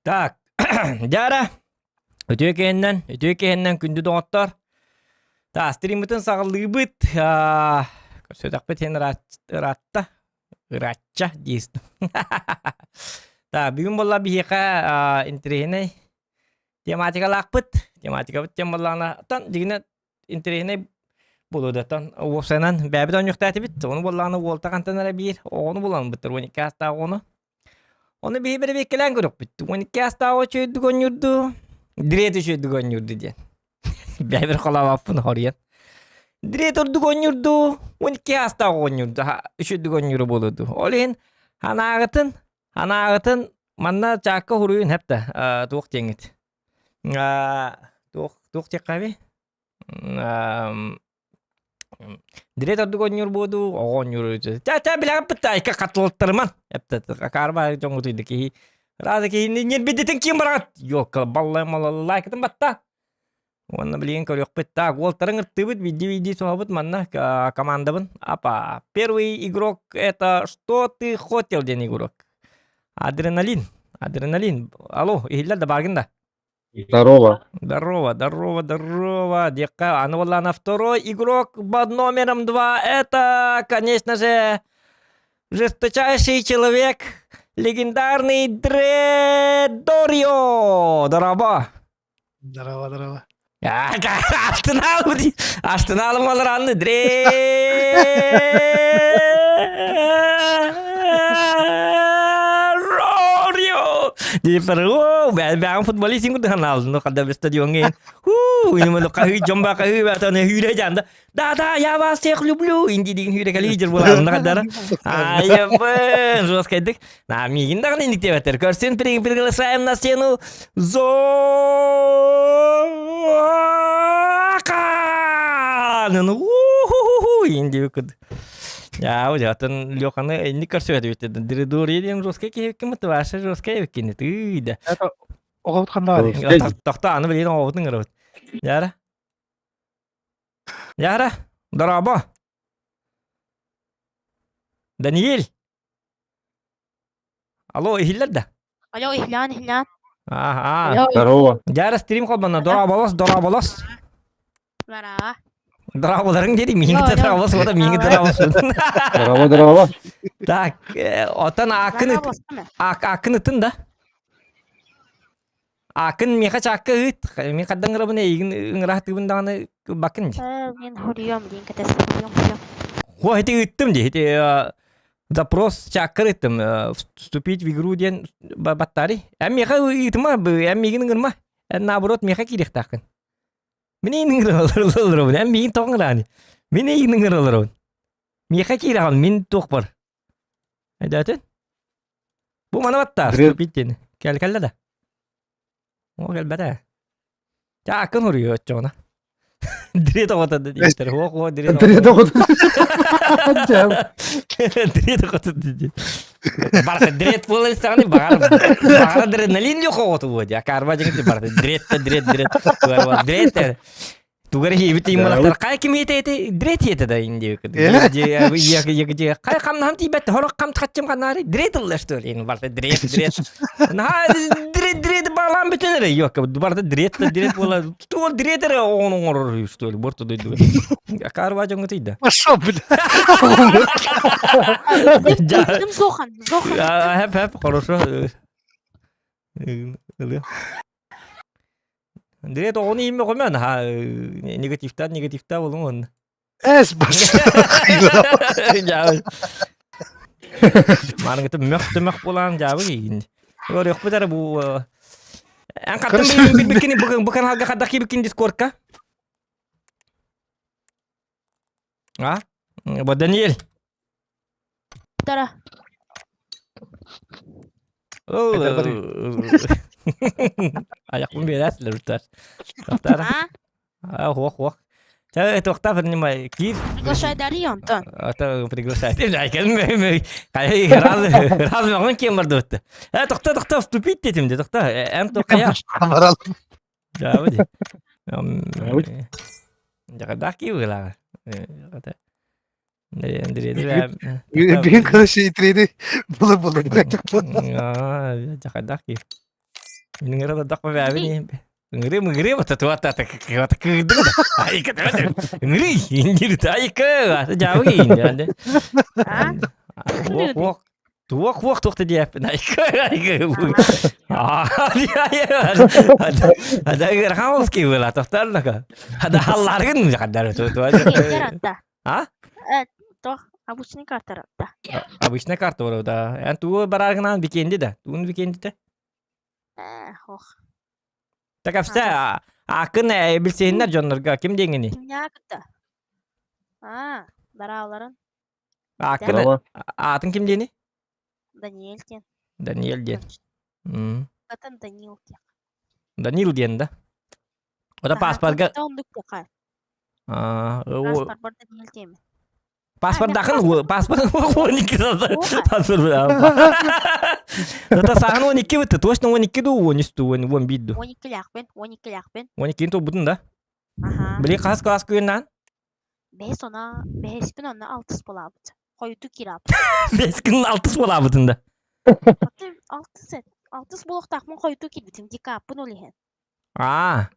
Так, дьара, үтүө киһиннэн, үтүө киһиннэн күндү доҕоттор. Та, стриммытын саҕалыыбыт. Көрсөтөхпүт иһин ыраатта. Ыраачча диэс. Та, бүгүн буолла биһиэхэ интэриэһинэй тематикалаахпыт. Тематикабыт тем буоллаҕына, оттон дьигинэ интэриэһинэй буолуо да оттон уопсайынан бэйэбит оонньуохтаатыбыт. Ону буоллаҕына уолта хантан эрэ биир оҕону булан быттар 12 аастаах оҕону. Ону биһи бэрэбиэккэлээн көрүөхпүт. 12 аастаах үчүгэйдик оонньуурду, Дред үчүгэйдик оонньуурду диэн. Бэйэбэр холообоппун хоруйан. Дред ордук оонньуурду, 12 аастаах оонньуурду, үчүгэйдик оонньуура буолуо дуу. Ол иһин анааҕытын, анааҕытын манна чаакка хуруйун хэп да туох диэҥҥит. Туох туох диэххэ Дирет ордук оонньуур буоду, оҕо оонньуур Ча ча билэҕиппит да айка хатылаттарыман. Эптэ акаарба дьоҥҥутуйда киһи. Раза киһини ньирбидитин ким бараҕыт? Ёкка баллай малаллайкытын батта. Уонна билигин көрүөхпүт. Так, уолтарын ыртыыбыт, види-види соһобут манна командабын. Апа, первый игрок это что ты хотел диэн игрок. Адреналин. Адреналин. Алло, иһиллэр да бааргын да? Здорово. Здорово, здорово, здорово. Дека, а ну ладно, второй игрок под номером два это, конечно же, жесточайший человек, легендарный Дредорио. Здорово. Здорово, здорово. Астыналым астыналым олоранны Дредорио. Диэппэр, оо, бэҕэм футболист курдук ханаалын, хада стадионҥа хуу, хаһыы дьон ба хаһыы баатаны хүүрэ жанда. Да, да, я вас всех люблю. Инди деген хүүрэ кэлии жыр буолаанна хадара. Айыбын, жесткайдык. На, миигин даҕаны инник диэбэттэр. Көрсүн приглашаем на сцену Зоакан! У-ху-ху-ху! Инди куд. Я, атын Леханы инник көрсүбэт эбит. Дырыдури диэн жесткай киһи ким ваша жесткай эбиккини тыйда. Это оҕобут ханна барый? Тохто аны билигин оҕобутун ыҥырабыт. Яра. Яра, дорообо. Даниил. Алло, иһиллэр да? Алло, иһиллээн, иһиллээн. Аа, Здорово. Дьара стрим холбонно. Дорооболос, дорооболос. Бараа. Дорооболарыҥ диэри миигин кытта дорооболос уота миигин дорооболос. Здорово, здорово. Так, отон ааккын ааккын ытын да. Ааккын миэхэ чаакка ыыт. Мин хаддан ыҥырабын эйигин ыҥыраһтыыбын даҕаны баккын дии. Мин хуруйуом диэн кэтэс хуруйуом хуруйуом. Хуа ити ыыттым дии. Ити запрос чааккар ыыттым. Вступить в игру диэн баттари. Эн миэхэ ыытыма, эн миигин ыҥырма. Эн наоборот миэхэ киириэхтааххын. Мин эйигин ыҥыраларабын. Эн миигин тоҕо ыҥырааны? Мин эйигин ыҥыраларабын. Миэхэ киирэҕин, мин туох бар. Өйдөөтүн? Бу маны батта, вступить диэн. Кэл кэллэ да. О кэлбэтэ. Чааккын уруйу оччоҕуна. Дирет оҕото да диэбиттэр. Хуох хуох дирет Дирет оҕото. Дирет оҕото диэн. Барыта дрет буолан истэҕини баҕар баҕар адреналин жоқ оҕото буо дии. Акаарба дьиҥ барыта дрет да дрет дрет. Дрет Тугар иһиэбит тииймалахтар хай ким иэтэ эти дрет иэтэ да инди хай хамнаһам тиийбэт хорох хам хаччым ханаары дрет ылла что ли барта дрет дрет наһаа дрет дрет баалаан бүтэн эрэ йокка барта дрет да дрет буола туол дрет эрэ оҕону оҥорор что ли борто дойдуга акаарба дьоҥҥо тиийдэ Пошел, бля. Зохан, Зохан. Хэп хэп хорошо Андрей оҕону ииммэ көмө наһаа негативтаах негативтаах буолуҥ уонна. Эс бас. Маарыҥыта мөх төмөх буолаан дьаабы киигин. Көрүөхпүт эрэ бу Эн хаттан билбиккини бу каналга хадах киибиккин дискордка? А? Бу Даниэль. Тара. Аяқпын берәсілер ұлттар. Тоқтар. А, хуох, хуох. Ча, тоқта, принимай. Киир. Приглашай Дарью, Антон. А приглашай. Раз, раз маған кем барды өтті. Ә, тоқта, тоқта, вступить дедім де, тоқта. Әм тоқая. Жабы де. Жақадақ киіп Бүгүн короче итрени була була. Жакайдах ки. Мин ыҥыра дадахпа бэбин ыҥырыы мыҥырыы бата туата кыата кыырдым да айка ыҥырыы индир айка дьаабы иин А? Уох уох туох уох туох диэппин айка айка ада ыараханский была тохтарлака ада халларгын хаддар А? Тох, обычный карта да. Обычная карта бар да. Эн тугу бараргынан викенди да. Тугун викендите? Ох. Так әпсә акын билсеһиннер дьоннорго ким диэҥини? Кимняакыта? А, барааларын. Акын атын ким диэни? Даниэль диэн. Даниэль диэн. Атын Данил диэн. Данил диэн да. Ота паспорга Оннук диэхэ. Паспорт Даниэль диэми. Паспордахын паспорт 12 паспорт. Зато саҕан 12 бытты. Точно 12 ду 13 ду 11 ду. 12 лээхпин, 12 лээхпин. 12 тулбутун да? Аха. Били хас класс күннан? Бэһис она, бэһиспин онно алтыс буолаабыт. Хойуту киирап. Бэскин алтыс буолаабытын да. Алтыс алтыс буолуохтаахпын хойуту киирбитим дикааппын ол иһин. Аа.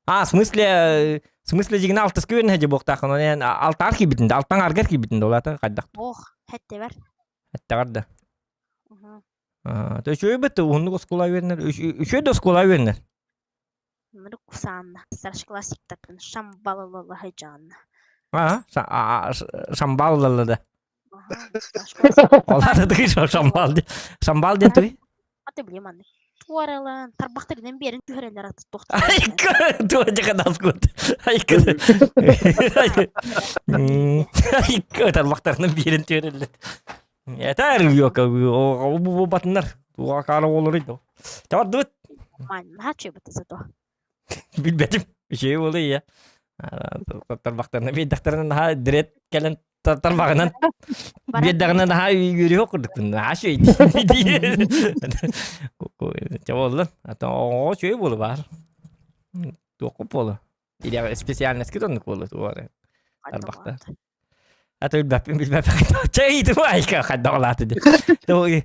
А, в смысле, в смысле дигин алтыс күн хэдьи буохтаахын, онон алтаар киирбитин да, алтан аргар киирбитин да, улаата хайдах. Ох, хэттебер. Хэттебер да. То үчүгэй бит, уһуннук оскуола үөрэнэр, үчүгэй да оскуола үөрэнэр. Нуруксаанна, старшеклассниктартан шамбалалала хайдьаанна. А, шамбалалала да. Олар тыгы шамбал шамбал диэн туй. Аты билем аны. Туаралан, тарбахтарынан берин түһэрэллэр аты тохтор. Айка, туа жакадас кут. Айка. Айка, тарбахтарынан берин түһэрэллэр. Этэр йока, бу батыннар. Туга кара олор иди. Табардыбыт. Наһаа чөбөтө зато. Билбэтим. Үчүгэй буолуо ийэ. Тарбахтарына биэрдэхтэринэ наһаа дирет кэлэн тарбаҕынан биэрдэҕинэ наһаа үөрүөх курдукпун. Наһаа үчүгэй Чэ буоллун. Оҕо үчүгэй буолу баар. Туохку буолу. Или специальностьки оннук буолу туора. Тарбахта. А то билбэппин билбэппин. Чэ иитим айка хайдах олааты ди.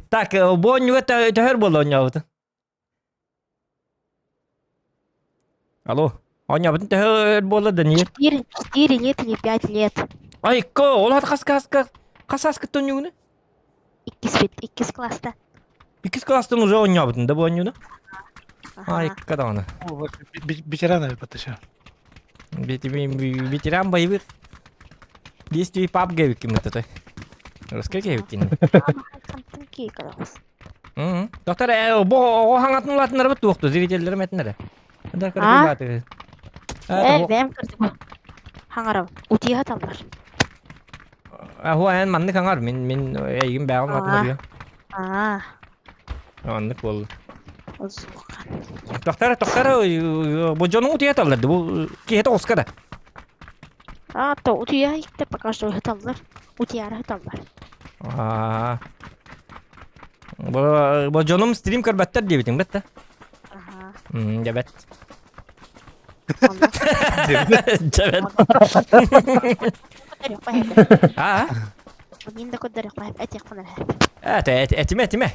Так, бу оонньууга төһөр буолла оонньообутун? Алло, оонньообутун төһө өр буолла Даниил? 4 лет или 5 лет. Айка, ол хат хас хас хас аскыт оонньуугуну? Иккис бит, иккис класста. Иккис класстан уже оонньообутун да бу оонньууну? Айка даҕаны. Ветеран батташа. Ветеран боевых действий пап гэбиккин мытыты. Русский гэбиккин. Доктор, бу оҕо хаҥатын улаатыннарбыт туохту, зрителлэрим этинэрэ. Да, кыргыбаты. Э, бэм кырдык. Хаҥарабын. Утуйа таллар. Аху эн маннык хаҥар, мин мин эйигин бэҕин улаатыннарыа. Аа. Оннук буолла. Тохтор, тохтор, бу дьонуҥ утуйа таллар бу киһи тоҕуска да. А, то утуйа иттэ пока что ыһыталлар. Утуйаары ыһыталлар. Аа. Бу бу дьонум стрим көрбөттөр диэбитиҥ бэтта. Аха. Дьэбэт. Дьэбэт. Аа? Мин да көрдөрүөххэ этиэххин эрэ. Это, этиме, этиме.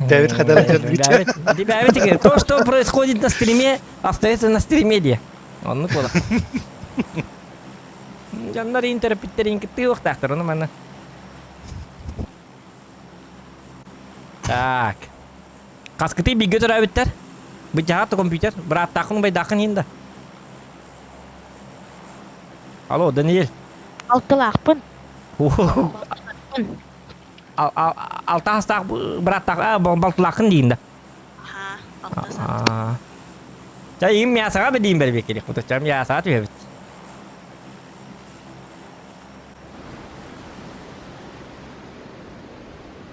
Давид Хадаров. Давид, то, что происходит на стриме, остается на стриме де. Оннук буолар. Дьоннор интерпиттерин кыттыахтаахтар, ону манна. Так. Хаскытый бигэ төрөөбүттэр. Быдьаһаат компьютер. Бырааттааххын убайдааххын иһин да. Алло, Даниэль. Алтылаахпын. Алта хастаах бырааттаах балтылааххын диин да. Аха, Ча им мясаға бедиин бэрбиэк керек кутачам ясаға түһэбит.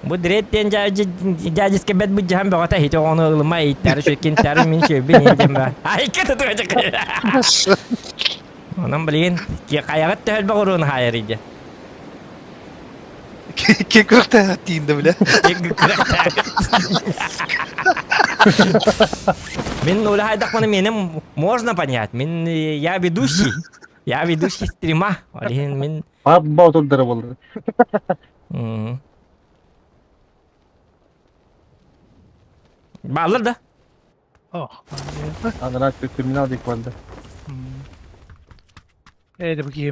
Бу дрет диэн дьаадьыска бэт быдьаһан бөҕөтө иһити оҕону ылыма ииттээри шөккинтээри мин шөбүн иһин ба. Айка тутуга Онон билигин хайаҕыт төһөлбөх уруун хаайар идэ. Ки күрөхтээҕэ тиинде биле. Мин уля хайдахпына мені можно понять. Мин я ведущий. Я ведущий стрима. Олин мин Пап боотурдара болду. Бааллар да? Ох. Анараа терминал диэки барда. Ээ, бу киһи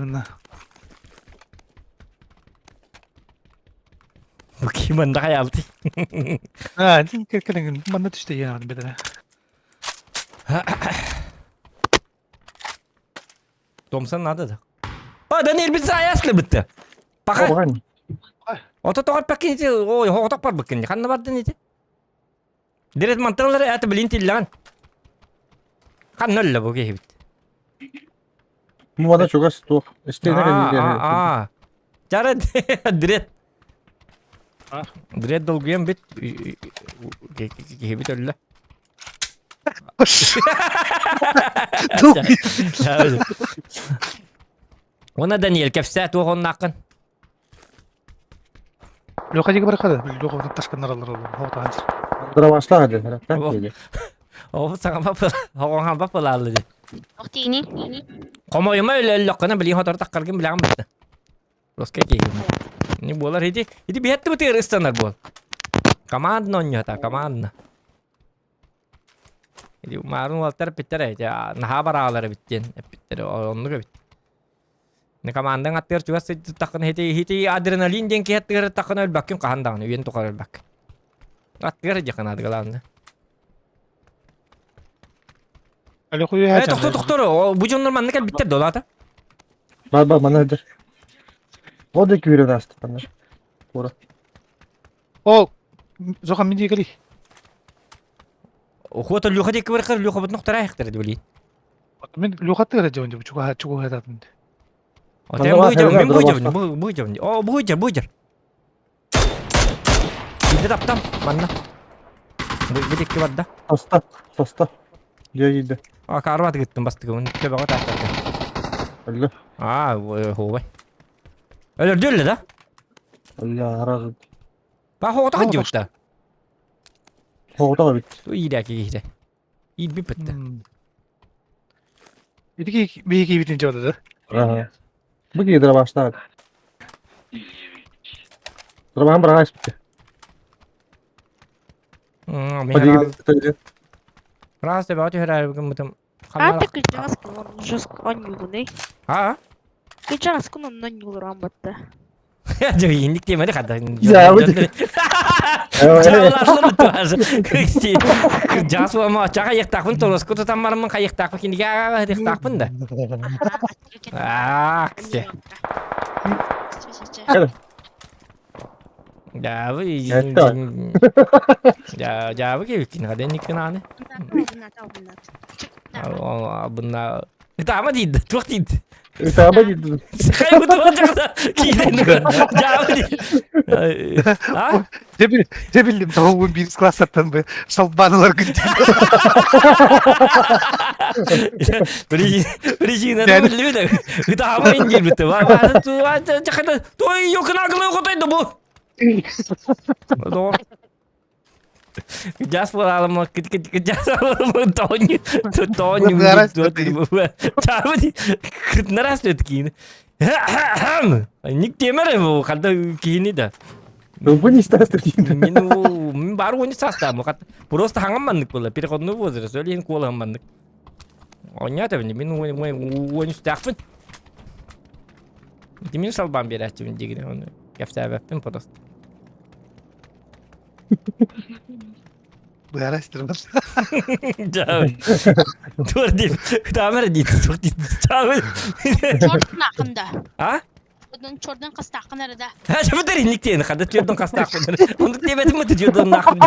Бу киһи манна хайаабытый? Аа, кэлэн манна түстэ иһэн бэдэрэ. Томсан надо да. А, Даниэль бит зааяслы бытты. Пока. Оҕан. Ото тоҕор пакин ити, ой, хоҕотох барбыккын. Ханна бардын ити? Дирет манталары это блин тиллэҕин. Ханна өллө бу киһибит? Муода чугас туох. Истиэнэ кэннигэр. Аа. Чара дрет. Дрет долгуйан бит киһибит өллө. Уонна Даниэль кэпсээ туох оннааххын? Леха диэки барахада, Леха ташканнараллар олор, хоҕутаан сир. Дровашлаах ден, так Ол саҥа хоҕоҥ пылааллы ди. Охтиини. Хомойума өлөллөххүнэ билигин хотору таххаргын билэҕин бытта. Роска киһи. Не буолар ити. Ити биһэтти бытыгар ыстанар буол. Командно онньота, командно. Ити маарын уолтар эппиттэр ити наһаа бараалар эбит диэн эппиттэр оннук эбит. Не командаң аттыгар чугас сылдьыттаххына ити ити адреналин диэн киһи аттыгар аттаххына өлбөккүн хаһан даҕаны үйэн тухары өлбөккүн. Аттыгар сылдьыаххын наада главное. Э, тохтор, тохтор, бу дьоннор манна кэлбиттэр долата. Бар бар манна сылдьар. Ол да күүрэн ааста манна. Куора. Ол, Зохан мин диэки Охота Люха диэки барахар Люха бутун охтарайхтар дибили. Мин Люха тыгара дьон дьон чугаһа чугаһа Отен бу мен бу бу бу О, бу бу Биирдэ таптам, манна. Бу бу дикки барда. Соста, соста. Дьэ киирдэ. А, карват гыттым бастыгыбын. Төбөҕө тааттарда. Өллө. А, хуубай. Өлөрдү өллө да? Өллө араас. Ба хоҕото хадьыбытта. Хоҕото эбит. Ту иирээки киһитэ. Иирбит бытта. Ити биһи киибитин дьода да. Ага. Бу киһи дробаштаах. Дробаһын быраҕа испитэ. Раз төбөҕө түһэрээри гыммытым. А ты кыдьаҕас он жестко онньуугунуй. А? Кыдьаҕас кун онно онньуулураан батта. Инник темери хата. Жас уама чаға ектақпын тороску тутаммармын хайықтақпын киниге аға ықтақпын да. Аа, ксе. Жабы жабы кебиккин хаден никкин Бунна Тама дейді, туох дейді. Тама дейді. Хай бу туох жақта кииден жабы дейді. А? Дьэ биллим, тоҕо биир классаттан бы шалбаналар күндү. Причина билбит. Тама индир битти. Той йокына кылы котойду бу. Жас буолаалым жас тоонню тоонню кытнарас киини ник темер бу ханта киини да Бу не стастыр киини мен бары ойны састам просто хаңам маннык була переходной возраст өлен куолам маннык онята мен ойын үстәхпин мин салбан берәчүмүн дигине оны кэпсээбэппин просто Быарастырмын. Тур дип. Тамыр дип. Тур дип. Тамыр. Чордун акында. А? Одан чордун кастакын арада. Ha, чабытыр инниктен хада түрдөн кастакын. Онду дебетим бу түрдөн нахын.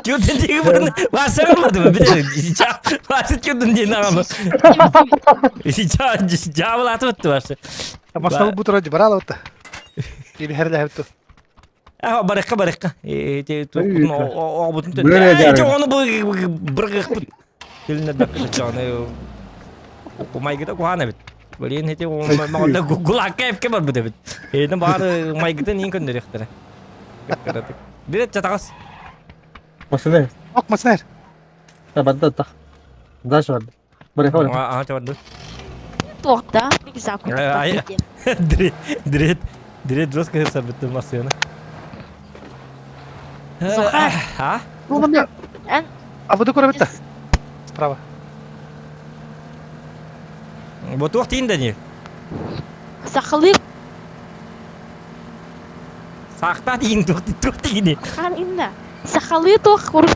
Түрдөн деги бурун васыр болду. Биле. Васы түрдөн ден агам. Жабыл атып өттү башы. Масал бу тура барала отта. Или херле хепту. А барыкка барыкка. Оҕобутун төттө. Ону быргыкпыт. Тилинне баккы Майгыта куһаана эбит. Блин, эти маҕанда гулакка эпке барбыт эбит. Эйден баары майгытын иин көннөрүөхтэрэ. Билет чатаҕас. Масынер. Ок, масынер. Бадда тах. Дальше барды. Барыха барыха. Аа, барды. Туохта, рюкзак. Дрет, дрет жестко сабытты масына. Захар. А? Эн А вы такой ребята? Справа. Бу туох тиин да не? Сахалыы Саахтаа тиин туох туох тиини? хаан инна. Сахалыы туох кур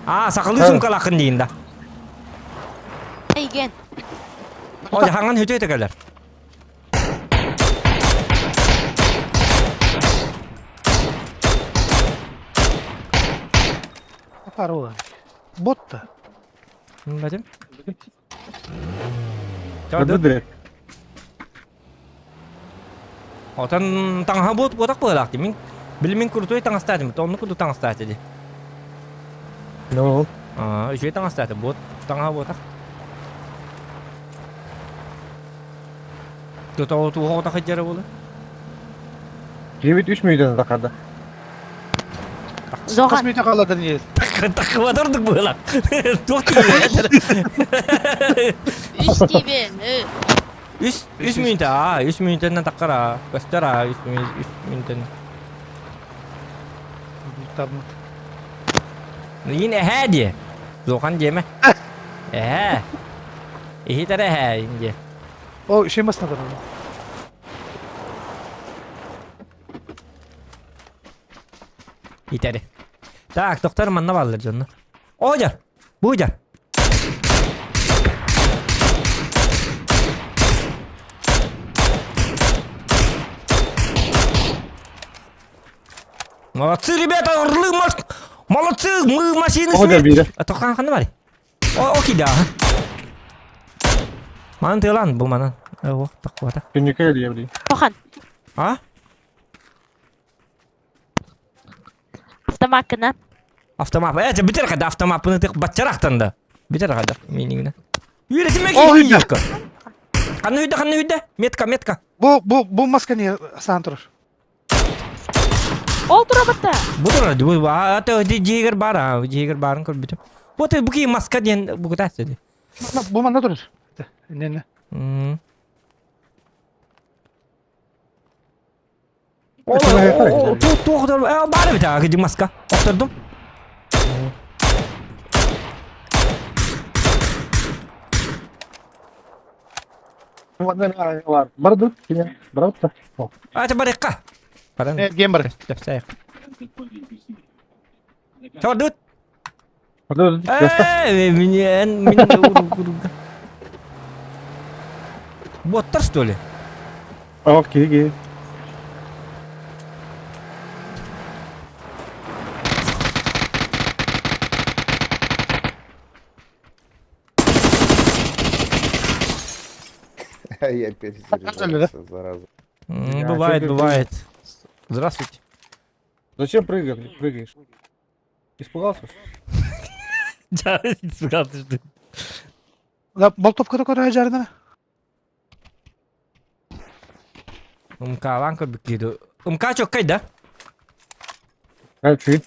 Аа, сахалыы сумкалааххын диин да. эйген. О, хаҥан хүтү өтө кэлэр. Парола. Бот-то. Бадим. Көрдө Отон таҥаһа буот буотах быһыылаах дии. Мин били мин крутой таҥастаатым. Оннук курдук таҥастаата дии. Ну. Аа, үчүгэй таҥастаата. Буот таҥаһа буотах. Тута туох отах сылдьара буолар. Киһибит үс мүнүүтэн тахарда. Зохан. Хас мүнүүтэ хаалла Даниэль? Таххыбат ордук быһыылаах. Туох тиийбэт. Үс тиибэн. Үс үс мүнүүтэ аа, үс мүнүүтэннэн таххар аа. Көстөр аа, үс үс мүнүүтэн. Табмыт. Иин эһээ диэ. Зохан диэмэ. Эһээ. Иһитэр эһээ ин диэ. О, еще массына турар. Итэри. Так, доктор манна бааллар дьонно. О, дьар! Бу дьар! Молодцы, ребята, орлы, маш... Молодцы, мы машины О, смерти. биирэ. А то хан ханна бари. О, окей, да. Манан тыалан, бу манан. О, такуата. Күннүккэ кэлиэ билигин. Тохан. А? Автомаккынан. Автомат. Э, бүтэр хада автомаппыны тык баччарахтан да. Бүтэр хада минигинэ. Үөрэтимэ О, киһи үйдэ. юкка. Ханна үйдэ, ханна үйдэ? Метка, метка. Бу, бу, бу маска не саан турар. Ол турабыта. Бу турар, бу ата дьиэгэр бар, а, дьиэгэр баарын көрбүтүм. Бу бу ки маска диэн бу кутаас дии. Бу манна турар. Не, не. О, туох баар эбит аа, кыдьык маска. Охтордум. Барды, барабыт Ата барыкка. Баран. Эргиэн бар. Тэпсээх. Тордут. Барды, Э, меня меня Боттар, что ли? Окей, окей. Я перезаряжался, зараза. Бывает, бывает. Здравствуйте. Зачем прыгаешь? Прыгаешь? Испугался? Да, испугался, что ли? Да, болтовка такой жарена. Умкалан көрбүк Умка чоккай, да? А, чуть.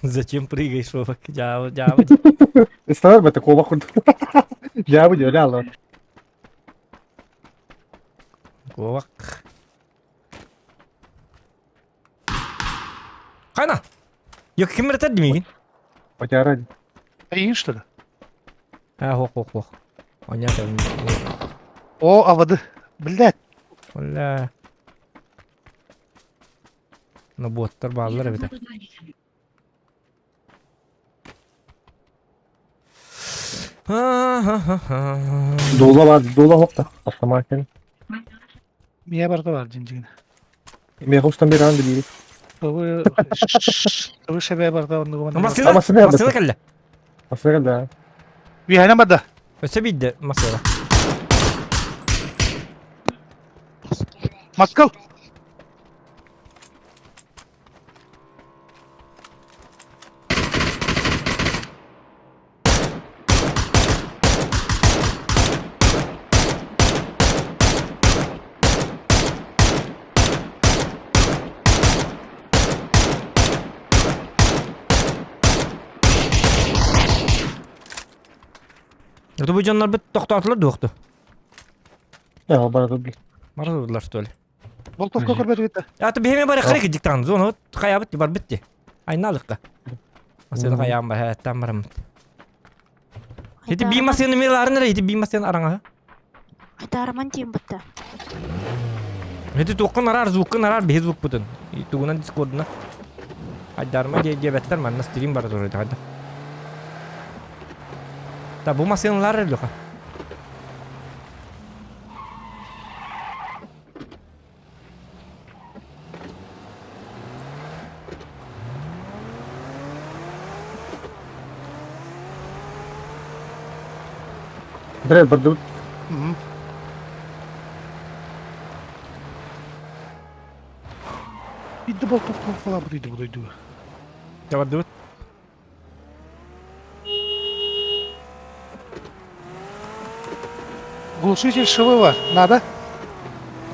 Зачем прыгаешь, Вовак? Дьаабы, дьаабы. История бы такого худ. Я бы не реально. Куобах. Хайна! Yok ким ырытар димигин? Потяра. Эйин, что ли? А, хох, хох, хох. Понятно. О, а воды. Блядь. Оля. Ну, боттар бааллар эбит. Дула бар, дула хопта. Автомат. Мия барда бар жинжигин. Мен хостан бер анды бири. Вы вы шебе барда онну Массыына, Массыына массыына кэллэ. Масыга да. Бихайна барда. Өссө биирдэ массыына. Маскал. Это бу дьоннор бит тохтоотулар дуохту. Я бара тут. Бара турдулар что ли? Болтовка көрбөтүбүт да. Аты биһиме бары хырык диктан зона хайабыт барбыт ти. Айналыкка. Масыны хайаан ба хэттан бараммыт. Ити би масыны миларын эрэ ити би масыны араҥаһы. Айтаарыман диэн бытта. Ити туоххун араар звуккун араар биһи звукпутун. Тугунан дискордуна. Айдарма дие диэбэттэр манна стрим бара турар хайда. Та бу масыналар Леха. Бре, бардыбыт. Бидде болтук болбут үйдү бу дойдуга. Бардыбыт. Глушитель ШВВ. Надо?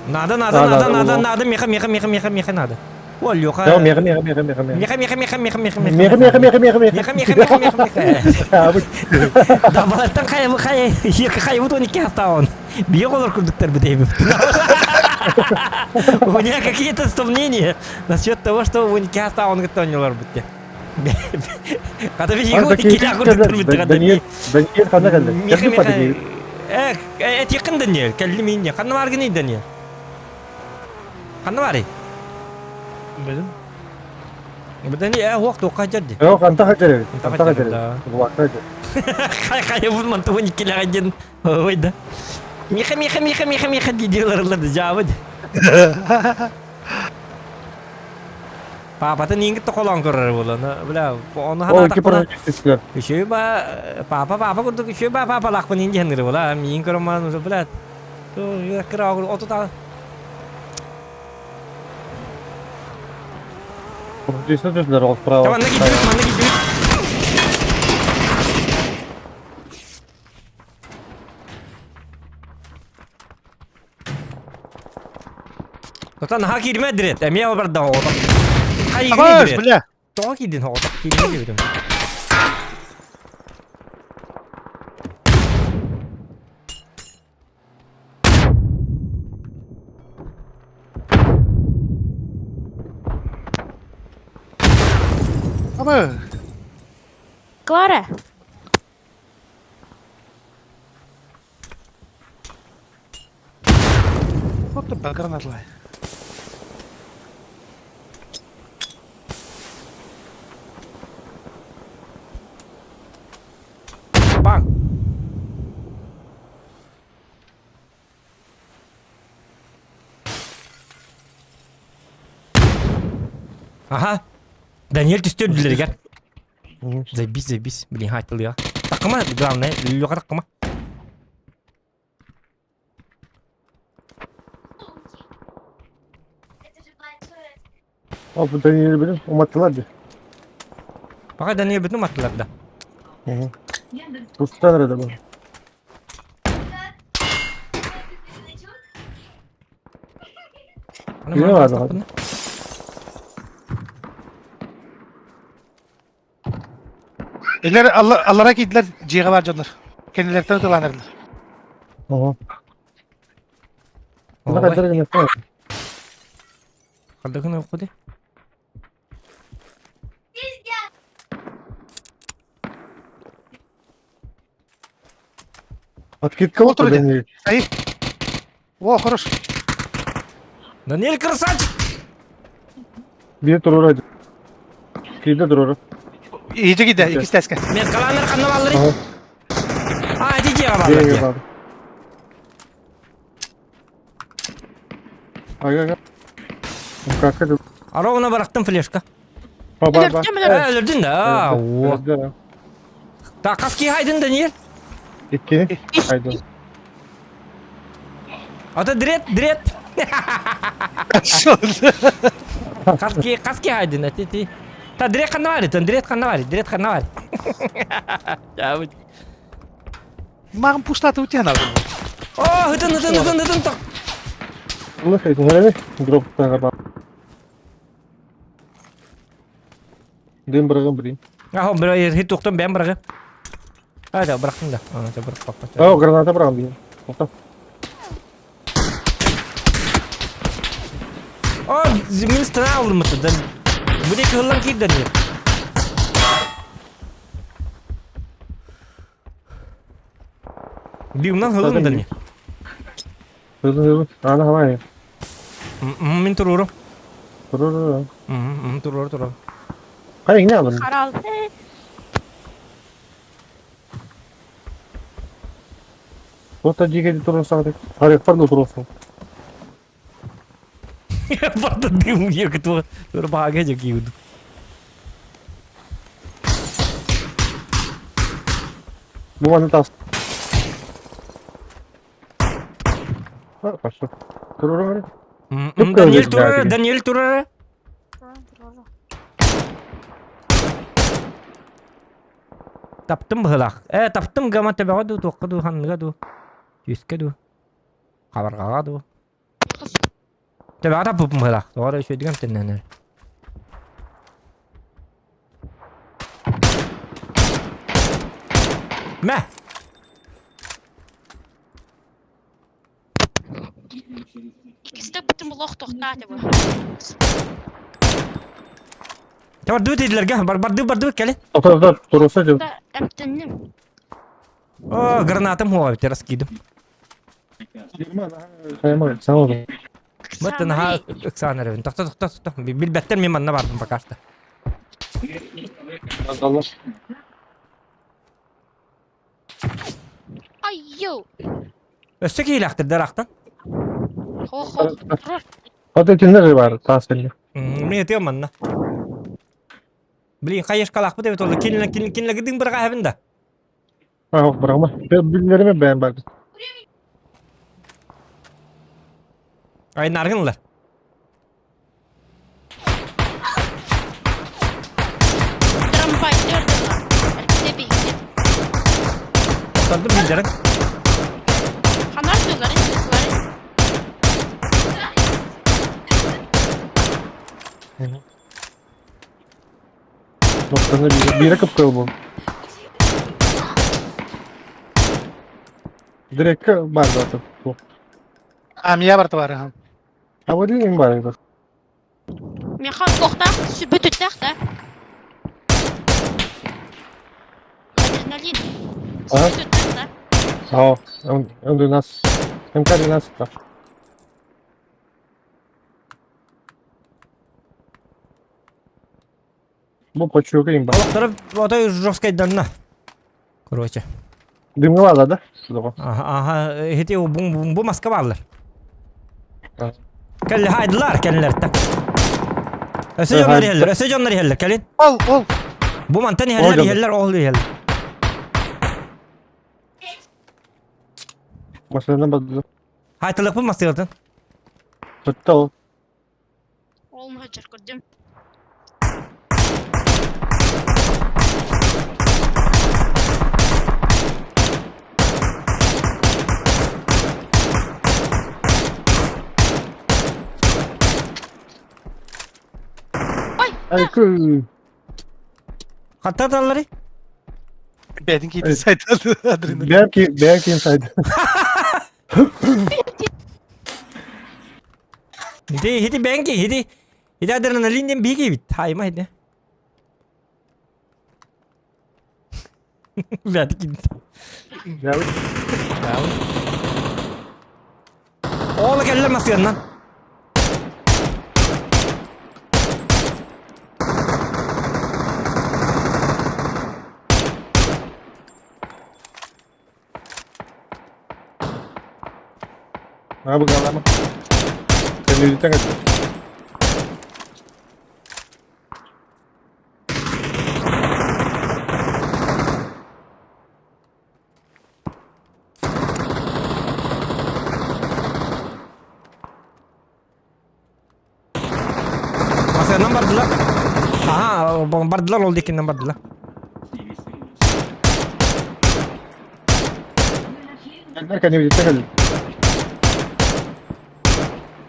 Надо, надо, Да, надо, да, надо, да. надо, меха, меха, меха, меха, меха, надо. О, Леха. Да, меха, меха, меха, меха, меха. Меха, меха, меха, меха, меха, меха. Меха, меха, меха, меха, меха. Меха, меха, меха, меха, меха. А, бу- Да, балаттан хайа, хайа, екі хайа, вот он екі он. Бие олар күрдіктер бітейбі. У меня какие-то сомнения насчет того, что он екі он говорит, бітті. Когда А, бие он такие екі күрдіктер бітті. Даниэль, Даниэль хана кэллэ. Меха, Кэлли меха. Даниэль. Эх, этикин Даниэль, кэлли минне. Ханна бар гыный Даниэль. Ханна бар? Билим. Даниэль, э, уақыт оққа жерді. Yok, anta хажар. Anta Anta хажар, хажар. да. Булакка хажар. Хай хай бу манту не килеген. Ой да. Миха миха миха миха миха диделерлерді жабыд. Папатын иңгит толон көрөр боланы. Бля, оны Ол хана ки сесилер. Еще ба папа папа курдук еще ба папа лакпын инди ханыр бола. Мин көрман уже бля. То кыра оту та. Действительно түзлер ол справа. Таман наги дүт, манна ги дүт. Отан ха кирме дирет. Эмие барда ота. Хай Абаш, кирме. бля. Тоға кидин ота. Кирме дебитим. Абаш. Клара! Вот ты гранатлай. Бang. Ага. Даниэль түстөрдүлер Заебись, заебись. Блин, хайтыл я. Такыма, главное, Лёха такыма. Ол бу Даниэль билим, уматтылар ди. Пока Даниэль бүтүн маттылар да. Тустан эрэ бу. Аны Кимэ мана бар тастаппын. Элер аллара кийдилер жига бар дьоннор. Кенилертен ытыланырдылар. Ого. Ой, Мына кадыр гына. Калдыгын окуды. Откидка Отур вот Даниэль. Ай. О, хорош. Даниэль красавчик! Бир турора. Кийде турора. Иже кийде, икистәске. Мен каланыр ханна баллары. Ага. А, дижега Бир баллар. бар. Ага, ага. Как это? Ровно барактым флешка. Ба ба ба. Өлөрдүм, өлөрдүм. Э, өлөрдүн да. А, о. Да. Так, каски хайдын Даниэль. Икки. Хайдын. Ата дрет, дрет. Шо? Каски, каски хайдын, ти ти. Та дрет ханна бар, та дрет ханна бар, дрет ханна бар. Я вот. Маған пуштаты утен алды. О, хытын, хытын, хытын, хытын, ток. Улы хайдын хәрәме? Дроп тага ба. Дым бырагын билин. Аһо, бир хит тоқтон бәм бырагы. А, да, бырактым да. А, да, бырак бак. О, граната бырагын билин. Тоқта. О, мин стена алдым да. Бу диэки ыллан киирдэ диye. Дымнан хылын да не. Hızlı hızlı. Ana havaya. Мин туруру. Dur. Туруру туруру. Hayır ne aldın? Харал. Ота дьиэгэ туран Харыхпар да туруорсан. Барда дым ехать Турбага дьэ Бу маны тас. Хорошо. Туруору. Даниэль турара, Даниэль турара. Таптым быһылаах. Э, таптым гама төбөҕө дуу, туохха дуу, ханныга дуу, түөскэ дуу, хабарҕаҕа дуу. Төбөҕө таппыппын быһылаах. Тоҕо эрэ үчүгэйдик эмтэннэн Мэ! Иккистэ бүтүн олох тохтааты бу. Бардыбыт диилэргэ, бар бардыы бардыбыт кэлин. Отор отор туруорса дьон. Да, эмтэнним. О, гранатым хуа бит раскидым. Хайма саҥа олор. Баттан наһаа ыксаан эрэбин. Тохто тохто тохто. Билбэттэр мин манна бардым пока что. Алла. Ай, йоу. Өссө киһилээхтэр ахтан. Хо-хо. Хата итиннэр бар таас белли. Мин этиэм манна. Блин, хайышкалаахпыт эбит ол. Кинилэ кинилэ гыдың бырга хэбин да. А, ох, бырагма. Биллериме бэйэм бар. Ай наргынлар. Трамвай төрдүлар. Эрките бийгит. Тардым билдерин. Ханар дылар, дылар. Нокторны бире кып bu. Direkt бар zaten. Bu. Амия барта бар. аха. Ha bu değil mi var? Механ тохта, сүбүт да. Адреналин. А? Сүбүт да. Ja, under nas. МК-12 да. Бу почуга им бар. Олохторо отой жесткайданна. Короче. Дымга да? Судоҕо. Ага, ага, хити бу бу маска баалар. А. Кэлли хайдылар кэллэртэ. Өсө дьоннор иһэллэр, өсө дьоннор иһэллэр, кэлин. Ол, ол. Бу мантан иһэллэр, Ол иһэллэр, ол иһэллэр. Машинанан барды. Хайтылыкпын маскалатын. Бүтті ол. Ол мухаджар көрдүм. Ой, Ай күл. Хатта таллары. Бэдин кийди сайтады адреналин. Бәрки, бәрки инсайд. Хити хити бэнки, хити хити адреналин ден биги бит. Хайма хити. Бәді кийди. Ол кэллэр масканнан. Ha bu kalama. Sen yürüten kaçıyor. Масканнан бардылар. Ага, бардылар ол дикиннен бардылар. Gelderken yürüten kaçıyor.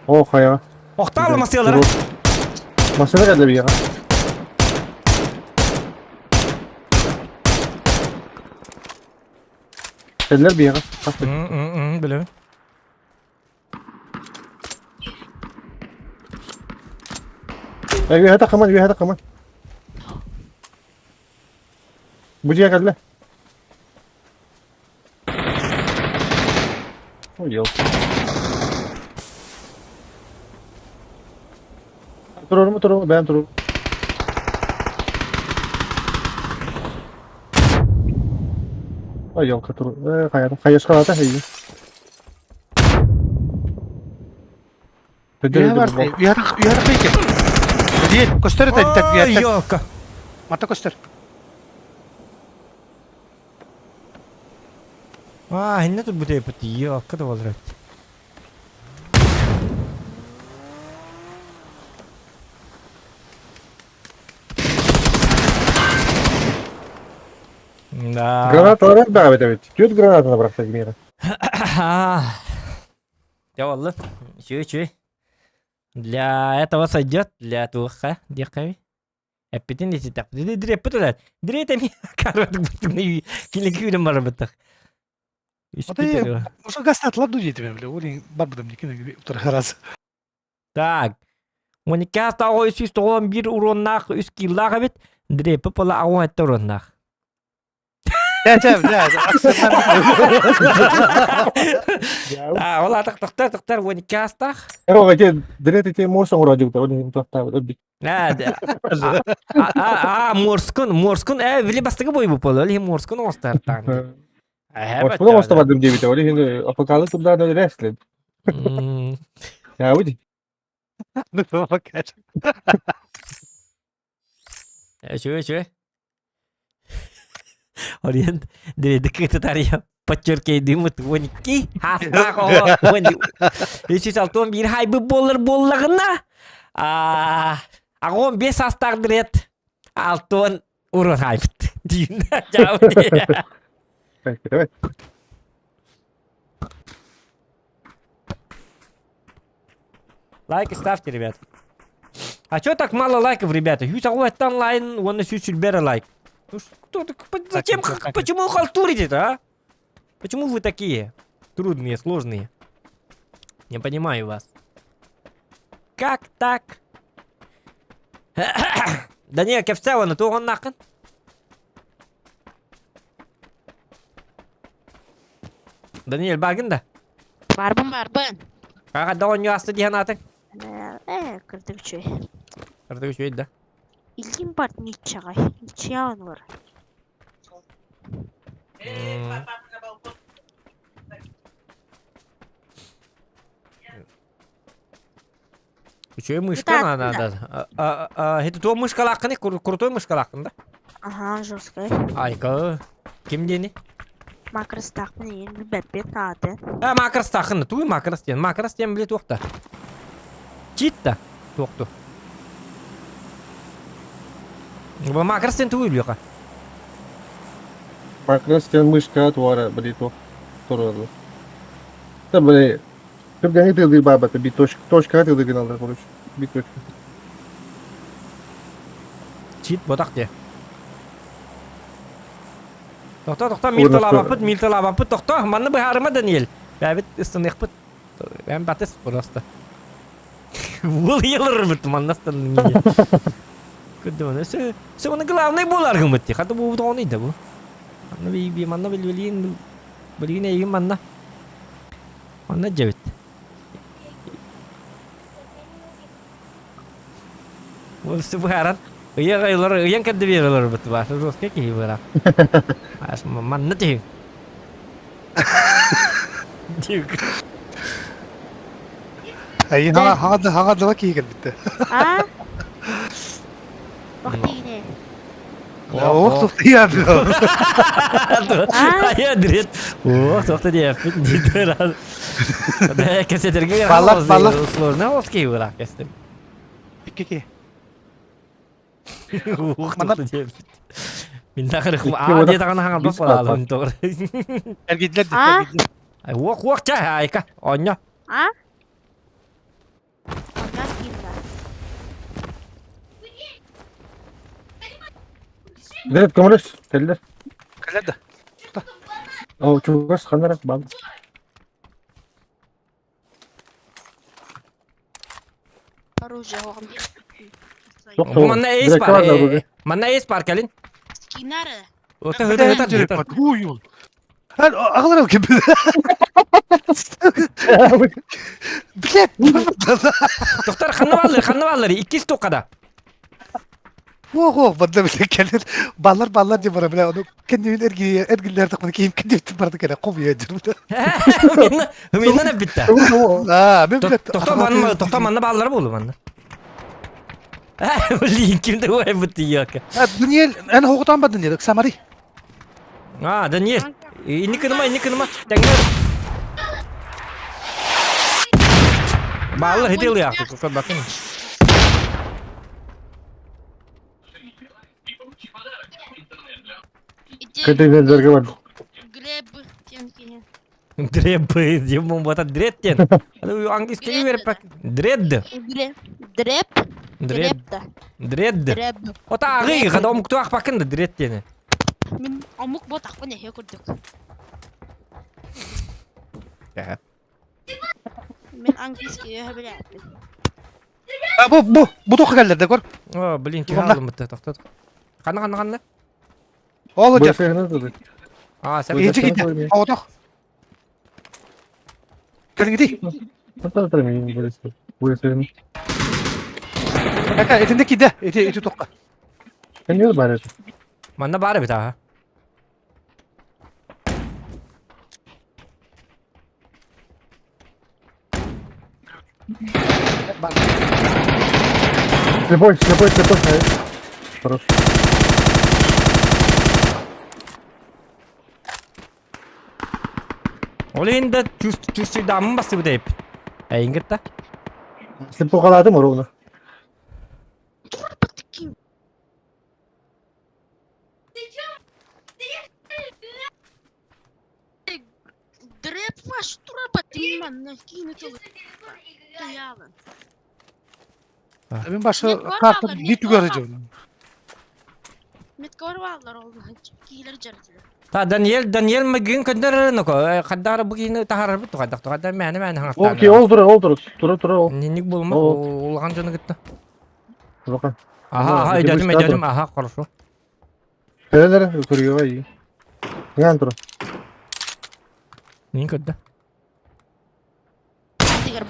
Oh ya. Охтаалы маскалара. Masada geldi bir ya. Geldiler bir ya. Билем. Үөһэ тахыман, үөһэ тахыман. Бу дьиэ кэллэ. Ой, елки. Турарымы турарымы бэйэм турар. Ой, елка тур. Э, хайа, хайысхалата эйи. Үөһэ бар, үөһэ үөһэ кыйкин. Диэн, көстөр этэ, Ой, елка. Мата көстөр. Аа, инне турбут эпит, елка да болар эбит. Да. Граната элбэх эбит эбит. Түөрт гранатаны бырахта кимиэхэ. Дьэ буоллун. Үчүгэй үчүгэй. Для этого сойдет, для туохха диэххэ Эппитин ититэхпит. Дириэппит үлэ. Дириэт эмиэ карватык кили күүрэн барбыттах. Уже гастатлар ду диэтим бile. Ол барбытым дикин утары раз. Так. Моника тоҕо 391 уроннаах үс киллаах эбит. Дреппи пола аҕуон этте уроннаах. Чэ, чэ, А, ол атах тохтор тохтор 12 астаах. О, эти дрет эти морс оҥоро дьугта, ол иһин туохтаабыт өлбүт. А, морскун, морскун, били бастакы бой буолла, ол иһин морскун оҥостортаан. Морскун оҥостобардым диэбитэ, ол иһин апокалы турдаан өлөрөөслен. Яабыт. Үчүгэй, үчүгэй. Ориент диредик тытария подчеркейдыымыт 12 хаастаах оҕо 361 хайбыт буоллар буоллаҕына аҕон 5 саастаах дирет алтон урун хайбыт диин Лайки ставьте, ребят. А чё так мало лайков, ребята? Сүүс аҕыс лайн, уонна сүүс сүүрбэ лайк. Ну что, зачем, почему халтурите-то, а? Почему вы такие трудные, сложные? Не понимаю вас. Как так? Да не, кэпсээ уонна туоҕуннааххын? Даниэль бааргын да? Барбын барбын. Хайдах оонньуу ааста дии санаатыҥ? Э, кырдык үчүгэй. Кырдык үчүгэй да? Илиим бар ниччаҕай. Ничья онуор. Үчүгэй мышка надо. Это то мышкалааххыный, крутой мышкалааххын да? Ага, жесткая. Айка. Ким диэни? Макростаахпын иин билбэппин ааты. А, макростаахын, туй макрос диэн. Макрос диэн били туохта? Чит да? Туохту. Макрос диэн тугу үлүөхэ? Макрос диэн мышка туара били туох туруору. Да били Түргэни тыалдыы баабата би точка точкаҕа тыалдыы гыналлар короче би точка. Чит ботах де. Тохто, тохто, милталаабаппыт, милталаабаппыт, тохто, манна быһаарыма Даниэль. Бэбит ыстаныахпыт. Бэм батыс просто. Уол елырбыт манна ыстанның Күрдүмэн, өсө, өсө оны главный буолар гыммыт ти. Хата бу тоҕону да бу. Манна би би манна билбилиин билигин эйигин манна. Манна дьэбит. Ол быһааран ыйа ыйылар ыйан кэрдэ биэрэлэр бут баар жесткий киһи быра. Манна тиһиҥ. Айын хаҥа хаҥа хаҥа дыла киһи кэлбиттэ. А? Вахтине. Ох, туохта Айа дрет. Ох, туохта диэппит диэтэр. Кэсетерге Баллах, баллах. Сложно оски выра кестер. Икки Ох, туохта диэппит. Мин тахыр а дие тагана хаңа бас балалын тоғыр. Эргидлер А? эргидлер. Уох, уох, ча, айка, онньо. А? Оннан киирдэ. Дэрет көмөлөс кэллэр. Кэлэр да. Оо чугас ханарак бал. Оружие оҕом. Бу манна эйс бар. Манна эйс бар кэлин. Кинары. Ота хыта хыта. Хуйул. Аҕалар ким? Блядь. Доктор ханна баллар, ханна баллар? Иккис тоққада. Ох, ох, банда биле келер. Баллар баллар деп бара биле. Оны кендибин эрги эргиллер тақмын кийим кендибин барды келе ком ежир. Хыминна битте. А, мен биле. Тоқта манна, тоқта манна баллар болу манна. Блин, кимде ой бутты яка. Даниэль, эн хоғытан ба Даниэль, Самари. А, Даниэль. Инни кыныма, инни кыныма. Тәңнер. Баллар хитил яқты, көкөт бакын. Контейнерлерге бар. Глеб тенкине. Дреб, дем бата дред тен. Английский верпак. Дред. Глеб. Дреб. Дред. Дред. Дреб. Ота ағый, қада омук туақ бакын да дред тені. Мен омук бот ақпын эхе көрдік. Мен английский эхе біләппін. Бу бу бу тоқы келдер де көр. О, блин, кире алдым бітті, тоқтат. Қанна, қанна, қанна? Ол жер. А, сәп. Ечі кетті. Оғытақ. Кәліңгідей. Әка, етінде киді. Еті, еті тоққа. Манна бары бит, аха. Слепой, слепой, слепой. Хорош. Ол енді чувствуйдамын басы бит еп. Әйін кетті. Слепой қалады ма ровно? Дреп ваш тура батыман, кийин тылы. Туялын. Мен башы карта бит үгәрі жеу. Меткор баллар ол кийлер жарытылы. Та Даниэль, Даниэль мэгин көндөрөр ноко, каддары бугины тахарар бит тугадак тугадак мәне мәне хаңартан. Окей, ол тура, ол тура, тура, тура, ол. Нинник болма, улган жоны гитти. Жоқа. Аха, аха, өйдөдүм, өйдөдүм, аха, хорошо. Келелер, көргө бай. Ган тура. Нин көддө.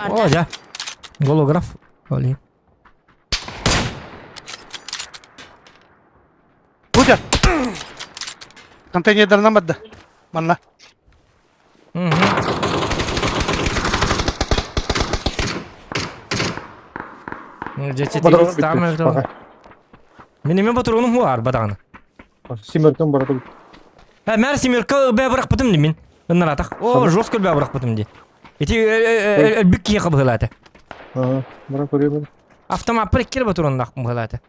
О, жа. Голограф. Оли. Бу жер. Контейнердеринен бадды. Манна. Мен эме батыруным бар бадаганы. Семеркам барады. Ә, мэр семерка бә бырак бытым ди мин. Ыннаратак. О, жестко бә бырак бытым ди. Эти бүк кие кыбылаты. Ага, бара көрөмүн. Автомат бір кер батырун ак мыгылаты.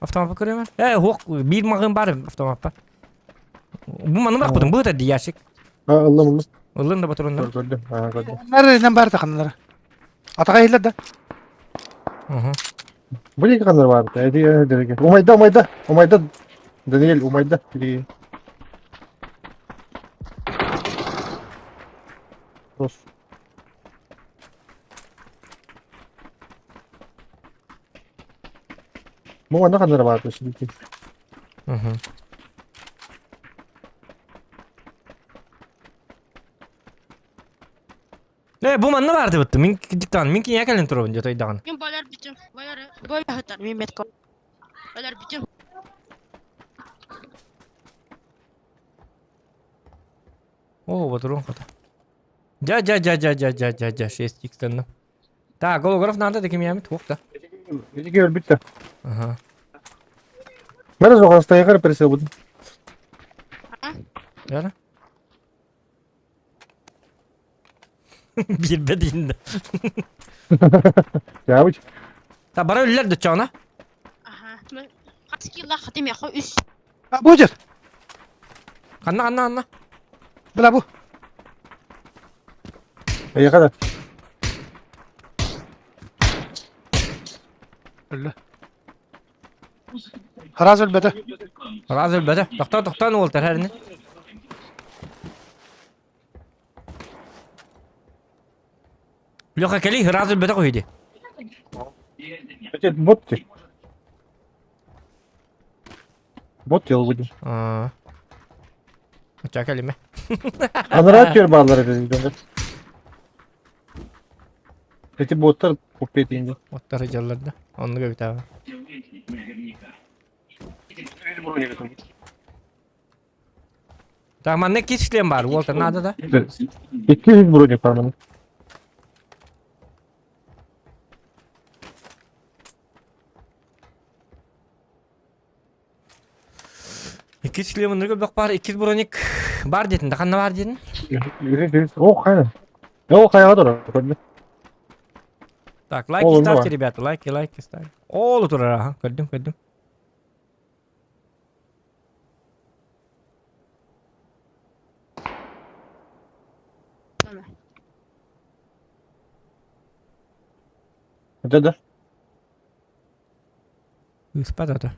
Автомат көрөмүн. Э, хок, бир магын бар автомат бар. Бу маны бырак бытым, бу да ящик. А, ыллым, ыллым. Ыллын да батырун. Көрдүм. А, көрдүм. Нәренен бар тақынлар. Атаға елдер да. Бу неге кандар бар? Эди дереге. Умайда, умайда, умайда. Даниэль, умайда. Рос. Бу анда кандар бар сидики. Э, бу манна барды бытты. Мин диктан, мин киня кэлен турабын дето айдаган. Мен балар бүтүм. Балар балар хатар мен метко. Балар бүтүм. О, батырун хата. Жа жа жа жа жа жа жа жа 6 икстенdim. Так, голограф надо деким ямит, хокта. Эдиге өлбүттэ. Ага. Мэр жоға стайгар пересе буду. Яра. Бир бединде. Я бит. Та бара үллер да чана. Аха. Хатскилла хатым яхо үс. Бу жер. Канна канна канна. Била бу. Эйга да. Өллө. Хараз өлбөтө. Разы өлбөтө. Тохто тохто ну олтар хәрне. Леха кели разы өлбөтө койды. Это бот ты. Бот делал будем. Аа. Оча кэлимэ. Анараа түөр бааллар эбит. Эти боттар купить инде. Оттары дьаллар да. Оннук эбит аҕа. Так, манна икки член бар, уолта надо да? 200 броник бар мана. Икки член мындырга бөх бар, икки броник бар дедин, да ханна бар дедин? О, хайна. О, хайа тура. Көрдүм. Так, лайки Ол, ставьте, бар. ребята, лайки, лайки ставьте. Ол турар, аха, көрдүм, көрдүм. Да, да. Ыспат ата.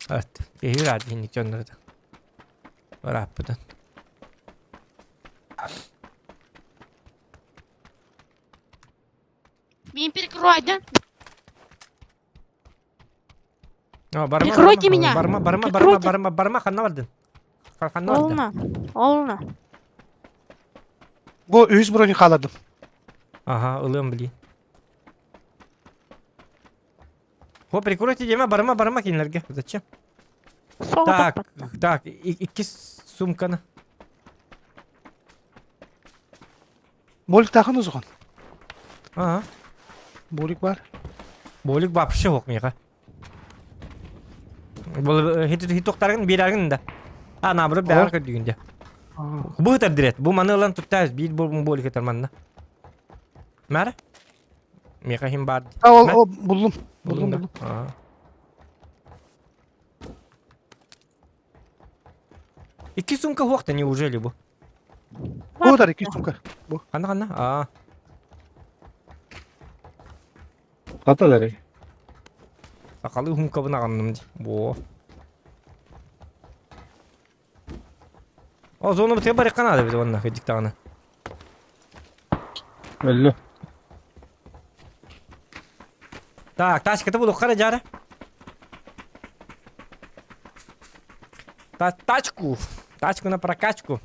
Ат, киһи раат дьинник дьоннору ырааппытын. Меня перекрой, да? О, барма, Прикройте барма, меня! Барма, барма, барма, Прикройте! барма, барма, ханна бардын? Ханна бардын? Олна. Олна. Бу үс броник халадым. Ага, ылыам били. О, прикройте диэмэ, барма, барма кинилэргэ. Зачем? Соҕотох Так, так, иккис сумканы. Болик тахын узухан. Ага. Болик бар. Болик вообще жоқ миға. Бұл хит тоқтаргын берәргін да. А, наоборот, бәрі көрдігінде. Бу ытар дирет. Бу маны ылан туттайыз. Бир бу болик ытар манна. Мәрі? Миға хим бар. А, ол, ол, булдум. Булдум Булдум, да. булдум. Аа. Икки сумка хуақта неужели бу? Бу дар икки сумка. Бу. Қана қана? Аа. Хаталар. Сақалы хумкабын ағанным ди. Бо. О, зону бітке бар қанады біз онна хедиктағына. Өллө. Так, тачката буду қара жары. Та тачку. Тачку на прокачку.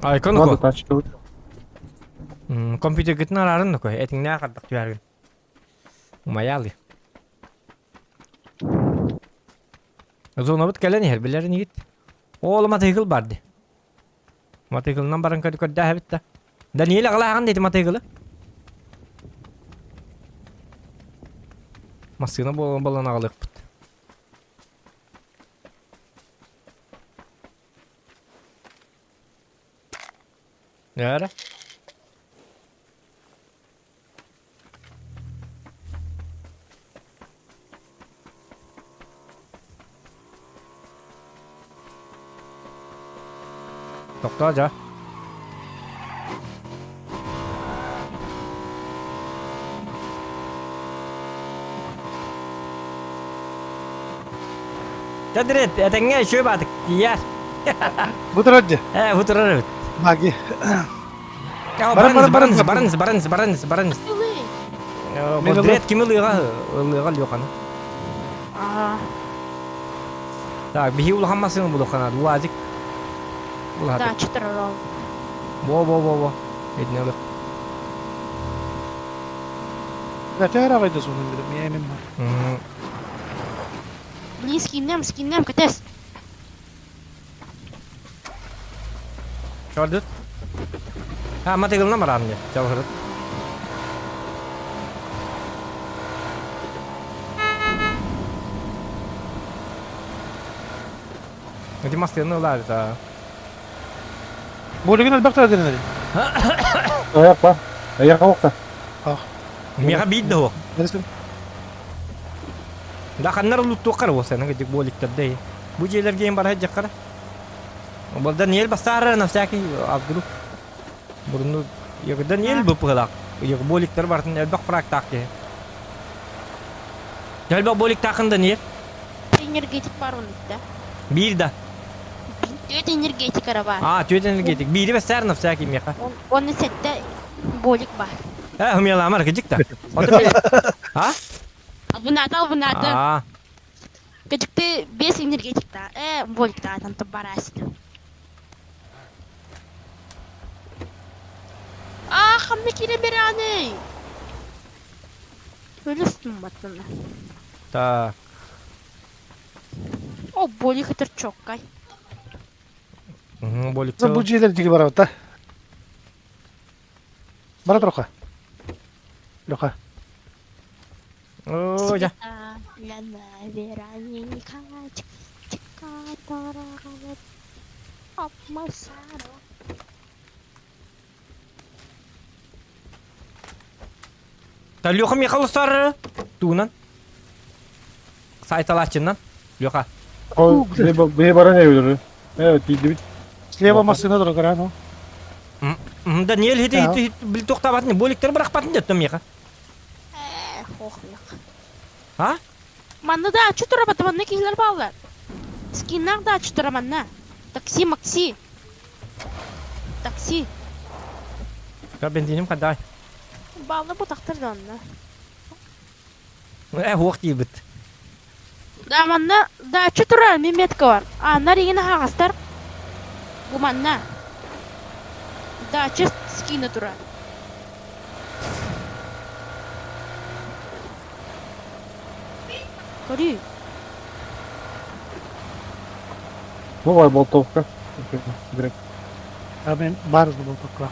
Айкон Надо ко. тачка. Компьютер гытын арарын ко. Этиңне акардак түәргин. Умаялы. Зона бит кэлэн иһэр билэрин игит. Ол матыгыл барды. Матыгылынан баран көрдө көрдө битта. Даниэль агалаахан дейти матыгылы. Массыына болан болан агалыкпыт. Нәре? Тохтоо жа. Тәдірет, әтеңге шөп атык, тияр. Бу турар дии. Ә, бу турар эбит. Маги. Барыңыз, Баран, барыңыз, баран, барыңыз, барыңыз, барыңыз, барыңыз. Мен Дрет ким ылыга, ылыга лёканы. Аа. Так, биһи улахан массыына булуханат, уазик. Да, Улахаты. четыре Во, во, во, во. Эдне ылык. Бәтер агайды сонун билим. Мен бар. Блин, скиннем, скиннем, катес. Чордут. А, матыгылна баран де. Чалгырыт. Эти массыына ылар да. Болигин элбэхтер дерин. Аяк бар. Аяк окта. Мега бит да Нересин? Да ханнар луттуққар болса, нага дик боликтер дей. Бу жерлерге эм бар хаджаккар. Бол Даниэль басар на всякий Абдул. Бурну яг Даниэль бу пылак. Яг боликтер бартын элбак фрак так. Элбэх боликтаахын да не? Энергетик бар оннукта. Биир да. Түөрт энергетик эрэ бар. А, түөрт энергетик. Биири бэссээр на всякий меха. Уонна сэттэ болик бар. Э, умеламар, кыдьык да. А? Албынаата, албынаата. А. Кыдьыкты без энергетикта. Э, боликта там барасит. А, ханна киирэн берээний? Өлүстүм баттана. Так. О, болик өтөр чоккай. Болик. Бу дьиэлэр диги барабыт да. Бара туруха. Леха. О, жа. Та Леха Михайловтар туунан. Сайталааччынан. Леха. Бэйэ баран эбилэр. Э, тиийдибит. Слева массыына турар, ну. Даниэль хити хити бил тохтаабатын, боликтер бырахпатын деттем миэхэ. Э, хохлах. А? Манна да ачы турабат, манна киһилэр бааллар. Скиннах да ачы тура манна. Такси, макси. Такси. Ка бензиним хадай. Бааллар бу тахтар да онно. Э, хуох диибит. Да, манна да ачы турар, мин метка бар. Ааннар игин аһаҕастар. Бу манна. Дача скина турар. Көрүй. Бу бар болтовка. Direkt. А мен бар болтовка.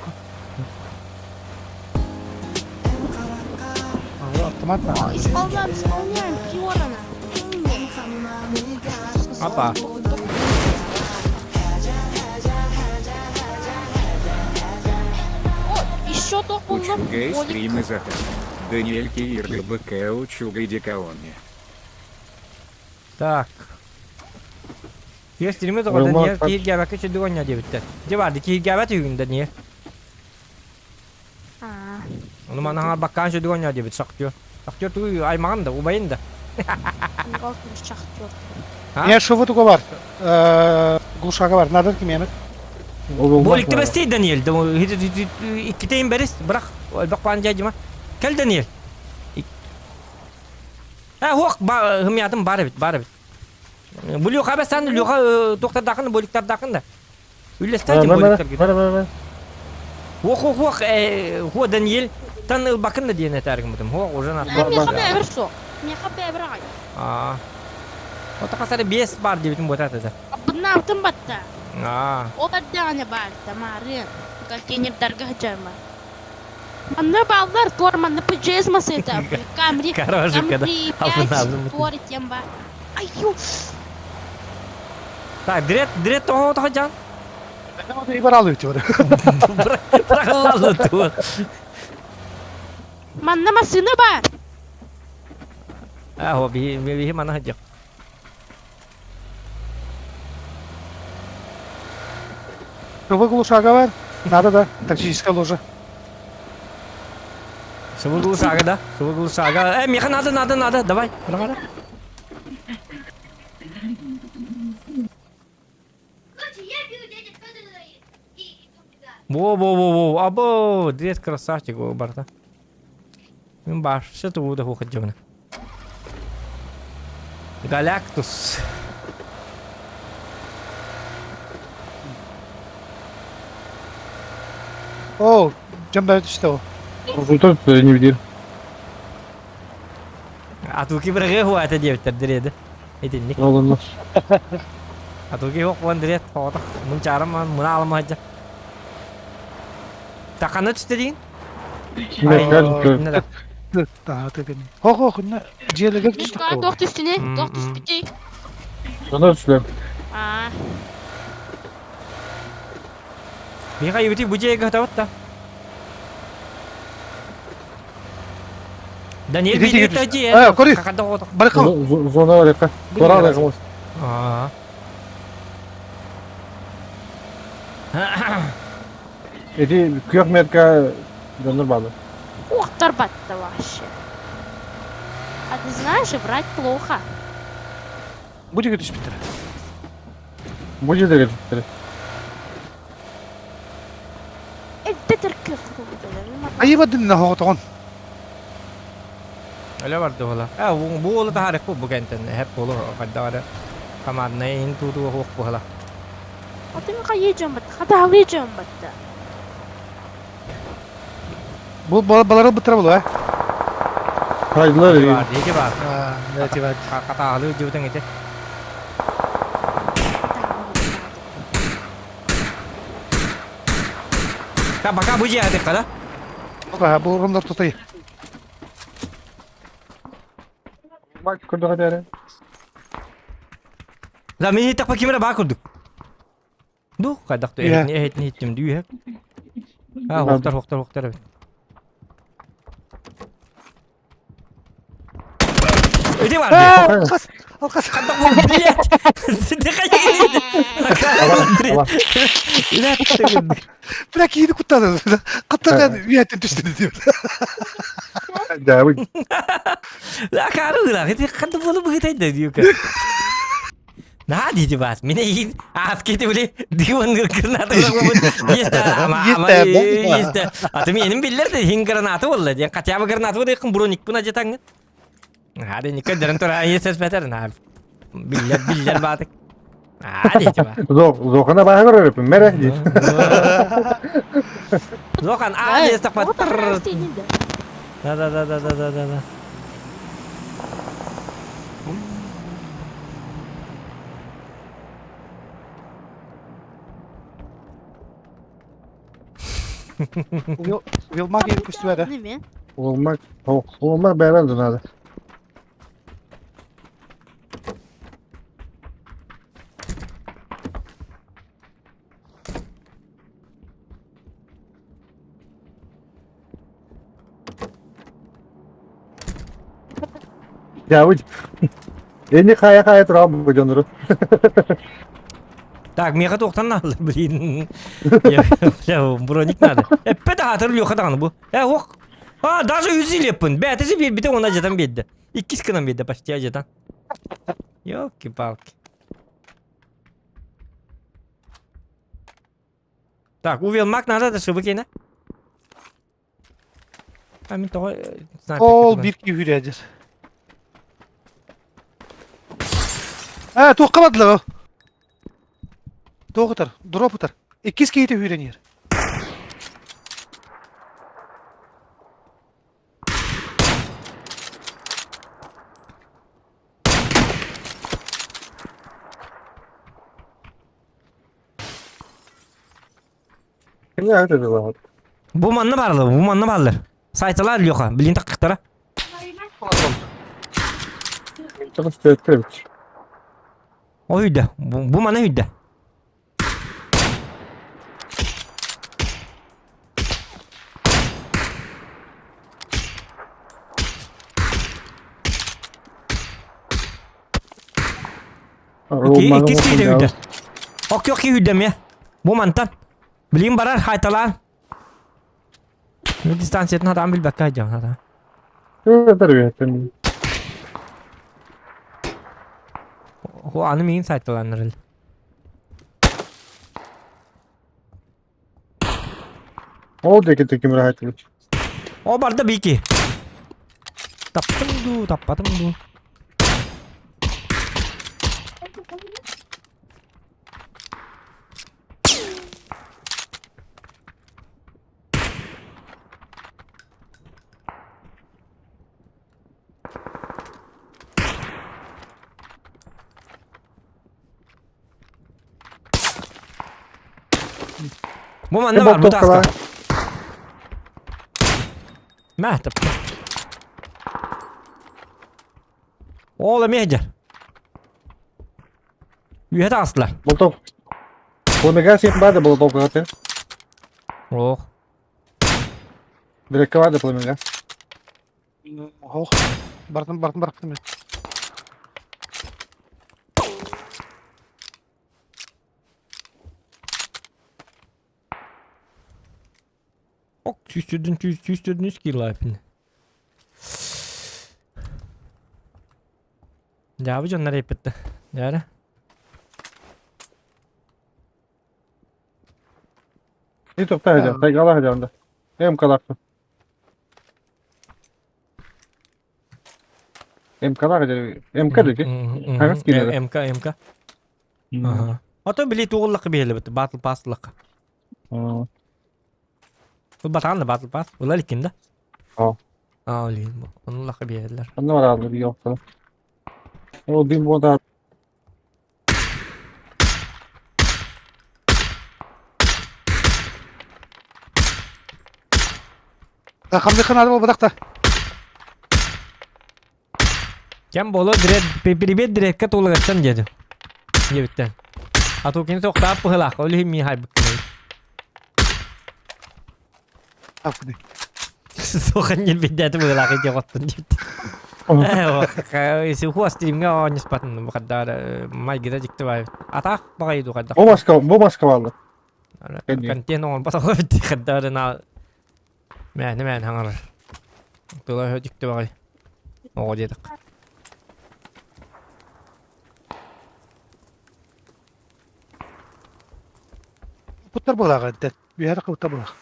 Автомат на. Исполняем, исполняем, Фиорана. Опа. О, еще тох буллум. Учугай стримы запись. Даниэль Киир ГБК Учугай Дикаоне. Так. Киһи стримы тоҕо Даниэль киһиргээбэккэ чөдүк оонньоо диэбиттэр. Дьэ баарды киһиргээбэт үһүгүн Даниэль. Ону маны хаҥарбаккаан чөдүк оонньоо диэбит Шахтер. Шахтер тугуй аймаҕын да, убайын да. Шахтер. Я шоу туга бар. Глушага бар. Надо кимемет. Боликты бэстей Даниэль. Иккитейин бэрис. Бырах. Элбэх паан дьадьыма. Кэл Даниэль. Э, хуох, хымятым бар эбит, бар эбит. Бу Леха бэсэн, Леха туохтардаахын, боликтардаахын да. Үллэстээти боликтаргын. Бар, бар, бар. Хуох, хуох, хуох, хуо Даниэль тан ылбакын да диэн этээргиммитим. Хуох, уже на. Миэхэ бэбир суох. Миэхэ бэбир аҕай. Аа. Ото хасары биэс бар диэбитим буотаата да. Абыннаабытым батта. Аа. Ол эрдэҕинэ баарта, маарыан. Контейнердарга сылдьарма. Манна бааллар, туор манна ПЖС масыта, Камри, Короче, когда Камри абыннаабытым. 5, туор тем ба. Аю! Так, дрет, дрет тоҕо тоҕо жан. Ибаралы өтүөр. Бырахыллалы туо. Манна массыына баар. Аа, би би мана хадьах. Выглушага бар. Надо да. Тактическая ложа. Сывыгылышага да? Сывыгылышага. Э, меха надо, надо, надо. Давай. Давай. Во-во-во-во. Або, дед красавчик, барта. Мен башшы тууда хуходжымына. Галактус. О, жамбар түстэ ол. Тут не видел. Атуки бырагы хуата диэбиттэр дириэди. Итинник. Олонно. Атуки хуох буон дириэт хоҕотох мунчаарым муна аламаһадьа. Тахана түстэ диин? Мен Хо-хо, дьиэлэргэ түстэ. Туох түстүнэ? Туох түспүтүй? Онор түстүлэр. Аа. Миха ибити бу дьиэгэ хатабыт да. Даниэль билиитэ дьиэ. Кори. Барыкал. Зона барыкка. Тора барыкка. Аа. Эти күөх метка донор балы. Уохтар батта вообще. А ты знаешь, врать плохо. Бу диэки түспүттэрэ. Бу дьиэлэргэ түспүттэрэ. Эрдэ тэркэ Айыба дынна хоҕотоҕун. Өлө барды буола. Э, бу уолу таһаарык бу кэнтэн. Эһэп буолу хайдах эрэ команднай иһин туутуга хуох буола. Атын хайыы дьон батта, хатаалыы дьон батта. Бу балары бытыра булу, э? Хайдылар Ити баар, ити баар. Ити баар. Хатаалыы дьыбытын ити. Та пока бу дьиэ да? Бу бу оруннар тутай. Мак көрдөҕө дээрэ. Да мин иттэх кимere баа курдук. Ду хайдах да эһитни эһитни иттим дүү. А хохтар хохтар хохтар эбит. Ити бар дии. Алқас, алқас. Хайдах бу блядь. Сиди хайдах. Бля киһини куттаады. Хаттан үйәттен түстүн дип. Дьаабый. Ла каарыгыла. Ити ханды болу быгытай да диюка. Наһаа дии баас. Мин эйигин ааскити били диван гранаты Есть ама ама есть. А ты менин биллер да хин гранаты болла диэн хотя бы гранаты болла броникпын ажатаңын. Хады нико дерен тура есть бетер на биллер биллер баатык. Аа дии ба. Зохана баһа көрөрөпүн мере диир. Зохан аа есть тапаттыр. Да да да да да да да да. Уилмак көстүбэдэ. Неме? Уолмак, уолмак бэйбэн дунады. Дьаабыт. Эни хайа-хайа туран бу дьоннору. Так, миэхэ туохтан нааллар, блин. Бля, броник надо. Эппет аатыр Леха даҕаны бу. Э, ох. А, даже үс илеппин. Бээтиси биэрбитэ уонна ажатан биэрдэ. Иккис гынан биэрдэ почти ажатан. Ёлки-палки. Так, увелмак надо да шыбыкена. А мин тоҕо снайпер Ол биир киһи үүрээдьэр. Ээ, туохха бардылар ол? Туох ытар? Дроп ытар. Иккис киһитэ үүрэн иһэр. Кини аҕа тыдылаабыт. Бу манна баарлар, бу манна бааллар. Сайталар Леха, билин тахтара. Тоҕус төрөттөр эбит. О үйдэ, бу, бу мана үйдэ. Икки, иккис киһитэ үйдэ. Окки окки үйдэ эмиэ. Бу мантан. Билигин барар хайталаан. Дистанциятын хатаан билбэккэ сылдьабын хатаан. О, аны миигин сайталааннар Ол диэки ким ыраһайтылы. О барда бики. Таптым дуу, таппатым дуу. Бу манна бар, бу таска. Мә, тапты. Ол эмиэ дьэр. Үөһэ таҕыстылар. Болтов. Пламегас сиэн баар да болотовкаҕа ты. Ох. Бирэккэ баар да пламегас. Ох, бартын бартын барахтым. Ок, 104 104 үс кило. Дьаабы дьоннор эппитте. Дьээрэ. И тоқта хадьан, тайгала хадьан да. МК-лаахпын. МК-лаах хадьан. МК дики. Хагас киирэр. МК, МК. Ага. Ото били тугуллакка биһилибит, Battle Pass лакка. Бу батаан да Battle Pass. Улар иккин да? Аа. Аа, олин. Ону лакка биһилер. Онно барааллар биһиги Ол бин буода Хамдыхын ады болбатах та. Кем боло дирет привет диретке тулыгаттан деді. Диэбиттэн. А то кини тоқтаап быһылаах, ол иһин мии хайбыккын. Аппыны. Сухан ньирбидээти быһылаах ити оттон диэбит. Сухуас тиримҥэ оонньуспатын бухаддаара майгыта дьикти баайбыт. Атаах баҕайы дуу хайдах. Бу маска, бу маска бааллар. Контент оҥорбот оҕо хаддаара на мээнэ мээнэ хаҥарар. Тыла дьикти баҕайы. Оҕо диэтэх. Путтар буолааҕа интэн. Үһэ кыбыта буолаах.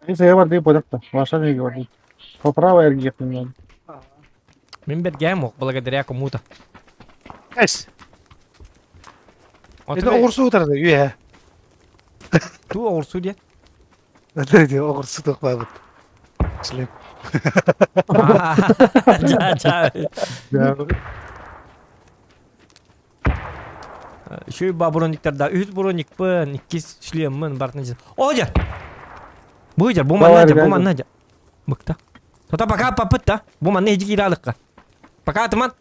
Если бар дии бодохто. Ваша не говорит. Поправо эргиэхпин Мин бэргээн мох благодаря кому-то. Эс. Это оҕурсу утарда үһэ. Ту оҕурсу диэн? Ды оҕурсу тохпабыт. Шлем. Жа жа. Үчүгэй ба брониктарда үһүс броникпын, иккис шлеммын бартын дьэ. О дьэ! Бу дьэ, бу манна дьэ, бу манна дьэ. Быкта. Тота пока папыт да. Бу манна иһи кииралыкка. Пока атыман.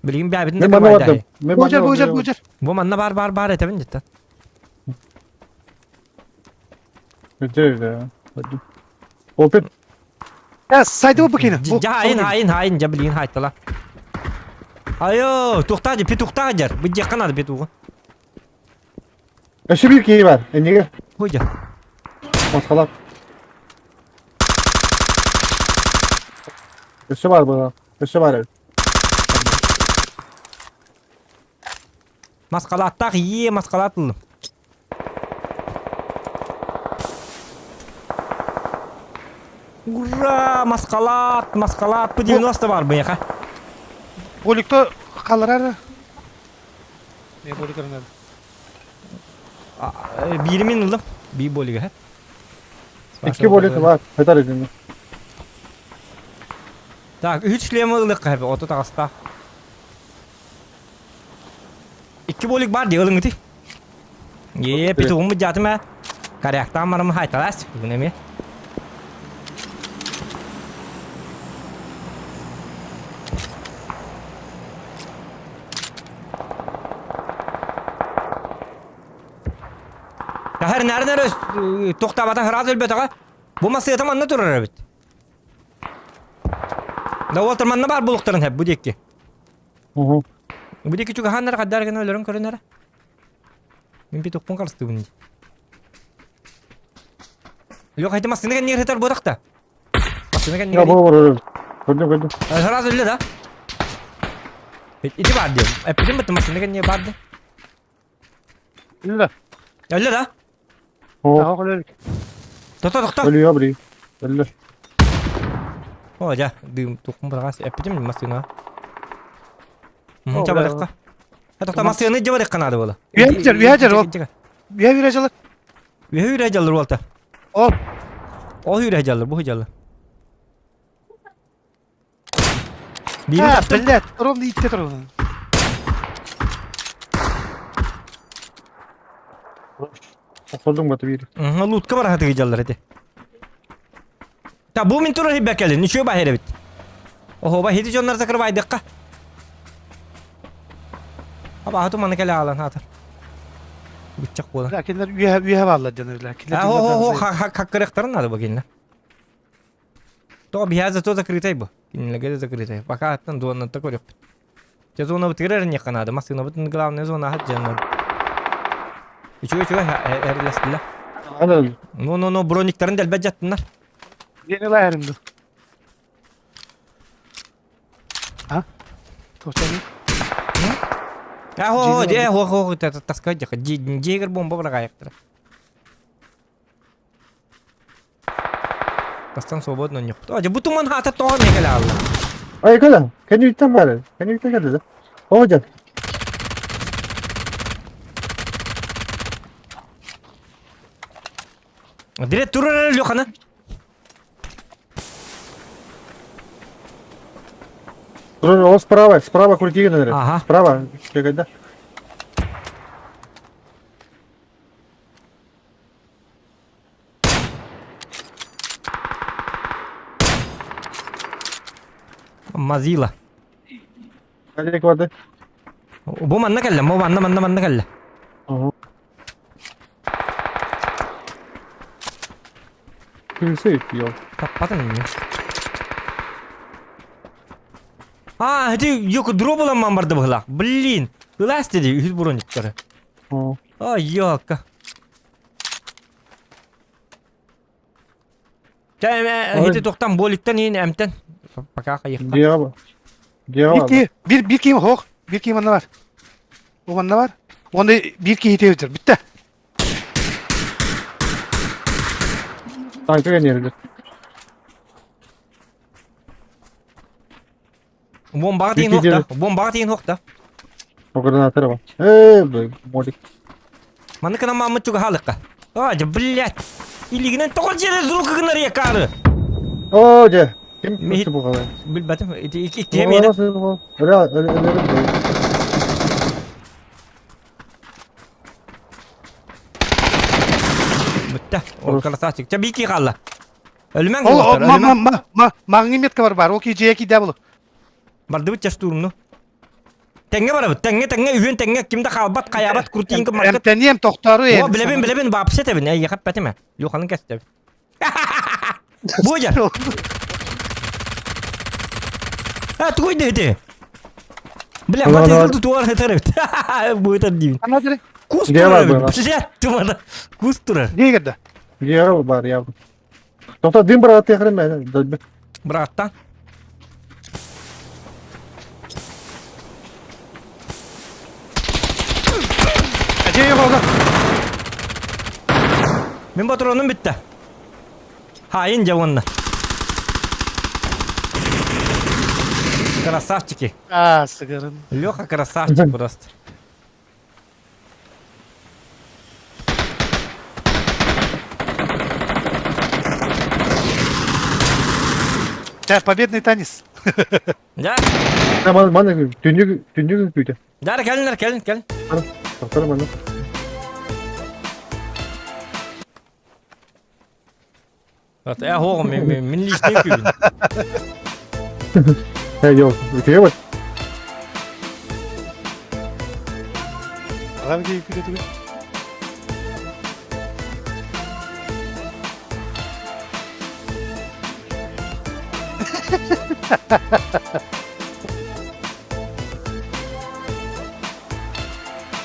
Билигин бэбитин да Мен манна бардым. Мен Бу дьэр, бу дьэр, бу дьэр. Бу манна бар бар бар этэбин дьэ. Өтө Опит. Э, сайды бу кини. Дьэ хайын хайын хайын дьэ билигин хайтала. Айо, тухтаа дьэ, петухтаа дьэр. Бу дьиэххэ наада петугу. Өссө биир киһи бар. Эннигэ. Хуй дьэ. Москалап. Өссө бар була. Өссө бар. Маскалааттаах ие маскалаат ыллым. Ура! Маскалаат! Маскалаат! Бу 90 бар быйаха. Боликто қалырар. Не болик надо. Бииримин ыллым. Бии болига. Икки болик бар. Хатар един. Так, үч шлемы ылык хэп, ото таҕыста. Икки болик бар дии ылыҥ ити. Е, петугум быдьаатым ээ. Коряктаан барым хайталаас. Бүгүн эмиэ. Кахар наар тохтаабата сразу өлбөтөҕө. Бу массыата манна турар эбит. Да уолтар манна баар булуктарын хэп бу диэки. Угу. Бу диэки чугаһааннар хаддар гына өлөрөн көрүнэрэ. Мин петухпун харыстыыбын дии. Лёха, эти массыына кэннигэр сытар буотах да? Массыына Я кэннигэр... бу бар. Көрдүм көрдүм. Сразу өллө да? Ити бар дием. Эппитим бытты массыына кэннигэр бар ди. Өллө. Өллө да? О, Тохто, тохто. өлүө бри. Өллө. О, дьэ, дым туххун быраҕас. Эппитим массыына. Чабарыкка. Тохто массыына дьабарыкка наада буола. Үһэ үһэ дьэр ол. Үһэ үһэ дьалар. Үһэ үһэ дьаллар уолта. Ол. Ол үһэ дьаллар, бу дьаллар. А, блядь, ровно идти ровно. Охордуҥ баты биир. Лутка бар хатыгы дьаллар эти. Та бу мин турар хиббэккэлин, ничего баһыр эбит. Оһоба хити дьоннор закрывайдыкка. Аба хату маны кэлэ аалан хаатар. Быччак буолан. Да, кинилэр үөһэ үөһэ бааллар дьоннор. Кинилэр Хо хо хо хаккырыктарын надо бу кинилэр. Тоҕо биһиэхэ зато закрытай бу. Кинилэргэ да закрытай. Пока аттан зонатта көрүөхпүт. Дьэ зонабытыгар эрниэххэ наада. Массыынабытын главная зона аһат дьоннор. Үчүгэй үчүгэй эрлэстилэр. Ана Ну ну ну брониктарын дэлбэт дьаттыннар. Дьиэни лаһарым ду. Туохтан? А, де, хо, хо, таскай дьаха. Дьиэгэр бомба быраҕаайахтара. Тастан свободно ньохпут. А, бу туман хаата тоҕо эмиэ кэлэ хаалла. Ай, кэлэ. Кэнниттэн баар. Кэнниттэн кэллэ. О, дьэ. Дирет турар Лехана. Он справа, справа крути, наверное. Ага. Справа, бегать, да? Мазила. Ханнык барды? Бу манна кэллэ, бу манна манна манна кэллэ. Кимсе йоо. Таппатын ини. А, ити йоку дробуламман барды быһылаах. Блин, ылаас диди үһүс брониктары. Ай, ёлка. Чэ, ити тохтан боликтан иин эмтен. Пока хайыхта. Дьиэҕэ бар. Дьиэҕэ Биир бар. киһи, биир, биир киһи оһох, биир киһи манна бар. Бу манна бар. Уонна биир киһи тиэбитэр. Бүттэ. Танка кэнниэрдэр. Бомбаҕа тиин Биир киһи хуохта. Бомбаҕа тиин хуохта. О гранатара бар. Ээ, б- молик. Маннык гынан мааммыт чугаһаалыкка. А, дьэ, блядь. Илигинэн тоҕо дьиэлэр звук гынар якары. О, дьэ. Ким Миһит- көстө буҕалай? Билбэтим. Ити икки миэнэ. Өлө, өлө, өлө. Бүттэ. Ол красавчик. Чэ, бики хаалла. Өлүмэҥ Ол уолаттар, ма ма өлүмэҥ. ма ма маҥҥы метка бар бар. Ол ки дьиэ киидэ булу. Бардыбыт частуурумну. Тэҥҥэ барабыт. Тэҥҥэ тэҥҥэ үһүөн тэҥҥэ ким да хаалбат, хайаабат, крутинка маркет. Эмтэниэм тохтору О, билэбин, билэбин, баапсы этэбин. Эйиэхэ эппэтим ээ. Люханын кэстэбин. Буодьа! А, тугуй да ити? Бля, Ана, мат ана. ытыр туар ытар эбит. Бу ытар диибин. Ана дири. Кус Дьиэ турар бар эбит. быһа. Бля, тумана. Кус турар. Дьиэ кэрдэ. Дьиэҕэ бар, явно. Тоқта дым быраҕаттыаххын мэ, дойбу. Быраттан. Дьиэ yok oğlum. Мин патроным бүттэ. Хаайын дьэ уонна. Красавчики. А, сыгырын. Леха красавчик просто. Чэ, победный танец. Да, Маны, маны, түннүк, түннүк күүтэ. да, кэлиннэр, кэлин, кэлин. Тоқтар маны. Вот, я хоҕум, мин мин мин личный күүбүн. Э, йоо, үтүө бат. Алам киһи күтэ түгэн.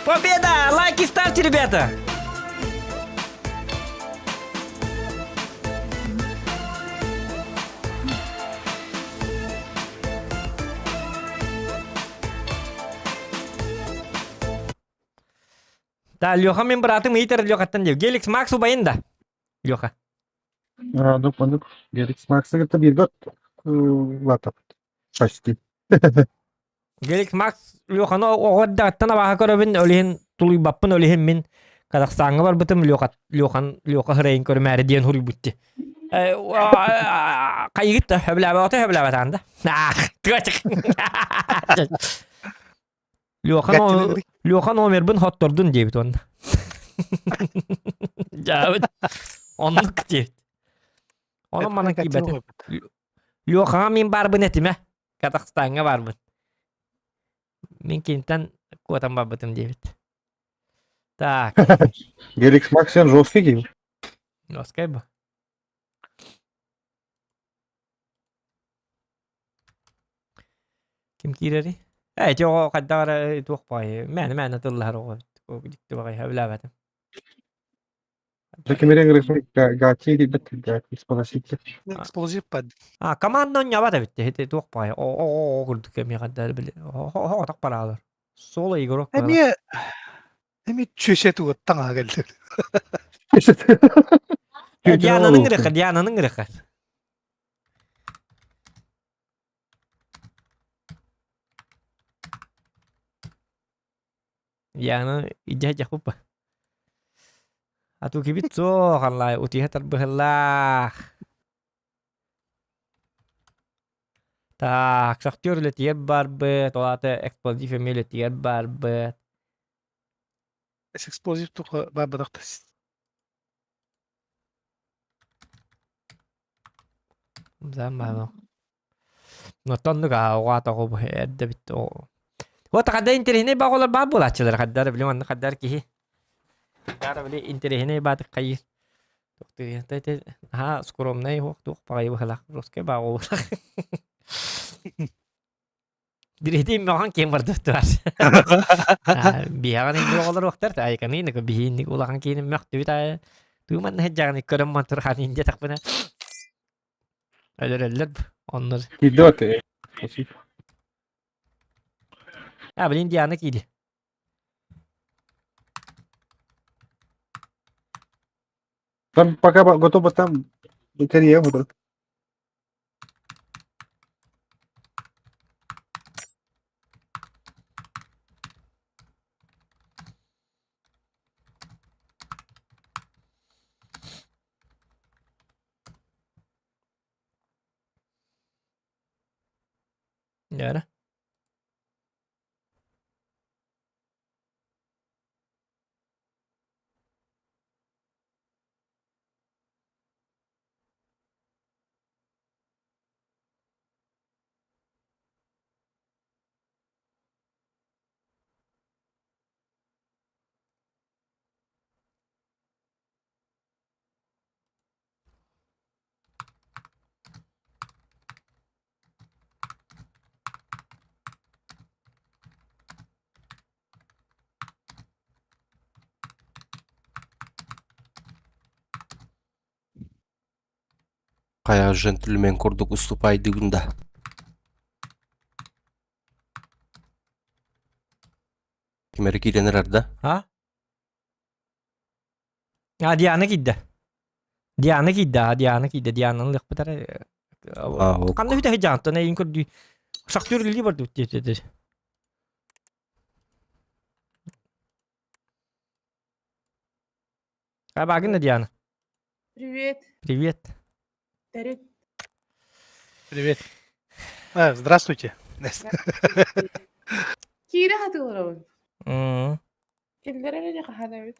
Победа! Лайки ставьте, ребята! Да, Леха мин братым ыйытар Лехаттан диэв. Геликс Макс убайын да. Леха. Оннук, оннук. Геликс Максы кытта бииргэ латап. Почти. Геликс Макс Леханы оҕо эрдэҕиттэн абааһы көрөбүн, ол иһин тулуйбаппын, ол иһин мин Казахстаҥҥа барбытым Леха Лехан Леха һырайын көрүмээри диэн суруйбут дии. Хайыгыт да сөбүлээбэҕитэ сөбүлээбэтэҕин да. Леха Леха номербын хоттордун диэбит уонна. Дьаабыт. Оннук диэбит. Онон манан киирбэтим. Лехаҕа мин баарбын этимэ. Казахстаҥҥа баарбын. Мин кинтэн куотан барбытым диэбит. Так. Геликс Макс сен жесткий киһи. Жесткий бу. Ким киирэрий? Ээ, ити оҕо хайдах эрэ туох баҕайы мээнэ-мээнэ тыллаһар оҕо эбит. Дьикти баҕайы сөбүлээбэтим. Кимирен гачи диэбит эксплозив. Эксплозив пад. А команда онньобот эбит ити туох баай о курдук эмиэ хаддар били хоҕотох бараалар. Соло игрок. Эмиэ эмиэ чүөсэ тугуттан аға келдер. Диананың ырыха, Диананың ырыха. Яны идя жахупа. А ту кибит суох аллай утиһа тарбыһыллаах. Так, шахтер үлэтигэр барбыт, ол аата эксплозив эмиэ үлэтигэр барбыт. Эксплозив туха барбатах Заммано. Оттоннук ааҕа тоҕо бу эрдэ бит Вот хадда интэриэһинэй баҕалар баар буолааччылар хаддар били манна хаддар киһи хаддар били интэриэһинэй баатык хайыыр наһаа скромнай уох туох баҕайы быһалаах русскай баҕа буолах Дириһитин мөҕөн киэн бардыттылар. Биһаҕын инник оҕолор уохтар айканы ник биһиинник улахан киинин мөхтүбүт аа тууман һэдьаҕын көрөн мантурхан инде тахпына өлөрөллөр оннор. Идет. А, блин, Диана кииди. Там пока готово там карьера вот. Яра. Хайа джентльмен курдук уступайдыгын да. Ким эрэ киирэн эрэр да? А? А, Диана киирдэ. Диана киирдэ, а, Диана киирдэ. Диананы ылыахпыт эрэ. А, ол Ханна бүтэ сылдьаҕыттан эйин көрдүү. Шахтер үлэлии бардыбыт диэтэ. А, багын да Диана. Привет. Привет. Тарик. Привет. А, здравствуйте. Киирэ хатыларабын. М. Киллэр эрэ хаһан эбит.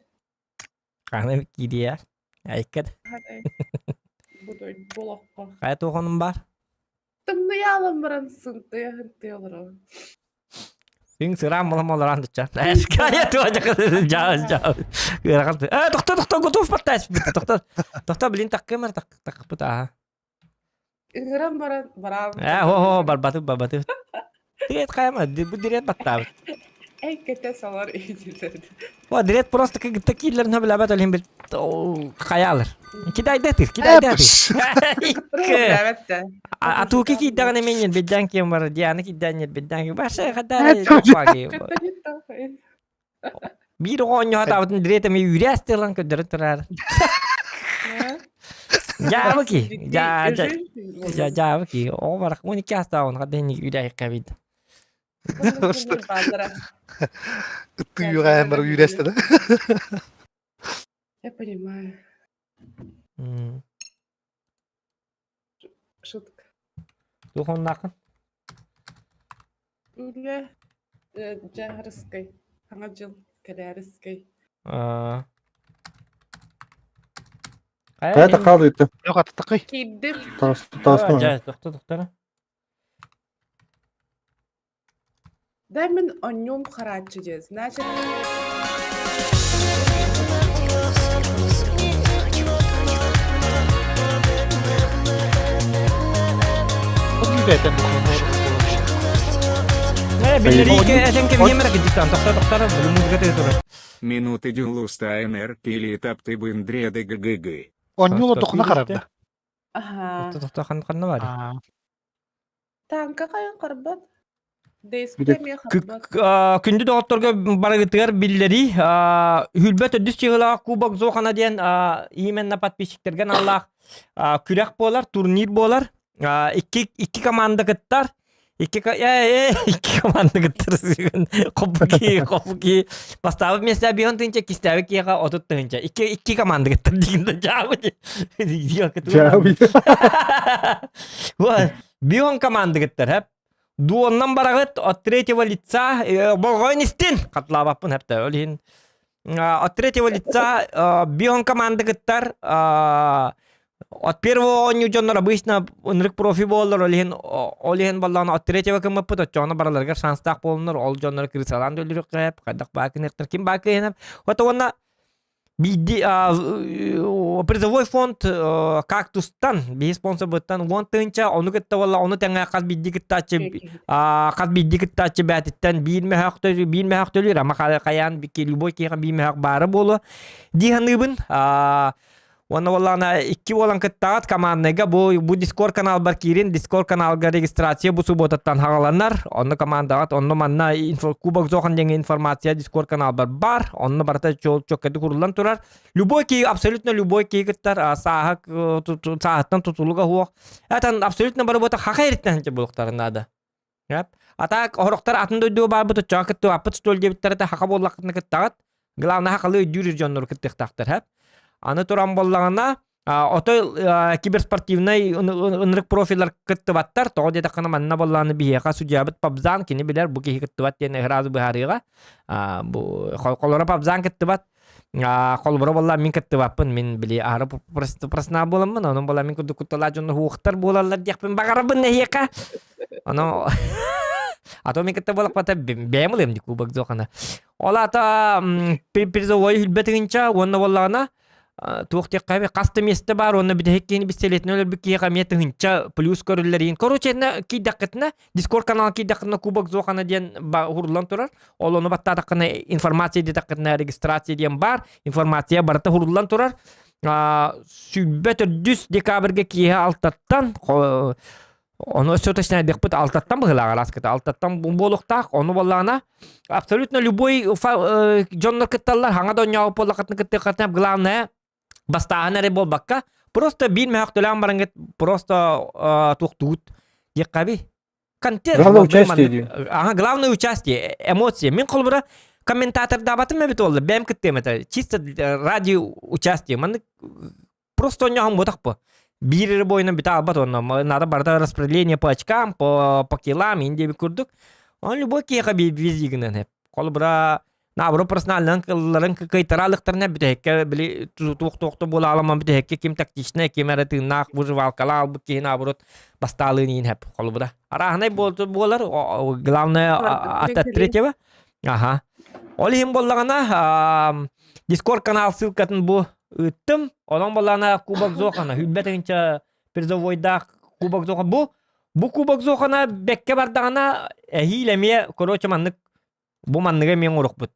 Хаһан киириэ. Айкат. Хаһан Бу болоххо. Хайа туохонум бар? Тымныйаалан баран сынтыйа сынтыйа олоробун. Син сыраан булам олоран дуча. Эская туожа жаа жаа. Ыарахан. Э, тохто тохто готов баттас. Тохто. Тохто блин таккымар так так бута. Ыҥыран баран бараан. Э, хо хо барбаты барбаты. Дирет кайма, бу дирет баттабыт. Эй кете салар иһитилэр. О, дирет просто как такилерин хөбүлэбэт олин бил хайалар. Кидайда тыр, кидайда тыр. Билэбэт да. А туки киддаҕына мен ньирбиддаан киэн бар, Диана киддаан ньирбиддаан баша хадаа Биир оҕо оонньоһо дирет эми үүрээс тылан көрдөрөн турар. Дьаабы ки, дьаа дьаабы ки, оҕо барах 12 астаабын хадда инник үүрээххэ бит. Ыттыы үөҕээн бар үүрээстэ да. Я понимаю. Шутка. Духоннаахын? Үлэ дьаһарыскай. Саҥа дьыл кэлээрискэй. Хайа хаалыыта. Yok ататакый. Киирдим. Тастан. Дьэ, тохто тохторо. Да мин онньуум харааччы дьэ. Значит, Э, биллэрии этэн кэбиһиэмэрэ кидиктан тохто тохторо бу музыка тыа турар. Минуты дюлуста НР или тапты бындреды ГГГ. Онньула тохуна харарда. Аха. Тохто ханна бар? Танка хайан карбат. Дейскэ эмиэ харбат. Күндү доҕотторго барыгытыгар биллэрии Хүлбэ төрдүс чыгылаах Кубок Зохана диэн именно подписчиктерге аналлаах күрэх буолар, турнир буолар. Икки икки команда кыттар. Икки икки команда кыттар. Хоппуки, хоппуки. Бастаабыт месте бион тыынча, кистээбит киэхэ 30 тыынча. Икки икки команда кыттар диэн жаабы. Жаабы. Бион команда кыттар, хэп. Дуоннан бараҕыт от третьего лица болҕойон истин хатлаабаппын хэптэ ол иһин от третьего лица бион команда кыттар от первого оонньуу дьоннор обычно ынырык профи буоллар ол иһин ол иһин баллаана от третьего кыммыппыт оччоҕуна бараларыгар шанстаах буолуннар ол дьоннору крысалаан да өлүрүөххэ хайдах баа кыныахтар ким баа кыһынап вот уонна Биирди призовой фонд кактустан биһи спонсорбуттан 10 тыһыынча ону кытта буолла ону тэҥэ хас биирдии кыттааччы хас биирдии кыттааччы бээтиттэн биир мөһөөх биир мөһөөх төлүүр ама хайаан любой киһиэхэ биир мөһөөх баара буолуо дии саныыбын. Уонна буоллаҕына икки буолан кыттаҕыт командныйга бу бу Discord каналбар киирин Discord каналга регистрация бу субботаттан хаҕаланар. Онно командаҕыт онно манна инфо Кубок Зохан диэн информация Discord каналбар бар. Онно барыта чөккөдүк уруллан турар. Любой киһи абсолютно любой киһи кыттар сааһа сааһыттан тутулуга суох. Этан абсолютно бары буота хаха эриттэн булуктарын наада. А так орохтор атын дойдуга барбыт оччоҕо кыттыбаппыт столь диэбиттэрэ да хаха буоллаххытына кыттаҕыт. Главное хахалы өйдүүр дьоннору кыттыахтаахтар хэп. Аны туран буоллаҕына отой киберспортивнай ынырык профиллар кыттыбаттар. Тоҕо диэтэххинэ манна буоллаҕына биһиэхэ судьябыт Пабзан кини билэр бу киһи кыттыбат диэн ыраазы быһаарыыга. Бу холоро Пабзан кыттыбат. Холобура буолла мин кыттыбаппын мин били аһара профессионал буоламмын онон буолла мин курдук кутталаах дьонно хуохтар буолаллар диэхпин баҕарабын эһиэхэ ону а то мин кытта буолахпата бэйэм ылыам ди кубок зохана ол ата призовой хүлбэтигинча уонна буоллаҕына туох диэххэ хас да миэстэ баар уонна бүтэһик киһини пистолетинэн өлөрбүт киһиэхэ эмиэ тыһынча плюс көрүллэриин короче киирдэххитинэ Дискорд канал киирдэххинэ Кубок Зохана диэн уһуруллан турар. Ол ону баттаатаххына информация диэтэххинэ регистрация диэн баар. Информация барыта уһуруллан турар. 24 декабрьга киэһэ алтаттан ону өссө уточняйдыхпыт алтаттан быһылааҕар аскыта алтаттан буолуохтаах ону буоллаҕына абсолютно любой дьоннор кытталлар хаҥа да онньообут буоллаххытына кыттыаххытына главное бастааһын эрэ буолбакка, просто биир мөһөхтөлөөн бараҥҥыт просто туохтугут диэххэ Контент. Главное участие дии. Ага, главное участие, эмоции. Мин холобура комментатордаабатым эбит буолла, бэйэм кыттыам этэ. Чисто ради участия. Маннык просто онньоһон буотах бу. Биир эрэ бойунан бүтэ албат онно. Надо барыта распределение по очкам, по, по килам, индия курдук. Он любой киһиэхэ вези гынан Холобура наоборот персональнан кылларын кыйтара алыктарына бүтэһиккэ били туох-туохта буола аламан бүтэһиккэ ким тактичнай ким эрэ тыыннаах выживалкалаах албыт киһи наоборот бастаалыын иин хэп холобура арааһынай буолар главное от третьего аха ол иһин буоллаҕына дискорд канал ссылкатын бу ыыттым онон буоллаҕына кубок зохана хүлбэ тыһынча призовойдаах кубок зоха бу бу кубок зохана бэккэ бардаҕына эһиил эмиэ короче маннык Бу манныга эмиэ оҥоруохпут.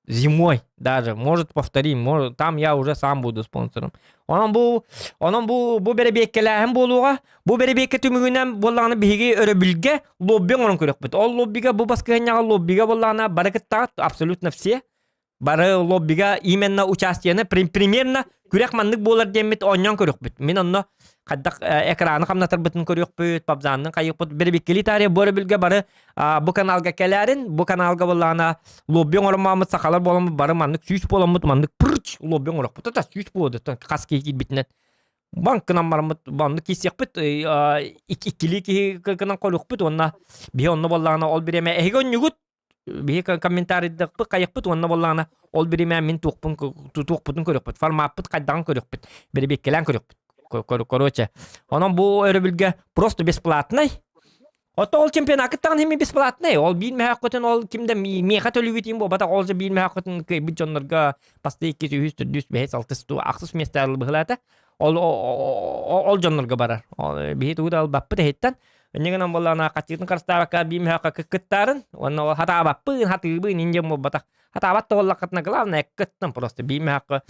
Зимой даже, может повторим, может, там я уже сам буду спонсором. Онон бу онон бу бу бэрэбиэккэлээһин буолуоҕа. Бу бэрэбиэккэ түмүгүнэн буоллаҕына биһиги өрөбүлгэ лобби оҥорон көрүөхпүт. Ол лоббига бу баскыһанньаҕа лоббига буоллаҕына бары кыттаҕыт абсолютно все. Бары лоббига именно участиены примерно күрэх маннык буолар диэммит оонньоон көрүөхпүт. Мин онно хайдах экраны хамнатарбытын көрүөхпүт, пабзаанын хайыппыт. Бэрэбиэккэлии таарыйа бу өрөбүлгэ бары бу каналга кэлээрин, бу каналга буоллаҕына лобби оҥороммут сахалар буоламмыт бары маннык сүүс буоламмыт маннык пырч лобби оҥорохпут. Это сүүс буолуо хас киһи киирбитинэн. Банкынан бараммыт маннык киирсиэхпит иккилии киһи гынан көрүөхпүт уонна биһи онно буоллаҕына ол бириэмэ эһиги онньугут биһи комментарийдахпыт хайахпыт уонна буоллаҕына ол бириэмэ мин туохпун туохпутун көрүөхпүт формаппыт хайдаҕын көрүөхпүт бэрэбиэккэлээн көрүөхпүт короче онон бу өрөбүлгэ просто бесплатный Ото ол чемпионакыт даҕаны хими бесплатный. Ол биир мөһөөххүтүн ол ким да миэхэ төлүүгүт буолбатах. Ол же биир мөһөөххүтүн кыайбыт дьоннорго басты иккис, үһүс, төрдүс, бэһис, алтыс, ахсыс миэстэ быһылаата. Ол ол дьоннорго барар. Биһи тугу да албаппыт эһиттэн. Инньэ гынан буоллаҕына хаччыытын харыстаабакка биир мөһөөххө кыттаарын уонна ол хатаабаппын, хатыыбын индиэн буолбатах. Хатаабат да буоллаххытына, главное, кыттан просто биимэххэ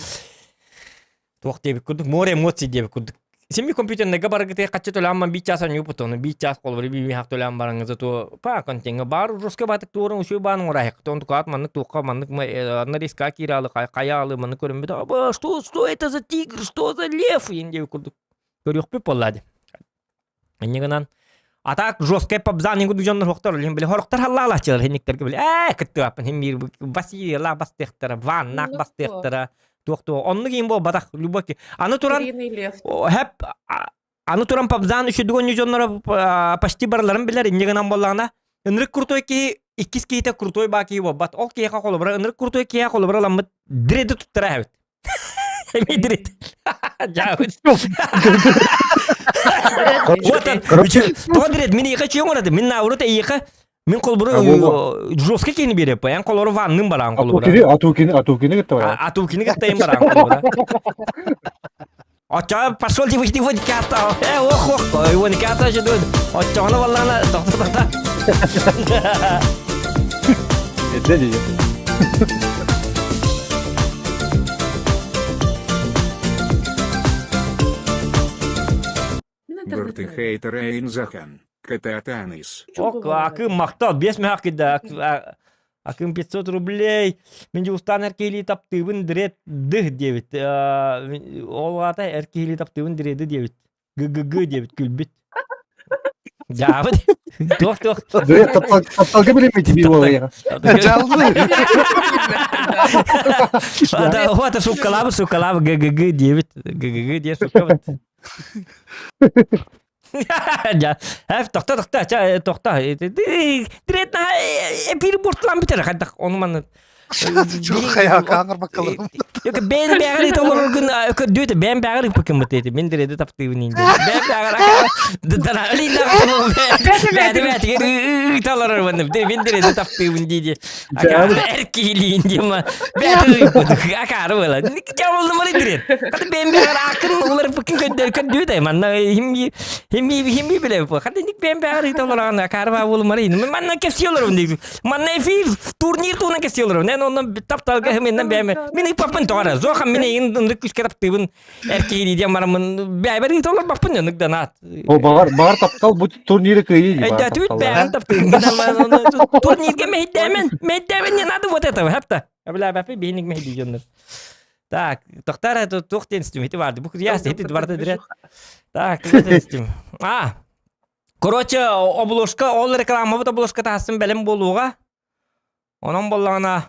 туох диэбит курдук, море эмоций диэбит курдук. Семи компьютернайга барыгытыгар хаччы төлөөн биир час аньуупут ону биир час холобур биир төлөөн бараңызы то па контеҥҥа баар русска батык туорун үчүгэй баан оҥораһык тон тукаат маннык туохха маннык анна риска кииралы хайаалы маннык көрүммүт аба что что это за тигр что за лев иин диэбит курдук көрүөхпүт буолла ди инньэ гынан а так жесткай попзан курдук дьоннор хуохтар илин били хорохтор халлаалааччылар хинниктерге били ээ кыттыгаппын хин биир Василий бастыахтара ваннаах бастыахтара туох туох оннук иин буолбатах любой аны туран хэп аны туран попзан үчүдүгөн дьонноро почти барыларын билэр инньэ гынан буоллаҕына ынырык крутой киһи иккис киһитэ крутой баа киһи буолбат ол киһиэхэ холобура ынырык крутой киһиэхэ холобура ыламмыт дреди туттара эбит Эмиэ дирит. Дьаабыт. Вот тоҕо дирет мин иэхэ чүөҥ орады мин наоборот эйиэхэ мин холбуру жестко киини биэрэп эн холору ванным бараан холобура Атукини атукини кытта бараан. Атукини кытта им бараан холобура. Оччоҕо пошел ты выйди вот ката. Э, ох, ох, вон ката же дуд. Оччоҕуна баллана тохто тохто. Эдде дии. Бырты хейтер Эйнзахан, Кататанис. Ок, акым махтал, 5 мехак кида. Акым 500 рублей. Мин Дьулустаан эр киһилии таптыыбын дирет дых диэбит. Ол аата эр киһилии таптыыбын диреди диэбит. ГГГ диэбит күлбүт. Дьаабыт. Туох туох. Тапталга билиммит би буолайа. Дьаллы. Вот суккалабы суккалабы ГГГ диэбит. ГГГ диэ суккабыт. Дьа, тохто тохто, ча тохто. Тирет на эпир буртлан битер хайдах ону манна Yok ben бэҕэр толороргун көрдүүтэ бэйэм бэҕэр ыппыккын быт мен диреди таптыыбын инде бэйэм бэҕэр бэйэм бээтигэр ыыталарар мен диреди таптыыбын дии эр киһилиин дима бэйэтин ыыппыт акаары буола чабыллымары дирет хата бэйэм бэҕэр акын уларыппыккын көрдүүтэ манна химми химми химми билэ хата ник бэйэм бэҕэр ыыталараган акаары баа буолумары манна кэпсии олоробун дии Манна эфир турнир туһунан кэпсии олоробун. Эн онно тапталга хымыннан бэйэм мин ыйпаппын тоҕо Зохан мин эйин ынырык күүскэ таптыыбын эр киһи диэн бараммын бэйэбэр ыыта олорбаппын ынык данаат. О баҕар баҕар таптал бу турниры кыайыы дии баҕар Өйдөөтүбүт тапталлар. бэйэҕин таптыыбын. Турнирга мэһэйдээмэн, мэһэйдээбэн не надо вот этого, хапта. Бля, биһиник мэһэйдии дьоннор. Так, тохтар это туох диэн истим, ити барды. Бу яс, ити барда дирет. Так, туох диэн истим. А, Короче, обложка, ол рекламабыт обложка таһасын бэлэм буолуоҕа. Онон буоллаҕына,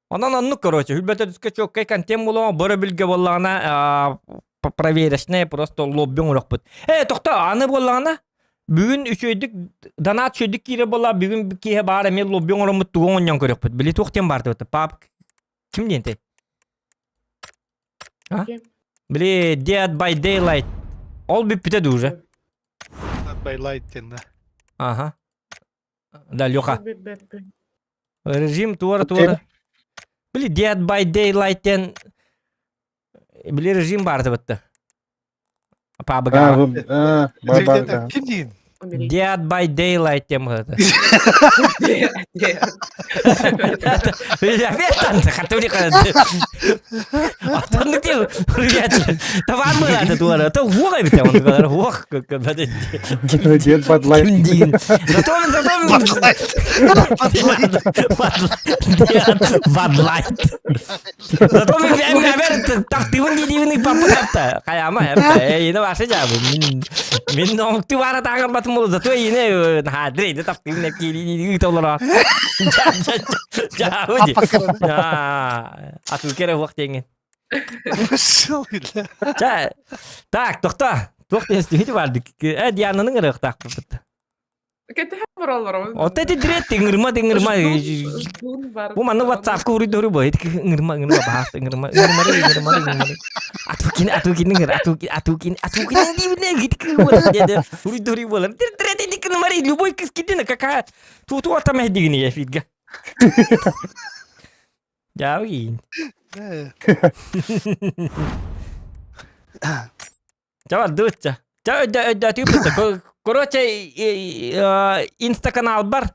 онон оннук, короче, хүлбэтэ түскэ чуоккай контент буолуоҕа, бөрө билгэ буоллаҕына, проверочная просто лобби оҥоруохпут. Э, тохто, аны буоллаҕына, бүгүн үчүгэйдик, донат үчүгэйдик киирэр буоллаҕа, бүгүн киэһэ баар эмиэ лобби оҥороммут тугу оҥонньон көрүөхпүт. Били туох диэн баар диэбит, пап, ким диэн этэй? А? Били Dead by Daylight. Ол бүппүтэ дуу уже? Dead by Light диэн да. Ага. Да, Леха. Режим туора-туора. Били Dead by Daylight диэн били режим баар бытты. Пабыга. Ким диин? Dead by Daylight диэн быһыыта. Тавар мыылаата туора. То уох эбит оннук уох Dead by Light. Зато зато Bud Light. Зато мен бәрі тақтыбын дедибин ыппаппын хапта. Хайама хапта. Эйине башы жабы. Мин мин оңту бара таңырбатым болу. Зато эйине хадрейді тақтыбын деп кели толора. Жабы ди. Атыл керек уақ деген. Так, тоқта. Туох тестибити барды. Э, Диананың ырыктаакпыт. Кэтэһэн бараллар. Ота ити дирет ыҥырма ыҥырма. Бу манна WhatsApp-ка уруйдору бу. Ити ыҥырма ыҥырма баһаста ыҥырма ыҥырмары ыҥырмары ыҥырмары. Атукин атукин ыҥыр атукин атукин атукин дибине ити кыылар деде уруйдору болар. Дирет ити кынмары любой кыз кидина какая туту атам эдигини эфирге. Жабы Ча дыытча. Ча өйдө өйдөтүгү Короче, инстаканал бар.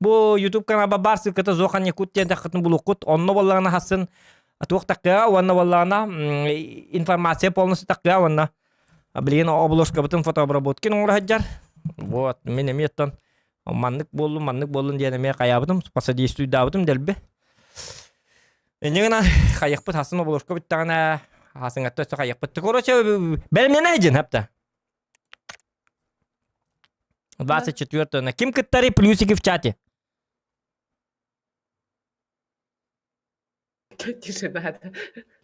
Бу YouTube каналба бар ссылката Зохан Якут диэн таххытын булуккут. Онно боллаҕына хассын туох таккыа уонна боллаҕына информация полностью таккыа уонна билигин обложкабытын фотообработкин оҥоро сылдьар. Вот, мин эмиэ оттон маннык буоллун, маннык буоллун диэн эмиэ хайаабытым, посодействуйдаабытым дэлби. Инньэ гынан хайыхпыт хасын обложка бүттэҕинэ хасыҥатта өссө хайыхпыт. Короче, бэлэмнэнэ сылдьын хапта. 24 Ким кыттарый плюсики в чате? Тишина.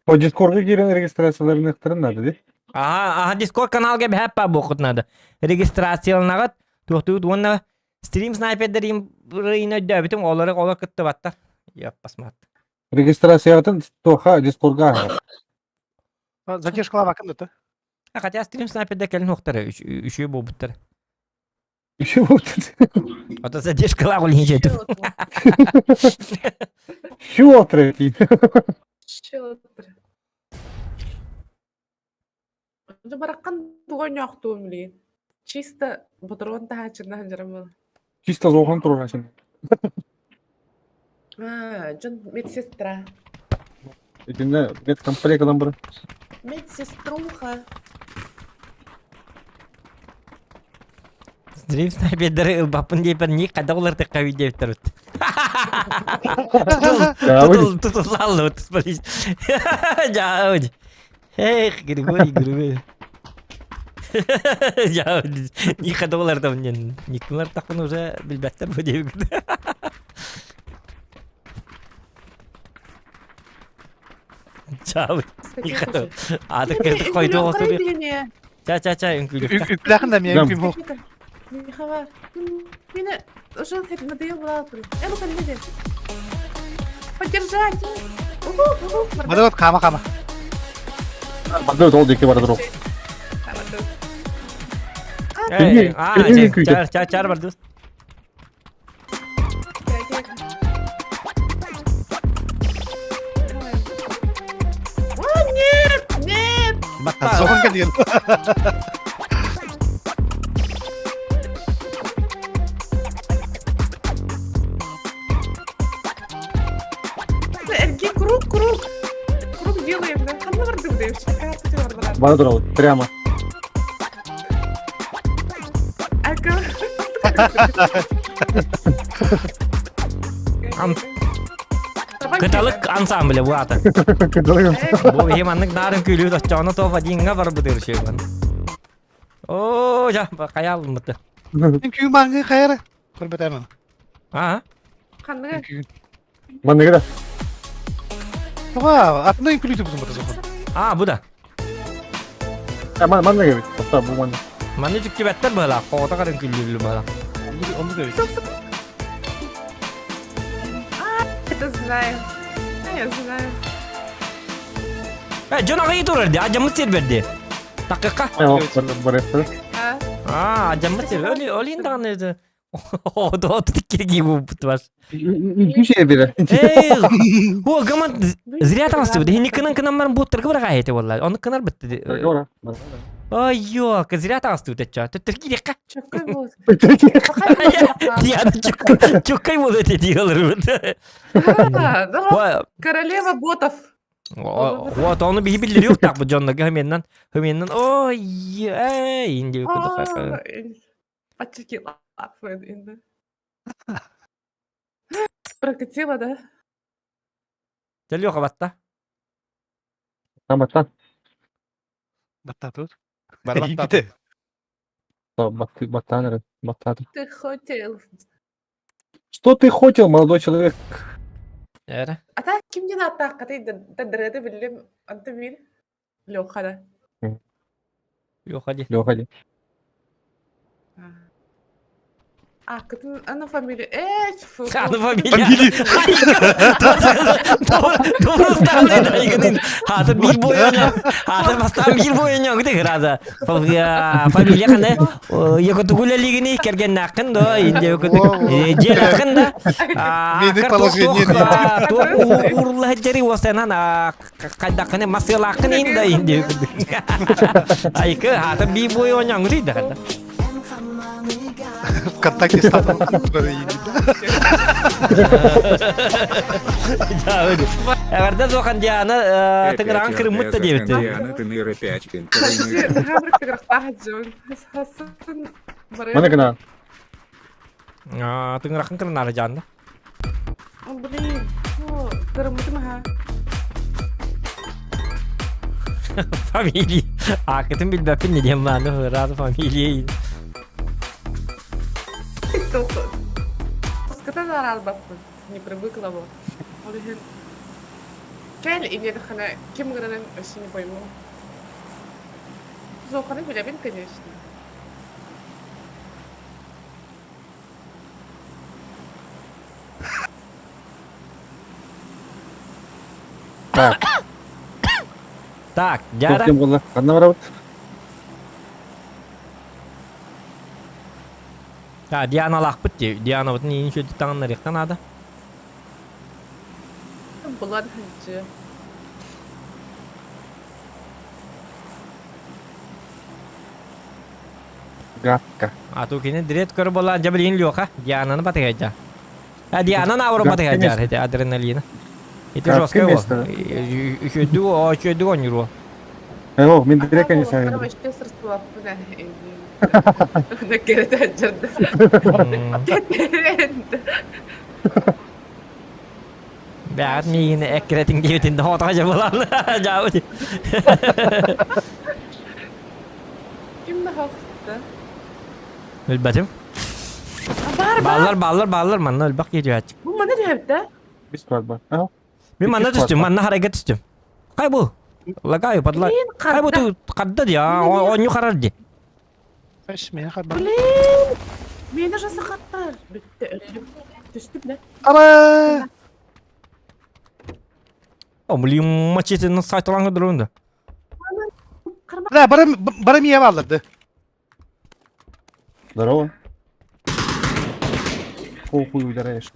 По Дискордга киирэн регистрацияларыныахтарын наада дии. Аха, аха, Дискорд каналга бэһэп буохут надо. Регистрацияланаҕыт, туохтуут уонна стрим снайпердэрин өйдөөбүтүм, олары олор кыттыбаттар. Я посмотрю. Регистрациятын туоха Дискордга аһар. Задержкалаабаккын да А хотя стрим снайпердер кэлин уохтара, үчүгэй буолбуттар. Еще вот. Ото задержкалаах ол иһин Чего третий? Чего Бараккан тугойнохтуум билигин. Чисто ботурон таһааччынан дьараммын. Чисто зохан турар А, дьон медсестра. Итиннэ медкомплект ылан баран. Медсеструха. Стрим снайпердары ылбаппын диэпэр ник хайдах уларытыахха эбит диэбиттэр бит. Тутуллаллыбыт Дьаабыт. Эх, Григорий, Григорий. Дьаабыт. Ник хайдах уларытабын диэн. Ник уларытахпын уже билбэттэр бу диэбит. Чаабыт. Ник хайдах. Ааты кырдык хойдуох осуруй. Ча-ча-ча, үҥкүүлүөххэ. Үплэхин да мен үҥкүүм ол. Михава, меня уже надоел было. Э, ну ко Поддержать. Мадават хама хама. Мадават ол диэки бара туруох. А, ча чар бар дус. О, нет, нет! Зохан кэлиэн. Эрги круг, круг. Круг делаем, да? Ханна барды бдыш. Бара турабыт, прямо. Кыталык ансамбле бу ата. Кыталык ансамбле. Бу биһи маннык нарын күлүү оччоҕуна топ одиҥҥа барбытыр үчүгэн. Оо, жа, хайаалыммыты. Үҥкүү маңы хайара. Көрбөтөмөн. Аа. Ханныга? Манныгы да. Тоҕо атына үҥкүүлүү бутун бата сохон. Аа, бу да. Манныгы эбит. Тоқта бу манны. Манны түктүбэттэр быһалаах, оҕото қарын күллүүллү быһалаах. Оннук эбит. Это знаю. Я знаю. Э, дьон аҕыйы турар ди, адьаммыт сир берди. Таккакка. Аа, адьаммыт сир. Олин даҕаны Оо, гаман зря таҥастыбыт. Иһинниккынан кынан баран буоттарга быраҕа эти буолла. Ону кынар бытты. Ой, зря таҥастыбыт эччо. Төттөр киириэххэ. Чөккөй буол. Диана чөккөй буол эти диаларбыт. Королева ботов. Вот, ону биһи биллириух так бу дьоннорго хыменнан хыменнан ой эй инди Очки лапы. Прокатила, да? Леха батта. Там баттан. Батта тут. Бар баттаатым. Баттан эрэ. Баттаатым. Ты хотел. Что ты хотел, молодой человек? Эрэ. А так ким диэн ааттааххытый дадырыаты биллим онто биир Леха да. Леха ди. Леха ди. А, кытын аны фамилия. Э, фу. Аны фамилия. Добро стали да игнин. Хата бир бойоня. Хата бастан бир бойоня гыты града. Фамилия кандай? Якотугуля лигини керген нақын да, инде жер ақын да. Мени положение. Урла жери осанан хайдаххына масыалааххын иин да иин диэбит курдук. Айкы, аата бии буой оонньооҥҥутуй да хата. ВКонтакте статус Эҕэрдэ суохан Диана тыҥыраҕын кырыммыт да диэбит. Диана тыныыр опять. Маны гына. Тыҥырахын кырынаары Диана. Блин, кырыммытым аха. Фамилия. Аакытын билбэппин не диэн мааны ыраады фамилия. Ската албаппын, не привыкла вот. Ол иһин кэл инньэтэххинэ ким гынан өссө не пойму. Зооханы билэбин, конечно. Так. Так, Дяра. Ким буолла? Ханна барабыт? А, Дианалаахпыт дии. Дианабытын иин сүөдү таҥыннарыахха наада. Булан ханчы. Гадка. А то кини дрет көр буолла дьэ билигин Леха Диананы батыһайдьа. А Диана наоборот батыһайдьар ити адреналина. Ити жесткое го. Үчүөдүг үчүөдүг оонньуур О, мин direkt конечно. Вообще сырсылаппын Накерете дьарда. Бэҕэт миигин эккирэтиҥ диэбитин да хотоҕо дьабылаан дьаабыт. Ким да Өлбөтүм. Бар, бар. Бааллар, бааллар, бааллар, манна өлбөх киһи түһээччи. Бу манна түһэбит да? Бис бар бар. Аа. Мин манна түстүм, манна харайга түстүм. Хай бу. Лагаю, подлай. Хай бу ту хадда ди, оонньуу харар ди. Блин! Мени жасақаттар. Бітті, өлдім. Түстім да? Ама! О, блин, мачетені сайталаңы дұрынды. Да, бара бара мия балларды. Здорово. Похуй ударяешь.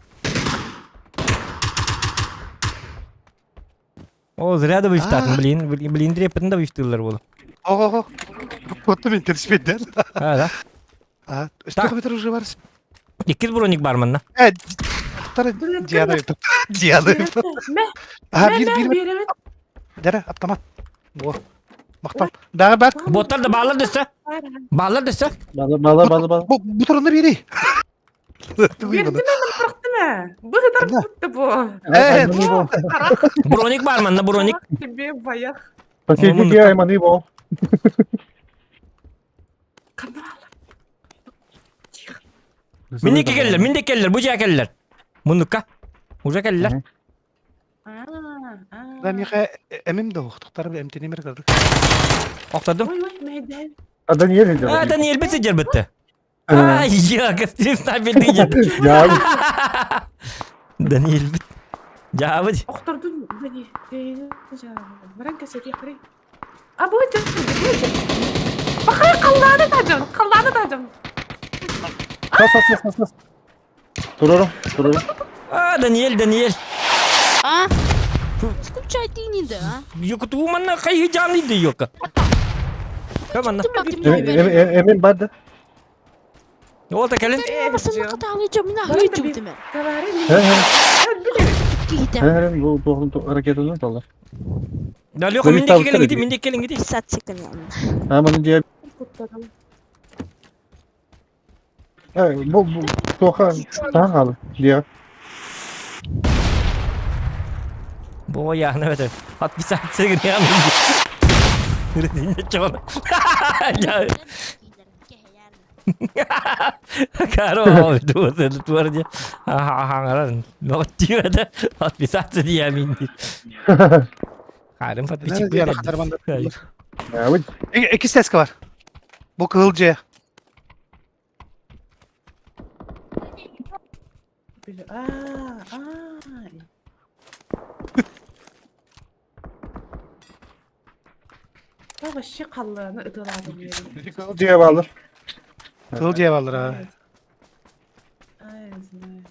О, зря да выштатын, блин, блин, дрепетін да выштылар болу. Ого, Вот мен келіспейді. А, да. А, что метр уже бар? Иккис броник бар манна. Э, Тары Диана. Диана. А, бир бир. Дәрі, автомат. Во. Мақтал. Дағы бар. Боттар да баллар дөссө. Баллар дөссө. Бала бала бала бала. Бу бу турында бери. Бердим мен бырақтым Быгыдар бутты бу. Э, Броник бар манна, броник. Тебе баях. Посидите, айманы бо. Минники келлер, минде келлер, бу жа келлер. Муннукка. Уже келлер. Да, миха эмим да охтуктар бил эмтени мер кырдык. Оқтадым. Ой, ой, мәйдән. А Даниэль идет. А, Даниэль бит сидер бітті. А, я, костюм стабильный идет. Я. Даниэль бит. Жабыт. Охтордун бени. Баран кәсети хри. А бу жа, бу жа. Бахай қалланы тажым, қалланы тажым. Сас, сас, сас, сас. Туруру, туруру. А, Даниэль, Даниэль. А? Включай ты а? Йока, ту манна кайы жаныйды, йока. Кам манна? Эмин барды. Ол та кэлин. Бу ракетаны талар. Да, Леха, минде келин гити, минде келин гити. А, маны дия. Бу бу тоха тагал дия. Бу яны өтө. Подписаться грян. Чоно. Каро, туорди. Ага, это подписаться диямин. Харым подписчик. Эки стеска бар. Бу кыл же. А, а. Вообще қалланы ытыладым Кыл же балыр. Кыл же балыр. а. Ай, знаю.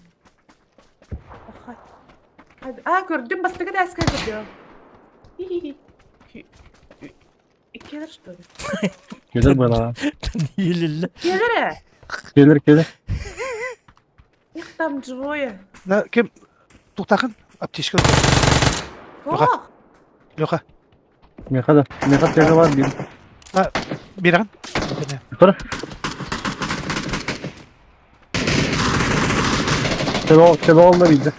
А, көрдüm, бастығы да әскер көрдüm. Келер, что ли? Келер бала. Елілі. Келер. Келер, келер. Их там двое. Да, ким туктакын? Аптечка. Леха. Ох! Леха. Меха да. Меха тяга бар бир. Биран. Тұр. Тебе тебе olma bildi.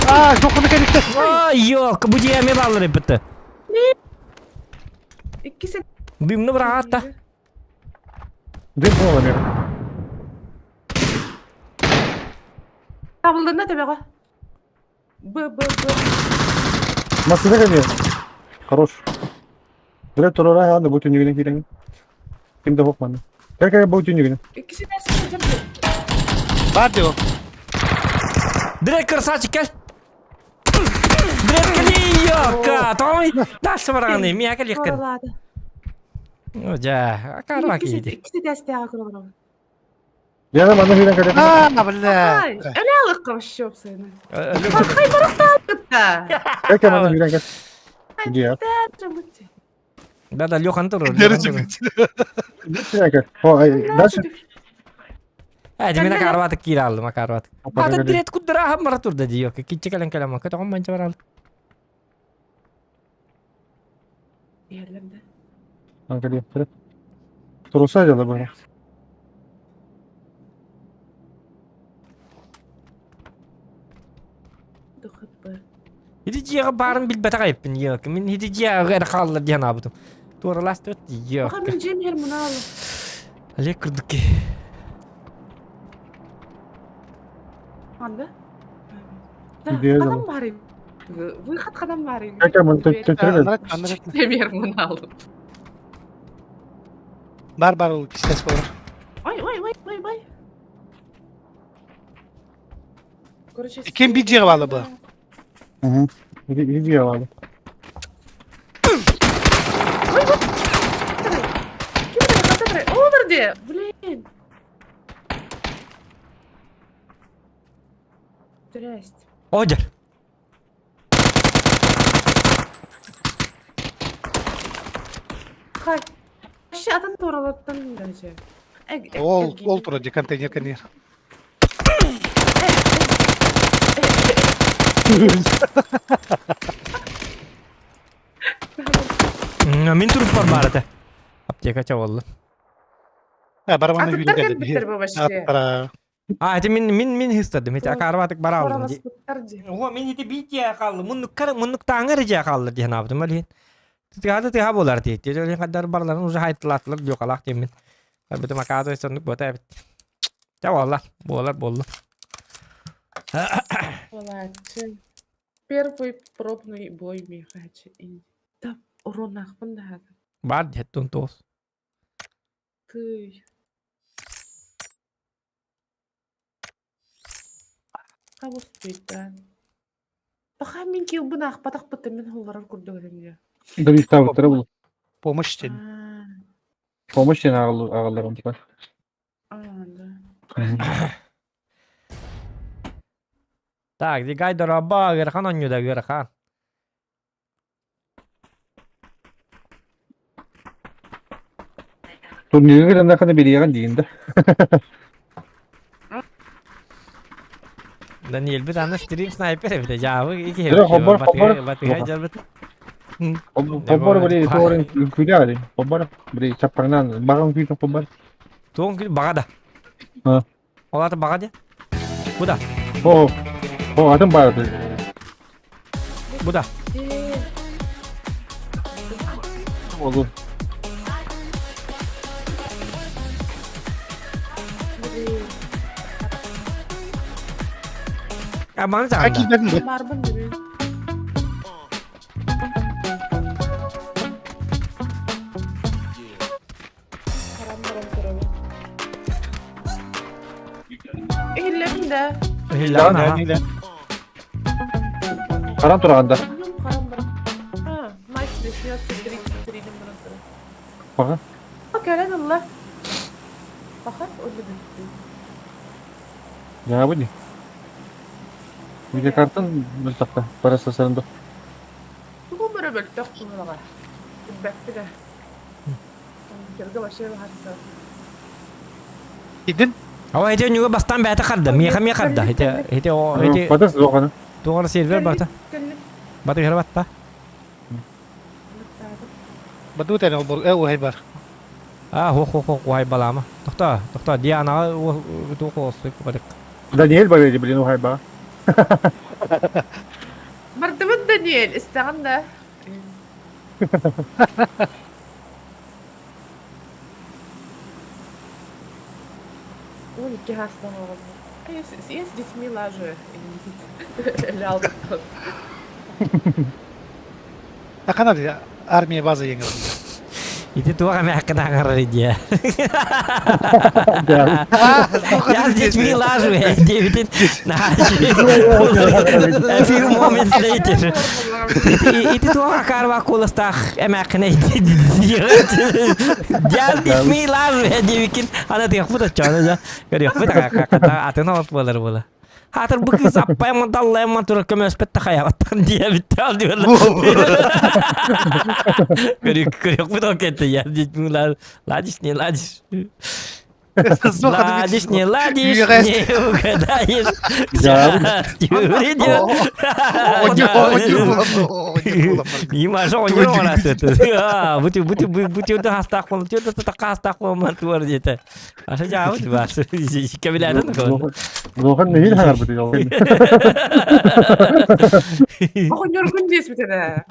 Аа, тохону кэликтэ. Ой, ёлка, бу дьиэми баллар эбитте. Иккиси Бимни быраҕаатта. Дым болла меха. Табылдына төбөҕө. Б, Б, Б. Масыда кәне. Хорош. Бire турара ханды бу түнүгүнө кирен. Ким да бокманды. Кел кел бу түнүгүнө. Иккиси нәрсе жеп. Бар дио. Direkt красавчик кел. Direkt кел, ёлка. Той, дальше бараҕаны, миэхэ кэлиэххин. Королады. Дьэ, акаарба Иккиси киһи. иккиси тәстәгә королады. Яна мана хирен кәле. Аа, бля. Ай, эле алыкка вообще опсайны. Хай баракта. Кел кел мана хирен кел. Дия. Да, да, Лехан турар. Хирен кел. О, ай, дальше. Ээ, мин акаарбатык киирэ алдым, акаарбатык. Ата direkt куддара бара турда дии, ёлка. Киччи кэлэн кэлэн макка тоҕом манча барал. Ерлемде. Анкали. Туруса жала бу. Духы. Ити дьиэҕэ баарын билбэтэх эбиппин, ёлка. Мин ити дьиэҕэ эрэ хааллар диэн аабытым. Туоралаастыбыт, Баха ёлка. мин жем хер муналы. Олег курдук Анда. Идея Кадам бар. Выход кадам бар. Кел кел мана төтөрө. Жем хер муналы. Бар бар ол кистес болар. Ой, ой, ой, ой, ой. Короче, Ким бир жеге балы бу? Мгм. Иди алалы. Ким это? Олдерде. Блин. Здрасте. Одер. Хай. Вообще атын туралаттан даже. Ол ол тура ди контейнер контейнер. Мин туруп бар бар этэ. Аптека чабылды. А, барабанды Аттар үйрен кэлбиттэр бу вообще. Аттара. А, это мин мин мин хыстадым. Ити акаарбатык бара алдым. Тураласпыттар ди. О, мин ити биития хааллым. Муннук муннук тааңар ижа хааллар диэн аабытым алиин. Тыгаады тыга болар дейт. Деді кадар барларын уже хайттылаттылар жокалак деймин. Бітім акаады соннук бота бит. Та болар, болар болду. Болачы. Первый пробный бой михачы. Да, уронахпын да. Бар деттун тоос. Кый. Кабуспейта. Баха мин килбын ахпатах быты мин холларар курдук этим. Да бир табыттара бул. Помощь тен. Помощь тен агаллар онтука. А, да. Так, дигай дораба, гырхан оннюда гырхан. Турнирге келгенде кана береген дейін да. Даниэль бит аны стрим снайпер бит жабы ики. Жок, хоббар, хоббар. Батыга жарбыт. Хоббар били туорын күле али. Хоббар били чаппаңнан баган күйдүн хоббар. Туон күл бага да. А. Оларды бага де. Бу да, О, о, адам бар. бу да. Олу. А маны А сагында. килбедин Барбын дебин. Харам барам турабы. Эхиллебин да. Хиллан, аха. Карам турганда. Харам барам. А, мать лесьется 33 барам турабы. Бага. Кэлэн ылла. Баха өллө бүттү. Я буди. Видеокартын мөлтөктө. Бараса сарында. Тугу бөрө бөлтөх кулага. Билбэппин ээ. Компьютерга вообще баһарса. Идин? Ава ити ньуга бастаан бэйэтэ харда, миэхэ миэ харда. Ити ити о ити Батыс зоҕаны. туоҕар сервер барта. Баты хара батта. Баду тэн ол бор э уһай бар. А хо хо хо уһай балаама. Тохто, тохто Дианаҕа туох оосуй барык. Даниэль бар блин уһай ба. Бардыбыт Даниэль, истэҕин да? Ой, икки хаастан оҕолор. А я с детьми лажу. Лял. Акана армия база еҥер. Ити туох эмээххин аҥарар идея. Я с детьми лажу, диэбитин A few moments later. Ити туох акаарба куоластаах эмээххин Я с детьми лажу диэбиккин ана тыахпыт оччоҕуна дьэ көрүөхпүт атын олох буолар буола. Хаатыр бу кыыс аппайаммын даллайаммын турар көмөспөт да хайаабаттан диэбитте ол диэн. Көрүөхпүт ол кэнтэ я ладишь не ладишь. Ладишь не ладишь, не угадаешь. Има жоҕонньор оҥораатыт. Бути бути бути хастаах болон, тиэрдэ хастаах болон туар диэтэ. Аша жаабыт бар. Кэбилээтин кон. Лохан нэһиил хаҥарбыт ол. Оҕонньоргун диэспитэ.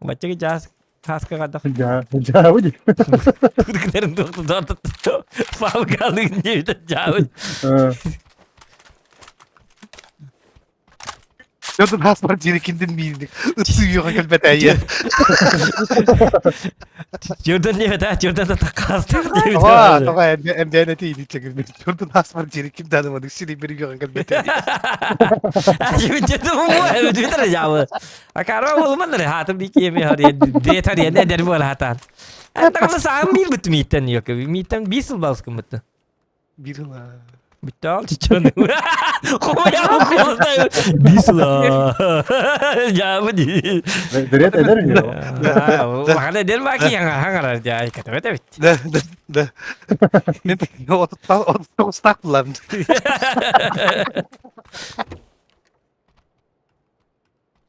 Баччаги жаас хааска кадах. Жаабыт. Кыркыларын туохту фалгалыгын диэбит жаабыт. Дьонун хаспар дьиэрикиндин миинник ытсыйыаҕа кэлбэтээйэ. Жөрдөн диэбит аа, жөрдөн да таккаастах диэбит. Тоҕо, тоҕо эмдээн этиини чэгирбит. Жөрдөн хаспар дьиэрикин дааныманык сири биригиҕэ кэлбэтээйэ. Акара болманнар хаатым би киэми харыйа дет харыйа эдэр буола хатаан. Антагана саам биир бут мииттен yok. Мииттен биир сыл балыскын бутты. Биир ыла. Бүттэ чиччоны. Хомая куолта. Биир сыл. Жаабы ди. Дөрет эдер үһү. Улахан эдер баки яңа хаңарар жай катабет эбит. Да, да, да. Мен 39-таах булам.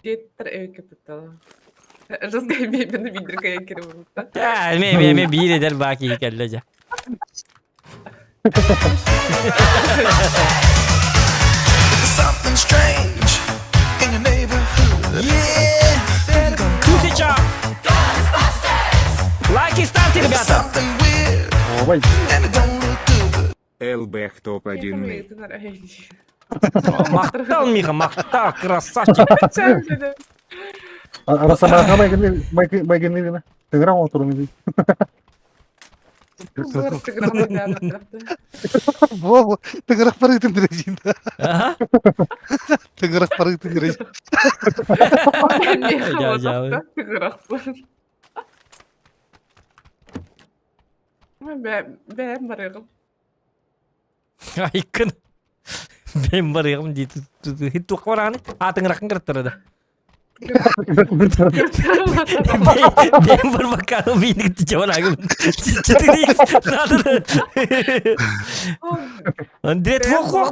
Диэттэр эбиккэ Жазгай мебені бидиргайан кире бурутта. Ме ме ме биир эдер баки кэллэ жа. Something strange in your neighborhood. Yeah. Тысяча! Лайки ставьте, ребята! Something weird Ой, and it don't look good. ЛБ топ-1 мэй. Махтал, Миха, махтал, красавчик! Арасамаха майгынныгына. Тыгыран отырун. Во, тыгырах барытын дирежин. Ага. Тыгырах барытын дирежин. Бэм барыгым. Айкын. Мен барыгым дейді. Туқ бараны атыңырақын кірттірді. Мен бар баканы бейнікті жабарагым. Андрет воқ воқ.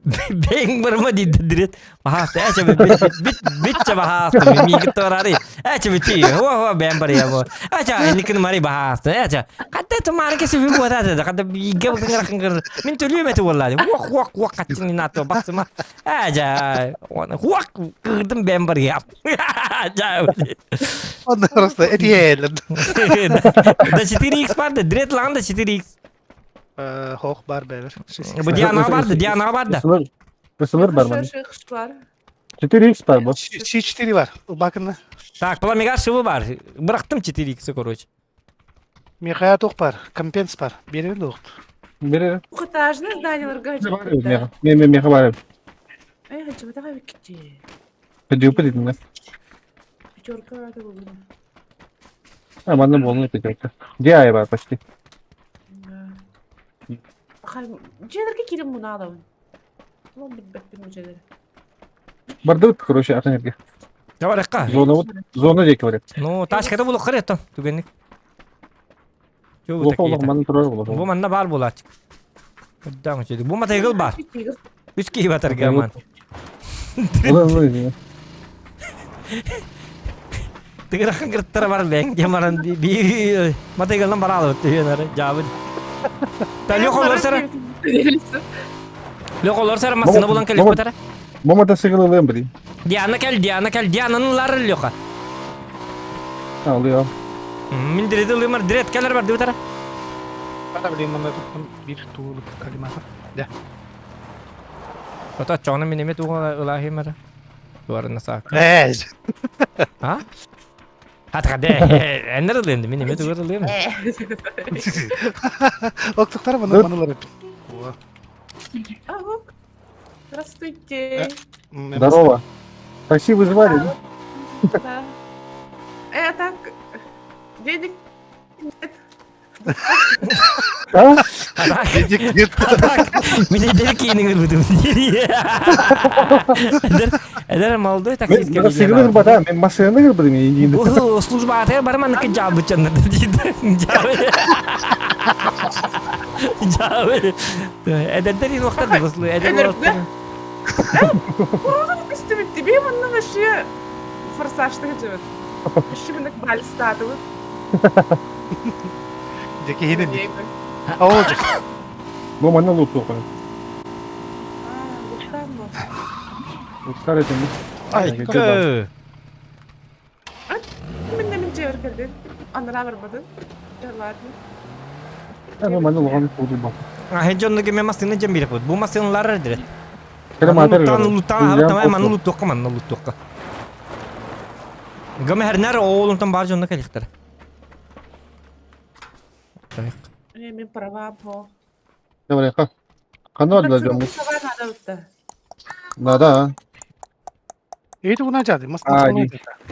Бэң барма дейді Андрет. Бахаста, әче бит бит бит бахаста. Мигит барары. Әче бит. Хо хо бэм бар я бо. Әче никин мари бахаста. Әче. Катта тумары кесе би бота да. Катта биге бакын кыр. Мен төлөйм эти боллады. Воқ воқ воқ каттин нато басыма. Әче. Воқ кырдым бэм бар я. Жа. Он просто этиэлен. Да 4x барды. Дрет ланда 4x. Хох бар бәбер. Бу Диана барды, Диана барды. Высылыр бар маны. 4x бар бу. Ч4 бар. Бакына. Так, пламега шывы бар. Бырақтым 4x, короче. Михая тух бар. Компенс бар. Берер лух. Берер. Двухэтажное здание Мен мен меха бар. Эй, хочу, давай выкиди. Пәдеупы дедим. Пятерка это было. А, манна болны пятерка. Где ай бар почти. Дьиэлэргэ киирэн мунаалабын. Улам билбэппин бу дьиэлэри. Бардыбыт, короче, атын эрге. Давай, Зона, зона диэки барык. Ну, тачката булук это түгенник. Лоха олох манна турар Бу олох. манна бар булач. Кырдаң үчүдү. Бу матайгыл бар. Үч киһи батарга ман. Ола Тыгырахын кырттара бар лэң демаран би матайгылдан бар алып түйенары жабы. Та лёх олор сара. Лёх олор сара масына булан келип батара. Бу мотоцикл ылыам били. Диана кел, Диана кел, Диананы лар Лёха. Алыам. Мин дирет ылымар, дирет келер бар дибитара. Бара билим манна туттум бир туулук калиматор. Да. Ото чоны мин эме туга ылахимара. Туарына саак. Э. А? Хатка де, эннер ылынды, мин эме туга ылым. Октуктар маны маналар. Здравствуйте. Здорово. Такси вызывали, да? Да. Так, денег нет. А? Денег нет. Мин эдер кийиниңер бутум. Эдер, эдер молодой таксист Мен мотоциклы бата, мен машинаны кырбыдым енді. Бу служба аты барман ки жабы чанны диди. Жабы. Жабы. Эдердер ин вакыт буслу, эдер вакыт. Үстүбүт тебе манна вообще форсажты живет. Еще мен бальстатывы. Деки хинен. Оо. Бу манна лут тоқы. Луттар этим. Ай, Мен мен жебер келди. Анара барбадын. Ладно. Бу манна луган куду ба. А хеджонны ме масыны жем биреп. Бу масынлар дирет. Кere матер. Луттан луттан тамай маны луттукка маны луттукка. Гаме хернер оолунтан бар жонна келиктер. Так. Мен права по. Давай, ха. Кана да жом. Да, да. Эти уна жады. А,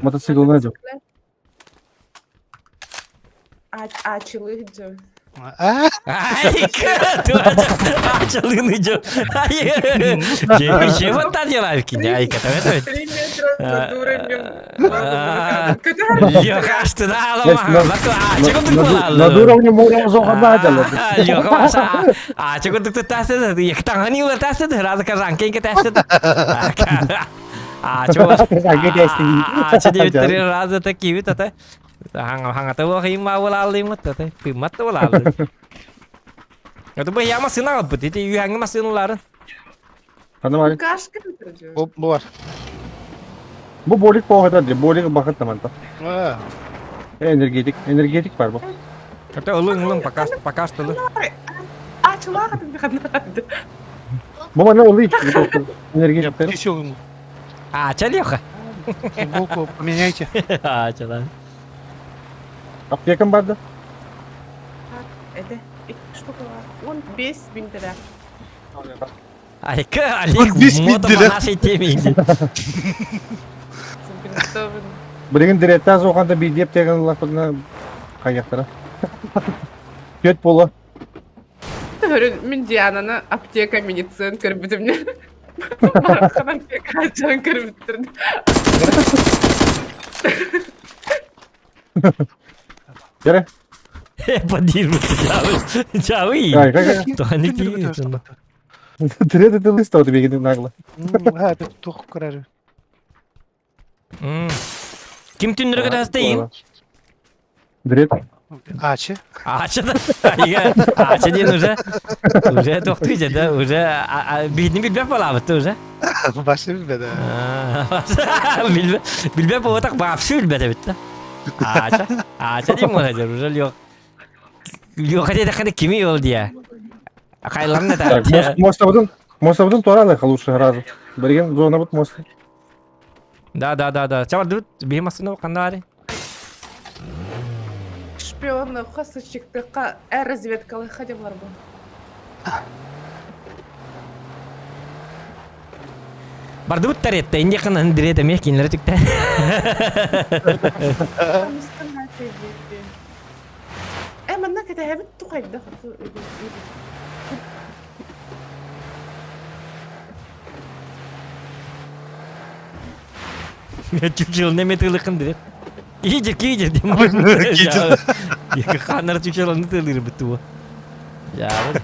мотоцикл найдем. А, а, чилы жо. А? Ай, ачылыны жо. Ай, че вот та дела кине, ай, ката это. 3 метра над уровнем. Лёха, что да, лама, а, чего ты Над уровнем моря зоха да Лёха, а, чего ты тасты, яктангани тасты, раза кажанки тасты. А, чего? А, че три раза такие вот это. Хаңа туох има буолааллыймыт тата тыыммат да буолааллы. Это бы я машина албыт, ити үйәңі машиналарын. Хана бар. Кашка Бу бар. Бу болик похата ди, болик бахат таманта. А. Энергетик, энергетик бар бу. Это ылың ылың пока пока что ылың. А, чулага ты ханады. Бу мана ылый. Энергетик. Кисел ему. А, че Леха? Футболку поменяйте. А, че да. Аптекам бар да? Это штука. Он без бинтера. Айка, Олег, мото по нашей теме идет. Билигин директор зоқанда бидеп деген лақпына қаяқтара. Көт бола. Мен Диананы аптека медицин көрбүтүм. Баракан аптека жан көрбүттүр. Кере. Подир, чавы. Кай, кай, кай. То не ти. Тирет листа тебе бегин нагло. А, это тух көрөр. Ким түннөргө тастайын? Дирет. Ачы. Ачы да. Ачы ден уже. Уже токтуйжа да, уже битни билбеп балабыт уже. Башы билбе да. Билбе билбеп болотак вообще билбе бит да. Ача, ача дейм го уже лёг. Лёг деди кандай кими ол дия. Кайларны да. Мост Мостовдун туаралы лучше разу. Берген зона бут мост. Да, да, да, да. Чабар дут беймасына кандай Шпион хасычыктыкка ә разведкалы хадимлар бу. Бардыбыт таретте, инде кынан дирете мекинлер түктэ. Э, манна кэтэһэбит тухайда. Чучелны метылыкын дирет. Киджер, киджер, Киджер. Ханнар чучелны тылыр биту. Я вот.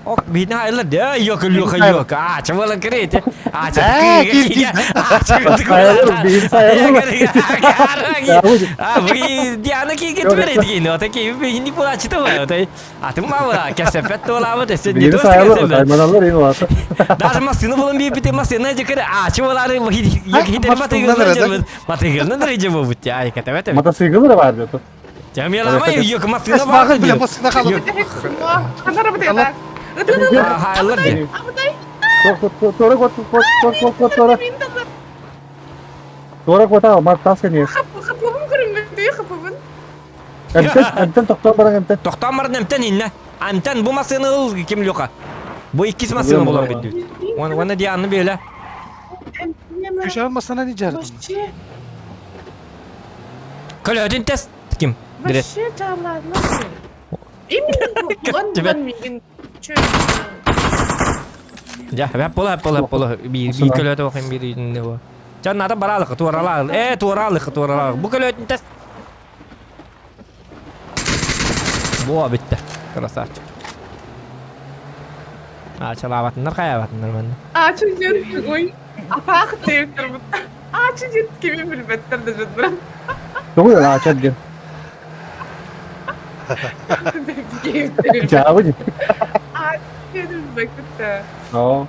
Ок, бина айла да, йока йока йока. А, чавала крете. А, А, вы Диана ки кетмер дигин. Ота ки бини була чыта ва. А ты мала, кәсәфәт тула вот, сен не Бири то сайылыр, кәсәфәт. айманалар ин олаты. Даже масыны булын бии бите масына жекере а чывалары хитер Масыннан матыгылны дырыжы бу бут ай катабет. Мотоциклы бар деді. Жамилама yok масына Багы бар. бile масына қалып. Хайлар де. Тора кот, кот, кот, кот, кот, тора. Тора кота, мар таска не. Хапыбын көрүнмөдү, хапыбын. Әмтен, әмтен тоқтан баран әмтен. Токтан бар немтен инне. Амтен бу масыны ыл ким лёка. Бу иккис масыны булан бит. Оны оны дианны бөлө. Күшән масына не жарды. Вообще, Көлөдүн тест ким? Дирет. вообще жаман. Именно булан булан мигин. Чё? Я, хәп бола, хәп бола, хәп бола. Би би көлөдө окуйм бир не бу. Жан ада баралык, туаралык. Э, туаралык, туаралык. Бу көлөдүн тест. Бу битте. Красавчик. А, чалабатыннар каябатыннар мен. А, чё жер, ой. Апах тептер бут. А, чё жер кимин билбеттер да жыдыр. Тоғы ачат ген. Жабы. О,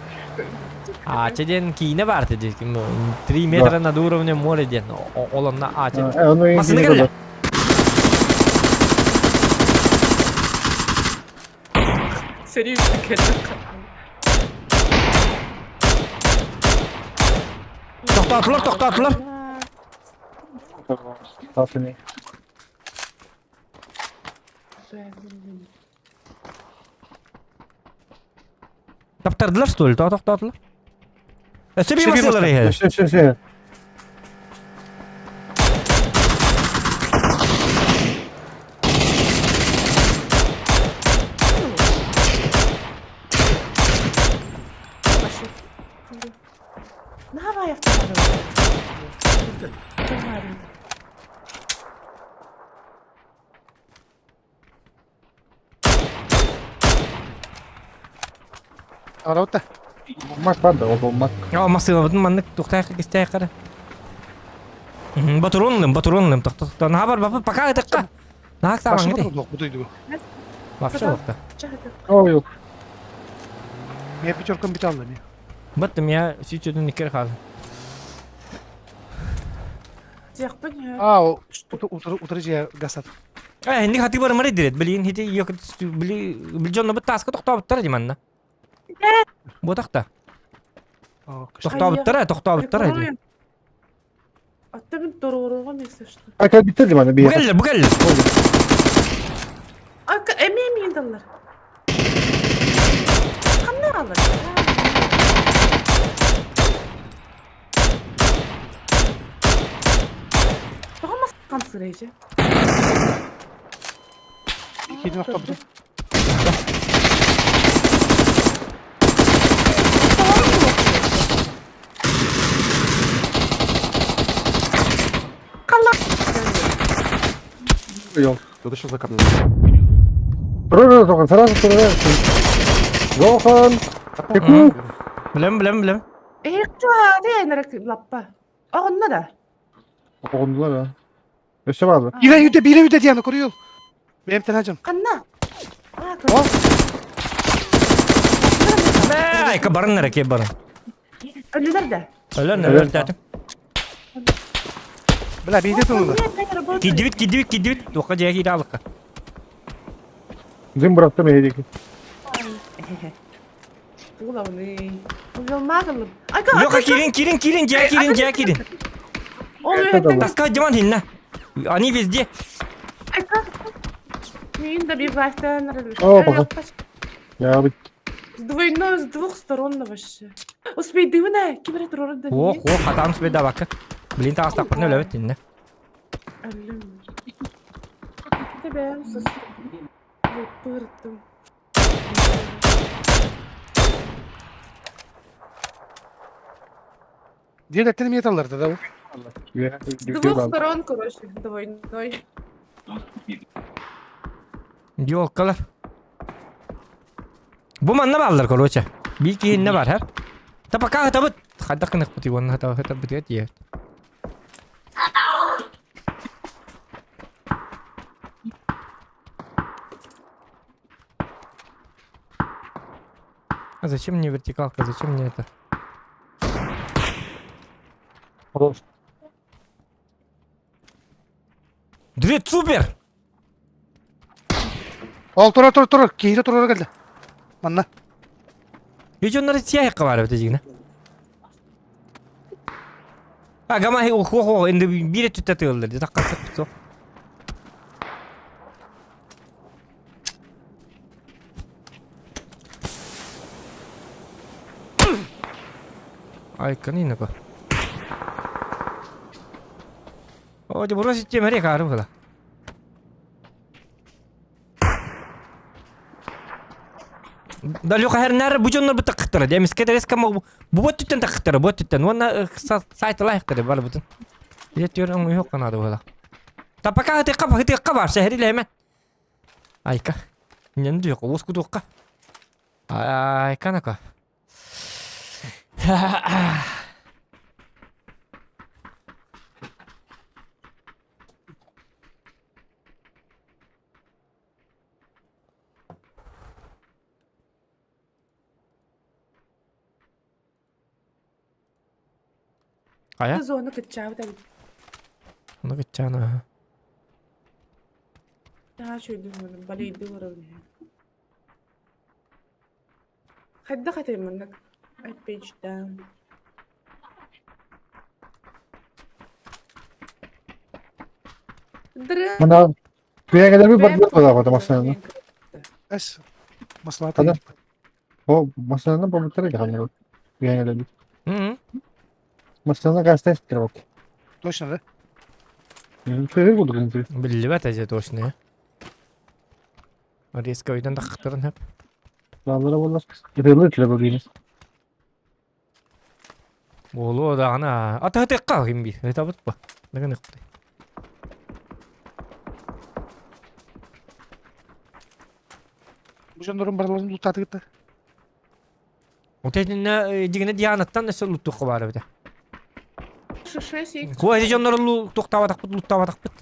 Ача ден кийне бар деди. 3 метра над уровнем моря ден. Олонна ача. оны Масыны келе. Серьезно, Токтатылар, токтатылар. Таска не. Таптардылар что ли? Токтатылар. Өсө бир Өсө бир масылар э. Все, все, все. Давай автомат. Араута. Мак бар да, ол мак. А, масына бутун маннык туктай кистай кара. Батуронлым, батуронлым, токто. Набар бапы пока это. Нак Башы саман бу бу Вообще лохта. О, yok. Мен пятеркам бит алды мен. Баттым я сүйчөдүн икер хал. А, утыры же гасат. Э, инди хати бар мары дирет. Билин хити yok били билжонно бут таска токтоптар диманна. Бу такта. Токтоптар, токтоптар. Аттабын торгорого место что. Ака битти мана би. Бугеллер, бугеллер. Ака эми эми даллар. Канна алар. Тоғымас қамсырайжы. Икиден октопту. Yok. Кто-то сейчас закапнул. Тура Зохан, сразу тура. Зохан. Теку. Билем, билем, билем. Эх, чуа, лаппа. Оғынна да. Оғындылар а. Өсө барды. Бире үйдө, бире үйдө дианы көрüyor. Benim tenacım. Қанна? А, Бә, ка барын нереке барын. Өлілер де. Өлөр, өлөр татым. Бля, бейде туңду. Кидибит, кидибит, кидибит. Тока жая кире алыкка. Зим бырақты мейдеки. Главный. Увелмагылым. Йока кирин, кирин, кирин, жая кирин, жая кирин. Ол Это да. Таска жаман хинна. Они везде. Мен да бивайтан. О, пока. Я бит. С двойной, с двух сторон вообще. Успей дывына, кибер турорда. Ох, ох, атам себе давакка. Блин, тагы тапкырны өлөбөт хинна. Аллым. Тебе сос. Пыртым. Дирлеттен mi yatarlardı da bu? С двух сторон, короче, двойной. Ёлкалар. Бу манна бааллар, короче. Биир киһиннэ бар, һэр. Та пока хатабыт. Хайдах гыныхпытый уонна хатабытыгар тиийэбит. А зачем мне вертикалка? Зачем мне это? Дред супер! Ол турар турар турар киһитэ турара кэллэ. Манна. Видеоннары тиэхэ бар эбит дигинэ. А гама хо хо инде биир өттүттэ тыыллар дии таккаттык суох. Ай, канина О, дьэ бросить тиэмэри хаары була. Да Леха хернер бу дьоннор бу тахтара. Демиске резко бу бу түттен тахтара, бу түттен. Уонна сайталаах кere бар бутун. Дьэ түөр оҥуйуох канада була. Та пока хытыкка хытыкка бар, сэһэрилээмэ. Айка. Нен дүйөк, уоскутуохха. Айка нака. Хайа? Зона кыччаабыт эбит. Ону кыччаан аха. Наһаа үчүгэйдик балейдыы олоробун иһэ. Хайдах этэй маннык опечтаан Мана Күөҥэлэри барбыт буолаҕа массыынаны. Эс. Маслата. Хана. О, массыынаны барбыттара дьаһаннар. Күөҥэлэри. Мм. Массыына гастан истэр вот. Точно, да? Күөҥ курдук интри. Биллибэт эже точно. Резко өйдөн тахтарын хөп. Баалара буоллар. Ытылы ытылы бу Буолуо даҕаны атыһытыахха ким биир ытабыт ба. Дагын ыкты. Бу дьоннорун барыларын луттаатыгыт да? Вот этинне дигине Дианаттан өссө луттуохха баар эбитэ. Шесть Куо эти дьоннору туохтаабатахпыт луттаабатахпыт.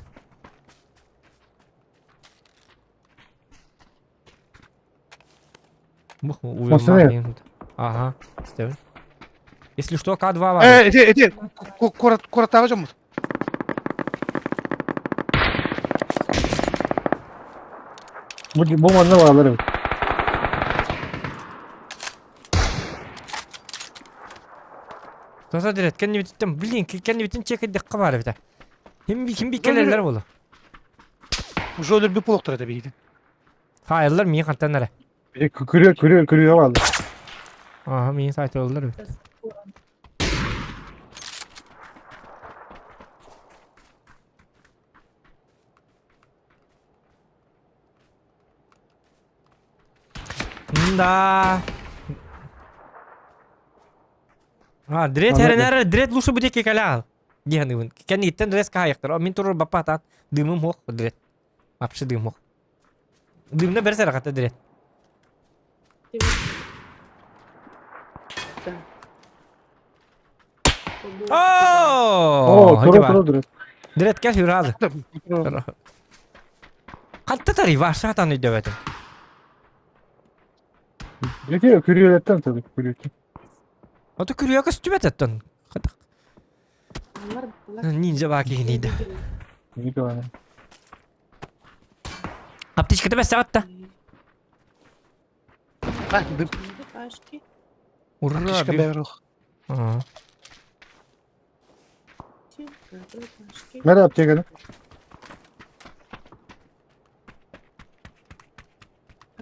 Массыына. Ага, Стивен. Если что, К2 бар. Э, эти, эти, куораттааҕы дьоммут. Бу бу манна баалар эбит. Тоса дирет, кэннибититтэн, блин, кэннибитин чекэйдэххэ баар эбитэ. Ким би ким би кэлэллэр буолла. Уже өлөрбүт буолуохтара этэ биһигин. Хаайыллар миин хантан эрэ. Күрүө күрүө күрүө бааллар. Ааха миин сайтылаллар эбит. Да. А, дрет хэрэнэр дрет лучше будет кекалял. Диһаныбын. Кэнниттэн дрес каайахтар. Мин турur баппатаан дымым хуох дрет. Вообще дым хуох. Дымна бер сарахата дрет. О, О, тура тура дрет. Дрет кел юразы. Хатта тари ваша таны дөбөтүм. Ити күрүөлэттэн тады күрүөттэн. Ото күрүө көстүбэт оттон. Ниндзя баа киһиниидэ. Николай. Аптечката бэссэҕэтта. Ура! Аптечка бэйрох. Nerede аптеканы?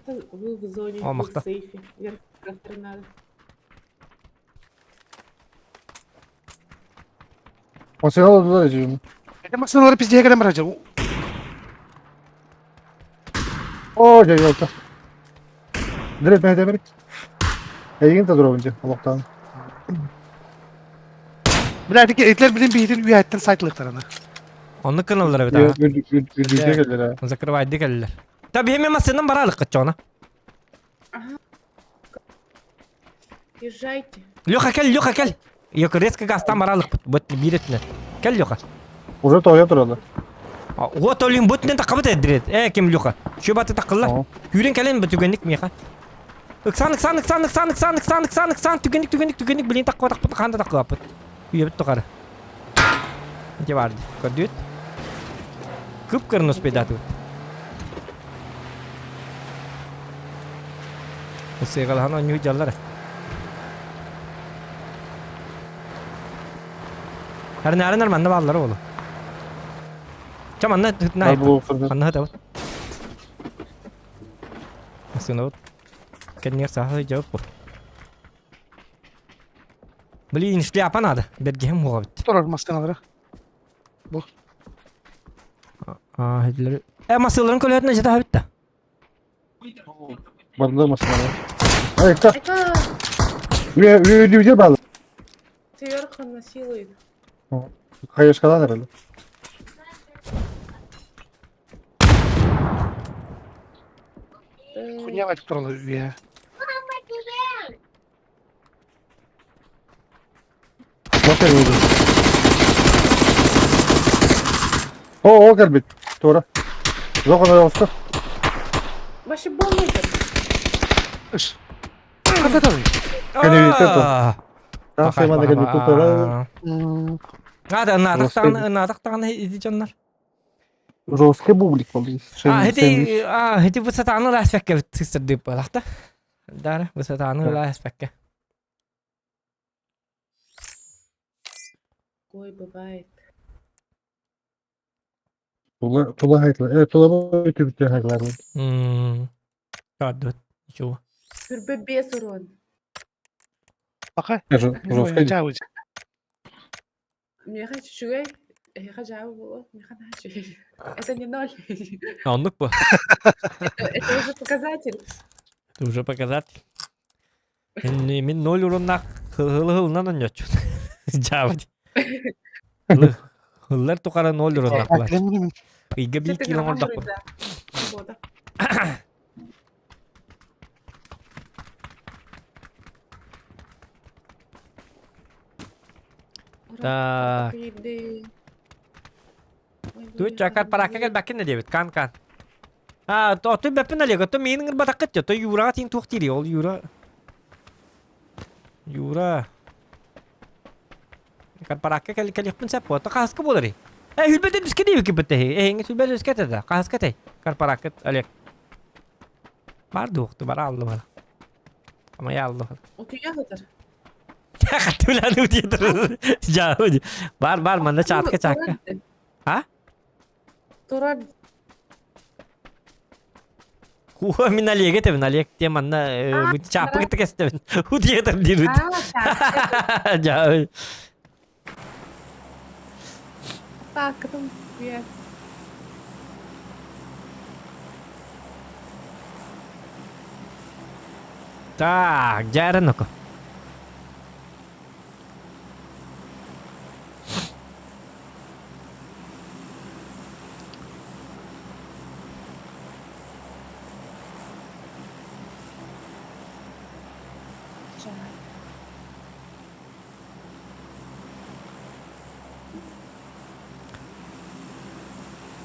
Был в зоне, О, был в махта. сейфе. Вверх надо. Masaya aldılar acaba. Эти массыналары пиздее кэлэн барар дьэ. О, жай жолта. Direkt ben demerik. Эйигин та дурабын же, олохтан. Бля, этилер билин биһитин үйэттэн сайтылыктарына. Оннук кыналлар эбит аа. Үрдүгэ келлер. Закрывайды келлер. Та биһиме массыынан баралык каччоона. Езжайте. Леха кел, Леха кел. Йок резко газтан баралык бут биретне. Кел Леха. Уже тоя туралы. Вот олин бутнен такабыт эдирет. Э ким Леха. Şu баты такыллар. Хүрен кэлэн бу түгэнник миэхэ. Ыксан, ыксан, ыксан, ыксан, ыксан, ыксан, ыксан, ыксан, түгэнник, түгэнник, түгэнник, билин таккыба такпыт, хаан да таккыбаппыт. Үйэбит тухары. Ити баар дии. Көрдүгүт? Кып-кырын успейдаатыбыт. Сыагалаһан оонньуу дьаллар. Харнаарынар манна бааллар оҕолор. Ча манна манна сытабыт. Массыынабыт кэннигэр сааһы дьабыт бу. Блин, шляпа надо. Бергиһим уоҕа бит. Турар массыыналары. Бу. А, э, массыыларын көлөһөтүнэ жата бит да. Бардылар массыыналар. Ай, та. Үе, үе, үе, балы. Сверху насилует. Хайышкалан эрэлэ. Хуйня вайтып туралы үйэ. О, о кэлбит. Туора. Зохон оҕусто. Вообще больно это. Кандай Кэнэбиттэн Таах кэлбит туора. Ада ынатах даҕаны ынатах даҕаны ити дьоннор. Жесткий бублик был. А, ити а, ити высотаны ыласпакка сыстырдыып буолахта. Дара, высотаны ыласпакка. Такое бывает. Тула тула хайтлар. Э, тула өтүбүттэн хайтлар. Каддут. Ничего. Түрбе бес урон. Пока. Жесткий. Меха чүгэй. Эха жабы было. Меха начи. Это не ноль. Оннук бу. Это уже показатель. Это уже показатель. Мин ноль уруннаах хылы-хылынан онньоччун. Дьаабыт. Хыллар тухары ноль уруннаах булар. Ыйга биир кило оҥордохпун. Так. Тут чакар паракка кэлбэккин да диэбит, кан-кан. А, то бэппин Олег, то миин ыҥырбатаххыт дьэ, то Юраҕа тиин туох диирий, ол Юра... Юра... Паракка кэл кэлиэхпин сөп буо, то хаһыска буоларый? Э, хүлбэтэ түскэ диэбиккит бытта эһи, эһиҥҥэ сүлбэтэ түскэ этэ да, хаһыска этэй, карпараккыт, Олег. Бар дуохту, бара аллым ала. Амайа аллым. Утуйа сытар. Хатыланы утуйа Жаа, бар, бар, манна чаатка чаакка. А? Турар. Куха мин Олег этебин, Олег те манна чааппы кытта кэстэбин. Утуйа диир. Жаа. Так, привет. Так, дьааран око.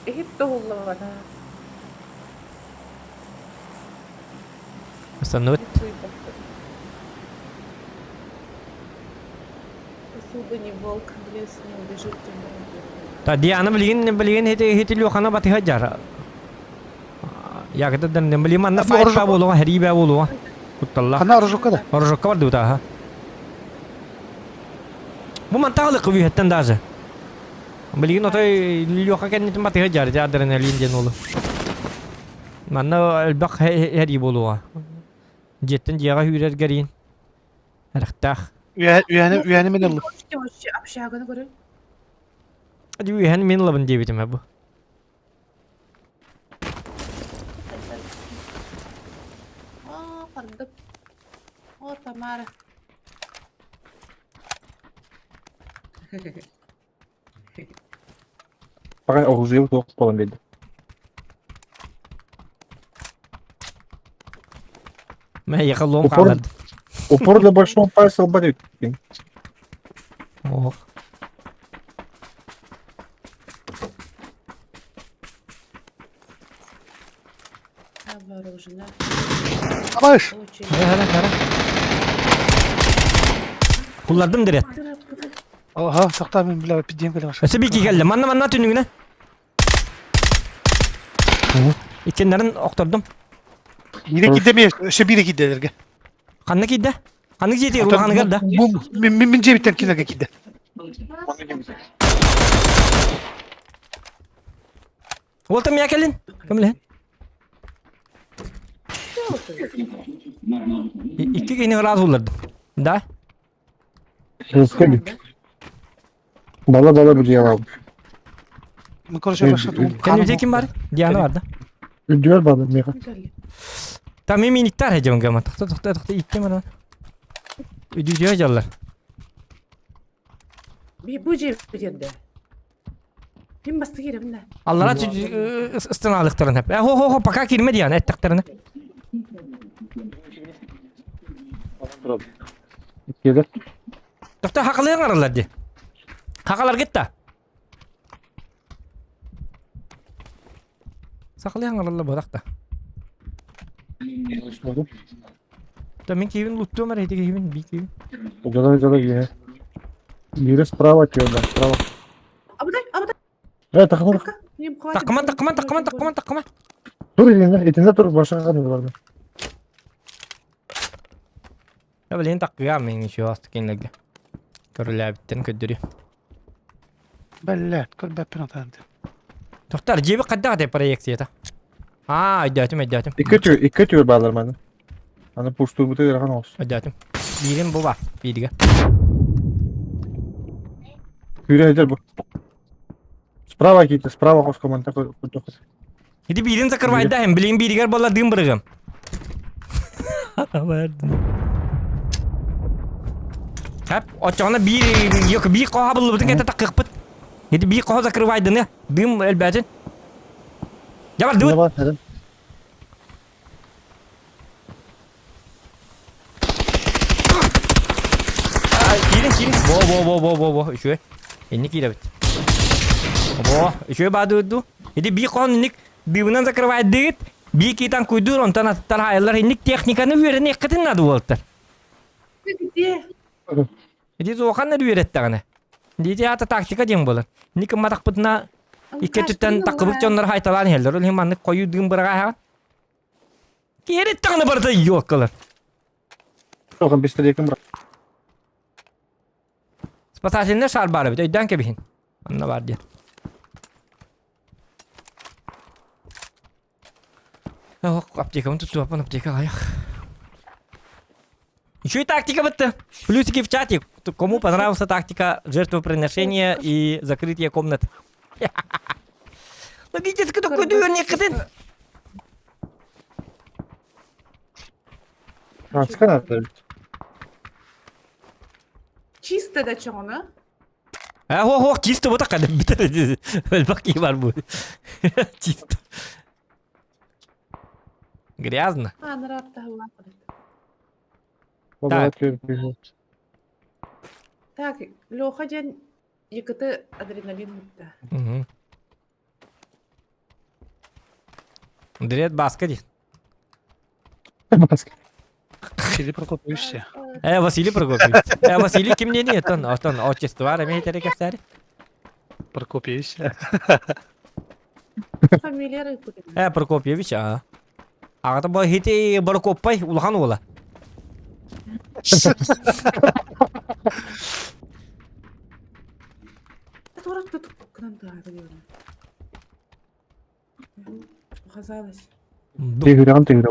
Иһит тоһуллубата. Санут. Посуда не волк, в лес не убежит, тем более. Та Диана билигин билигин хити хити люхана батыха жара. Ягыда дам билим манна файт ба болуга хери ба болуга. Кутталла. Хана оружокка да. Оружокка бар дута ха. Бу мантаалык үйэттэн даже. Билигин отой Леха кэннитин батыга жар адреналин диэн уолу. Манна элбэх хэрии буолуоҕа. Дьиэттэн дьиэҕэ үүрэргэриин. Эрэхтээх. Үйэни үйэни мен ыллым. Общаганы көрөр. Үйэни мен ылабын диэбитим бу. Аа, хардык. О, Тамара. Пока оружие суох буолан биэрдэ. Мэйиэхэ лом Упор, хаалларды. упор для большого пальца ылбат эбиккин. Ох. Вооружена. Абаш! Очень. Хара, хара. Куллардым дирет. Ага, тоқта мен бля пидем кэлэ машина. Өсө бики келди. Манна манна түнүгүнэ. Иккеннерин охтордум. Бире кидде ме, өсө бире кидделерге. Ханна кийдэ? Ханнык дьиэтигэр улаханыгар да? Мин мин дьиэбиттэн кинилерге кидде. Уолта миа кэлин. Көмөлөһүн. Икки киһини ыраас уллардым. Да? Рыска бит. Бала бала бу дьиэҕэ. Мы короче баша Кэннибитэ ким бар? Диана бар да. Үрдүгэр баалар миэхэ. Там мен миниктар хедьон гама. Тохто тохто тохто иттем ана. Үдүдүө дьаллар. Бу же жерде. Ким басты кииребин да. Аллара ыстынаалыктарын хеп. Хо хо хо пока кирме диан эттэхтерине. Киирэр. Тохто хакалыан аралар ди. Хакалар гитта. Сахалыан аралар бодакта. Та мен киевин луттуом эрэ ити киһибин би киһибин. Дьоно дьоно киһи. Биирэ справа тиэрдэ, справа. Абыдай, абыдай. Э, тахман. Таккыман, таккыман, таккыман, таккыман, таккыман. Тур итиннэ, итиннэ тур, башка ханнык барда. Я блин таккыга мен еще астык кинилерге. Көрүлээбиттэн көрдөрү. Бэллэт, көрбөппүн атаанды. Тоқтар, жеби қайда қатай проекцията? А, өйдөөтүм, өйдөөтүм. Икки түр, икки түр баалар маны. Аны пуштуубута ыарахан оҕус. Өйдөөтүм. Биирин бу бар, бииригэ. Күүрэ сылдьар бу. Справа киирдэ, справа хоско манта курдук. Ити биирин закрывайдаһым, билигин бииригэр буолла дыым бырыгым. Хап, оччоҕуна биир yok биир хоһо буллубутун кэтэ таккыахпыт. Ити биир хоһо закрывайдыны, дым өлбөөтүн. Дьабар дыбыт. Киирин, киирин. Во, во, во, во, во, во, үчүгэй. Инник киирэбит. Во, үчүгэй баадыыр дуу. Ити биир хоһон инник дыбынан закрывайдыгыт, биир киитан куйдуур, онтон аттар хаайыллар инник техниканы үөрэниэххитин наада буолтар. Ити суоханнар үөрэттэҕинэ. Дити аата тактика диэн буолар. Инник ымматахпытына икки өттүттэн таккыбыт дьоннор хайталаан иһэллэр. Ол иһин маннык хойуу дыым быраҕааһаҕын. Киэриттэҕинэ барыта ёккалар. Тоҕон пистолетин бырах. Спасательный шар баар эбит, өйдөөн кэбиһин. Онно баар диэн. Ох, аптекабын туттубаппын, аптека аҕыйах. Еще и тактика бытты. Плюсики в чате. Кому понравился тактика жертвоприношения и закрытие комнат. Логически такой дверь Маска надо. Чисто да чоҥоно. А, хо, хо, чисто вот так, Өлбак бар бу. Чисто. Грязно. А, нырап таһылаах. Так. Так, Леха диэн ЕКТ адреналин мытта. Угу. Дред баска ди. Маска. Василий Прокопьевич. Э, Василий Прокопьевич. Э, Василий ким не нет, он, он, отчество, ремей терекефсари. Прокопьевич. Фамилия Э, Прокопьевич, а. Аҕата бу хити Борокуоппай улахан уола. Показалось. Тегүрэҕин тегүрэ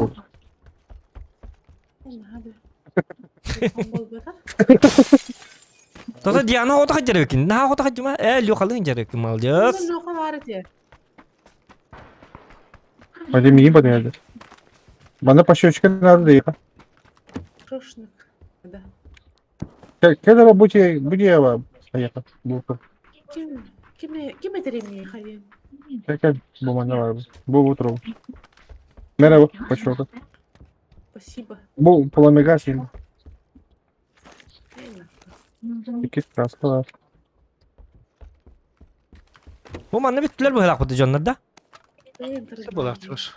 Тота Диана оҕото хадьарыкин. Наһаа оҕото хадьыма. Э, Лёхалыын дьарыкын, молодец. Леха бар этэ. Вадим миигин подняли. Манна пощечка надо да Шошник. Да. Кэл эрэ бу дьиэ бу дьиэҕэ. Поехал. Бу Ким, ким, ким этэр миэхэ диэн? Кэл, бу манна бар. Бу бу туру. Merhaba, почему Спасибо. Бу пламега син. Икки краскалар. Бу манна бүттүлэр быһылаахпыт дьоннор да. Буолар чугас.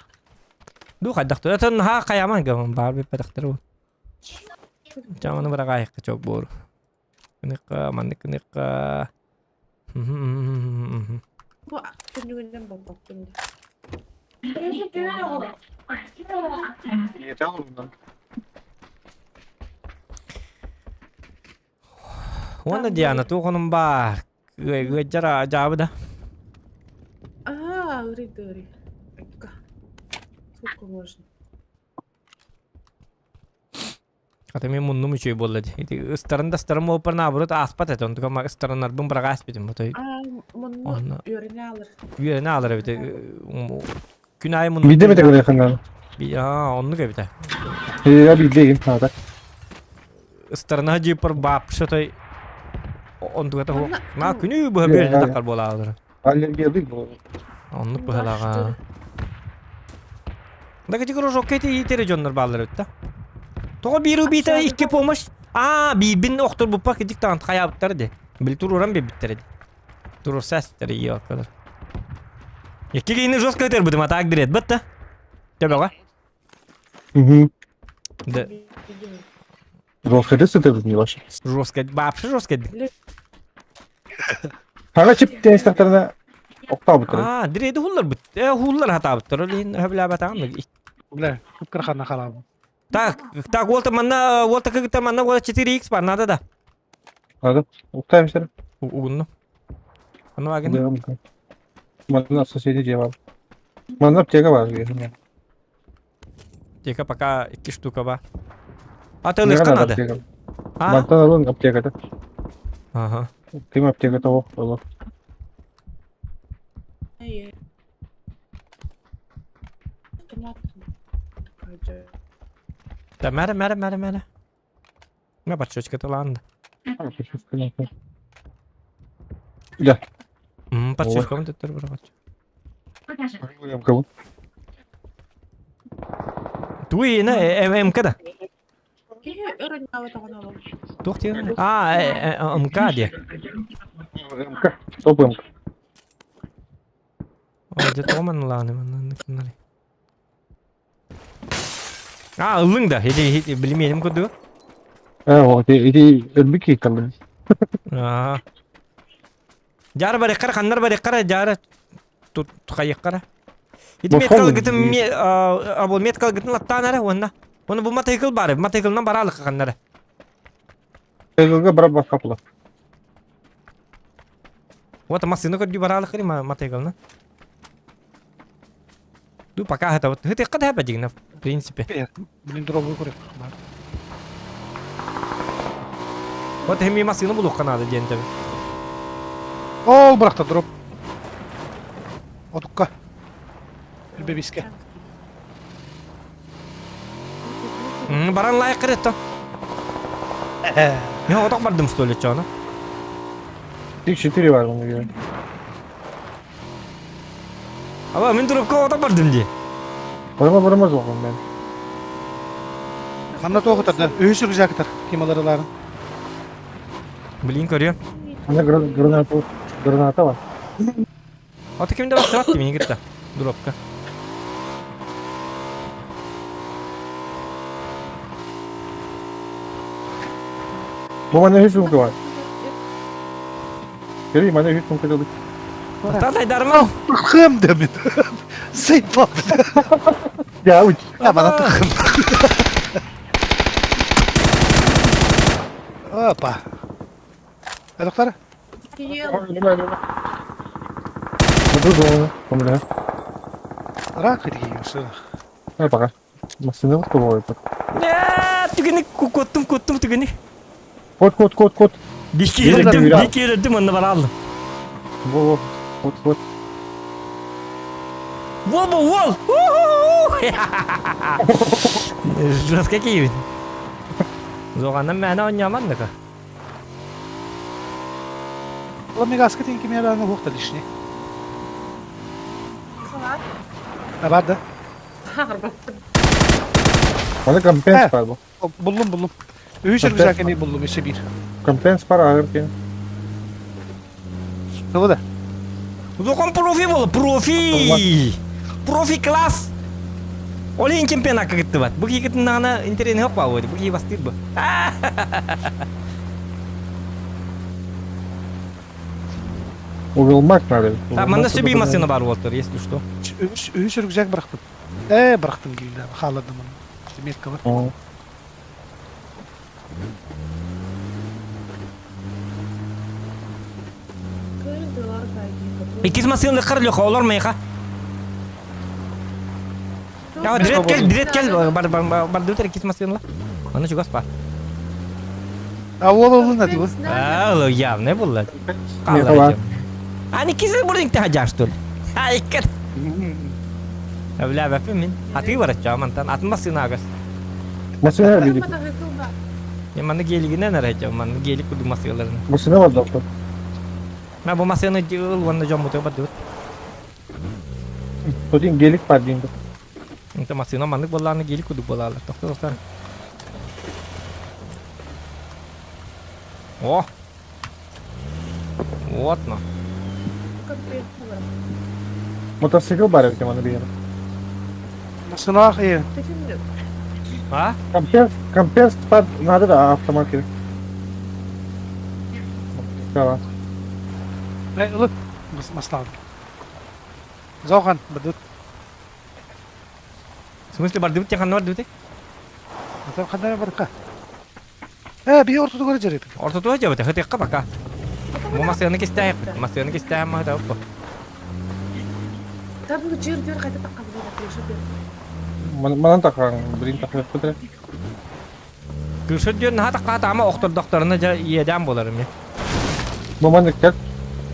Ду хайдахтар. Атын ха хайаман гаман баар бүппэтэхтэр бу. Чаманы бырагаайыкка чок буор. Кыныкка, маннык кыныкка. Бу күнүгүнэн болбоппун. Уонна Диана туох онун баар. Ыадьара дьаабы да. Аа, ырый дырый. Сколько можно? Ата мен муннум үчүгэй буолла дии. Ити ыстарын да ыстарын буолпар наоборот ааспат этэ. Онтука ма ыстарынарбын быраҕа ааспытым. Отой Аа, мунну Онно үөрэнэ алар. үөрэнэ аалар эбитэ. Күн аайы муннум Биирдэ эмэ тэҥнээх Аа, оннук эбитэ. Ээ, биирдэ наада. Ыстарына дьииппар баапшы отой онтугата хуох. Онно На күнү быһа бүөрэнэ таххар буолаалар. Аллергиялык буолар. Оннук быһалааҕа. Да кити кружокка ити иитери дьоннор бааллар эбит да. Тоҕо биир убийта икки помощь? Аа, биирбин охторбуппар кидик таҕан хайаабыттар ди. Били туруоран биэрбиттэр ди. Туруорса эстэр ийэ Икки киһини жестко ытырбытым, а так дирет бытта. Төбөҕө. Угу. Да. Жестко ты сытырбыт не ваш. Жестко, вообще жестко. Хага чип тестахтарына октаабыттар. Аа, диреди хуллар бит. Э, хуллар хатаабыттар. Ол иһин хөбүлээбэтаҕым. Бля, кып-кыраханна халаабын. Так, так, уолта манна, уолта кыгыта манна уола 4x бар, надо да. Надо. Уктаемся. Угунну. Аны вагин. Манна соседи дьиэ бар. Манна аптека бар. Аптека пока икки штука бар. А ты лыжка надо? А? Мантан алын аптеката. Ага. Ким аптеката ол? Ол. Да, мәрі, мәрі, мәрі, мәрі. Мә подшечка ланды. Да. Подшечка мы тут бір Кого? Туй, на МК да. Тух ти? А, МК де. МК. Топ МК. О, де томан ланы, ман. А, ыллың да, иди, билмейм куду. Э, вот, иди, өлбүк калын. Аа. Жары бар қара, қаннар бар қара, жары тут қайық қара. Ити меткал гытым ме абол меткал гытын латтан ара онна. Оны бу мотоцикл бар, мотоциклдан баралык қаннара. Мотоциклга барап башка була. Вот машина көрдү баралык кыри мотоциклна. Ну пока это вот это када бадигна в принципе. Блин, дробу көрөк. Вот эми машина булук надо дентем. Ол бырахта дроп. Отукка. Бебиске. Баран лайк кырытты. Мен оток бардым что ли чоно. Тик 4 бар оны. Аба мен дропка оток бардым ди. Барма бармаз оғым мен. Манна тоғытар да. Өйсі рюкзактар. Ким аларыларын. Блин көрүө. Ана граната граната бар. Аты кимде басып атты мени кытта. Дропка. Бу мана үс сумка бар. Кери мана үс сумка деді. Татай дармал. Хым да мен. Сайпап. Я уч. Я бана тахым. Опа. Доктор? Буду дома. Рак дегенсі. А пока. Машина вот кого это? Нет, түгені коттум коттум түгені. Кот кот кот кот. Дики өлдüm, дики өлдüm онны бара алдым. Во во вот вот. Во во вол. Жестко киевин. Зоғаннан мәні ойнаман дыка. Омегаска тин кимиэ даҕаны уһуох да лишний. Халаат. А бар да? Хаҕырбаттым. Маны компенс бар бу. Буллум буллум. Үһүс рюкзак эмиэ буллум өссө биир. Компенс бар ааҕыр киэн. Тугу да? Улахан профи буолла, профи! Профи класс! Ол иһин чемпионакка кыттыбат. Бу киһи кытыннаҕына интэриэһэ суох баҕа бу киһи бастыыр бу. Угулмак надо. Так, манна сөбүй массыына бар буолтар, если что. Үһүс үһүс рюкзак бырахтым. Ээ, бырахтым дииллэр, хааллардым оны. Метка бар. Иккис массыынлыккар Леха, олор мейха. Я дирет кел, дирет кел, бар бар бар дутер иккис массыынла. Аны чугас бар. А ол олун ады bu. А, ол явно булла. Қалай. Ани кисе бурдинг та жаш тул. Ай кет. Бля, бәпе мин. Аты бар мантан. Атын массыына агас. Машина видит. Мен маны гелигинен арайчам, маны гелик куду массыыларын. Машина бар доктор. Мә бу массыыны ыл уонна дьоммутуга бардыбыт. Тотин гелик бар дейм. Инте массыына маннык буоллааны гелик кудук буолаалар. Тохто тохтор. О! Вот но. Мотоцикл бар эбит маны биэр. Массыыналаах ээ. А? Компенс, компенс бар надо да автомат керек. Давай. Э, ылыт. Маслаҕын. Зохан, бардыбыт. В смысле бардыбыт тем ханна бардыбыт? Ханна барыкка. Э, биһи ортотугар дьарыйбыт. Ортотугар дьабыт, хытыахха пока. Бу массыаны кистээһик, массыаны кистээһин маһыта бу. Табы жер жер қайта таққан крыша Манан таққан, блин, таққан Крыша диэн наһаа таққаата ама охтордохторуна дьэ иэдээн буолар эмиэ. Бу маннык кэл.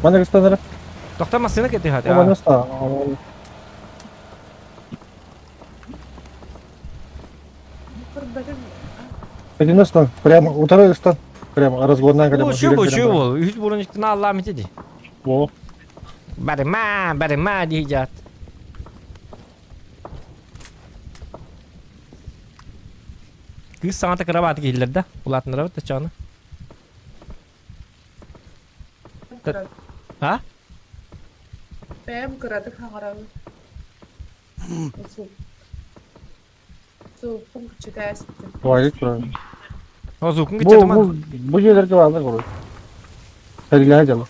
Маннык ыстанара. Тохтор массыына кэтиһат. Бу маннык ста. Один ыстан. Прямо утары ыстан. Прямо разгоннан кэлэн. Бу бу үчү буол. Үһүс буолан иттин аллаам ити ди. Бу. Барыма, барыма дии дьаат. Кыыс саҥата кыра бааты киһилэр да, улаатыннарабыт да чаҕына. А? Бэйэм кыратык хаҥарабын. Сууппун кыччытаа ситтим. Туалет турар. О, звукун Бу кыччатыман. бу бу жерлерге баалар короче. Сәрилэһэ дьоло.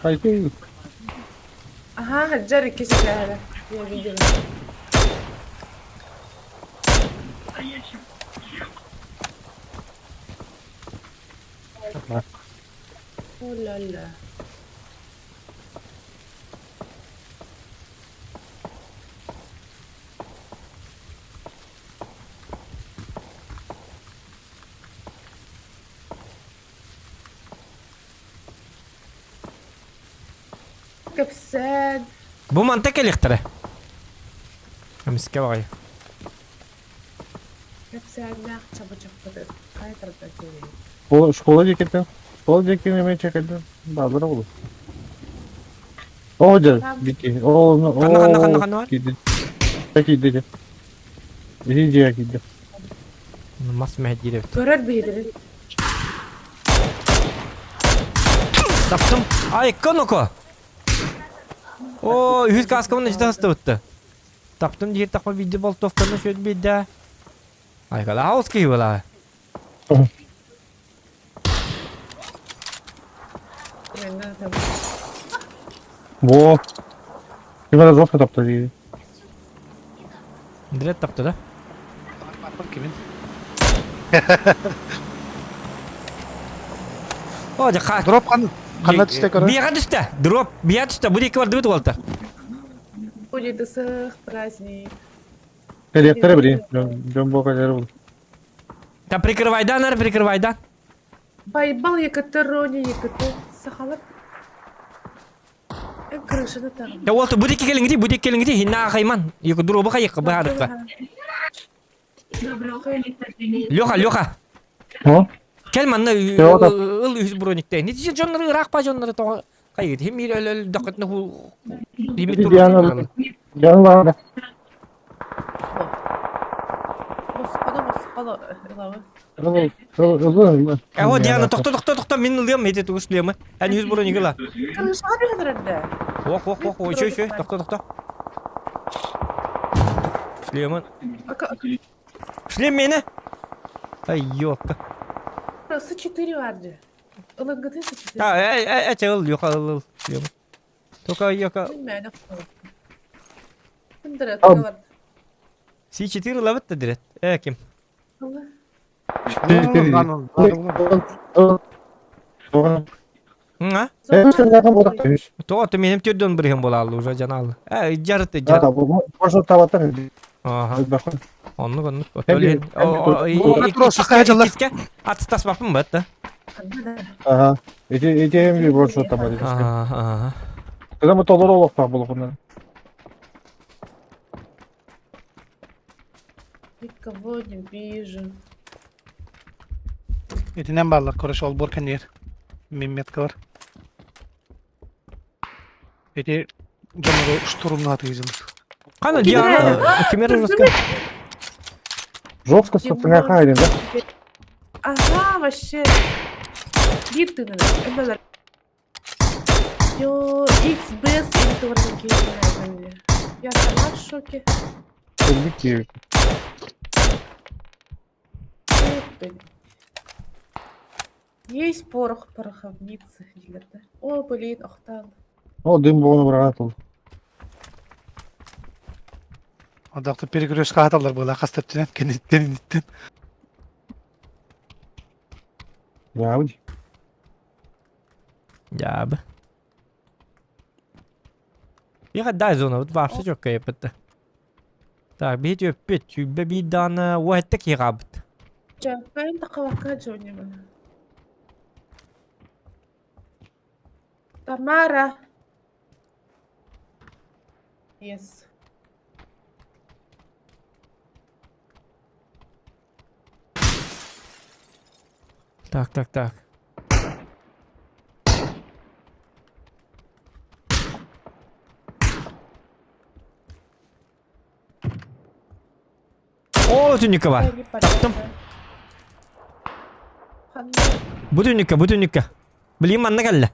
Хайты Аха, хаджар икки ситээһэрэ. Я видела. О-ля-ля. Кэпсээн. Бу манта кэлиэхтэрэ. Эмискэ баҕайы. Кэпсээннээх чабычахпыт хайа тарда диэри. Школа, школа диэкиттэн. Школа диэкин эмиэ чэкэдэн бааллара буолуо. Оо дьэ, дики. Оо, Ханна ханна ханна ханна бар? киирдэ. Киирдэ дьэ. Иһи дьиэ киирдэ. Мас мэһэдиир эбит. Көрөр биһиги. Таптым. Ай, коноко. О, үһүс каскабын ичте хастыбытты. Таптым диир тахма видео болтовканы шөт бидде. Ай, кала хаус киһи была. Во. Ким жестко тапта дии. Дред тапты да? Кимин? О, дьэ, ха. Дроп хан ханна түстэ көрө? Биэҕэ түстэ. Дроп биэҕэ түстэ. Бу диэки бардыбыт уолта. Будет ысых праздник. Кэлиэхтэрэ билин. Дьон бу кэлэр бул. Та прикрывайдан, ар прикрывайдан. Байбал якыты, Рони якыты. Сахалар. Эн крышаны там. Я уолта бу диэки кэлиҥ бу диэки кэлиҥ хинна ахайман. Юку дробу хайыкка баһарыкка. Леха, Леха. О? Кэл манна ыл үһүс брониктэй. Нити дьоннору ыраах па дьоннору тоҕо хайыт хим мир өл өлдөхөтнө ху дими тур. Диана Эго Диана тохто тохто тохто мин ылыам ити тугус лемы. Эн үһүс броник ыла. Ох ох ох ой ой тохто тохто. Шлемын. Шлем мені. Ай ёпта. С4 варды. Ылынгыты С4. А, э, э, э, ыл, юха, ыл, ыл, шлем. Только ёка. С4 ылабыт да дирет. Э, ким? А? То, ты менем түрдөн бирген болалды уже жаналы. Э, жарыты, жар. Можно табаттар. Ага. Оннук, оннук. Атыстаспаппын бат да. Ага. Эти эти эми больше табат. Ага, ага. Когда мы толор олохтах болохунан. Никого не вижу. Итинэн бааллар, короче, олбуор кэннигэр. Мимметка бар. Ити дьоннору штурмнааты ыйдылар. Кана Диана, кимер жестко. Жестко сатыңа хайден, да? Ага, вообще. Биир тыынынан. Эмэлэр. Йо, XBS Я сама в шоке. Есть порох пороховницы дииллэр да. О, блин, охтан. О, дым буолан быраҕан Одакта перекрестка аталлар буола хас төптүнэн кэнниттэн инниттэн. Дьаабы. Дьаабы. Биха дай зона, вот вообще чөккө еппетте. Так, биһи өппүт, сүүрбэ биир даҕаны уоһэтте киһи хаалбыт. Чаппайн тахабакка дьонньумун. Тамара. Yes. Так, так, так. О, түннүккэ бар. Таптым. Бу түннүккэ, бу түннүккэ. Билигин манна кэллэ.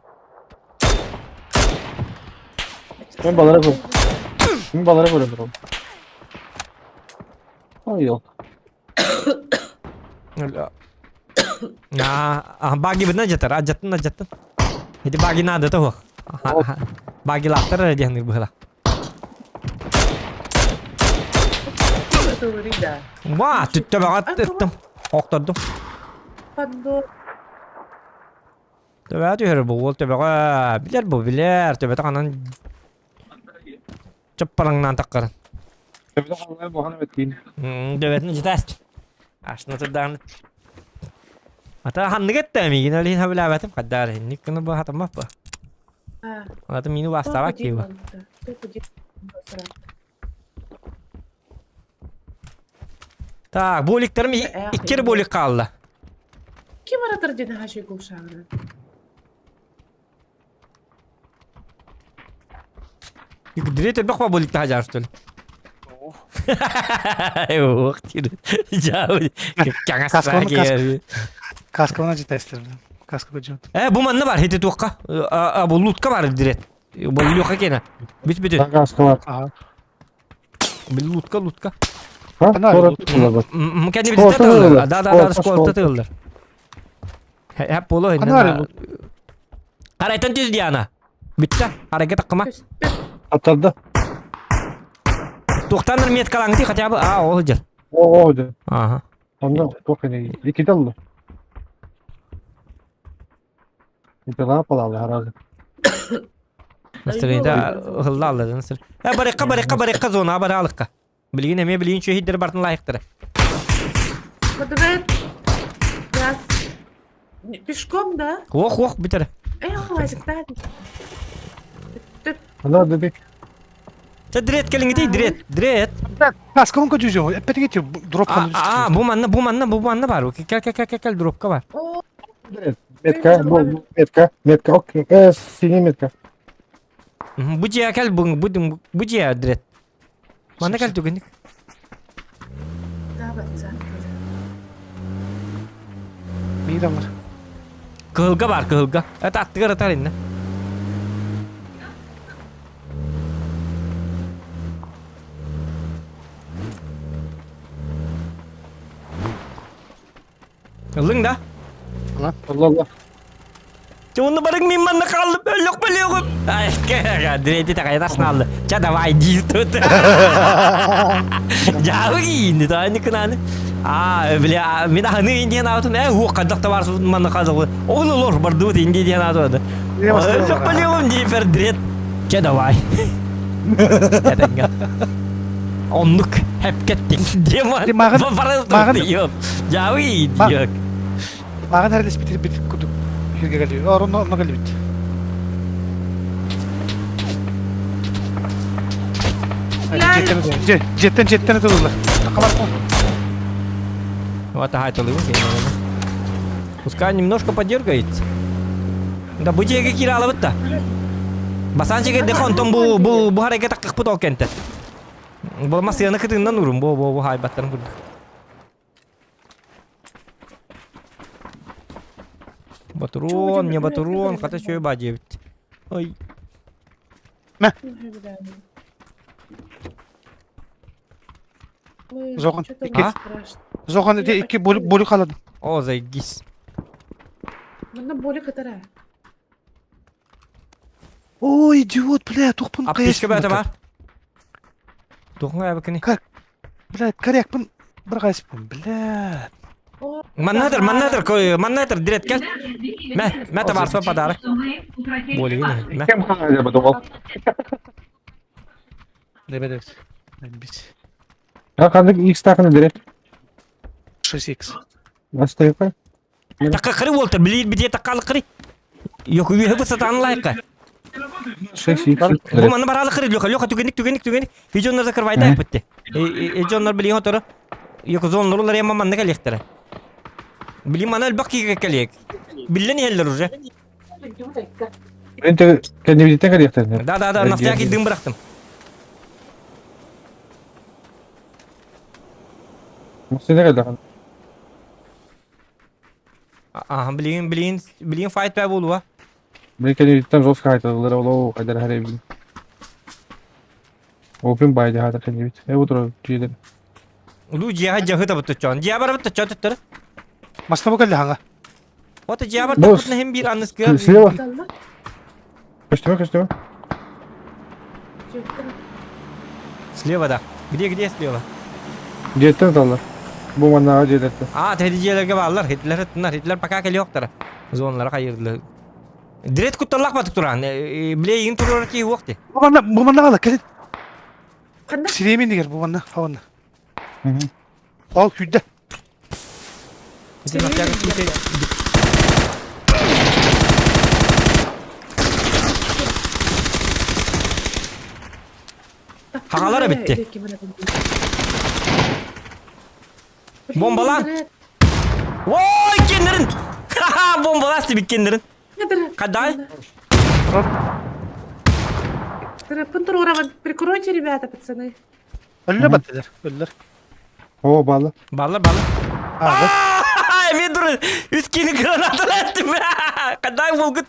Мен балара көр. Мен балара көрөм. Ой, yok. Аа, баги бына жатар, ажаттын, ажаттын. Ити баги надо того. Баги лахтар эрэ диэн быһыла. Ва, түттэ баҕат ыттым. Охтордум. Төбөҕө түһэр бу уол төбөҕө билэр бу билэр төбөтө ханан чаппараҥнаан таххарын. Төбөтө ханан бухан эбит Төбөтүн житаст. Ашна турдаҕына Ата ханнык этте миигин олин хабилаабатым хаддар инник гына бу хатаммаппа. Ата мини бастаба киба. Так, боликтарым иккер болик хаалла. Ким аратар диэн хаши кулшаҕына? Директор бах болик таһа что ли? Ох, тир. Каскалана житайсыздар. Каска көжөт. Э, бу манна бар, хити туохка. А, бу лутка бар дирет. Бу Леха кена. Бүт бүтүн. Каска бар. Бу лутка, лутка. Ха? Кәне бит тыллар. Да, да, да, школта тыллар. Хәп боло инде. Карайтан түз Диана. Бүтті. Арайга таккыма. Аттарды. Туохтаныр меткалаңты хотя бы. А, ол жер. О, о, да. Ага. Онда туох кene икките алла. Итала палалы харазы. Настроение ылла алла настроение. Э, барыкка, барыкка, барыкка зона бара алыкка. Билигин эме билигин чөһидер бартын лайыктыр. Подвет. Раз. Пешком, да? Ох, ох, бүтер. Эх, Вадик, да. Ана дедик. Чэ, дрет келиңити, дрет, дрет. Каскалын көжү жок. Эппетиге дроп А, бу манна, бу манна, бу манна бар. Кел, кел, кел, кел, дропка бар. Метка, бу метка, метка, окей, синяя метка. Бу дьиэ кэл бу бу бу дьиэ дрет. Манна кэл түгэнник. Биир алар. Кыһылга бар кыһылга. Это аттыгар ытар инне. Ыллыҥ да? Allah Allah. Чэ онно барыҥ мин манна хааллым өллөх бөлүөҕүм. Дирети такайда сналлы. Чэ давай дии тут. Дьаабы киинди тааны кынааны. А, бля, мин аһаны индиэн аатым, э, уох хаддах табар манна хааллы. Ол олор бардыбыт инди диэн аатым. Өллөх бөлүөҕүм дии фердрет. Чэ давай. Этэҥҥэ. Оннук хэпкэттиҥ диэмэн. Мааҕын Дьаабы диэк. Мааҕын эрэлэспитирбит курдук үһүгэ кэлбит. Орон онно кэлбит. Дьиэттэн дьиэттэн ытылылар. Такалар Вот ага, это Пускай немножко подергается. Да бу дьиэгэ киирэ алабыт да. Басан чигирдэх онтон бу бу бу харайга таккыппыт ол кэнтэ. Бу масыаны кытыынан урун бу бу бу хайбаттарын курдук. Батурон, не батурон, хата чөй ба диэбит. Ой. Зохан, икки. Зохан ити икки болю халадым. О, зайгис. Манна болю кытара. Ой, идиот, бля, тухпун Аптечка бәті бар. Тухын әбікіні. Бля, корякпын бір қайсыппын, бля. Маннатыр, маннатыр, маннатыр, дирет кел. Мә, мә табарсыба подарок. Болигин, мә. Кем хана деп ол? Лебедес. Бис. А қандык X тақыны дирет. 6x. Астайпа. Такка кыры болтыр, билир бите таккалы кыры. Yok үйе bu сатан лайыққа. 6x. Бу маны баралы кыры, Леха, Леха түгенник, түгенник, түгенник. Видеонар закрывайда битти. Эжоннор билин отору. Yok зоннор улар яма манны калектер. Билин маны элбак киге калек. Биллен еллер уже. Мен те кәдімгідей кәдектер. Да, да, да, на всякий дым бырақтым. Сен кәдектер. Ага, билин, билин, билин файт бә болуа. Мен кәдімгідей жестко айтылыр ол қайдар хәребин. Open by the хатар кәдімгідей. Э отыр жүйелер. Улу жиха жахы табыт чон. Жия бар бит чон төттөр. Масна бу кэллэ хаҥа. Вот жия бар Бос. табыт нехим бир анныскы. Слева. Көстүмө, көстүмө. Слева да. Где, где слева? Жеттен талар. Бу маннаға жететті. А, тәдижелерге баллар, Хитлер хитлер, Хитлер пока кели yoктар. Зоналар кайырдылар. Директ кутталлах батык туран. Биле ин турар ки вакты. Бу манна бу манна кала кэлин. Қанда? Сиремен дегер бу манна хаванна. Ол күйдө. Хагалар битти. Бомбалан. Ой, кеннерин. Ха-ха, бомбаласты бит кеннерин. Кадай? Прикройте, ребята, пацаны. Өллөр баттылар, өллөр. О, балы. Баллар, баллар. Ага. Мен дур үскені гранаталар аттым. Кадай волгут.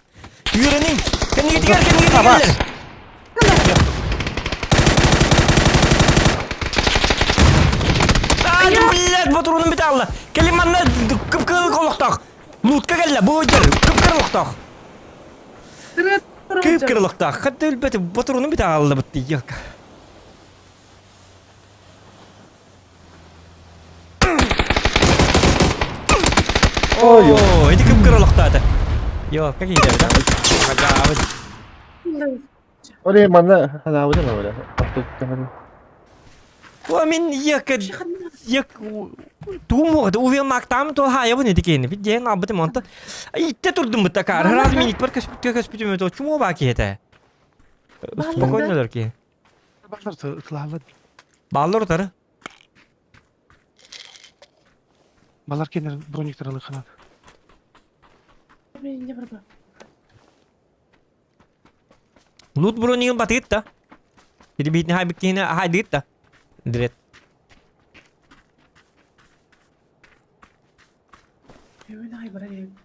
Үйренин. Кенге тигер, кенге тигерлер. А, блядь, батурунун бит алла. Кели манна кып-кыл колокток. Лутка келле, бу жер кып-кыр локток. Кып-кыр локток. Хатты үлбет батурунун бит алла битти. Yok. Ой, О, эти кып-кыр локтады. Yok, как иде, да? Ага, Оле манна хана өтем оле. О, мен як як туум увел мактам то хая бу не дикени. Би ден абы монта. Итте турдум бу такар. Раз минут бір көс көс бүтүм то чумо ба ки это. Спокойно дор ки. Баллар ытылаалар. Баллар утары. Баллар кенер брониктер алыханат. мен не барба. Лут бронигын батыгыт да. Ити биһитини хайбыт киһини хайдыгыт да. Дред. Мен ай барар ем.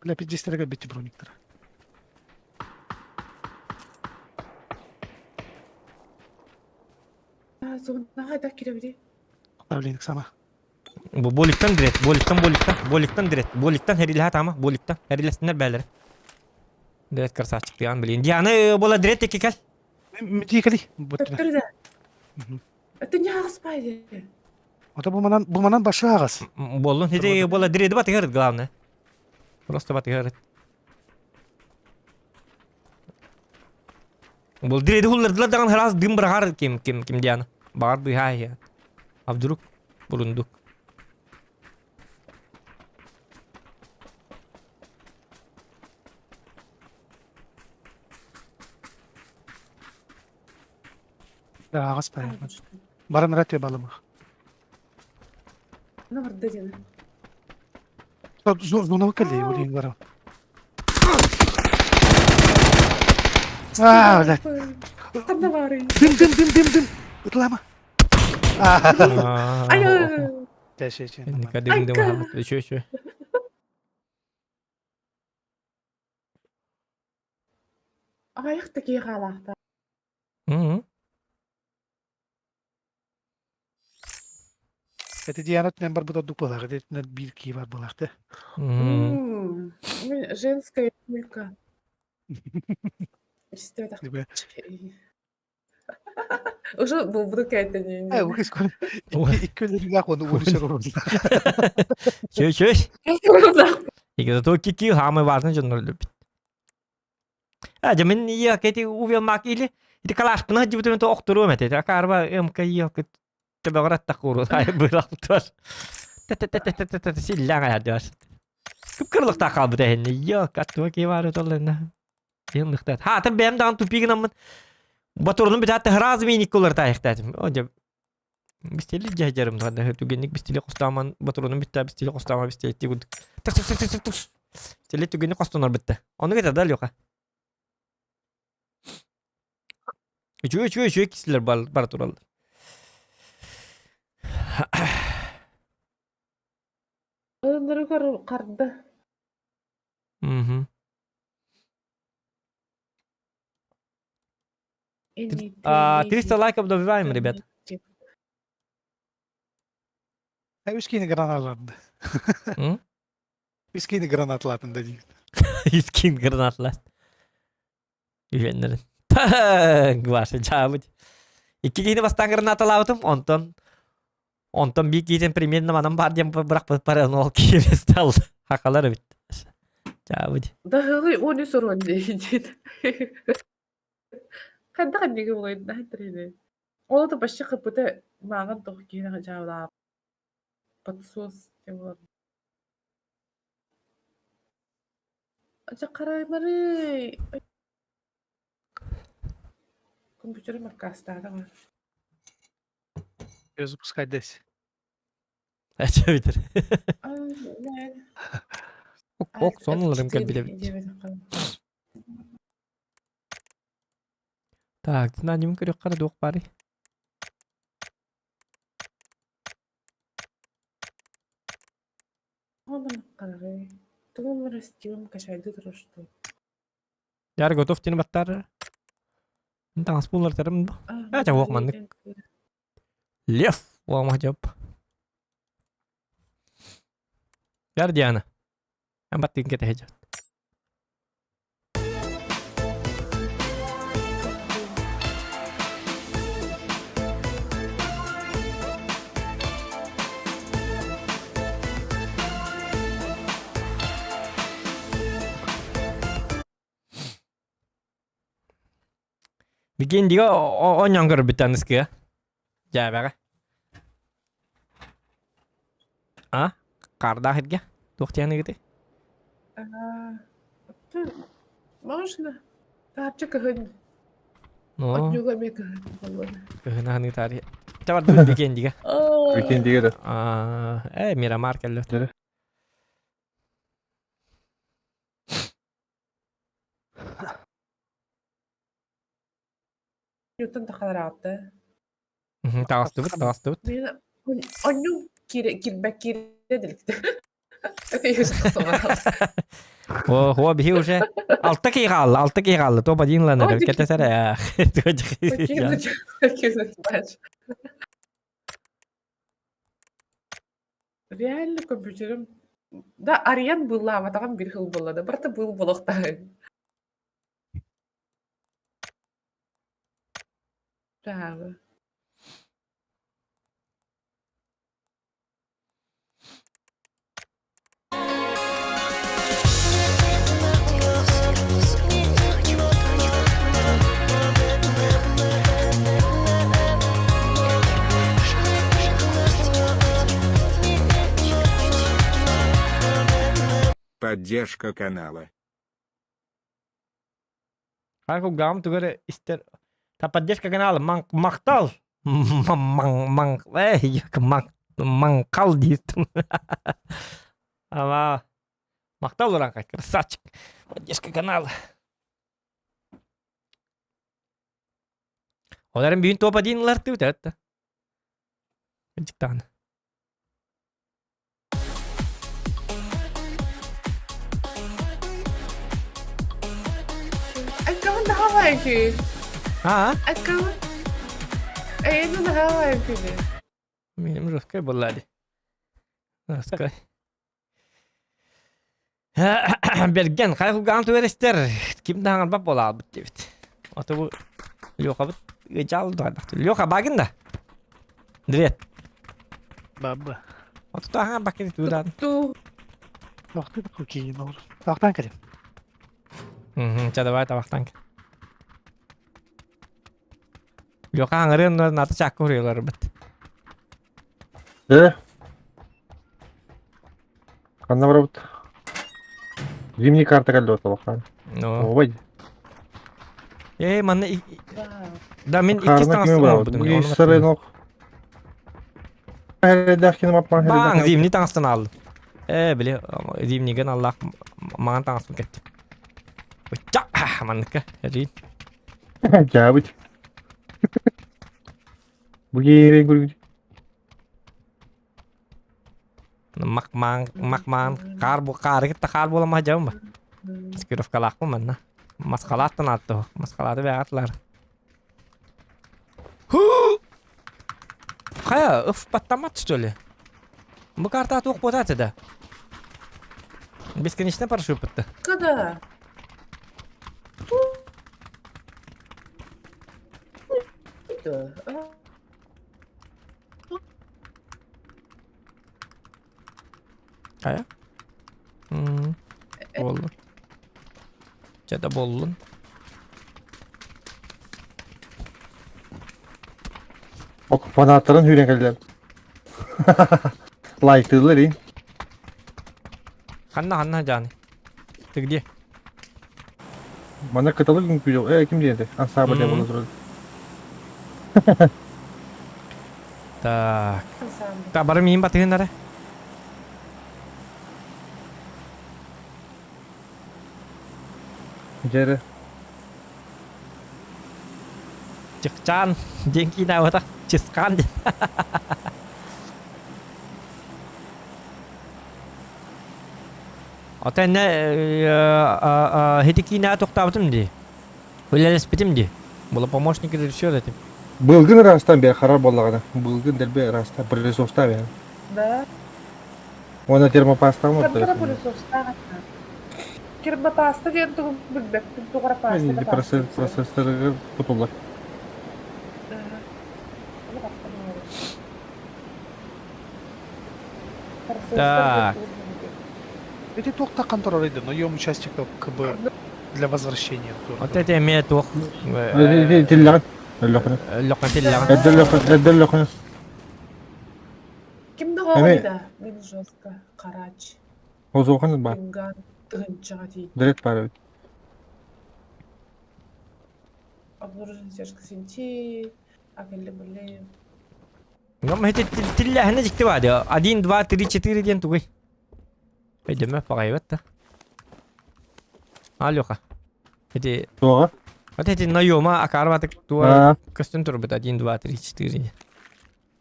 Бля, пиздестерге битти брониктара. Зонаға да кире Давление сама. Бу боликтан дред, боликтан боликтан, боликтан дред, боликтан херилэһэ таама, боликтан херилэстиннэр бээлэрэ. Дред красавчик дыан билин. Диана була дред тикки кэл. Митикали. Буттuna. Төттөрү да. Это не аспайды. Ото бу манан бу манан башы агас. Боллун хити була дреди батыгар главное. Просто батыгар. Бул дреди хуллардылар даҕан хараас дым быраҕар ким ким ким Диана. Баҕар быһаа иһэ. А вдруг бурундук. Да агас бай. Баран рате балымы. Ну, барда дена. Зона кэлли олин бара. Аа, бля. Ханна бары. Дым дым дым дым дым. Ытлама. Аа. Ай. Чэ чэ. Дым дым Еще еще. Аяқ такие халахта. Это Диана түнен бар бұда дупалар, это түнен бир ки бар булар, Женская мулька. Уже был вдруг это не. Э, укис кон. Иккөлөрүгә кону урышыр урун. Чөй чөй. Иге зато кики самый важный жоннор любит. А, же мен я кети увел мак или ити калашпына жибутумен то охтуру мете. Акарба МК я кет тебеграт такуру. Ай бырак туар. Те-те-те-те-те-те силләң аядыас. Кып-кырлыкта калбыт әһенне. Йо, каттыма ки бар толлена. Йынлыкта. Ха, тыр бәм дан тупигин аммын. Батурнун бит атты храз мини кулар тайхтатым. О, же Бистели жажарым да түгенник бистели костаман батурнун битта бистели костама бистели тигуд. Тык тык тык тык тык. Бистели түгенник костонор битте. Оны кете да Лёха. Үчү үчү үчү кисилер бар бар туралар. Onları kardı. Мгм. 300 лайков добиваем, ребят. Үс кини гранатлатынды. Үс кини гранатлатынды дейт. Үс кини гранатлат. Үһүөннэрин. Глаша жаабыт. Икки киһини бастаан гранаталаабытым, онтон онтон биир киһитин примерно манан баар диэн бырахпыт баран ол киһи стал. Хакалар эбит. Жаабыт. Да хылый оны сорон дейт. Ханна ханнига буолайын трени. Ол да почти кыпыта мааҕын тоҕо киһини жаабылаабыт. Подсос диэн буолар. Дьэ хараймарый. Компьютерым аккаастаата Запускать десь. Эчэ бүтэр. Ок, сонун кэлбилэбит. Так, на ним көрүөххэ дуох баарый. Яр готов тини баттар. Таҥас буллартарым бу. Э, ча маннык. Лев уома жоп. Яр Диана. Эн баттыгын кэтэһэ Викиндига оонньоон көрбүт аныскыга. Дьээбэҕэ. А? Кардаах иргэ? Туох диэныгыты? Можно. Тааччы кыһын. Ну, Отнюга эмиэ кыһын буолуо. кыһын аһыныы таарыйа. Чэ бардыбыт Викиндига. Викиндиге да. Э, Мирамар кэллэ. Дьэ. Оонньууттан тахалараата. Таҕыстыбыт, таҕыстыбыт. Онньуу кирбэк киирэ деликте. О, биһи уже алта киһи хаалла, алта киһи хаалла. Топ один ланар кэтесер. Реально компьютерым Да, Ариан быллаабатаҕым бир хыл буолла да, барыта быыл буолуохтаах. Браво. Поддержка канала. Хай кулгааҕым тугу эрэ истэр. Та поддержка канала маҥ махтал маҥ маҥ эй маҥ маҥхал дииртим. Ама махтал ураҥхай красавчик. Поддержка канала. Ол эрэн бүгүн топ один ылар тыбыт это. Дьиктаҕына. Аккаунт наһаа Аа? Аккаунт. Эйэни наһаа үчүгэй. Минем жесткая была ли? Жесткая. Берген, хайа кулгаан түбэрэстер, ким да хаҥарбат буолаабыт диэбит. Ото бу Лехабыт ыдьаал дуһайбахтыр. Леха багын да? Привет. Бабба. Ото таһаҥар бакын туудан. Ту. Тохтуу кукиин ол. Тохтан кэлим. Ча давай табахтан кэл. Леха хаҥырыан ната чаакка уруйаларбыт. Э? Ханна барабыт? Зимний карта кэллэ отолохтан. Ну. Ой. Э, манна Да, мен иккис Карна кими таҥастан барабыт? оҥорбутум. Бу сарынок. Хәрдәх кинем аппан Баң, хәрдәх. зимний таҥастан алдым. Э, били, зимнийген Аллах маҥан таҥаспын кэттим. Ычча, манныкка, эрин. Жабыт. Бу киирен көргүт. Мак-маан, мак-маан, хаар бу хаары кытта хаар буола маһдьабын ба. Маскировкалаахпын манна. Маскалааттан ааттоо. Маскалааты бэҕатлар. Хайа, ыф баттамат что ли? Бу карта туох буотааты да? Бесконечно парашют бытты. Когда? Хайа? Буоллун. Чэ да буоллун. Ок, фанаттарын хүрен кэллэр. Лайктыыллар и. Ханна ханна Жаны? Ты где? Манна кыталык үҥкүү э ким диэн ансамбль диэн буола турар. Так. Так, бары миин батыһыннара. Дьэрэ. Чыкчаан диэн киинэ абатах Чысхаан диэн. Ото инне хити киинэ тохтаабытым дии. Үлэлэспитим дии. Была помощник режиссер этим. Былгын ыраастан бэр харар буоллаҕына. Былгын дэлби ыраастан пылесостаах бэйэм. Да. Уонна термопастаҕын Хантара пылесостаах этэ. Термопаста диэн тугун билбэппин, тугара паста да паста. Процессорыгар кутуллар. Так. Эти туох контроль но ем участников КБ для возвращения. Вот это эмиэ туох Тиллэҕин. Өллөхүнэ. Лөкөн тиллэҕин. Эрдэ өллөхүнэ. Эрдэ өллөхүнэ. Ким да да, мин жестко карач. Озуохан бар. Инган тыгынчаҕа тиийдим. Директ бар эбит. Обнаружен тяжко синти, акелли Ну, это тиллэһинэ дьикти баа дии. Один, два, три, четыре диэн тугуй? Өйдөмө паҕайбат да. Алёха. Ити Туоҕа? Вот эти наема акарбатык туора көстөн турбут 1, 2, 3, 4.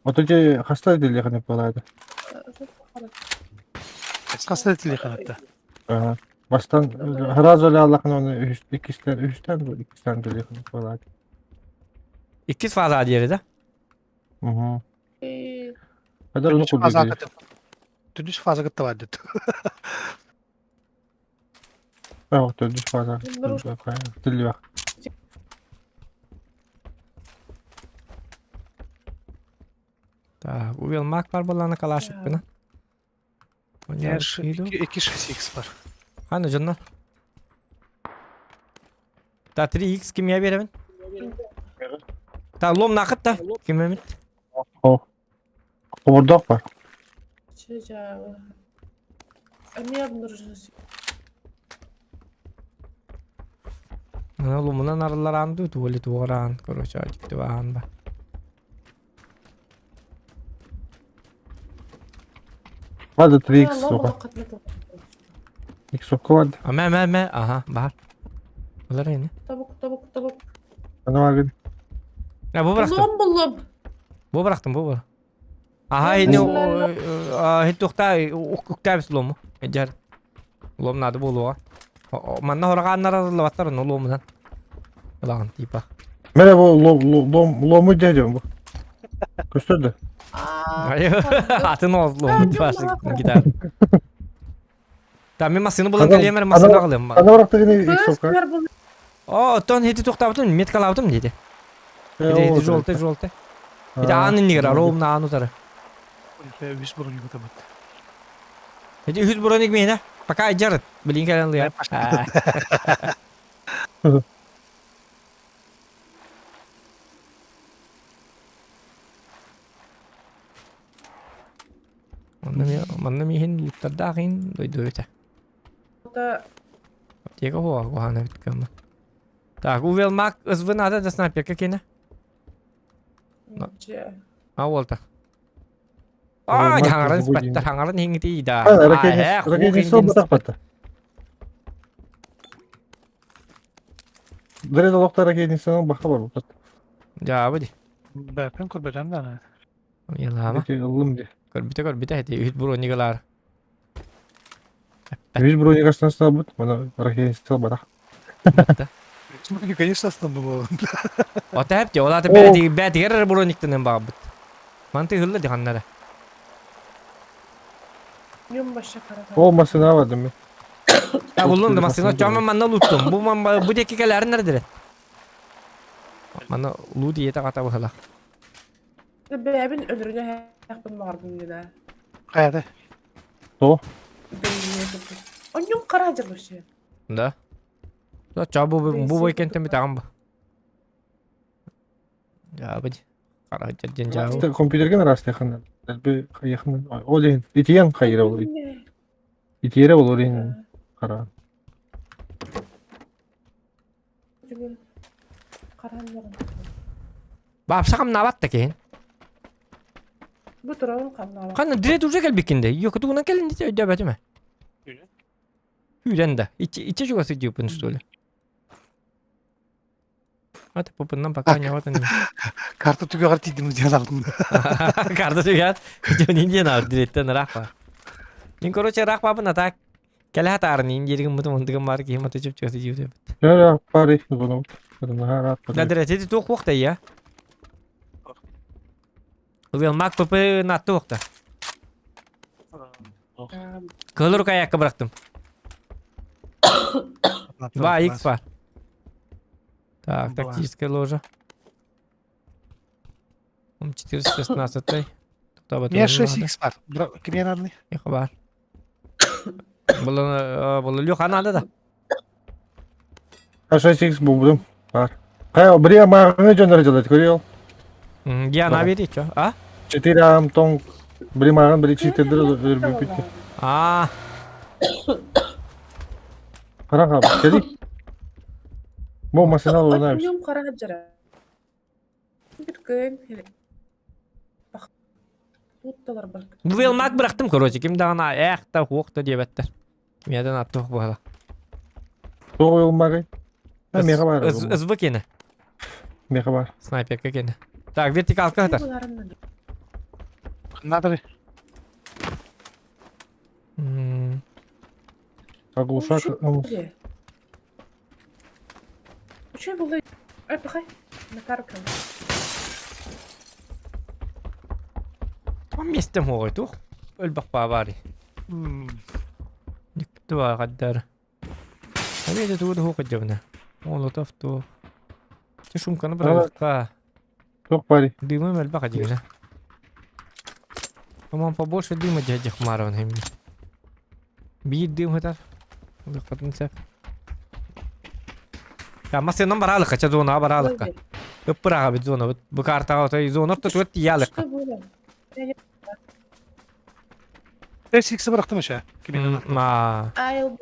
Вот эти хаста телефоны палады. Хаста телефонатта. Ага. Бастан сразу эле аллахын оны үһүс иккистен үһүстэн бу иккистен телефон палады. Иккис фаза диэри да? Угу. Хадar onu Түнүс фаза курдук. Түнүс фаза кытта бар деді. Ах, төрдүс фаза. Тилли Так, увел мак бар болланы калашык бына. Екі 6x бар. Ханы жонно. Та 3x кимге беремин? Та лом накыт та. Ким эмит? Кобурдок бар. Ломунан арылар анду, туоли туоран, короче, ажиктыбаан ба. Бады 3x сука. X сокка барды. А мә мә мә, аха, бар. Булар эни. Табык, табык, табык. Аны бар Я бу бырахтым. Лом буллум. Бу бырахтым, бу бу. Аха, эни хит тухта уктабис лому. Эжар. Лом надо болуга. Манна хораганнар арылыбаттар, но ломунан. Ылаган типа. Мене бу лом лому дедим бу. Көстөрдү. Атын оз лому башы гитар. Та мен машина булан калемер машина кылым. Аны баракта гene X сокка. О, тон хити тухтабытым, меткалабытым деди. Хити желтый, желтый. Хити аны нигер, ровно аны утары. Үс бұрын югытабыт. Хити үс броник мені. Пока жарыт. Билин кэлэн лыя. Манна миһин луттардаахин дойду өтө. Аптека хуа кухана биткама. Так, увел мак ызбы надо да снайперка кене. А уолта. А, хаңарын спаттар, хаңарын хиңити да. Дөред олохтар ракетницаның баха бар бу. Жаабы ди. Бәпен көрбөтөм да. Ялама. Ыллым ди. Көрбүтэ көрбүтэ хити үт бронигалар. Үс броникастан сабыт, мана ракетница барах. Конечно, основной. Ота хеп олаты бәти бәтигер брониктенен багыбыт. Манты хылла диханнара. О, машина бар дemi. Та буллун да машина чама манна луттум. Бу ман бу деки келерин нердер? Мана лут иете ката бухала. Бәбин өлөрүнө хәкпин бардым дина. Каяда? То. Оньюм кара жырбышы. Да. Да ча бу бу бу кентен бит агам бу. Я бу. Кара жен жабы. Компьютерге нарас якын. Би якын. Ол ден итиен кайра бол. Итиере бол орин кара. Бапсакам набат та кен. Бу турабын камнала. Кана дирет уже келбикинде. Yok тугунан келин дите өйдөбөтүмө. Хүрен да. Ичи ичи жугасы жупун что ли. Ата попыннан пока не вот они. Карта түгө тидим диэн алдым. Карта түгәт. Жон индиан ал диреттен рахма. Мин короче рахма бына так. Келе хатарын индиргин бутум ондыгын бар ки мата чөп чөсү жиб деп. Я пари зону. Да дирет эти тух вакта я. Увел мак пп натты вакта. Кылыр каякка bıraktım. 2x var. Так, тактическая ложа. 416. Меня 6x бар. Кимге надо? Их бар. Было было Леха надо да. А 6x булдум. Бар. Кая бри мага жонор жалат көрөй. Я на бери чё? А? 4 ам тон бри маган бри читердер өрбүп битти. А. Кара кап, кели. Бу машина олар. Оньюм кара жыра. Бир күн. Утталар бар. Бу мак bıraktım короче. Ким дагана эх та хук та диэбеттер. Мияден атты хук була. Тоғой олмагай. Меха бар. СВ кene. Меха бар. Снайперка кene. Так, вертикалка хатар. Надо. Оглушак. Үчүгэй буолла. Ай, пахай. Накаркан. Там местем оҕой туох өлбөх баабари. Никто гаддар. Эмиэ тугу да хуох дьабына. Молотов туох. Ти шумканы бырахха. Туох бари. Дымым элбэх дигинэ. Коман побольше дыма дядя Хмаровна именно. Биир дым хытар. Лыхпатын сеп. Я масынам баралыкка, ча зона баралыкка. Ыппыраға бит зона. Бу картаға отой зона ортотугар тиялыкка. Что было? Сикси бырахтым еще. Ма. Айл.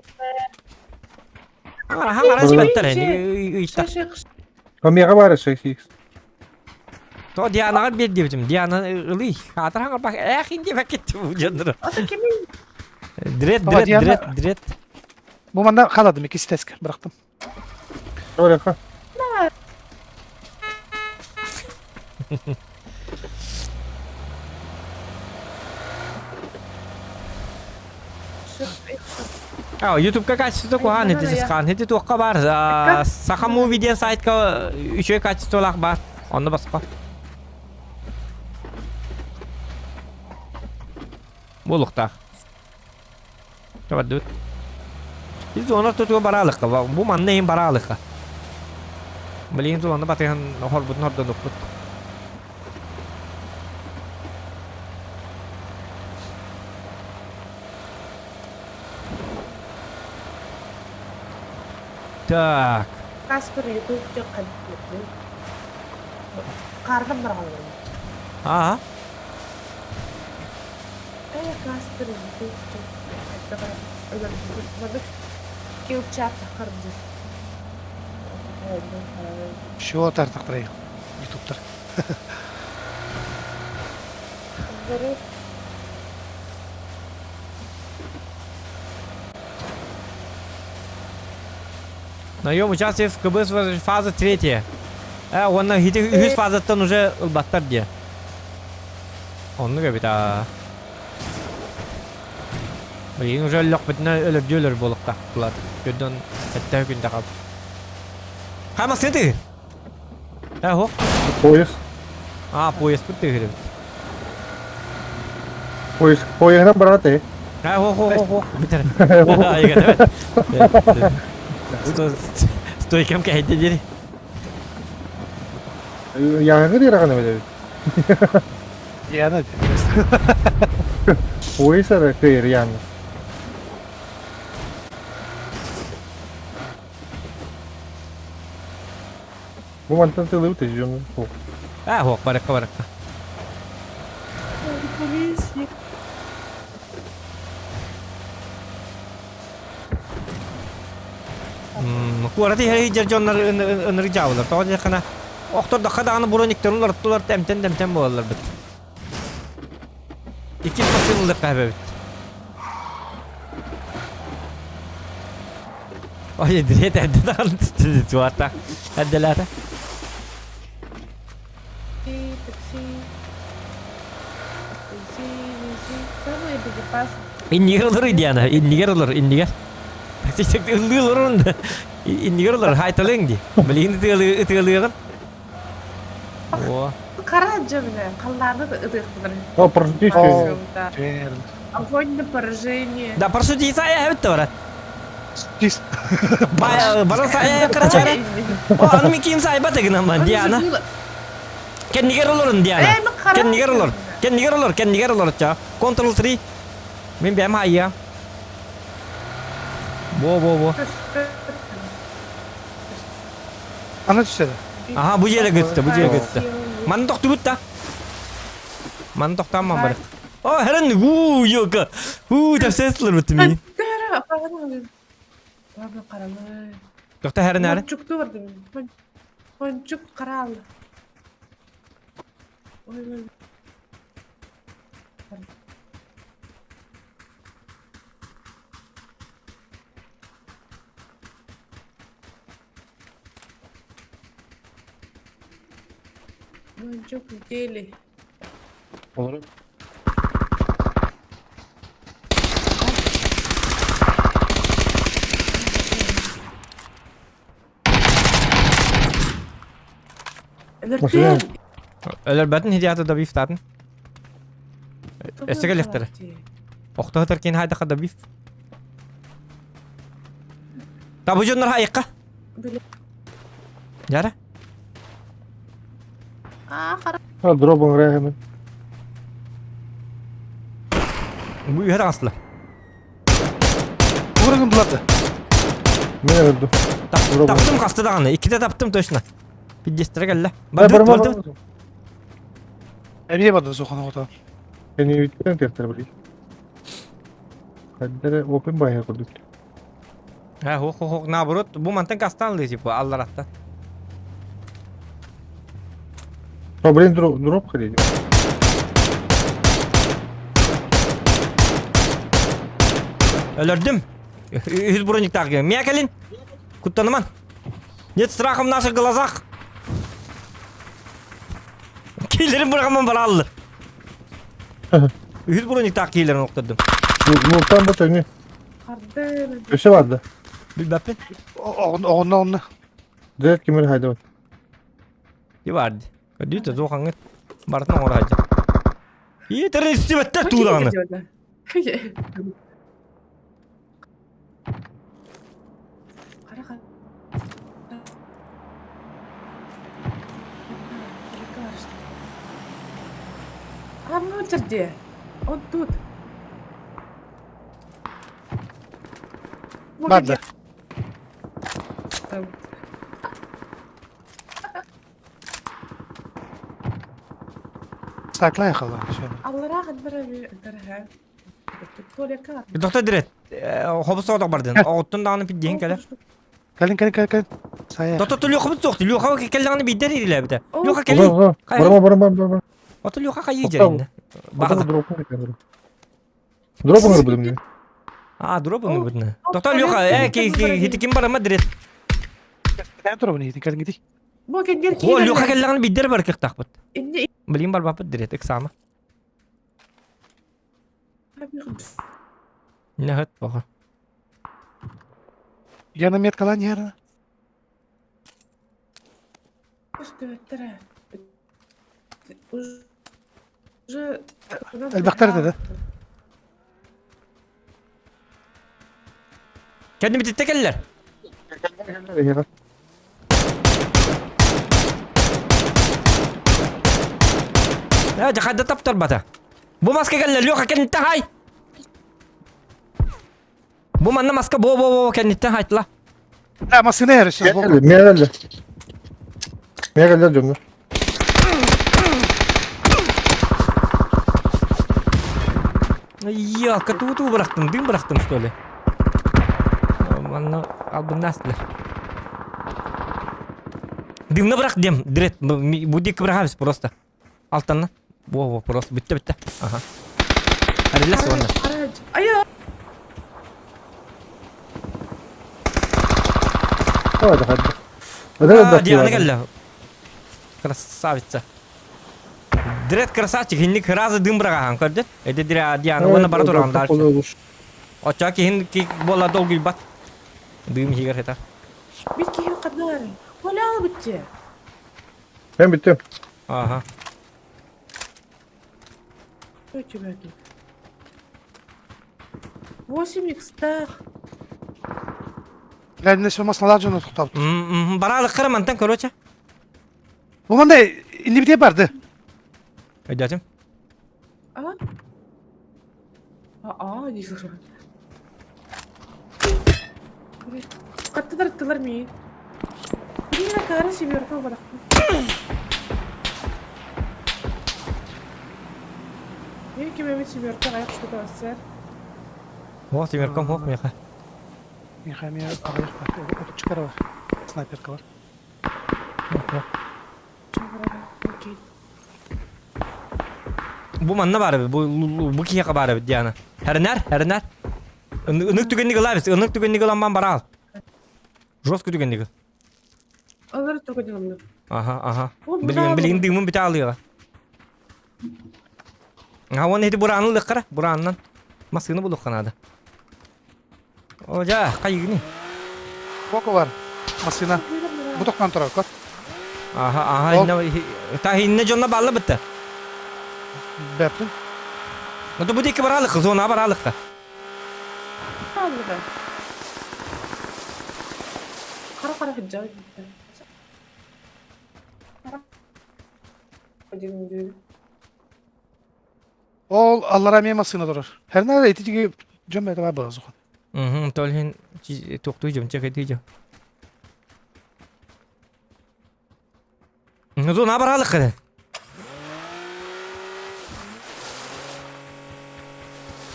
Хаңара сибеттер эни. Меха бар 6x. То Дианаға бер дебитим. Диана ылый. Хатыр хаңар бак. Эх, инде бакет бу жандыр. Ата кимин? Дрет, дрет, дрет, дрет. Бу манда халадым икки стеске бырахтым. Ха. А, YouTube-ка качество куһаҕан ити сысхаан. Ити туохха бар. Саха Movie диэн сайтка үчүгэй качестволаах бар. Онно босхо. Буолуохтаах. Табардыбыт. Biz зона тутуга бараалыкка. Бу манна иһин бараалыкка. Билигин зона батыһан хорбутун хордонукпут. Так. Каспер YouTube дьэ Кардан бараллар. Аа. Э, Каспер YouTube дьэ Килл чат тахар дьэ. Шо тартактырай ютубтар. Наем участие в КБ фаза третья. Э, онна хити үһүс фазаттан уже ылбаттар дии. Оннук эбит аа. Билигин уже өллөхпүтүнэ өлөрдүү өлөр буолуохтаахтылар. Көрдөн эттээх күндэ хал. Хама сыты. Э, хо. Поезд. А, поезд тыгыр эбит. Поезд. Поездынан барат э. Э, хо хо хо хо. Бүтэр. Стойкам кэһэйдэ дири. Яңы дираҕын эбит. Яна. Поезд эрэ кыйыр яңы. Бу мантан тылыбыт жон. Э, хо, барыкка барыкка. Куорат иһэр дьоннор ынырык дьаабылар. Тоҕо диэххинэ, охтордоххо даҕаны брониктарын уларыттылар тэмтэн-тэмтэн буолаллар бит. Иккис массыына ылыахха эбэбит. Ой, дрет эрдэ даҕаны туарта. Эрдэлээтэ. Такси, такси, такси, самое безопасное. Иннигэр олор Диана, иннигэр олор, иннигэр. Ыллыы олорун да. Иннигэр олор, хайталыҥ дии. Билигин ытыалыаҕын. О. Хара дьэбинэ, халлааны ытыахтылар. О, парашютист. Огонь на поражение. Да, парашютист айа эбит да Тис. Бара сайа карачара. О, аны мен ким сайба тегинаман, Диана. Кэннигэр олорун, Диана. Кэннигэр олор. Кэннигэр олор, кэннигэр олор ча. Ctrl 3. Мин бэм хайя. Бо, бо, бо. Ана түседі. Аха, бу жере көттө, бу жере көттө. Маны тохтубут да. Маны тохтааман бар. О, хэрэн уу, ёка. Уу, тапсэслэр бут ми. Тохта хэрэн әрэн. Мончукту бардым. Мончук карал. Ой, ой. Ну, улетели. Олору. Өлөртүөн! Өлөрбөтүн хидиаты добив-татын. Өссө кэлиэхтэрэ. Охто сытар киин хайдахха добив. Табы дьоннор хайыкка. Яра. А, дроп оҥорой Бу үһэ таҕыстылар. Уурун буларды. Мен өлдүм. Таптым хаста даҕаны. Иккитэ таптым точно. Пиздестері кэллэ. Бардыбыт, бардыбыт. Эмиэ барды суханы ото. Кэнниттэн тиэртэр билий. Хайдары open байа курдук. Ha, хох хох хох наоборот, бу мантан кастан лы типа аллараттан. О, блин, дроп, дроп ходили. Өлөрдүм. Үһүс брониктаах киһи. Миэ кэлин. Куттаныман. Нет страха в наших глазах. Киилерин быраҕаммын барааллар. Үһүс брониктаах киилерин охтордум. Мултан бу төҥү. Харды. Өссө барда. Билбэппин. Оҕонно онно. Дьэ кимир хайдабат. Ди барды. Көрдүүт зоохаҥҥыт барытын оҥоро сылдьар. Иитэрин истибэттэр туудаҕаны. А внутрь где? Он тут. Барда. Там. Саклай хала. Аллара дара Доктор Дред, хобус соҕотох бардын. Оҕуттун даҕаны пиддиэн кэлэ. Кэлин кэлин кэлин кэлин. Сайа. Доктор Лёха суох. Лёха кэллэҕинэ биирдэр ирилээбитэ. Лёха кэлин. Барама барама барама. Ото Лёха хайыы дьэриннэ. Баҕа. Дроп оҥорбутум дии. А, дроп оҥорбутун. Доктор Лёха, э, хити ким барама Дред. Турабын иһитин кэлин гити. Бу кэлгэр О, Лёха кэллэҕинэ биирдэр бар кыахтаахпыт. Блин барбаппыт Дред, ыксаама. Нәһөт баҕа. Яна меткалан яра. Уже Элбэхтэр да. Кэннибититтэ кэллэр. Э, дьэ таптарбата. Бу маска кэллэ, Леха кэнниттэн хай! Бу манна маска бо-бо-бо кэнниттэн хайтла. Да, массыына эрэ сейчас бо. Миэрэллэ. Миэрэллэ дьоннор. Ялка туу бырахтым, дым бырахтым что ли? Манна албыннаастылар. Дымна бырах дем, дрет, бу дик бырахабыз просто. Алтанна. Во, во, просто бүтте бүтте. Ага. Арилас уонна. Айа! Давай, давай. Диана кэллэ. Красавица. Дред красавчик, хинник разы дым быраҕаһан көрдө. Эти Диана уонна бара туран дальше. Оччо киһин буола долгуйбат. Дым иһигэр хетар. Бит киһи ханнары. Коля битте. Мен бүттүм. Ага. Что у тебя тут? 8 икстах. Ләнне сомасналар жону тоқталды. Баралык кырым антан короче. Бу мандай инни бите барды. Өйдәтим. А? А, не слышу. Қаттыдырттылар ми. Блин, кара семерка барахпын. Мен кемеме семерка аяқ штука сэр. О, семеркам хох меха. Меха ме аяқ бар. Отучкара бар. Снайперка бар. Окей. Бу манна бар бу бу киһиэхэ баар эбит Диана. Хэринэр, хэринэр. Ынык түгэнник ылабыз, ынык түгэнник ыламман бараал. Жестко түгэнник. Олар только делом. Аха, аха. Билигин билигин дыымын бүтэ алыаҕа. А уонна ити бурааны ылыаххара, бураанынан массыына булуохха наада. О, дьа, хайыгыный? Боку бар. Массыына. Бу тохтоон турар, көр. Аха, аха, инна, та инна дьонно баалла бытта. Бэппин. Ну бу диэки бараалыкка, зона бараалыкка. Хара-хара сылдьар. Ол аллара эмиэ массыына турар. Хернара ити тиги дьон бэйэтэ баар буолар сухан. Мм, то иһин туохтуу дьом, чэкэйдии дьом. Ну, зона бараалыкка.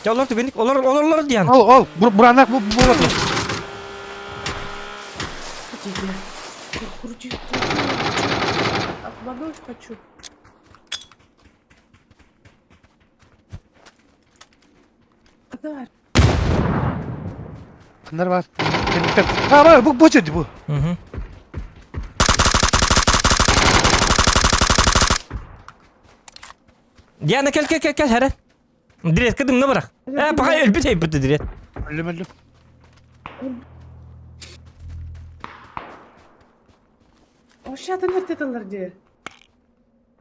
Чэ, олор түгэнник, олор, олорлор диэн. Ол, ол, буранах бу буолар. Крути, крути. Обмануть хочу. Давай. Ханнар бар. А, бар, бу бу жерде бу. Мгм. Диана кел кел кел кел хәрә. Дирет кыдымны бырак. Э, пока өлбүт эйбүт дирет. Өллүм өллүм. Ошатын өртеталар дии.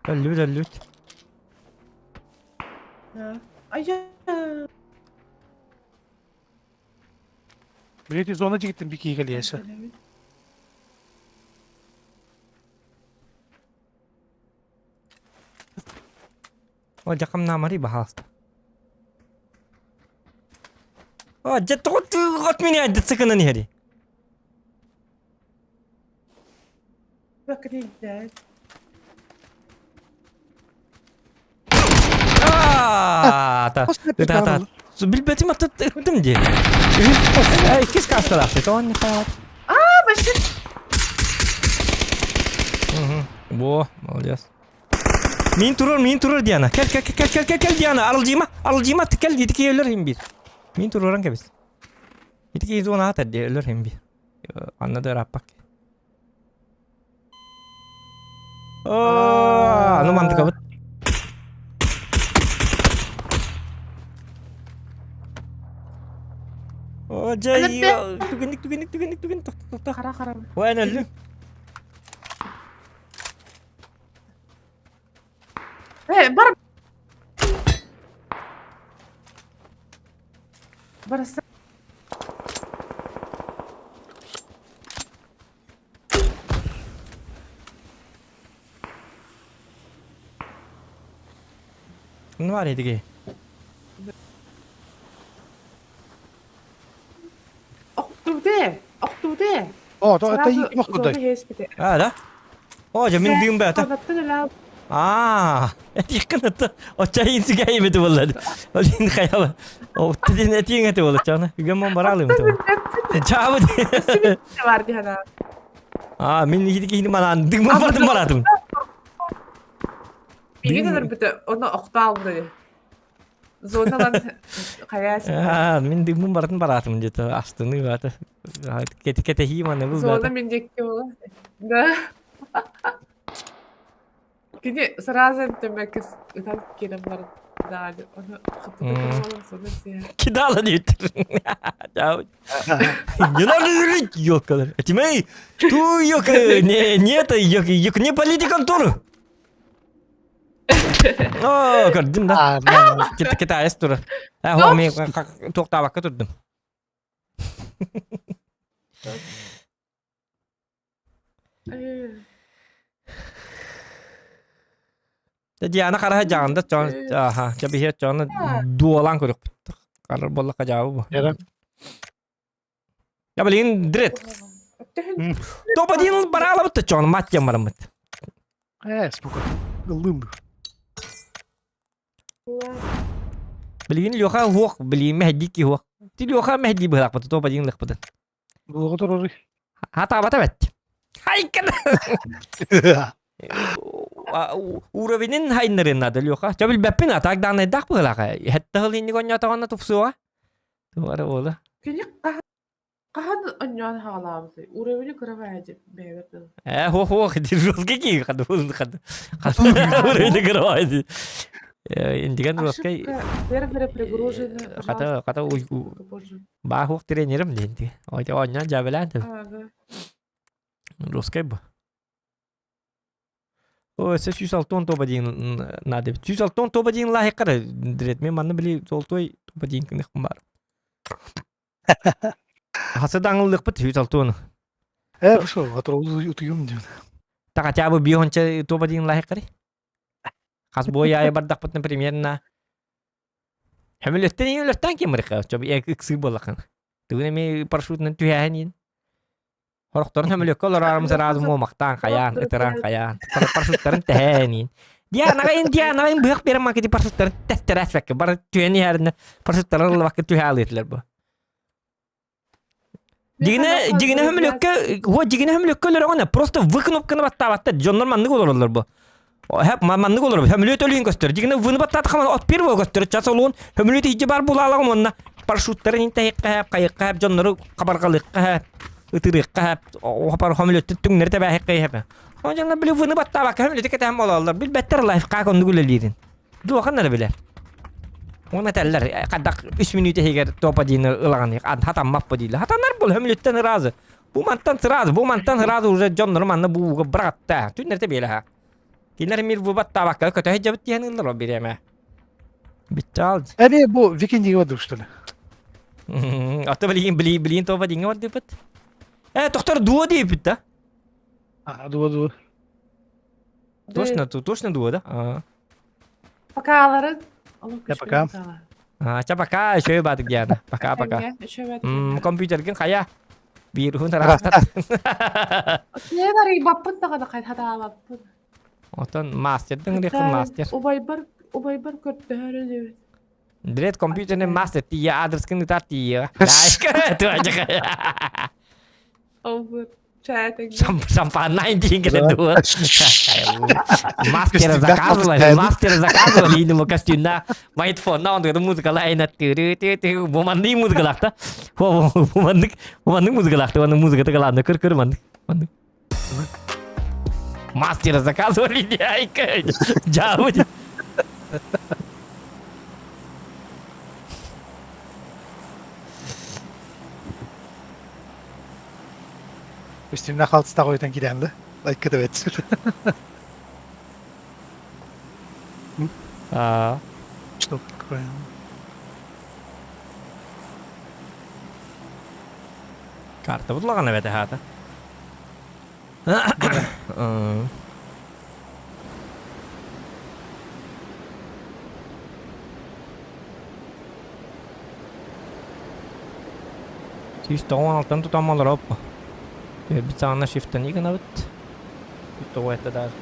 Өллүбүт өллүбүт. Айа. Билети зона жигиттин бики келиэсэ. О, жакам намари баһаалыста. О, дьэ тоҕо от меня дыцыкынан иһэри. Аата. Ыта Билбэтим аты ыттым дии. Иккис каскалаахты. Тоон не хаат. А, вообще. Во, молодец. Мин турар, мин турар Диана. Кел, кел, кел, кел, кел, кел Диана. Арылдьыма, арылдьыма, кел, ити өлөр хим бир. Мин тураран кэбис. Ити зона атар дии өлөр хим бир. Анна да ырааппак. Оо, аны мантыкабыт. О, дьэ, түгэнник, түгэнник, түгэнник, түгэн, тохто, тохто. Хара хара. Ой, өллүм. Э, бар. Бараса. Ну, бар эдиги. Охтуде. Охтуде. О, то это и мохтудай. А, да? О, дьэ, мин дыым бээтэ. Аа, этиэххин очча инсигэ имити буолла. Олин хайала. Оттин этиҥ эти буолла чана. Үгэн мон бараалым этэ. Чаабы. Бар дихана. Аа, мин ити киһини манаан дыымын бардым баратым. Миигин өлөрбүтэ, ону охтоалды. Зоналан хайаас. Аа, мин дыымын бардым баратым где-то астыны бата. Кэтэһии маны был Зона мин диэки буола. Да. Кини сразу төмөкө ытан киирэн баран даҕаны ону Кидала диэттэр. Не надо юрить, ёкалар. Этимей, ту ёка, не, не это, ёк, ёк, не политиконтору. О, көрдүм да. Китаец тура. А, мен туохтаабакка турдум. Диана хараһа дьаҕанда чон аха кэбиһиэ чону дуолаан көрүөхпүт. Харар буоллахха дьаабы бу. Я блин, дрет. Топ-1 бараалабыт чону мат диэн бараммыт. Ээ, спокойно. Ыллыым. Билигин Леха уох, билигин мэһэдии киһи уох. Ти Леха мэһэдии быһаахпыт, топ-1 лыхпытын. Булуга турарый. Хатаабата бэт. Хайкан! Уровенин хайнарын надо, Леха. Ча билбэппин, а так даанайдаах быһылаах. Хэтте хыл инник онньоотоҕонно тупсуоҕа. Тугара буола. Кини. Хаһан онньоон хаалаабытай? Уровень кыра баайдьы бэйэбэр дылы. Э, хо-хо, жесткий ки, хады хады. Уровень кыра Индиган жесткий. Ошибка сервера пригружены, Хата, пожалуйста, хата, позже. баахух тренерим диэн. Ой, онньоон жабелаан. Ага. Жесткий бу. Ой, өссө 160 тоба диэн наада эбит. 160 тоба диэн лаһыккара дирет. Мен манна били золотой тоба диэн кыныкпын бар. Хасы аңыллыкпыт 160. Э, шо, утуйум диэн. Та хотя бы бионча тоба диэн лаһыккары. Хас бой айы бардахпытын примерно Хөмөлөттен өлөттен ким ырыка, чоби ыксы болахан. Тугун эми парашютынан түһэһэн Хорохторун хөмөлөккө олорорум сразу муомахтаан хайаан, ытыран хайаан, парашюттарын тэһээн Дианаҕа ин Дианаҕа ин быһах биэрэн макити парашюттарын тэстэрээспэккэ бары түһэн иһэринэ парашюттары ыллыбакка түһэ алыытылар бу. Дигинэ дигинэ хөмөлөккө уо дигинэ хөмөлөккө өлөрөҕүнэ просто вы кнопканы баттаабаттар дьоннор маннык олороллор бу. Хэп маннык олорор хөмөлөт өлүүн көстөр. Дигинэ выны баттаатахаман от первого көстөр час олуун хөмөлөт иһдьи бар булаалаҕым уонна парашюттарын интэһиккэ хэп хайыкка хэп дьоннору хабарҕалыахха хэп ытырыахха хэп хапар хөмөлөттүн түҥнэри тэбээһиккэ хэп. Ол дьоннор били выны баттаабакка хөмөлөтү кэтэһэн бололлор билбэттэр лайфхак оннук үлэлиирин. Дуохан эрэ билэр. Уонна этэллэр хадах үс мүнүүтэ иһигэр топа диини ылаҕын хатаммаппа дииллэр. Хатанар бол хөмөлөттөн ыраазы. Бу мантан сразу, бу мантан сразу уже дьоннору манна бууга быраҕатта. Түннэртэ биэлэһэ. Кинилэр мир бубат табакка көтө сылдьабыт диэн ыллар ол бириэмэ. Биччаал. Эми бу викиндиге бардым что ли? Ата билигин билигин билигин тоба диҥҥэ бардыппыт. Э, тохтор дуо диэбит да? А, дуо дуо. Точно, точно дуо да? А. Пока Я пока. А, ча пока, еще и бадык Диана. Пока, пока. Компьютерген хая. Биирхун тарастат. Кинер баппын даҕаны хатаабаппын. Отон мастердың рехын мастер. Убайбар убайбар көрдөһөр диэбит. Дред компьютерный мастер тия адрескын ытар тия. Обут. Шампанайн диэн дуо. Мастера заказывали, мастера заказывали, видимо, костюмна, майтфонна, он говорит, музыка лайна, ты ты ты буманный музыка лахта. Буманнык, буманнык музыка лахта, он музыка так ладно, кыр кыр маннык, маннык. Мастера заказывали, дяйка, дьаабы. Үстүмнэ халтыстах ойутан киирэн да. Лайк кытыбет. А. Что такое? Карта будлаҕан эбэтэ хаата. 196 тутан олороп. Түһэрбит саҕана шифтани гынабыт. Тоҕо этэ даже.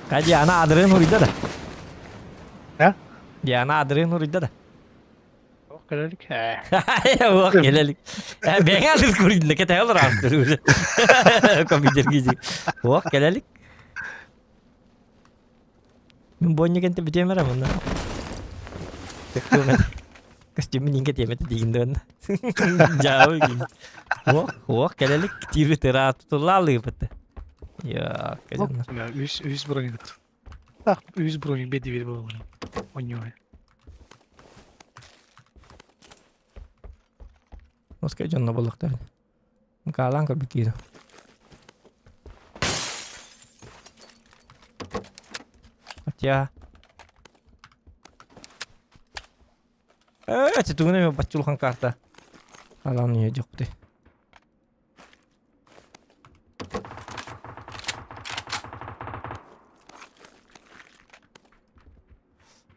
Ка Диана адрын хуруйда да. Да? Диана адрын хуруйда да. Ох, кэлэлик. Ох, кэлэлик. Бэҥэ алыс куруйдун кэтэһэ олораахтыр уже. Компьютер кизи. Ох, кэлэлик. Мин бонньук энте бүтүөм эрэ манна. Костюмун инке тиэмэтэ диигин да онно. Дьаабы киин. Ох, ох, кэлэлик тири тыра тутуллаалыыбыт. Я, кэлэннэр. Үс үс броник. Так, үс броник беди бир болугун. Онньуой. Москва дьонно буоллахтар. Каалаан көрбүт киирэ. Хотя... Э, тугун эме баччулхан карта. Алан не жокты.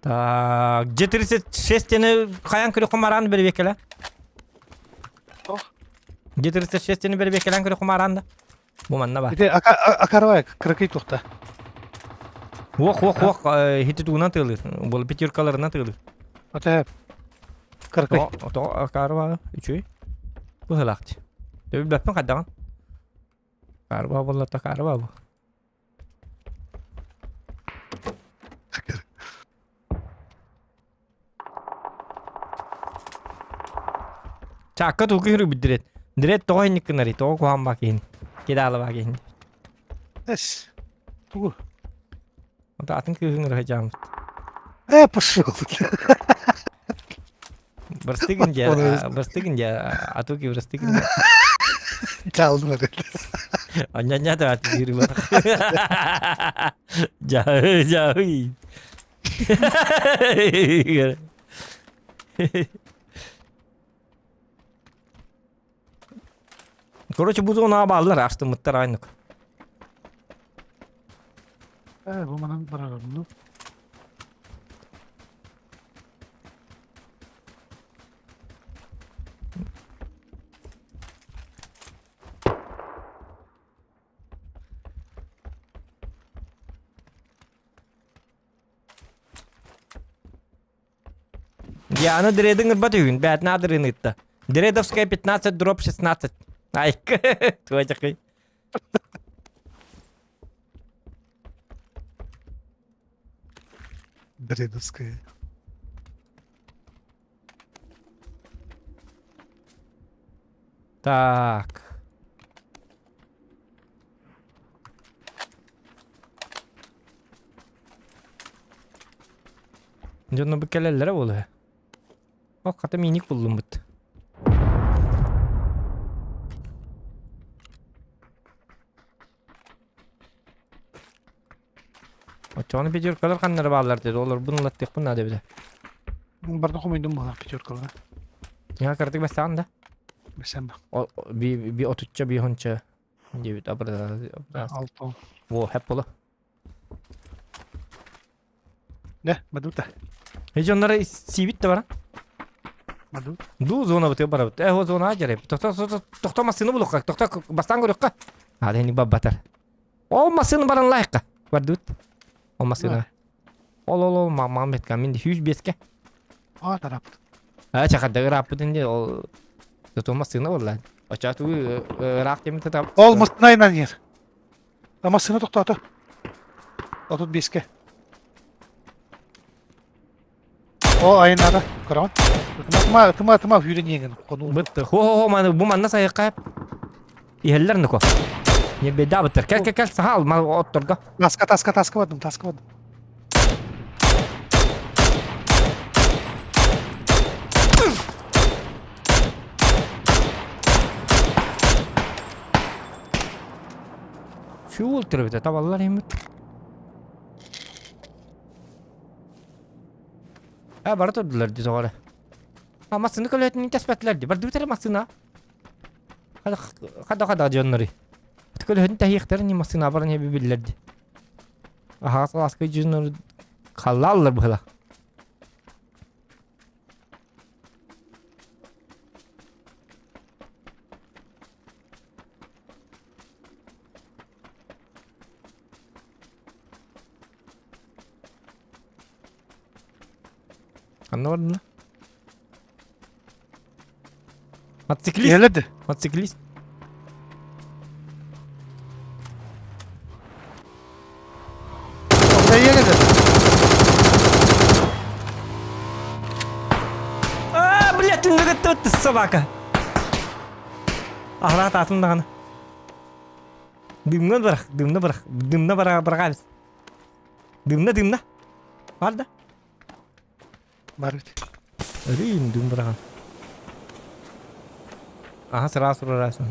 Так, Г36 тени хайан көрө кумаран бербекеле. Г36 тени бербекелен көрө кумаран да. Бу манна бар. Ити акарбай кыракый тухта. Уох, уох, уох, хити тугунан тыылыр. Бұл пятеркаларынан тыылыр. Ата кыракый. То акарба үчүй. Бу хылакчы. Төбү бәппин кайдаган. Карба боллата карба бу. Чаакка тугу күһүрү билдирет. Дирет тоҕо инник гынарый, тоҕо куһаан баа киһини. Кидаалы баа киһини. Эс. Тугу? Онто атын кыыһын ырыһыдьааммыт. Э, пошел. Бырастыгын дьэ, бырастыгын дьэ, атуки бырастыгын дьэ. Чалдым эрэ. Анньа да атыыр бар. Жа, жа. Короче, бу зонаға баалар астымыттар айнык. Э, бу манан барарым, ну. Диана Дредин ырбат үһүн, бээтин аадырын ыытта. Дредовская 15 дробь 16. Ай, твой такой. Дредовская. Так. Дьонно бу кэлэллэрэ буолуо. Ол хата миник буллуммут. Оччоҕуна пятеркалар ханнары бааллар деді, олорбун ылаттыахпын наада эбитэ. Барда хомуйдум буолар пятеркалары. Яа кырдык бэстэҕин да? Бэсэм. Би би отучча би хонча диэбит абырда. Алто. Во, хэп боло. Не, мадута. Эжи оннары сиибит да баран. Мадут. Ду зона бытыга барабыт. Э, о зона жарай. Тохто, тохто, тохто массыны булукка. Тохто бастан көрүккэ. А, дени баббатар. Ол массыны баран лайыққа. Бардыбыт. Ол массыны. Ол ол ол мамам бетка мин 105-ке. А, тарапыт. А, чахадда ырааппыт инди ол Зато массыына болла. Оча тугу ыраах темите тап. Ол массына нер. А массына тоқтоото. 35-ке. О, айынара. Көрөҕүн? Тыма, тыма, тыма сүүрэн иэҥин хонуу. Бытты. Хо-хо-хо, маны бу манна сайыкка. Иһэллэр ныко. Не беда быттар. Кел, кел, кел, сахал, мал отторго. Таска, таска, таска бардым, таска бардым. Fuel түрөбүтэ табаллар эмит. А бара турдулар дии тоҕо А массыына көлөһөтүн тэспэтилэр дии. Бардыбыт эрэ массыына. Хада хада хада дьоннору. Көлөһөтүн тэһиэхтэрин не массыына баран эби биллэр дии. Аһаҕас алааска дьоннору халлааллар быһыла. Ханна бардына? Мотоциклист. Киһилэрди. Мотоциклист. Тохтайыан А, блядь, түннүгүттэ собака. Аһара таатын даҕаны. Дымна бырах, дымна бырах, дымна бара быраҕабыз. Дымна, дымна. Бар да. Бар бит. Өрүүн дым быраҕан. Аха сразу сурарасың.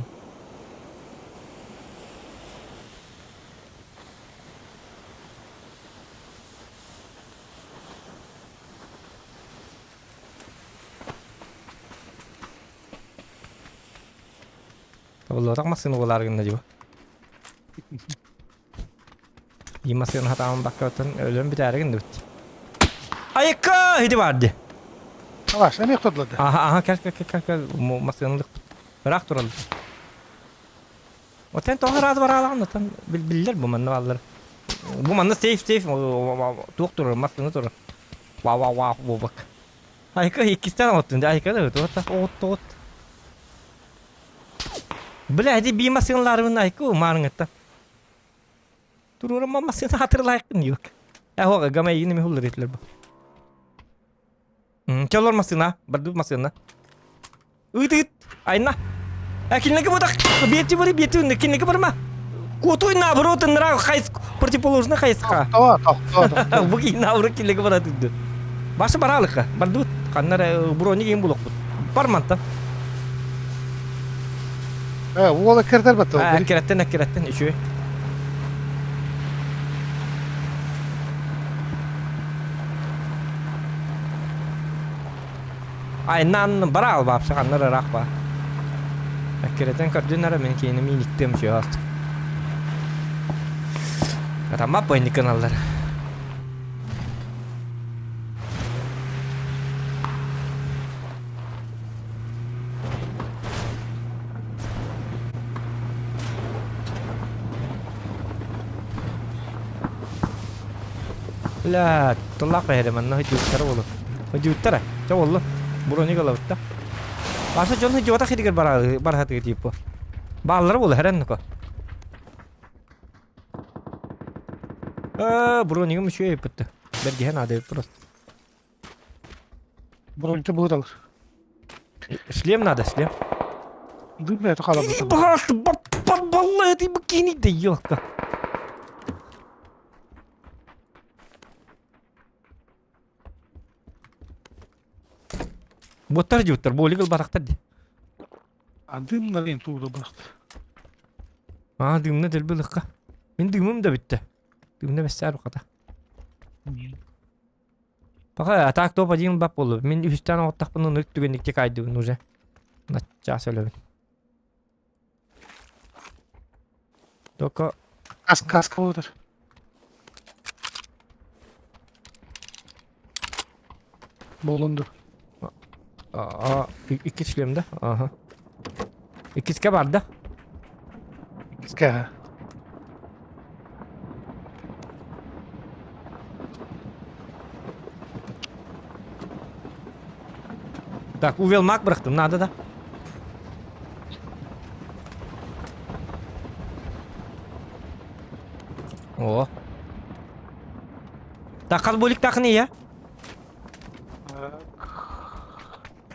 Табыллыбатах массыына буолаары гынна дии. Биир массыына хатаамын баккабыттан өлөн бүтээри гынныбыт. Айыкка! Ити бар дии. Алаш, эмиэ охтордулар да. Аха, аха, кэл, кэл, кэл, кэл, массыыналык ыраах тураллар. Отен тоҕо ыраат бараалаҕын, отон биллэр бу манна бааллар. Бу манна сейф, сейф, туох турар, массыына турар. Вау, вау, вау, буолбак. Айка иккистээн оҕоттун, айка да туот, оҕот, оҕот. Бля, ити бии массыыналарбын айку маарыҥыттан. Туруорам массыына хатырылаайкын юк. Э, хоға, гама игини ми хуллар этилер бу. Чолор массыына, бардыбыт массыына. Ыт ыт. Айна. Кинилерге бутак бетти бары бетти кинилерге барма. Куотуй наоборот нра хайс противоположный хайысха. Бу киһи наоборот кинилерге бара түрдү. Башы баралыкка. Бардыбыт. Ханнар брони кийин булукпут. Бар мантан. Уола кирдер бата. Аккераттен аккераттен үчү. Айнан бара албапсы ханнар ыраах ба. Эккирэтэн көрдүн ара мин кииним иниктем чугаст. Атамма пойникын аллар. Бля, тыллаах бэһэрэ манна хойдуuttара болу. Хойдуuttара, ча боллу. Броник ылабытта. Бааса дьон хойдуата хиригер барахатыгы типа. Бааллара болу хэрэн нука. Бронигым үчүгэй ыппытты. Бэргиһэн аады просто. Бронька быыталар. Шлем надо, шлем. Дымная хаалбыт. Пожалуйста, балла этой бикини, да ёлка. Боттар жуттар, болигыл барақтар де. А дымна лен тууда барахт. А, дымна дэлби лыққа. Мен дымым да бітті. Дымна бәссәр қата. Пока атак топ один бап болду. Мен үстен оттақпын ынырык түгенникте кайдыбын уже. Начаас өлөбүн. Только Каска каска болотар. Болунду. Икки шлем да? Ага. Иккиске бар да? Иккиске. Так, увел маг бырахтым, надо да. О. Так, хас болик тахны я?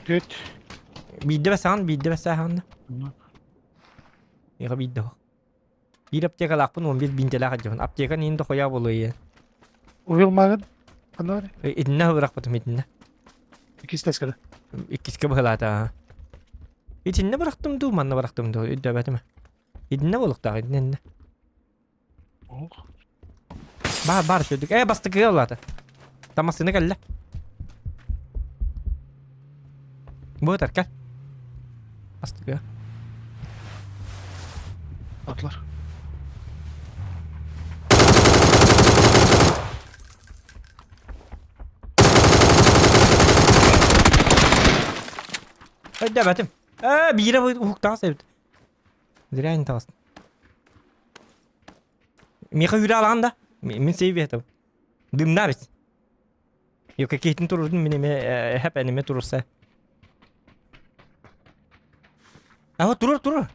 Түт. Биирдэ бэсаҕын, биирдэ бэсээҕин. Миэхэ биирдэ Биир аптекалаахпын 11 бинтэлээх дьон. Аптека ниин дохуя буолуо Увел магын. Ханна бар? Итиннэ бырахпытым итиннэ. Иккис тэскэ Иккискэ быһылаата. Итиннэ бырахтым дуу, манна бырахтым дуу, өйдөөбөтүм. Итиннэ буолуохтаах, итиннэ. Бар, бар сөдүк. Э, бастакыга улаата. Тамасына кэллэ. Бу ытар кэл. Бастакыга. Атлар. Өйдөөбөтүм. Э, биирэ уһуктаҕас эбит. Зря не таҕыстым. Миэхэ үүрэ алаҕын да? Мин сейв этим. Дымна бит. Yok киһитин турурдун мин эме хэп эниме турурса. А вот турur турur.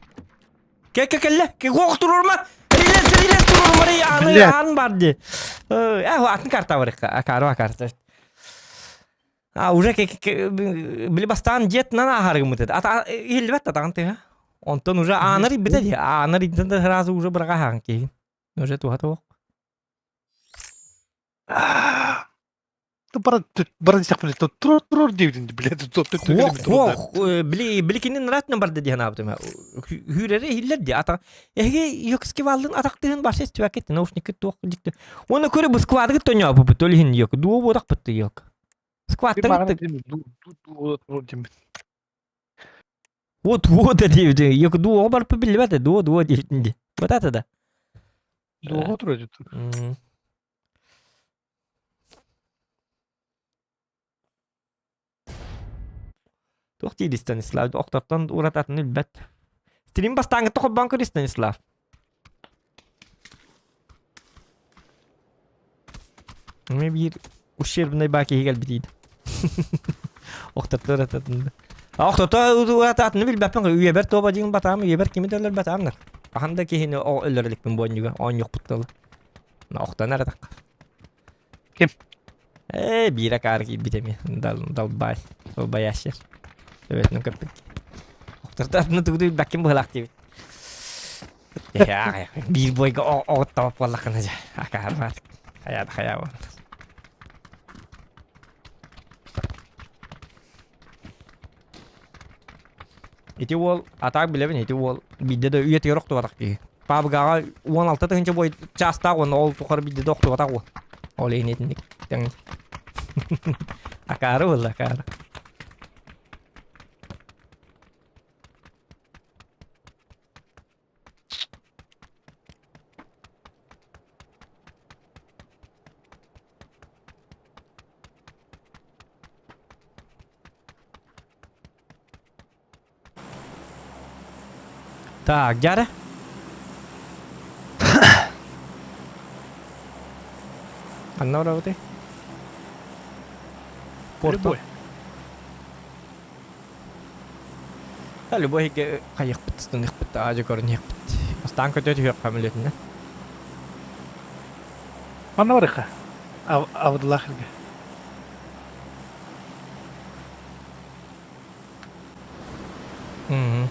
Кэ кэ кэллэ. Кэ гоох турурма. Рилес рилес турурма ри аны Бля. ан бар ди. Э атын карта бар Акарва карта. А уже били бастаан дьиэтинэн ааһаргыммыт этэ. Ата иһиллибэт да даҕаны тыа. Онтон уже аанар ирбитэ дии. Аанар ирдэн да сразу уже быраҕа аһаҕын киһигин. Уже туһата суох. Баран баран истэхпинэ турур турур диэбитин блядь Хуох хуох били били кинин ыраатынан барда дии санаабытым. Хүүрэри иһиллэр дии. Ата эһиги йокски валлын атахтыһын барса истибэккит наушниккит туох дьикти. Уонна көрө бу сквадыгыт тоньооппут ол иһин йок. Дуо буотахпыт йок. Скваттар Вот вот диэбит. Йок дуо барпы биллибэт дуо дуо диэбитин ди. Вот это да. Дуо турур Туох диир Станислав? Охтортон урататын билбэт. Стрим бастааҥҥыта холбоон көр Станислав. Эмиэ биир ущербный баа киһи кэлбит Охтото урататын. Охтото урататын билбэппин үйэбэр туоба дьиҥ батаам, үйэбэр кими да өлөрбөтөм Хаһан да киһини өлөр иликпин буонньуга оонньуохпут тылы. Охтон эретахха. Ким? Ээ, биирэ акаары киирбит эмиэ. Дал, далбай. Долбаящер. Төбөтүнэн көппүт. Тартатны тугу билбэккин быһылаах диэбит. Биир бойга оҕуттабап буоллаххына дьэ. Акаарбаат. Хайаа да хайаа буолла. Ити уол, атаак билэбин, ити уол биирдэ да үйэтигэр охтубатах киһи. Пабгаҕа 16 тыһыынча бой чаастаах уонна ол тухары биирдэ да охтубатах уол. Ол иһин итинник тэҥ. Акаары буолла, акаары. Так, дьара. Ханна барабытый? Порто. Любой. Та любой иһгэ хайыахпыт, станыахпыт, аадьа көрүнүөхпүт. Бастаан көтө түһүөххэ мүлүтүнэ. Манна барыха. Абдыллах иргэ. Мм.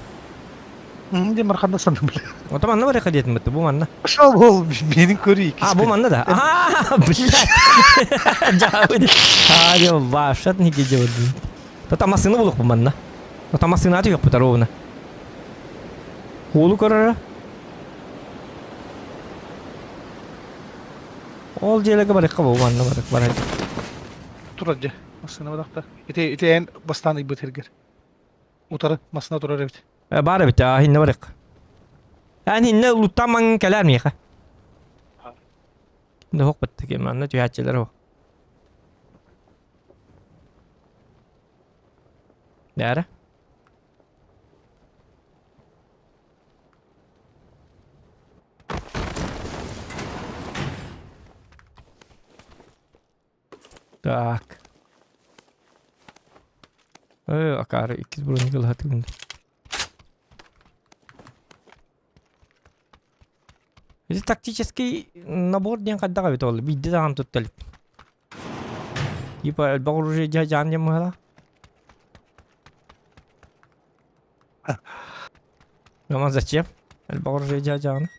Дим марханда саным бля. Ото манна барыха диэтим бытты, бу манна. Пошел бол, менин көрүй А, бу манна да. А, блядь. Жабы. А, дем, вообще не делать. Тота массыына булук бу манна. Тота массыына аты yok ровно. Куулу көрөрө. Ол дьиэлэргэ барыахха бу манна барык барар. Турар дьэ. Массыына бадахта. Ити ити эн бастаан ыйбыт сиргэр. Утары массыына турар эбит. Э, бар эбит, а хинне барык. Эн хинне луттан маҥ кэлээр миэхэ. Да хоқ битти ки манна түһээччилэр о. Бээрэ. Так. Э, акаары иккис бронигы ылаһатыгын. Ити тактический набор диэн хайдах эбит ол? Биирдэ даҕаны тутта илик. Типа элбэх оружие дьаан диэн быһыылаах. Роман зачем? Элбэх оружие дьааны.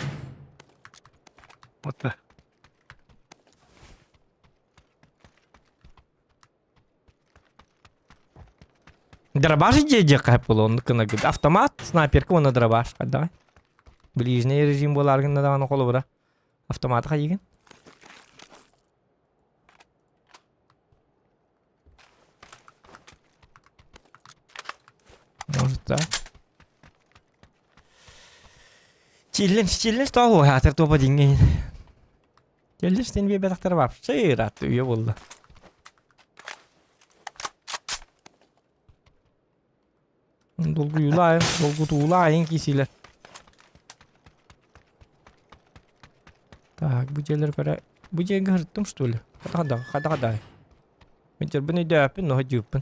Вот да. Дробаш дьиэ диэххэ сөп буолуо оннук гына автомат, снайперка уонна дробаш хайдаҕай? Ближний режим буолаар гынна даҕаны холобура автоматы хайыгын? Может так. Челлендж, челлендж того, атыр топа диңгейин. Челлендж сен биэрбэтэхтэрэ вообще ыраатта үйэ буолла. Долгуйулаайын, долгутуулаайын киисилэр. Так, бу дьиэлэр көрө... Бу дьиэгэ сырыттым что ли? Хата хата хата Мин өйдөөппүн, но дьыыппын.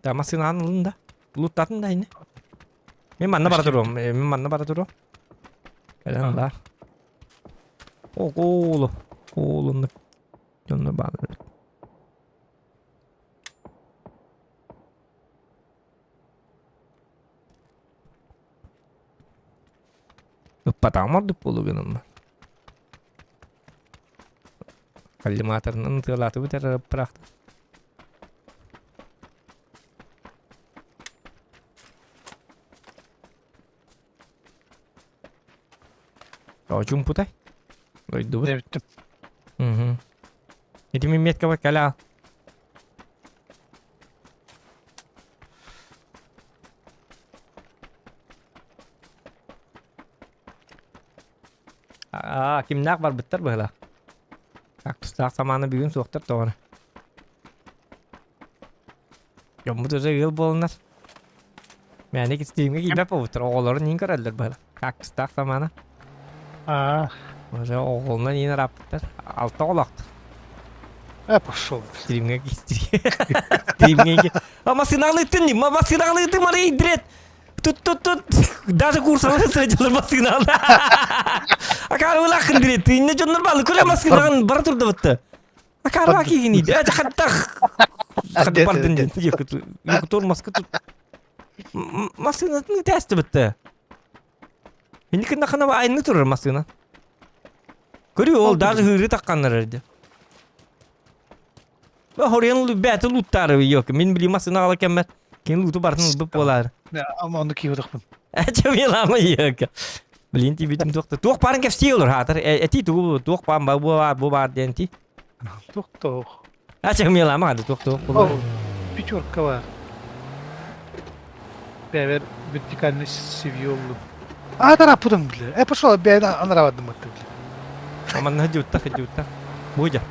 Да, массыынаҕын ылын да. Луттатын да ини. Мин манна бара туруом. Мин манна бара туруом. Кэлэн ылаар. О, куулу. Куулуннук. Дьонно баалар. Ыппатаҕым ордук буолуо гынаммын. Коллиматорынан ытыалаатыбыт эрэ быраахтым. Тоҕо чуумпутай? Дойдубут. Эбиттим. Мгм. Ити мин меткабар кэлэ аал. Аа, кимнээх барбыттар быһыылаах. Кактустаах самаана бүгүн суохтар тоҕо эрэ. Дьоммут уже ыал буоланнар. Мээнэ стримҥэ киирбэт буолбуттар, оҕолорун иин көрөллөр быһыылаах. Кактустаах самаана. Аа. Уже оҕолорунан иин арааппыттар. Алта оҕолоохтор. Э, пошел. Стримҥэ стримҥэ А массыынаҕын ыыттын дии, массыынаҕын ыыттын Мария Идрет. Тут тут тут даже курсалары сылдьаллар массыынаҕын. Акаарылааххын дириэт. Инне дьоннор баалы көрө массыынаҕын бара турда бытты. Акарба кигини. Это хаттах. Хат бардын ден. Юктур маска тут. Машина тесті бітті. Иники нахана айны турар машина. Көрү ол даже хыры такканнар эрди. Хорен бәті луттары yok. Мин били машина ала кеммер. Кен луту бартын луту болар. Ама оны кийбедахпын. Эче милама yok. Блин, ти битим туох. Туох барын кепси олор хатыр. Эти тугу туох бан бу бар бу бар ден ти. Туох туох. Эче милама хады туох туох. Пятерка бар. Бэбер вертикальный севьёллу. А, тараппытым бile. Э, пошел, бэйн анарабадым бытты бile. Аман хадиутта хадиутта. Буйда.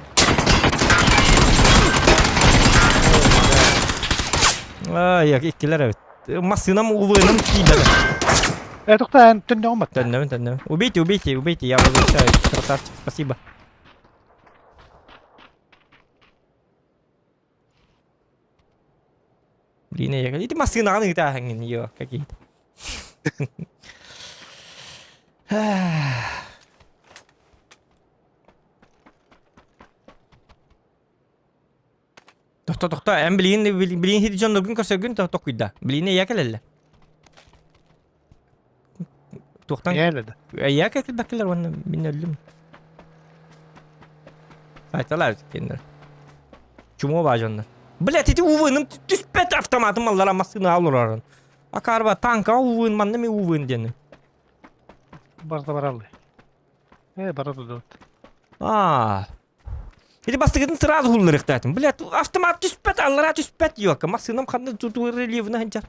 Ай, иккилер эбит. Массынам увыным кийбэт. Э, тоқта, төннө омат. Төннөбүн, төннөбүн. Убейте, убейте, убейте, я возвращаюсь. Красавчик, спасибо. Блин, я Иди массынаҕын ыытааһыҥҥын, ё, какие-то. Тохто, тохто, эн билигин билигин хити дьонноргун көрсөргүн токуйда. Билигин эйэ кэлэллэр. Туохтан Эйэ эйэ кэлбэккэлэр уонна мин өллүм. Айталар кинилэр. Чумо баа дьоннор. Блять, ити увыным түспэт автоматым аллара массыына олорорун. Акарба танка увын, манна ми увын диэни. Барда бараллы. Э, барады да. А. Ити бастыгытын сразу хулларыхтаатым. Блять, автомат түспэт, аллара түспэт ёка. Массыынам ханна туту рельефна ханчар.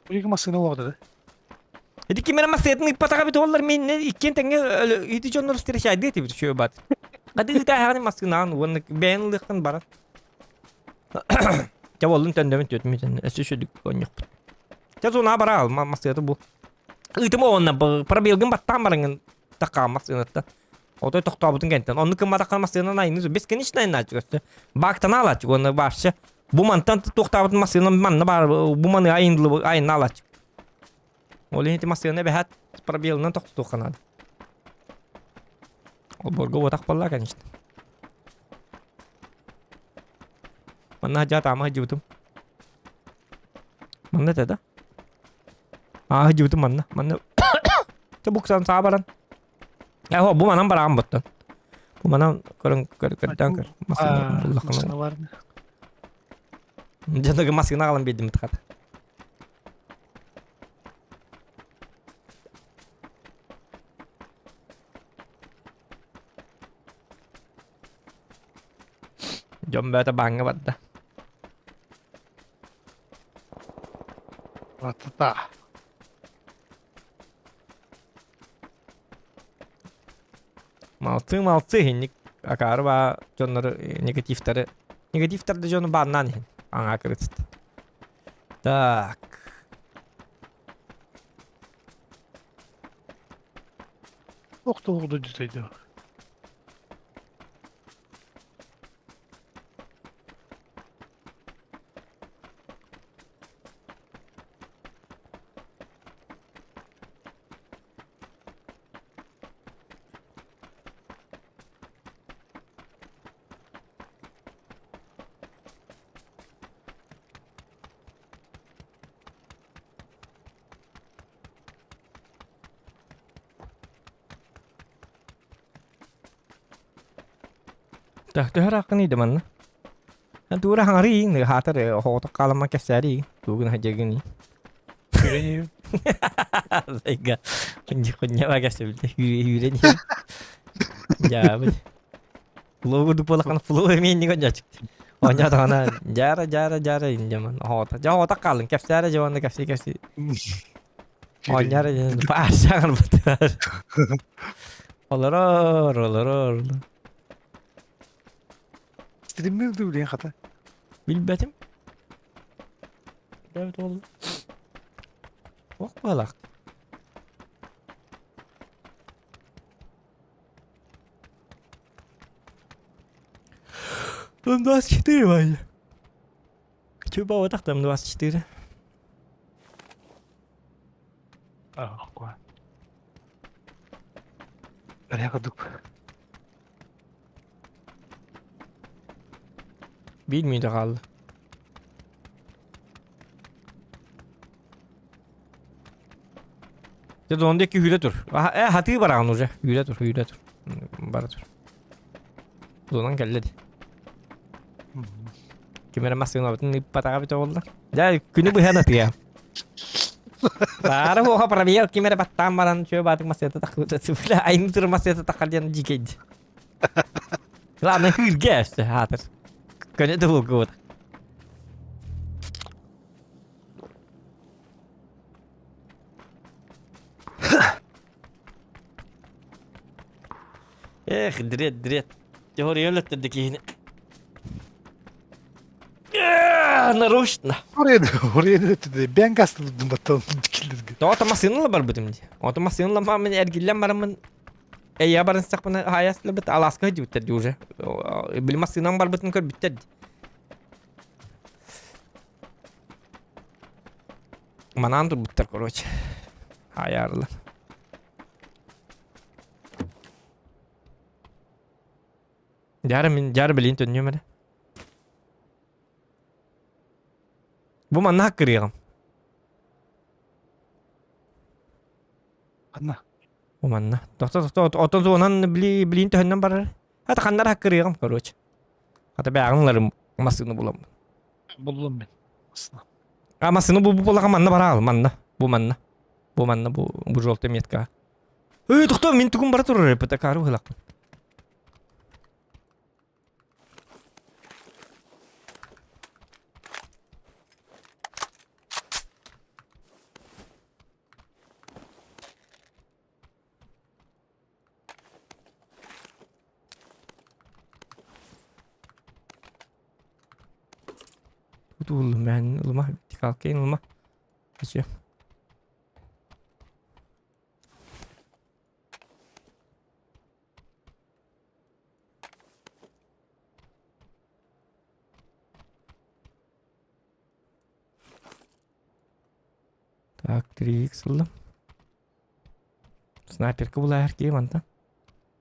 Уйга массыына уоҕда да. Ити кимэрэ массыатын ыппатаҕа бит оллар мен иккиэн тэҥҥэ ити дьоннор встречайды этибит үчүгэй бат. Хады ыытааһаҕын массыынаҕын уонна бэйэн ылыахтан баран. Чэ боллун төндөмүн түөтүм итин өссө үчүгдүк оонньуохпут. Чэ зонаа бара ал массыата бу. Ыытым уонна пробелгын баттаан бараҥын такаан массыынаттан. Отой тохтообутун кэнтэн. Онну кымматахха массыынан айны бесконечно айнааччы көстө. Бактана алааччы уонна вообще бу мантан туохтаабытын массыына манна баар бу маны айынлы айынна алааччы. Ол иһин ити массыына бэһэт пробелынан тохтотуохха наада. Олборго уотах буолла, конечно. Манна дьаат аама сылдьыбытым. Манна этэ да? Аа сылдьыбытым манна. Манна Чэ буксан саа баран. Э, бу манан бараҕын буттан. Бу манан көрөн көрдөөн көр. Массыына буллаххына. Массыына бар. Дьэ массыына аҕалан биэрдим хата. Дьон бөтө бааҥҥа барда. Ратата. Молодцы, молодцы, инник акаары баа дьоннору негативтары негативтарды дьону бааннаан иһин аҥаа кырыт. Так. Охто оҕду дьүтэйдэ. Так, төһө ырааххыный да манна? Туура хаҥарыы хаатар оҕото хаалама кэпсээрии тугун хадьагыный. Үүрэн Зайга. Хунья кэпсэбилте үүрэн Дьаабыт. Флоу курдук буолаххына флоу эмиэ инник оонньооччук. Оонньоотоҕуна дьаара дьаара дьаара индьаман оһоҕото. Дьэ оһоҕото хааллын кэпсээрэ дьэ уонна кэпсии кэпсии. Оонньоро диэн паашаҕын Олорор олорор. Стриммир дуу билиэн хата. Билбэтим. Билбэт буоллум. Ох быһалаах. Там 24, Ваня. Чуба так там 24. Аахгүй. Бэрэ курдук. Биир мүнүүтэ хаалла. Дьэ зонда икки сүүрэ тур. Э, хатыы бараҕын уже. Сүүрэ тур, сүүрэ тур. Бара тур. Зонан кэллэ дии. Ким эрэ массыыналабытын ыыппатаҕа эбитэ буолла. Дьэ, күнү быһан атыа. Баара буоха пробел ким эрэ баттаан баран чүө баатык массыата таххыбыта бля айны тур массыата таххар диэн дьикэйди. Главное хыырга өстө хаатыр. Көнө да булгубут. Эх, дрет, дрет. Теория өлөттөрдө киһини. Нарочно. Оройун өттүдэ бээн гастылдым баттан киллерге. Тоҕо массыыналар барбытым дии. Ото массыыналар мин эргиллэн бараммын эйэ баран сахпына хаайаслыбыт алааска сылдьыбыттар дии уже. Били массыынам барбытын көрбүттэр дии. Манаан турбуттар короче. Хаайаарлар. Дьара мин дьара билин төннүөм эрэ. Бу манна хаккырыаҕым. Ханна? Бу манна. Тохто тохто отон зонан били билин төһөннөн барар. Хата ханнар хаккырыаҕым короче. Хата бэҕин ыларым массыына буламмын. Буллум мин. Массыына. А массыына бу булаҕа манна бараал манна. Бу манна. Бу манна бу бу желтая метка. Эй, тохто мин тугум бара турар ПТК-ры быһылахпын. Тутуллум мен ылма, тикалкейн ылма. Все. Так, 3х ыллым. Снайперка булаар киһи мантан.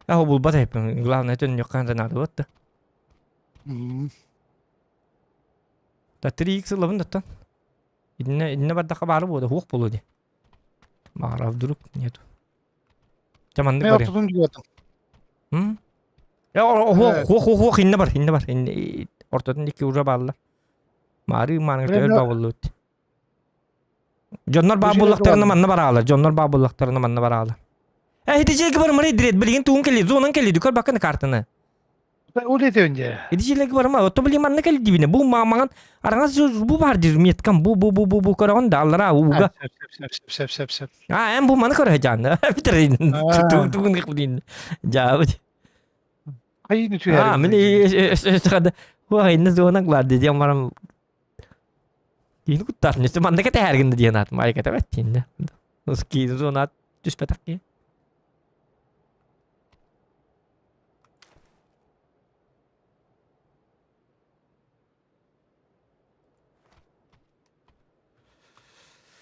А ол булбат эппин. Главное төннүөххэ да наада буолла. Да 3х ылабын даттан. Инне инне бардахха баары буолуо, хуох буолуо дии. Баара вдруг нету. Чэ маннык Мен барыам. ортотун дьуотум. М? Э, хуох хуох хуох хуох инне бар, инне бар. Инне ортотун икки уже бааллар. Маары мааныгар Мен төөр баабыллыбыт. Дьоннор баа Бу буллахтарына манна бараалар. Дьоннор баа буллахтарына манна бараалар. Э, ити дьиэгэ барымары дирет, билигин тугун кэлли, зонан кэлли, дүкөр бакканы картаны. Ол этеүн дьэ. Ити дьиэлэргэ барыма, отто билигин манна кэлли дибине. Бу маамаҥан араҥас бу баар дир меткам, бу бу бу бу бу көрөҕүн да аллара ууга. Сөп сөп сөп сөп сөп. А, эн бу маны көрө сылдьаҕын. Бүтэр тугун гыхпытын. Дьаабыт. Хайыны түһэр. А, мин өссө хуа инне зонан гвардия диэн баран Киин куттаатын өссө манна кэтэһэргин да диэн аатым айката бэттииннэ. Киин зонаат түспэтэх киһи.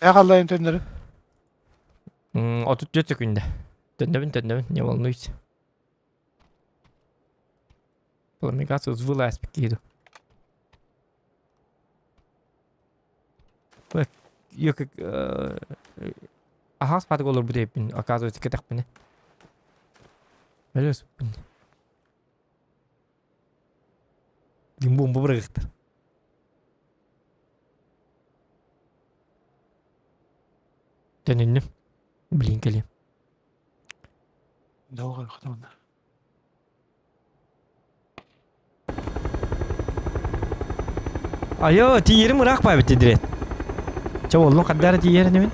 Эҕаллайын төннөрү. 34 секунда. Төннөбүн, төннөбүн, не волнуйся. Пламигация взвылась киду. Йо как Аһаас патык олорбут эбиппин, оказывается, кэтэхпинэ. Өлөспүн. Дим бомба бырагыктар. Төнүннүм. Блин кэлиэм. Долго хотон. Айо, тиийэрим ыраах баайбыт дидирет. Чэ, уоллун хардара тиийэр инибин.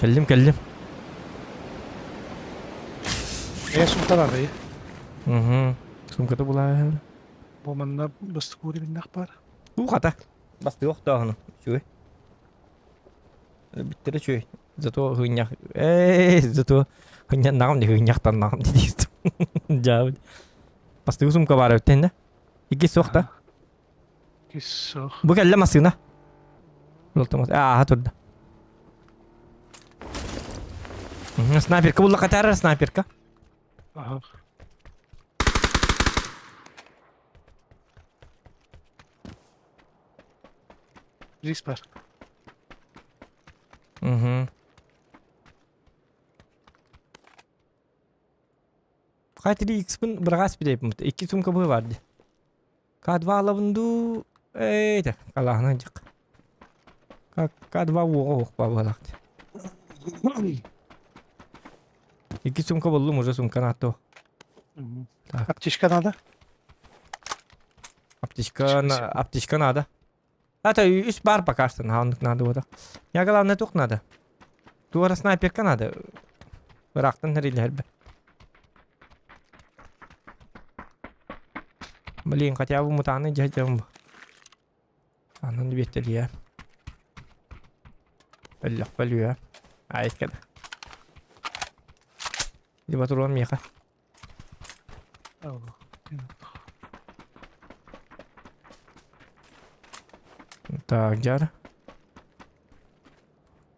Кэллим, кэллим. Ээ, сумка бар бай. Угу. Сумката булаа. Бу манна бастыкуур биннах бар. Уу хата. Бастык охтооһуну. Үчүгэй. Биттэрэ үчүгэй. Зато хынньах ээ зато хынньаннаҕым дии хынньахтаннаҕым дии Дьаабыт. Бастакы сумка баар эбит да? Иккис суох да? Иккис суох. Бу кэллэ массыына. Ролтомос. Ааха турда. Снайперка булла катара снайперка. Ага. Риск бар. Угу. Хай 3x-пын быраҕас билэйпмит. Икки сумка быһы бар ди. К2 алабын дуу. Эй, те, калаһына дьык. К2 уоҕа уох бабалах ди. Икки сумка боллум уже сумка наатто. Так. Аптечка надо? Аптечка, аптечка надо. Это үс бар пока что, оннук надо вот. Я главное тух надо. Туора снайперка надо. Ыраахтан хэрилэһэрбэ. Блин, хотя бы мутаны дьэ Анан биэттэлиэ. Өллөхпө өлүө. Айкада. Либо туруом миэхэ. Так, дьар.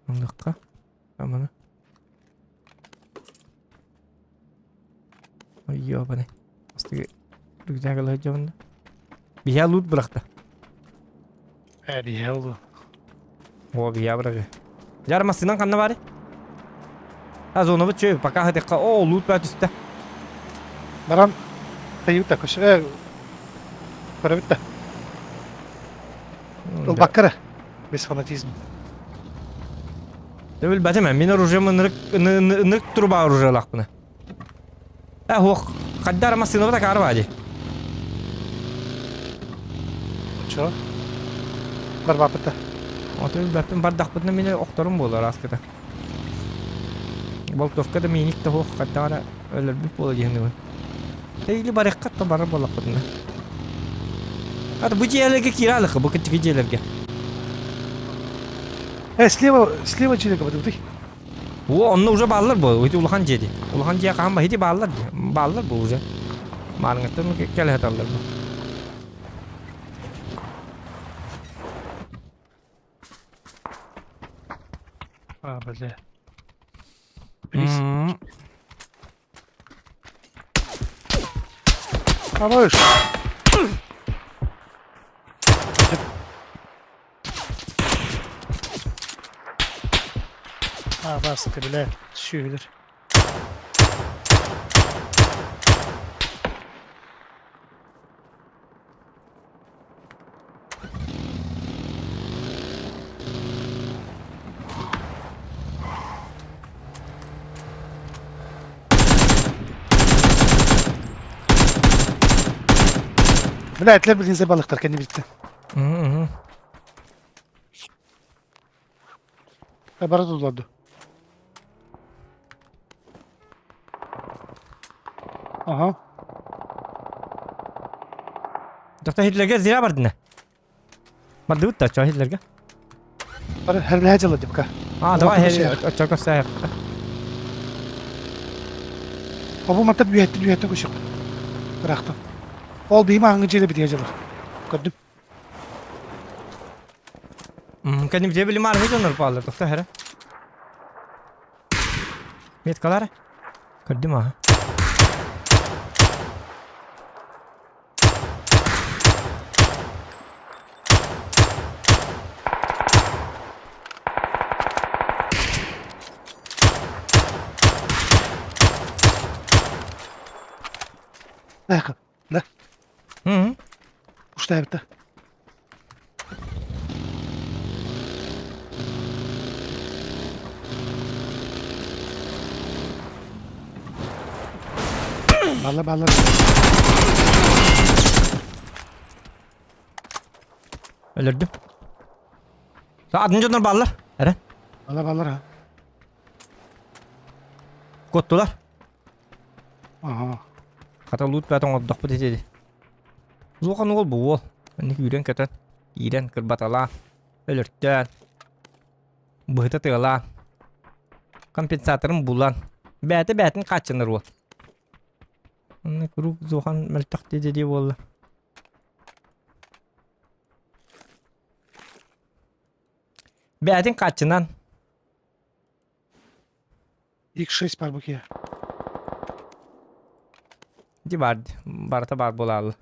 Оннукка. Амана. Ой, ёбаный. Астыгы рюкзак ылыһы дьонно. Биһэ лут бырахта. Э, биһэ олу. О, биһэ бырагы. Дьар массыынан ханна бары? А зонабыт чөй, пока хатыкка. О, лут баа түстэ. Баран тайыбыт да көс. Э, көрөбүт да. Ылбаккара. Без фанатизма. Дэ билбэтим мин оружием ынырык ынырык труба оружиялаахпына. Э, хуох, хаддар массыына такаары баа дии. Чё? Барбаппыта. Ото билбэппин бардахпытына мин охторум буолар ааскыта. Болтовка да мииник да хуох хаддара өлөрбүт буола диэн Или барыхха то барар буоллахпытына. Ата бу дьиэлэргэ киирэ алыхха, бу кытчыгы дьиэлэргэ. Э, слева, слева дьиэлэргэ бадыбытый. О, онно уже бааллар бу. Ити улахан дьиэ дии. Улахан дьиэ хаһан ити бааллар дии. Бааллар бу уже. Маарыҥаттан кэлэ сыталлар бу. А, бля. Приз. Хорош. А, басты, бля, сүүрэр. Бля, этлер билин балыктар кэнни битте. Бара тулларды. Ага. Доктор Хитлерге зря бардына. Бардыбыт да, чо Хитлерге. Бар херлэһэ дьыла дипка. А, давай оччо көрсөһөр. Обу мата бүһэттин бүһэттин көшөк. Бырахтым. Ол биһим аңы дьиэлэ битиэ дьылар. Көрдүм. Кэнним дьиэ билим арыгы дьоннор бааллар, тоқта хара. Меткалар. Көрдүм аха. Эх, да. Hı. Уштайбыта. Балла балла. Өлөрдүм. Атын дьоннор бааллар. Эрэ. Балла баллар ha. Куоттулар. Ага. Хата лут бэт оҥордохпут ити. Улахан уол бу уол. Инник үүрэн-көтөн, иирэн, кырбаталаан, өлөртөөн, быһыта тыалаан. Компенсаторын булан. Бэйэтэ бэйэтин хааччынар уол. Онно куруук зохан мөлтөх дии буолла. Бэйэтин хааччынан. X6 бар бу киһи. Ди бар, барыта бар буолаалла.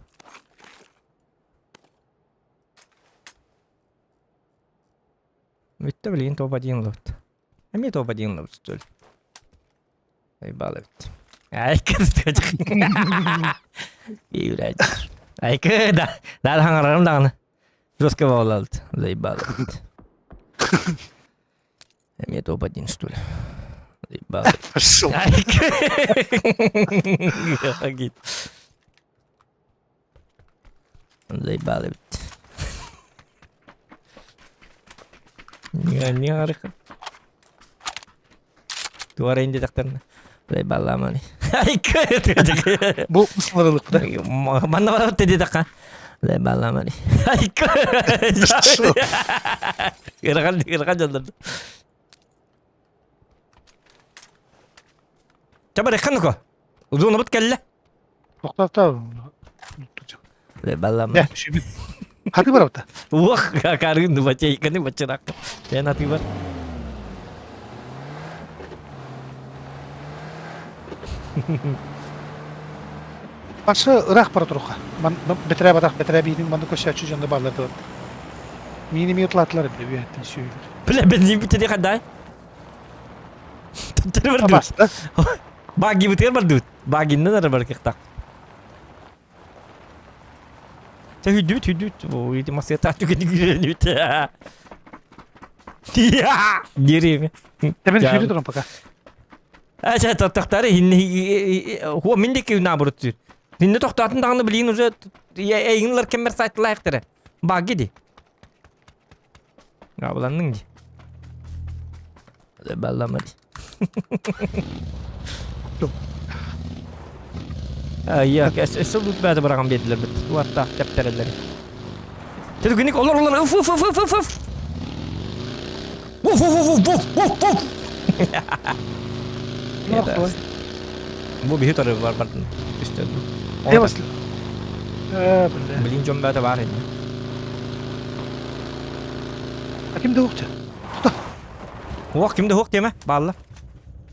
Бүттэ билигин топ-1 ылабыт. Эмиэ топ-1 ылабыт что ли? Айбал эбит. Айка Блядь. Айка да. Да хаҥарарым даҕаны. Жестко буолалыт. Заебал эбит. Эмиэ топ-1 что ли? Заебал. Пошел. Айка. Заебал эбит. Не арыха. Туара инде тахтарна. Заебалламани. Айка. Бу мысларылык да. Манна барабыт деди така. Заебалламани. Айка. Ырган ырган жолдорду. Чабар эханко. Узунубут келле. Тоқтата. Баллам. Не, шүбүт. Хаты бар ота. Уох, карын бачайканы бачырак. Мен аты бар. Башы ыраах бара туруха. Ман бетре батах бетре биинин манны көсөөчү дьонно баалар дылат. Миини ми ытлаатылар бile үөһэттэн сүүрүлэр. Бля, бензин бүтү хандай. Төттөрү бардыбыт. Абаста. Баги бытыгар бардыбыт. Багиннан ары бар кыхтак. Чэ хүдүт хүдүт. Ой, ити масыата түгени күренүт. Я! Деревья. Темен сүүрү туран пока. А, чэ, тохтары хинни хуа мин диэки наоборот сүр. Хинни тохтоотун даҕаны билигин уже эйигин кэммэр сайтылаахтара. Баги ди. Абыланныҥ дии. Баллама дии. Я өссө лут бэйэтэ быраҕан биэрдилэр бит. Уаттаах тэптэрэллэр. Түргүнүк олор олор уф уф уф уф уф уф. Уф уф уф уф уф уф. Бу биһи торы бар бар үстө. Эвас. Э, бля. Блин, дьон бэйэтэ баар ини. А ким да уохча? Уох ким да уох диэмэ, баалла.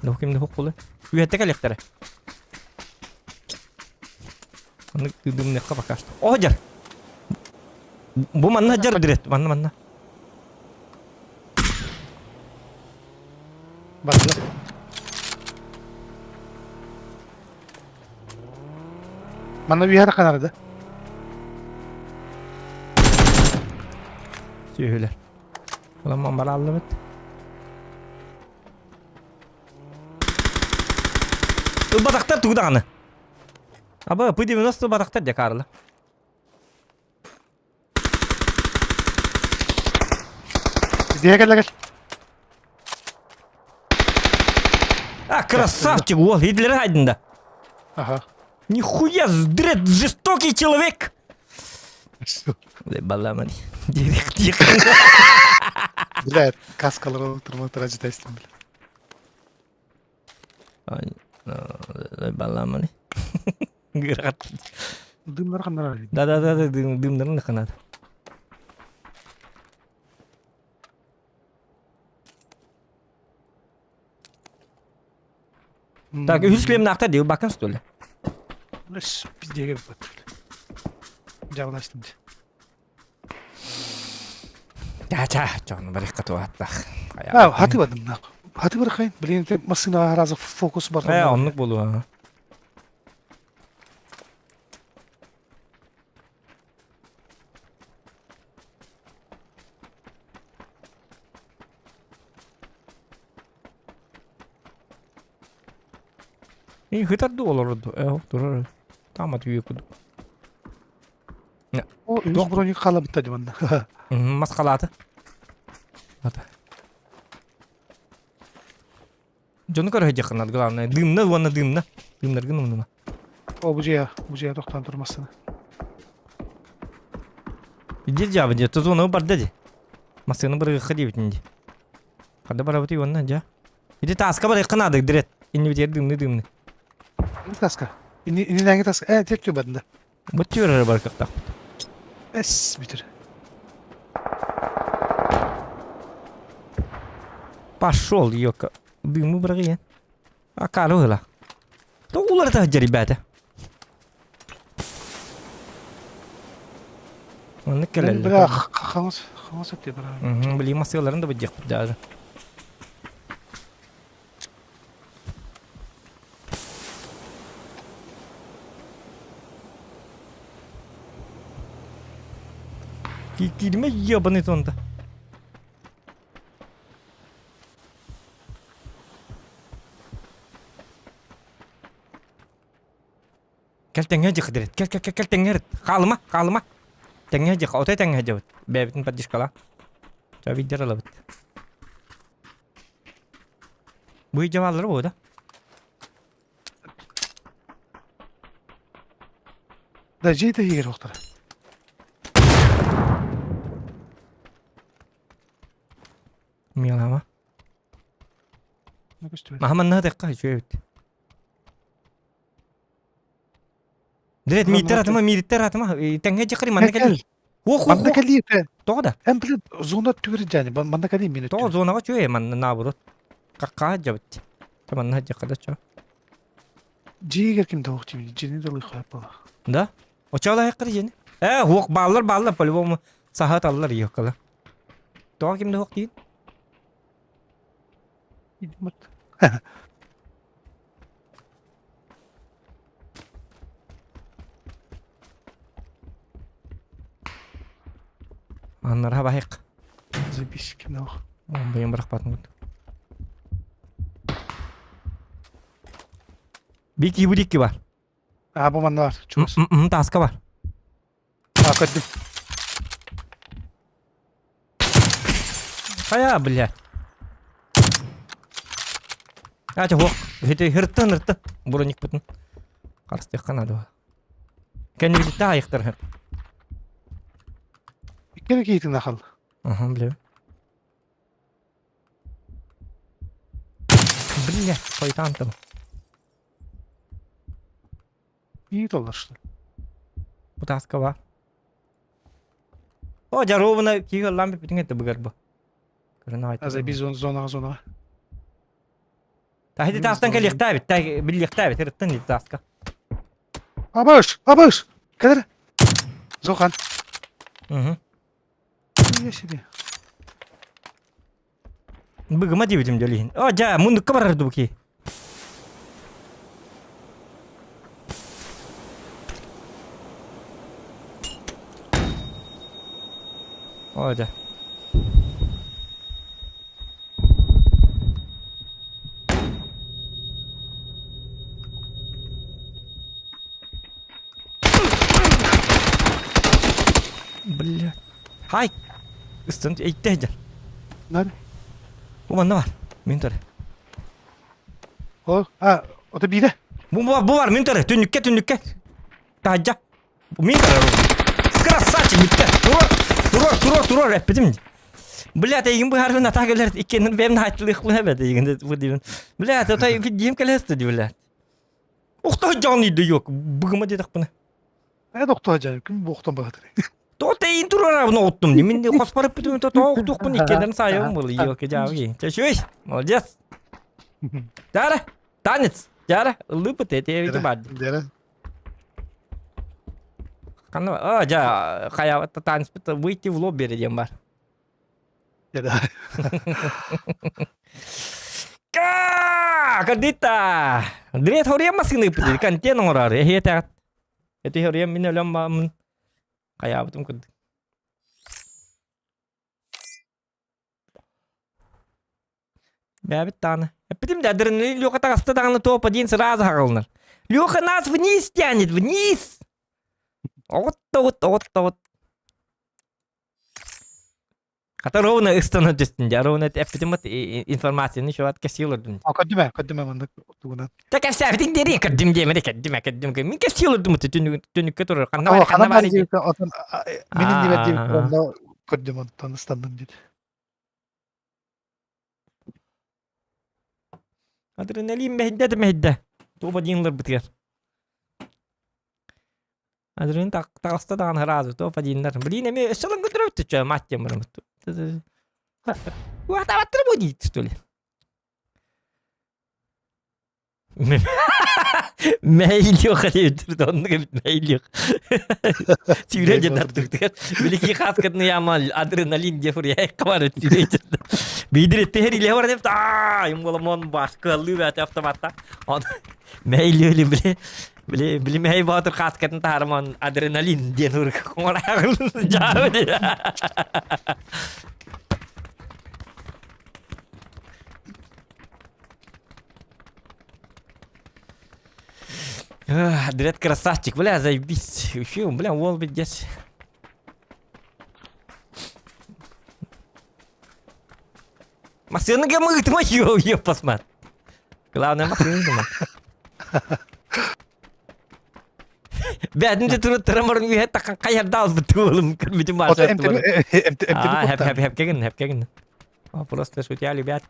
Уох ким да уох буолуо. Үөттэ кэлиэхтэрэ. Оннук дымныахха пока что. О, дьар! Бу манна дьар дирет, манна манна. Барда. Манна үһэ канарда. Сүөһүлэр. Уламман барааллыбыт. Ылбатахтар тугу даҕаны. Аба, П-90 ылбатахтар дьэ Карла. Здесь кэллэ кэл. А, красавчик, уол, Гитлер хайдында. Ага. Нихуя, дред, жестокий человек! Баламани. Тихо, тихо. Бля, каскалар турматыра житайсың, бля. Баламани. Дымнар ханнар. Да, да, да, дымнарын ханат. Так, үһүс клемнаахтар дии, бакын что ли? Үс пиздеге бат. Жабыластым. Ча, чону барыкка туаттах. А, хаты бадым нах. Хаты бар хайын. Блин, те машина разы фокус бар. Э, оннук болуа. И хытар ду олорду. Э, турар. Там от куду. О, үс броник хала битта диманда. Масқалаты. Ата. Дьону көрө дьахынат главное. Дымна уонна дымна. Дымнаргын умнума. О, бу жия, бу жия тоқтан турмасына. Иди жабы де, тузуну бар деди. Масыны бір ходи битинди. Хада барабыты уонна жа. Ити тааска барыахха наада, дирет. Иннибитигэр дымны-дымны. Таска. Иннинээҥи таска. Э, тек түбадында. Бу түөрэ бар кыахтаахпыт. Эс бүтүр. Пошел, ёка. Дымы бырагыйан. Акары ыла. То уларыта сылдьар ребята. Оннук кэлэллэр. Бля, хаҥас, хаҥас өттү бара. Блин, массыыларын да быдьыахпыт даже. Киирмэ ебаный тонда. Кэл тэҥҥэ дьих дирет. Кэл кэл кэл кэл тэҥҥэ Хаалыма, хаалыма. Тэҥҥэ дьих, отой тэҥҥэ дьабыт. Бэйэбитин поддержкала. Ча видер алабыт. Бу дьабаллары бу да? Да дьиэ иһигэр охтара. Милама. Маха манна текка үчүгэй эбит. Дирет мииттер атыма, мииттер атыма. Тэҥҥэ дьахари манна кэлии. Ох, Манна кэлии те. Тоҕо да? Эн блин зона түгэр дьаани. Манна кэлии мин Тоҕо зонаҕа үчүгэй манна наоборот. Какка дьабыт. Та манна дьахада чо. Дьиэгэр ким да ох тимин. Дьиэни да лыхаа бала. Да? Очола хаккыр дьиэни. Э, хуох бааллар бааллар по-любому саха таллар ёккала. Тоҕо ким да хуох диин? Аннара баһык. Запись ким Быйым бырахпатын курдук. Бики бу дикки бар. А бу манна бар. Чугас. Таска бар. А көрдүм. Хайа, бля. Ача хуох. Хити хыртын ыртын. Броник бутун. Харыстыахха наада. Кэннибититте айыктар. Иккere киитин ахал. Аха, бля. Бля, қойтан там. Iyi dolaştı. Бутааска бар. О, дьаруобуна киһи ыллаан бүппүтүҥ этэ быгар бу. Көрөн аҕай. Аза би зона зонаға зонаға. Таһиди таастан кэлиэхтээбит, биллиэхтээбит, ырыттан ити тааска. Абаш, абаш! Кэлэр. Зохан. Угу. Я себе. Быгыма диэбитим дьол иһин. О, дьэ, мундукка барар дуу ки. О, дьэ. Бля. Хай! Ыстан эйтте дьэ. Нар. Бу манна бар. Мин тур. О, а, ото биирэ. Бу бу бу бар мин тур. Түннүккэ түннүккэ. Таһдьа. Мин тур. Красавчик бүттэ. Турор, турор, турор, турор эппитим. Блядь, эйигин быһаарбын атаа кэлэр иккиэннэр бэйэм наһааччылыахпын эбэт эйигин бу диибин. Блядь, отой диэм кэлэстэ дии блядь. Ухта дьон иди yok. Быгыма диэтэхпинэ. Э доктор дьэ, ким буохтан баһатыр. Тоҕо тэйин турарабын оҕуттум. Мин хоспор ыппытым то тоҕо охтуохпун иккиэннэрин саайабын был. Ёки дьаабы. Чэшүй, молодец. Дара, танец. Дара, ыллыпыт эти бар. Дара. Ханна, а, жа, хайа танец выйти в лобби диэн бар. Да. Ка, кадита. Дрет хориям масыны ыппыт. Контент оҥорор. Эһиэтэ. Эти хориям мин өлөм бааммын. Хайаабытым курдук. Бэбит даҕаны. Эппитим да, адреналин Леха таҕыста даҕаны топ-1 сразу хаҕылынар. Леха нас вниз тянет, вниз! Оҕут тоҕут, оҕут тоҕут. Хата ровно ыстана түстүн дьэ, ровно эппитим вот информацияны еще кэпсии олордум. А көрдүмэ, көрдүмэ маннык тугунан. Та кэпсээбитиҥ диэри көрдүм диэмэри көрдүмэ, көрдүм. Мин кэпсии олордум түнүккэ турар. Ханна бар, ханна бар Отон мин иннибэр диэбит онно көрдүм онтон ыстанным диэт. Адреналин мэһэйдэ да мэһэйдэ. Туоба диэн ыларбытыгар. Адреналин таҕыста даҕаны сразу туоба дииннэр. Блин, эмиэ өссө ылан көрдөрөбүт чё, мать диэн бараммыт. Уатаабаттара бу диит, что ли? Мэйлиох диэбиттэр оннук эбит мэйлиох. Сүүрэ дьэ тартыктыгар. Билики хааскатын яма адреналин диэ фурьяй кабар сүүрэ дьэ. Бидир эттэһэр илэ бар деп таа юм боламон башкаллы бәте автоматта. Он мэйлиоли биле биле биле мэй баатыр хааскатын таарман адреналин диэн ур коңорагыл жаабы. Дред красавчик, бля, заебись. Вообще, бля, уол пиздец. Массыына гемыгытыма ё, ё, посмотри. Главное, массыына гема. Бәдін де тұры тырамырын үйе таққан қайырда алып туылым көрмедім Ото эмтеми эмтеми А, хеп хеп хеп кегин, хеп кегин. Просто шутя, ребят.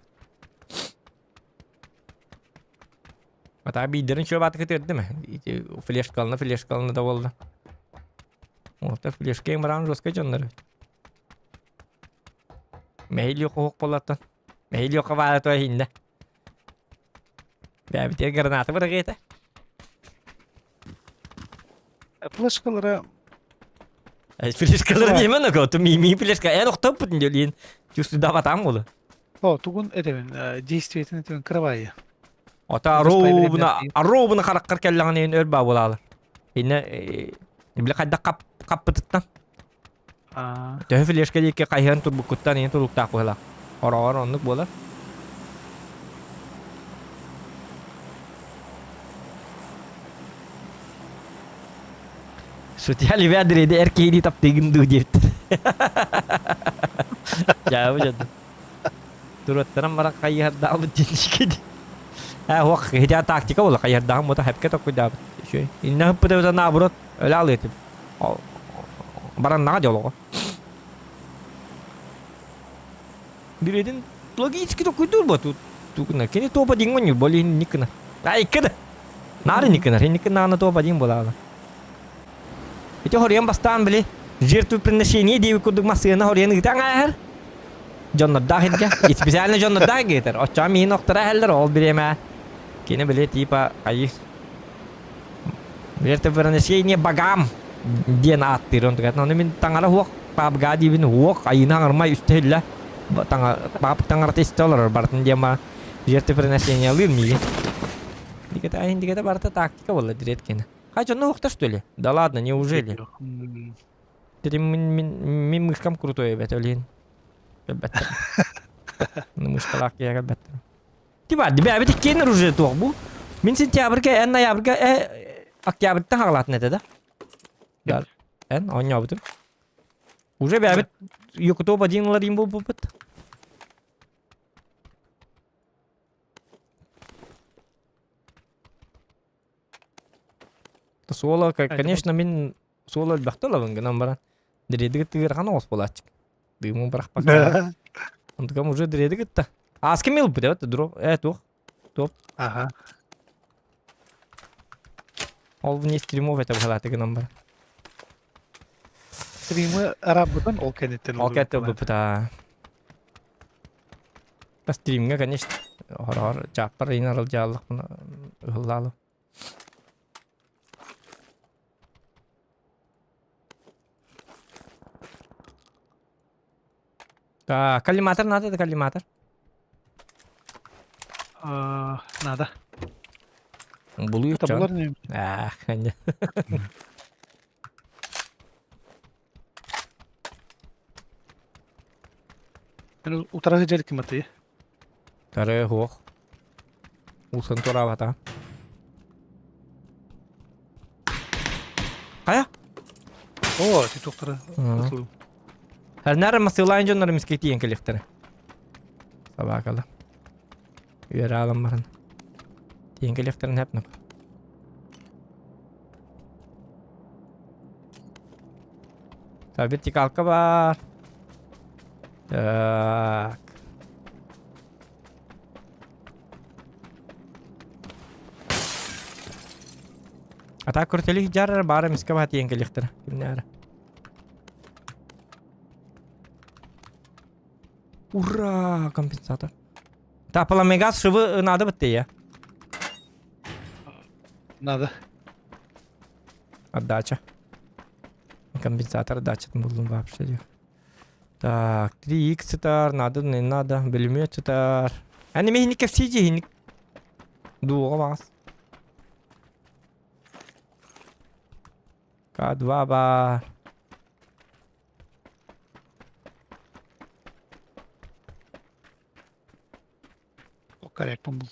Ата биидерин чуо бааты көтөрдүм. Флешкалына флешкалына да болду. Ота флешка баран жестко дьоннор. Мэһили хоһук болаттан. Мэһили хабаара туа хиннэ. Бэбитер граната бырагыта. Флешкалара Флешкалара диэмэн око, ту ми флешка эн охтоппутун дьолиин. Чувствую батам болу. О, тугун этебин, действиетин этебин кырабайы. Ата ароубуна ароубуна хараккар келлэҕинин өр баа буолаалар. Инне били хайдах кап каппытыттан. Төһө флешка диэки хайыһан турбуккуттан иһин туруктаах быһылаах. Хороҕор оннук буолар. Сутя любя дреди эр киһини таптыыгын дуу диэбиттэр. Дьаабы дьадды. Туруоттаран баран хайыһардаабыт диэн Ээ, уох, киһитэ тактика буолла, хайыһардааҕым буота хэпкэ токкуйдаабыт. Үчүгэй. Иннэ ыппыта эбэтэ наоборот, өлө алыа этим. Бараннаҕа дьол оҕо. Билетин логически токкуйдуур бо тукна. Кини топа диң онньур, бол иһин никкына. А икки да. Наар никкына, никкына топа диң буолаала. Ити хоруйан бастаан били жертвоприношение диэбит курдук массыына хоруйан ыытан ааһар. Дьоннордоох илгэ. Специально дьоннордоох гетер. Оччоҕо миин охторо иһэллэр ол бириэмэ кини били типа айыы жертвоприношение богам диэн ааттыыр онтугат. Ону мин таҥара хуох пабга диибин хуох айыыны аҥармай үстэ иһиллэ пап таҥарата истэ олорор барытын диэн ба жертвоприношениялыыр миигин. Дикете айын дикете барыта тактика буолла дириэт кини. Хотя, ну, что ли? Да ладно, неужели? Ты мин мышкам крутой эбэт, олин. Эбэт. Ну, мышкалаах киһи эбэт. Типа, бэбит иккиэн оружие туох бу. Мин сентябрьга, эн ноябрьга, октябрьтан хаҕалаатын этэ да? Да. Эн оонньообутум. Уже бэбит Якутоп один ларин буолбуппут. Суола, конечно, мин суола элбэхтэ ылабын гынан баран дредиги тыырхан оҕус буолааччы. Дыымын бырахпакка. Онтукам уже дреди кытта. Ааска мил бит дро туох. Топ. Ага. Ол вне стримов это быһалааты гынан баран. Стримы арабытан ол кэнниттэн Ол кэнниттэн ылбыппыта. Стримҥэ, конечно, хороҕор чааппар ыйын аралдьааллахпына ыһыллаалым. Так, коллиматор надо, это коллиматор. Надо. Булуй Это булар не? Ах, Мен утарары дьэриким атыы. Тары хуох. Усын тураабата. Хайа? О, ти туохтара. Хәрнәр масылайн дьоннор мискей тиийэн кэлиэхтэрэ. Собакала. Үөрэ аалан баран. Тиийэн кэлиэхтэрин хэпнап. Вертикалка бар. Так. Ата көртелих жарар бары миска баат иен келихтер. Кимнәр. Ура, компенсатор. Та пламегаз шывы надо бітті я. Надо. Отдача. Компенсатор отдача булдum вообще. диyor. Так, 3x сытар, надо, не надо, бөлүмүөт сытар. Әне мехиник кепсиджи хиник. Дуоға бағас. К2 бар. Коррект был.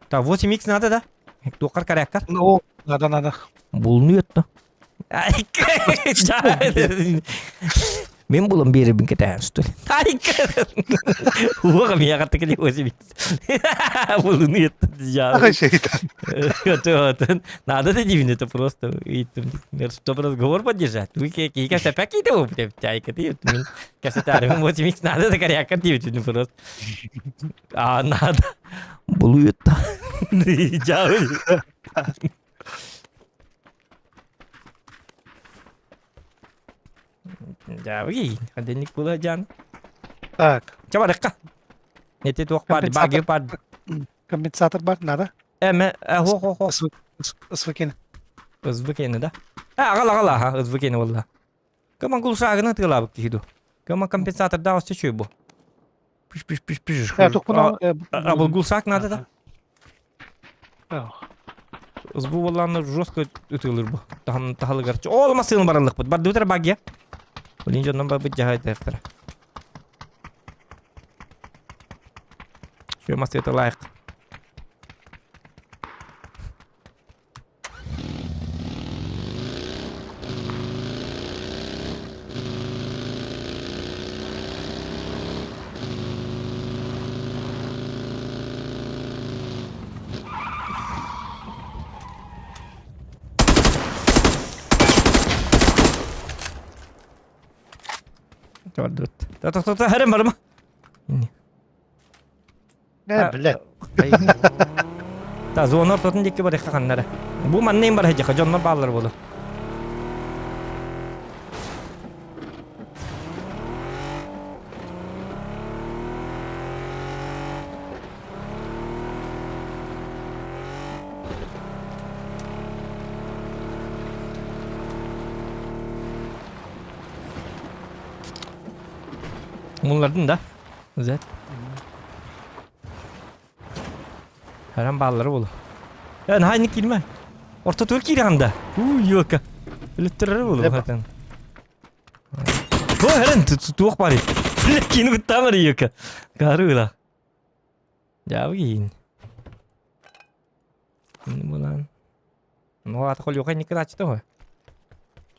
Так, 8x надо, да? Туқар корректор. Ну, надо, надо. Булну етті. Мен булам беребин кетәһән, что ли? Ай, Уға мия қатты келе 8x. Булну етті. Ага, шейтан. Надо да дивин, это просто. Чтобы разговор поддержать. Вы какие косяки это вы, чайка, ты, косятары, 8x надо, да коряка, ты, ну просто. А, надо. Булу етті. Жабы. Жабы, хаденник була жан. Так, Чабарыкка. Нете туох бар, баги бар. компенсатор бар, надо. Эме, хо хо хо. Свыкин. Ызбыкени да. Агала агала, ха, ызбыкени болла. Кама гулшагына тыгылабык киду. Кама компенсатор да осы чүй бу. Пиш пиш пиш пиш. Тухпуна. А бұл гулшак надо да? Ызбу болланы жестко ытылыр бу. Тахам тахалыгар. Ол масыны баралык бут. Бар дутер багия. Блин, жоннан бар бит жахай тефтер. Şu masaya лайк. Та та та харым барма. Не, блядь. Та зона ортотун дикки бар ханнара. Бу маннейм бар хажа жоннор баалар болу. Bunlardan да. Güzel. Her bağları bolu. Yani hayni kilme. Orta tur kiranda. Uuu yok. Өлөттөрөр болу хатан. Бу херен туох бари. Кини буттамар yok. Гарыла. Жабы Булан. Ну ата кол yok никра ачты го.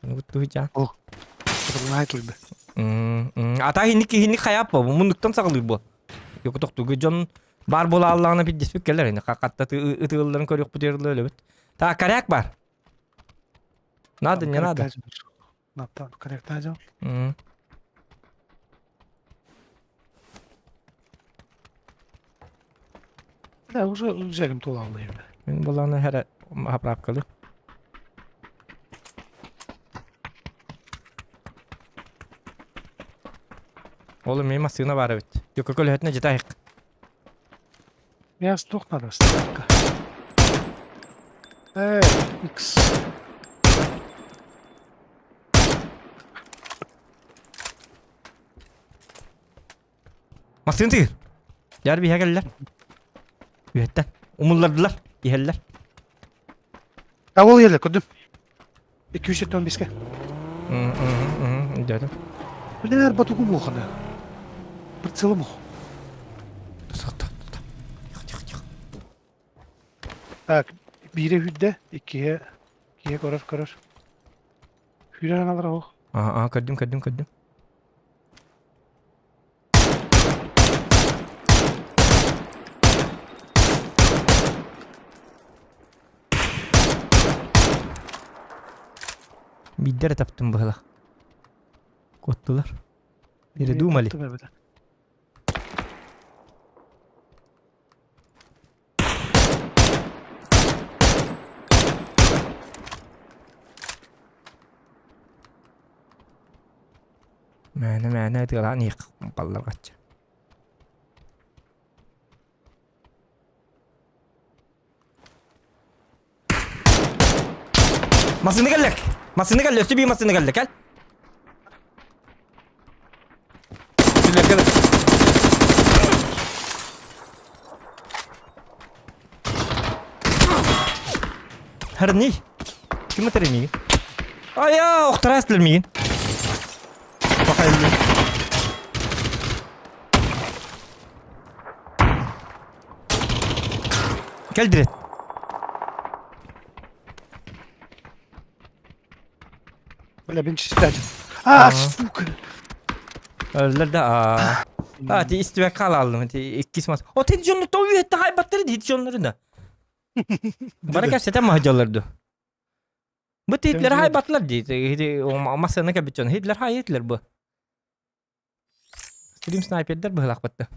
Ну бутту жа. Ата хинник хинник хаяп бу. Мундуктан сагылы бу. Yok токту жон бар бола аллаҕына биддиспит келер ини хакатта ытыылларын көрүк бутерлы өлөбүт. Та коряк бар. Надо, не надо. Надо, коряк надо. Да, уже үзегим тула алды. Мен буланы хәрә поправкалы. Oğlum benim masığına var evet. Yok yok öyle житайық. Я стух надо, стрелка. Икс. Masığın тигир. Яр bir келдилер. Үйеттен. Умуллардылар. Иһеллер. А ол еле, күдім. 275-ке. Дедим. Блин, батугу муханы. Прицелы мух. Тихо, тихо, тихо. Так, бире хүдде, иккиге, иккиге көрөр, көрөр. Хүрер аналар ол. Ага, ага, көрдүм, көрдүм, көрдүм. Биддер таптым быһыла. Коттулар. Передумали. Мээнэ мээнэ ытыалаан иһиэх балларҕаччы. Массыына кэллэ! Массыына кэллэ, өссө биир массыына кэллэ, кэл! Кэл. Херни! Ким ытыр миигин? Айа, охтара астылар миигин. Бахайыллы. Кэл дирет. Бля, бин чистать. А, сука. Өллөр да аа. А, ти истибек хаалаллым. Ти иккис мас. О, ти дьонну то үйэтте хайбаттары дии дьоннору да. Бары кэпсэтэн маһдьаллар ду. Бу тиитлер хайбаттылар дии. Массыына кэбит дьон. Хитлер хайытлар бу. Стрим снайпердер быһылаахпытты.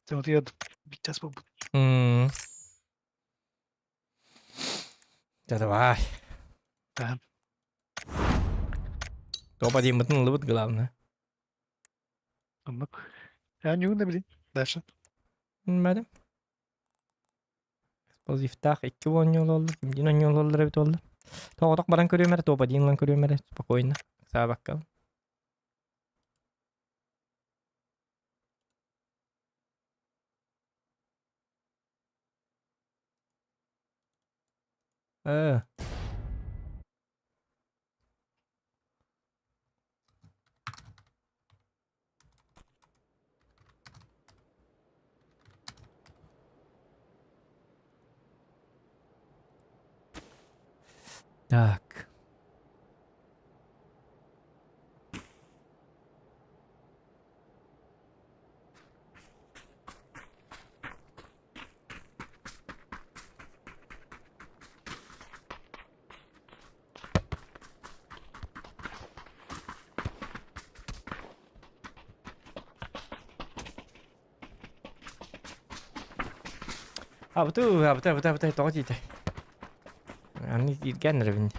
Сейчас буолбут. Да давай. Да. Топ-1 ылыбыт главное. Оннук. Я не да билин. Дальше. Билбэтим. Эксплозивтаах икки оонньуулаллар, кимдиин оонньуулаллар эбит буолла. Тоҕотох баран көрүөм эрэ, топ-1 ылан көрүөм эрэ, спокойно. Ыксаабакка. Э. Так. Абыту, абыта, абыта, абыта, тоҕо диэтэй? Аны кииргэн эрэбин.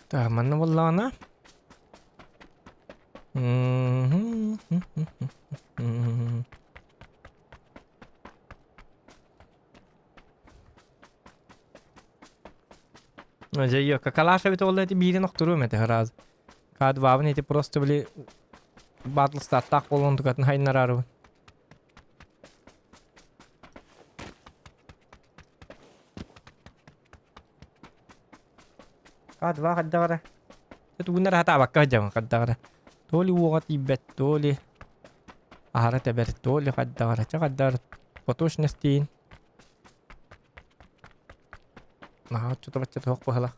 Так, манна буоллаҕына Дьэ, Калаш эбит ол эти биирин охторуом этэ сразу. К2-бын ити просто били батл статтаах буолан тукатын хайнараарыбын. К2 хайдаҕара. Тугуннар хатаабакка сылдьабын хайдаҕара. То ли уоҕа тиийбэт, то ли аһара тэбэр, то ли хайдаҕара. Чэ хайдаҕара по точности Наһаа оччото-бачча туох быһыылаах.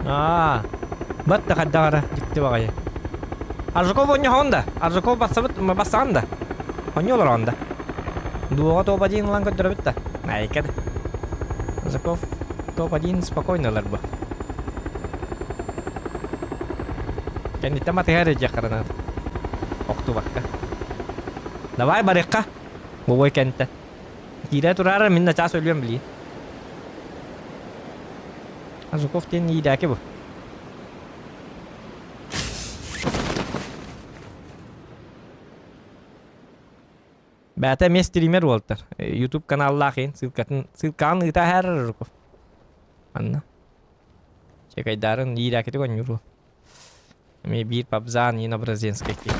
Аа, батта хайдаҕара дьикти баҕайы. Аржаков онньоһоҕун да, Аржаков бассабыт бассаҕын да. Онньо олороҕун да. Дуоҕа топ-1 ылан көрдөрөбүт да. Айка да. Аржаков топ-1 спокойно ылар бу. Кэнниттэн батыһа эрэ диэххэ наада. Охтубакка. Давай барыахха. Бобой кэнтэ. Киирэ тураара мин начаас өлүөм билии. Жуков диэн иидээки бу. Бээтэ эмиэ стример уолтар. YouTube каналлаах иһин ссылкатын ссылкаҕын ыыта иһэр Жуков. Анна. Чекайдарын иирээкитик оонньуур уол. Эмиэ биир Пабзан Нина Бразинскай киһи.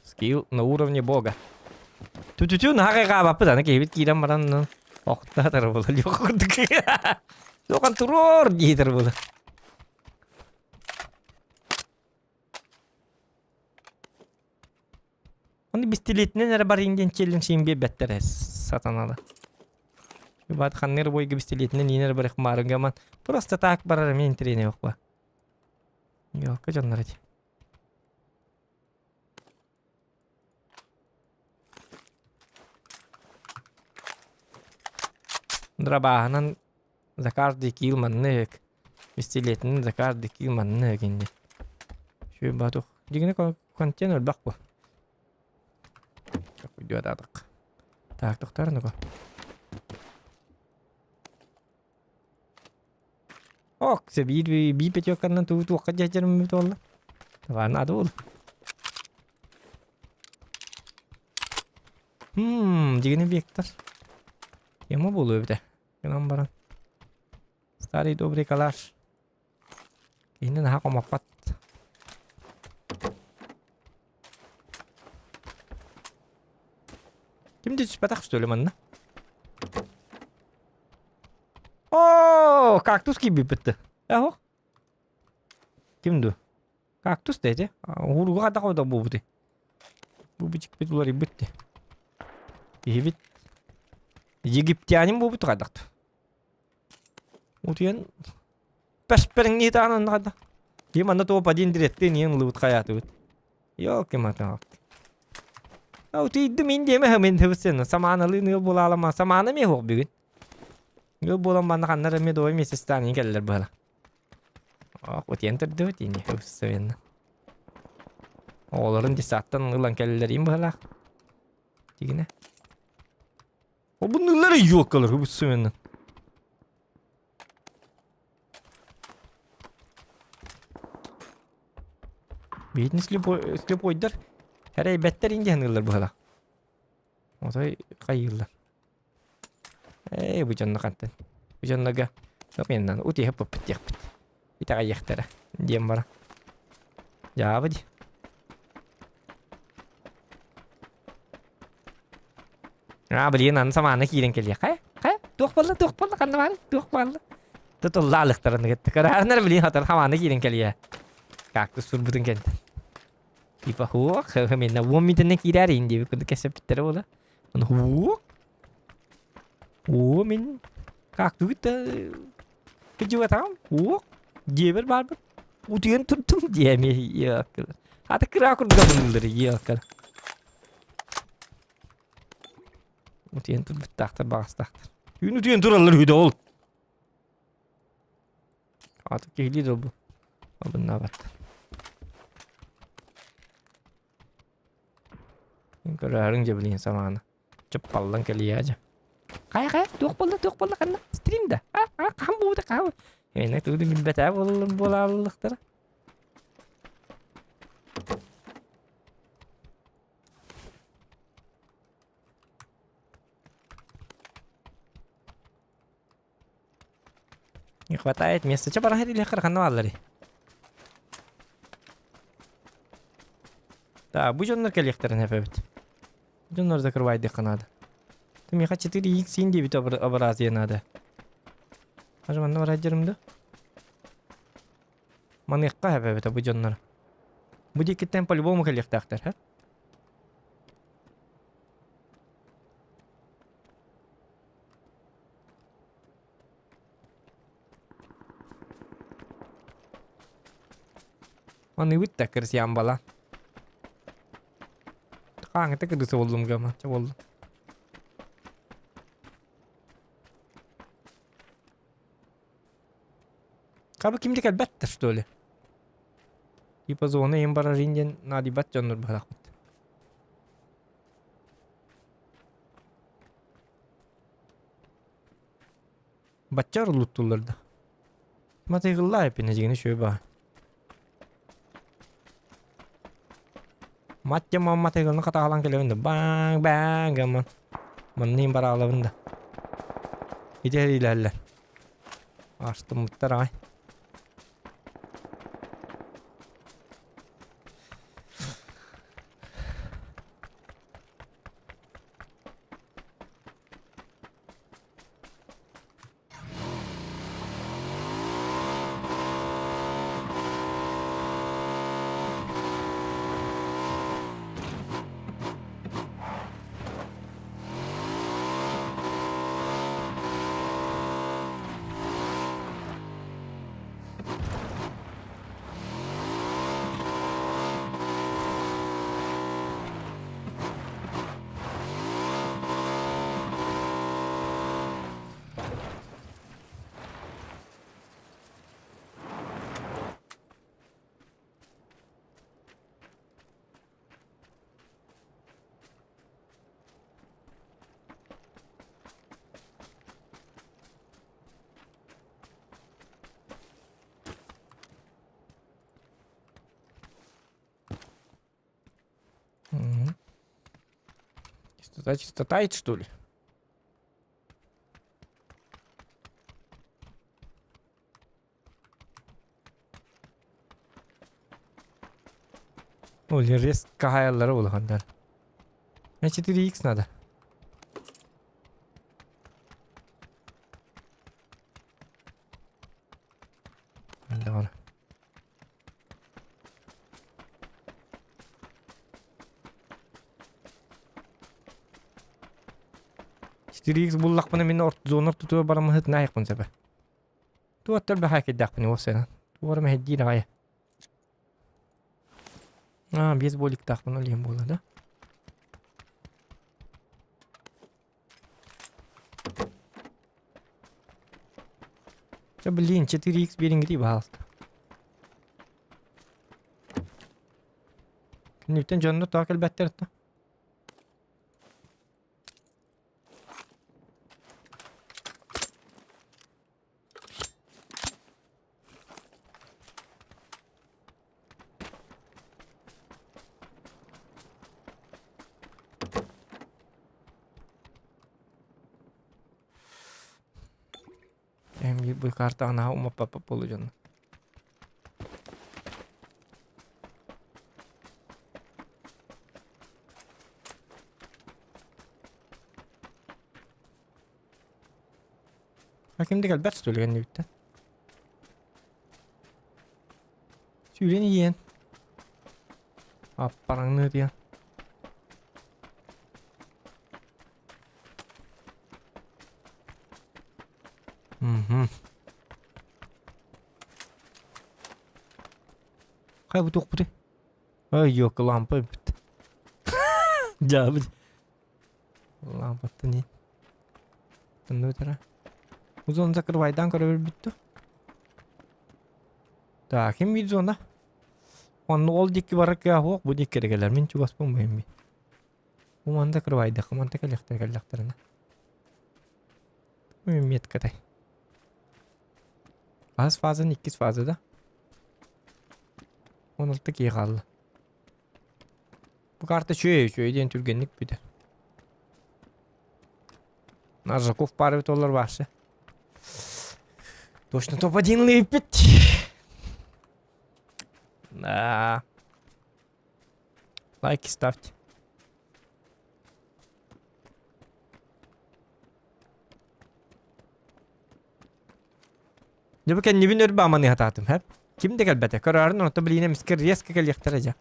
Скилл на уровне бога. Тү-тү-тү, наһаа хайҕаабаппыт, аны киһибит киирэн баран охтаатар буолар курдук. Туохан туруор диэтэр була. Оны бистилиэтинэн эрэ барыйын диэн челлендж иин биэрбэттэр сатанала. Бат ханныр бойга бистилиэтинэн иин эрэ барых маарыгаман просто так барар эмиэ интэриэһинэй ба. Ёлка дьоннор эти. Драбааһынан за каждый килл маннык. Пистолетинэн за каждый килл маннык инде. Үчүгэй баатух. Дьиҥинэ контент элбэх бу. Уйдуотаатах. Так, тохтоор ну-ка. Ок, се биир биир пятёкканан тугу туохха дьэдьэрмит буолла. Ладно, ады буолла. Хм, дьигини Виктор. Тема буолуо эбитэ. Гынан баран. Старый добрый калаш. Киһини наһаа хомоппот. Ким да түспэтэх что ли манна? О, кактус киирбиппит. Эһох. Ким ду? Кактус да ити. Уһуруга хата хойда буолбут. Бу бичикпит уларыйбыт ти. Киһибит египтянин буолбут хайдахт. Утуйан пэспэриҥнии таанан хайда. Ким манна топ один дирэттин иэн ылыбыт хайаатыбыт. Ёлки-маталки. Утуйдум ин диэмэ мин хыбысен самааналыын ыал буолаалама самаана эмиэ суох бүгүн. Ыал буолан манна ханна эрэ медовый месяцтаан кэллэр быһала. Ох, утуйан турдубут ини хыбысыбенна. Оҕолорун детсадтан ылан кэллэриим быһалаах. Тигинэ. Обуннулар ёкалар хыбысыбенна. Биһитин слепойдар эрэйбэттэр инде саныыллар быһалаах. Отой хайыыллар. Ээ бу дьонно хантан. Бу дьоннорго тоқеннан утуйа поппут диэхпит. Итэҕэйиэхтэрэ диэн баран. Дьаабы дии. Аа, блин, аны самаана киирэн кэлиэх. Хайа, хайа, туох буолла, туох буолла, ханна баар, туох буолла? Тутулла алыктарын кытта. Кырааннар, блин, хатар хамаана киирэн кэлиэ. Кактус турбутун кэнтэн. Типа, хуох, менне уон митиннен киирээр ин диэбит курдук кэсэппиттэрэ буола. Оны хуох. Оо, мин кактугут да кыдьыбатаҕым. Хуох. Диэбэр баарбын. Утуйан турдум диэми. Ата кыра курдук абыныллар, иэккэр. Утуйан турбуттаахтар баҕастаахтар. Түүн утуйан тураллар үһү да ол. Аты киһилии да бу. Абыннаабат. Көрөөрүҥ дьэ билигин самааны. Чыппаллан кэлиэ дьэ. Хайа хайа туох буолла туох буолла ханна стрим да а а хаһан буолбута хаһан Эне тугу да билбэтээ буолаллар буолааллахтара. Не хватает места. Че баран или ханна бааллар? Да, бу дьоннор кэлиэхтэрин эпэбит. Дьоннор закрывайдыхха надо. Ты миэхэ 4x син диэбит образия надо. Хажы манна барайдырым да? Маныахха эпэбит бу дьоннор. Бу диэкиттэн по-любому кэлиэхтээхтэр, ха? Маныыбыт да кырсыйан бала. Хааңыта кыргыса боллум гама, ча боллум. Хабы ким де кэлбэттэр, что ли? Типа зона им барар диэн наадыйбат дьоннор быһалаахпыт. Бачча орулуттуллар да. Матыйгыллаа эппинэ дьигини үчүгэй баа. Маття матыйгылны хатаалан кэлэбин да баҥ баҥ гамман. Манныйын бараалабын да. Ити эриилэһэллэр. Астыммыттар аҕай. Чистота, чистота, что ли? Ол резко хаяллара улахандар. На 4х надо. Давай. 4х буллахпына мин орт зона ортотугар бараммыт наайыкпын сөбө. Туоттар бэхээ кирдэхпин уоссайынан. Туора мэһэйдиир аҕай. Аа, биэс боликтаахпын ол иһин буолла да. Да блин, 4х биэриҥҥитий баһаалыста. Күннүктэн дьонно тоҕо кэлбэттэр да? Эм бу картаҕа наһаа умаппаппыт буолуо дьонно. А ким да кэлбэт что ли кэннибиттэн? Сүүрэн иһиэн. Аппараҥныы диэн. Мгм. Хайа бу туохпутуй? Ой, ёлка, лампа эбит. Дьаабы. Лампаттан иһин. Тынныбытара. Узон закрывайдан көрө бүттү. Так, ким биир зона? Онно ол диэки барар кыах суох, бу диэки эрэ кэлэр. Мин чугаспын бу иһин. Бу манна закрывайдахха, манта кэлиэхтэрэ кэллэхтэринэ. Меткатай. Аз фазан иккис фаза да? 16 киһи хаалла. Бу карта үчүгэй, үчүгэй диэн түргэнник бүтэр. Наржаков пара эбит олар вообще. Точно топ-1 лыйпит. Да. Лайки ставьте. Дьэ бу кэннибин өр бааманы хатаатым, хэп. Ким да кэлбэтэ. Көрөөрүн онто билиинэ эмискэ резко кэлиэхтэрэ дьэ.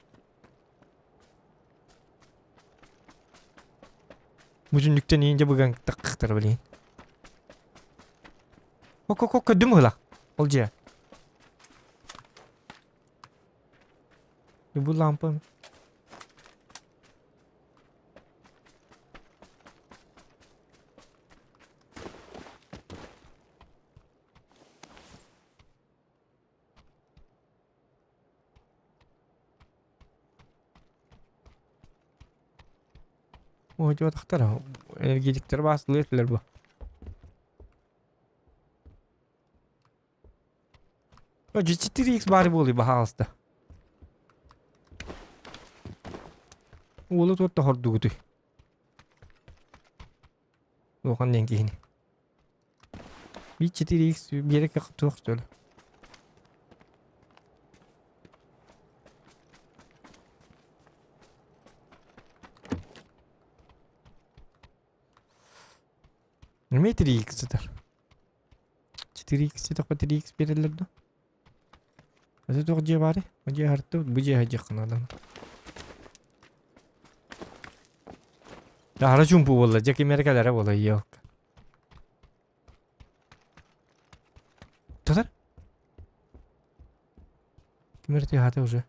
Бу түннүктэн иин дьэ быган таххахтара билиин. Ок-ок-ок көрдүм ыла. Ол дьиэ. Бу лампа Уһутуотахтар энергетиктэр баасылыы этилэр бу. О, G4X баары буолуй баһаалыста. Уолу туотта хордугутуй. Улахан диэн киһини. B4X биэрэ туох что ли? Эмиэ 3X сытар. 4X диэтэххэ 3X биэрэллэр дуо? Ити туох дьиэ баарый? Бу дьиэ аһартыбыт, бу дьиэ аһардыахха наада. Аһара чуумпу буолла, дьэ ким эрэ кэлэрэ буолла, елка. Тутар? Ким эрэ тыаһаата уже.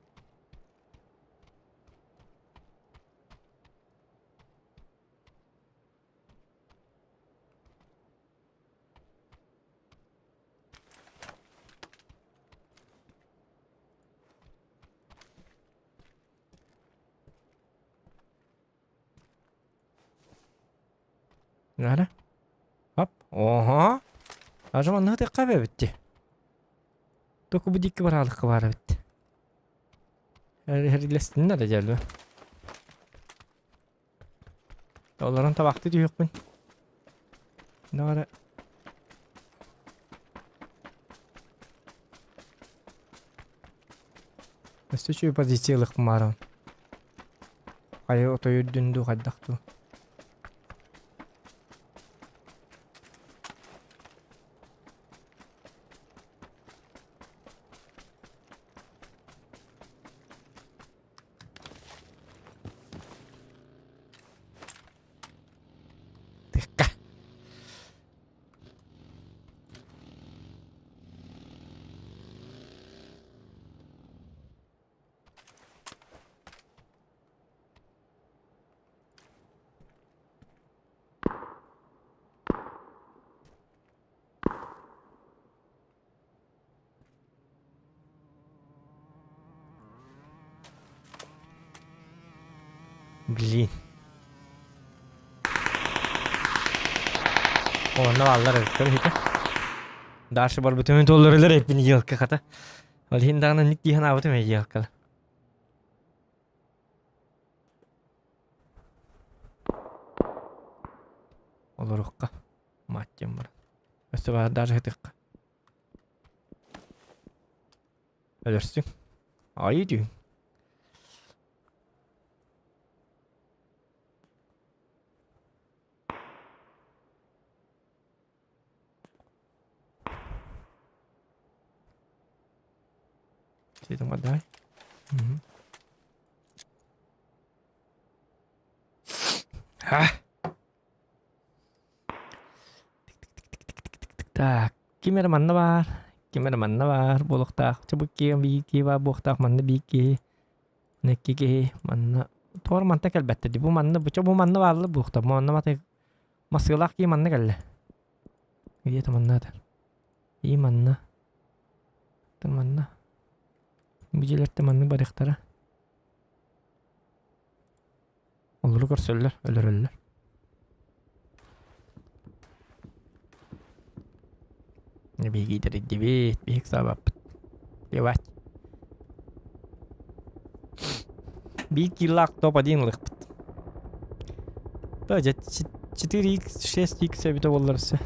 Наада. Хоп. Оһо. Даже манна тыкка эбитти. Только бу дикки бараалыкка баар эбит. Эрилэстиннэр да дьэлбэ. Олорон табахтыы түһүөхпүн. Наҕара Өссө үчүгэй позиция ылыахпын баарабын. Хайа отой үрдүн дуу хайдах дуу. Тыкка. Блин. Онно бааллар эбит көрүһүтэ. Дальше барбытым толлорулар эппин елка хата. Ол иһин даҕаны ник дии санаабытым ээ елкала. Олорукка. Мать диэн баран. Өссө баар даже хытыахха. Өлөрсүҥ. Айыы түүн. Ситим отдай. Угу. А! Так, ким эрэ манна баар, ким эрэ манна баар буолуохтаах. Чэ бу киһи биир киһи баар буолуохтаах, манна биир киһи, манна икки киһи, манна тоҕо эрэ мантан кэлбэттэр дии. Бу манна, бу чэ бу манна бааллар буолуохтаах. Бу манна матай массыылаах киһи манна кэллэ. Где-то манна этэр. И манна. Это манна. Бу дьиэлэртэн маннык барыахтара. Олору көрсөллөр, өлөрөллөр. Биһиги тэрийдибит, биһик саабаппыт. Плевать. Биир киллаах топ-1 ылыахпыт. Да, дьэ 4x, 6x эбитэ буоллар өссө.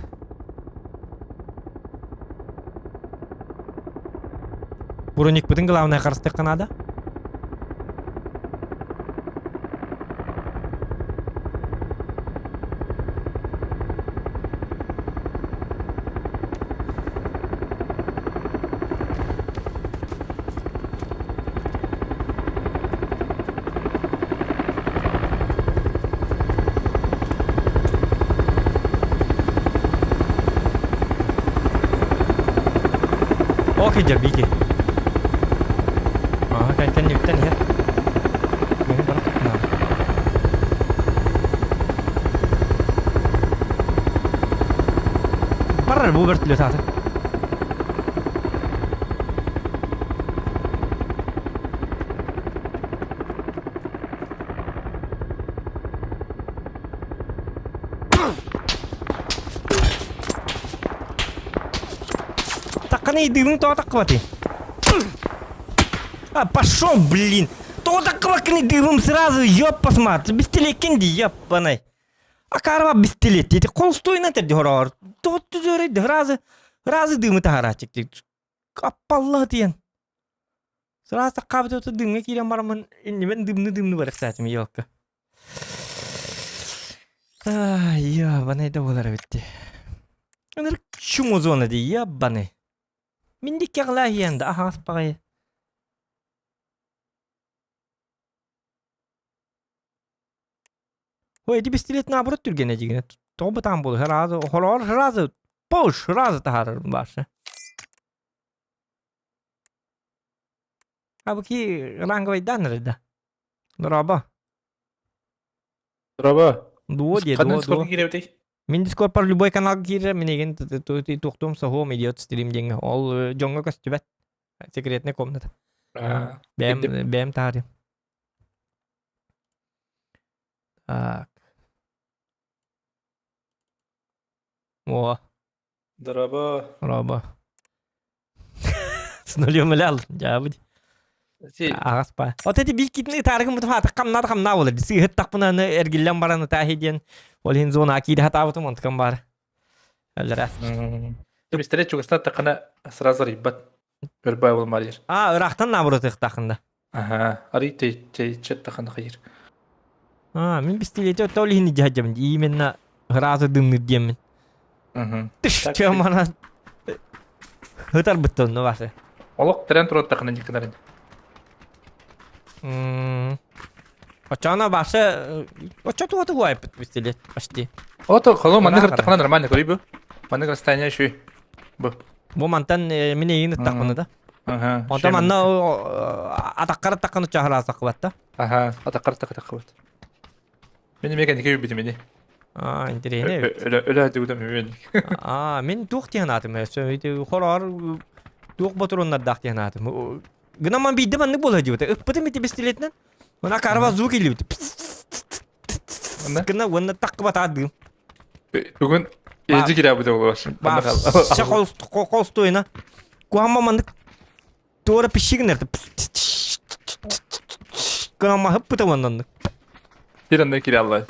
Броникпытын главное харыстыахха наада. Окей, дьэ, Аа, кэнниттэн иһэр. Мин бара наада. Барар бу вертолет аата. Такканы идыгын тоҕо таккыбатый? А, пошел, блин! Тоҕо таккыбаккын идыгым сразу, ёп посмотри, бистилеккин ди, ёппанай. Акарба бистилет, дети холстойна терди хороор. Тоҕо түзөрөйдө, сразу, сразу дымы таһарааччык. Аппалла диэн. Сразу таккабыт ото дымҥа киирэн бараммын, иннибэн дымны-дымны барыктаатым, елка. Ай, ябаный да буолар эбит дии. Ынырык чумо зона дии, ябаный. Мин дикки аҕалаа да аһаҕас баҕайы. Ой, эти пистолет наоборот түргэнэ дьигинэ. Тоҕо бытаан буолуо? Сразу, хороор сразу, пуш, сразу таһаарар башы. А бу ки ранговайдан да. Дорообо. Дорообо. Дуо диэ, Ханна дуо, дуо. Дискордка киирэбитий? Мин Дискордпар любой каналга киирэр, мин эйигин туохтуум соһуом идиот стрим диэҥҥэ. Ол дьоҥҥо көстүбэт. Секретная комната. Аа, Бэйэм, билдим. бэйэм таһаарыам. Так. О, Дорообо. Роба. С нулем лял, дьаабыт. Аҕас ба. От эти биир китини ытаарыгын буту хаатык хамнаа хамнаа болар. Сыыһыт тахпына аны эргиллэн баран ытааһи диэн ол иһин зона киирэ хатаабытым онтукам баар. Өлөрө. Бистере чугастан тахана сразу арыйбат. Өрбай болмар. А, ыраахтан наабырытыахтаахында. Аха, арый тэйчэт тахана хайыр. А, мин бистилете ол иһин дьаһдьабын. Именно сразу дымныр диэммин. Тыш, чөмана Ытарбыт онно баасы. Олох тирэн туруоттахына дикканарын. Оччоно баасы оччо тугаты гуайпыт бистилет почти. Ото холо маннык ыртахына нормально көрүй бу. Маннык расстояние еще бу. Бу мантан мин эйин ыттахпына да. Ага. Онтон манна атаккар аттакканы чахараасаккыбатта. Ага, атаккар аттаккыбат. Мин эмиэ кэнники үүбүтүм ини. Аа, интэриэһинэй эбит. Өлө өлө дүгүтүм үбүн. Аа, мин туох диэн аатым өссө хороор туох ботуруоннардаах диэн аатым. Гынан биирдэ маннык буола дьыбыта. Ыппытым ити бистилетинэн. Мына карва звук илибит. Гына уонна таккыбат аадыым. Бүгүн эжи кирябыта болор. Ша холстуйна. Куамма маннык туора пищигинер. Гынан махыппыта уоннаннык. Бир анда кире алла.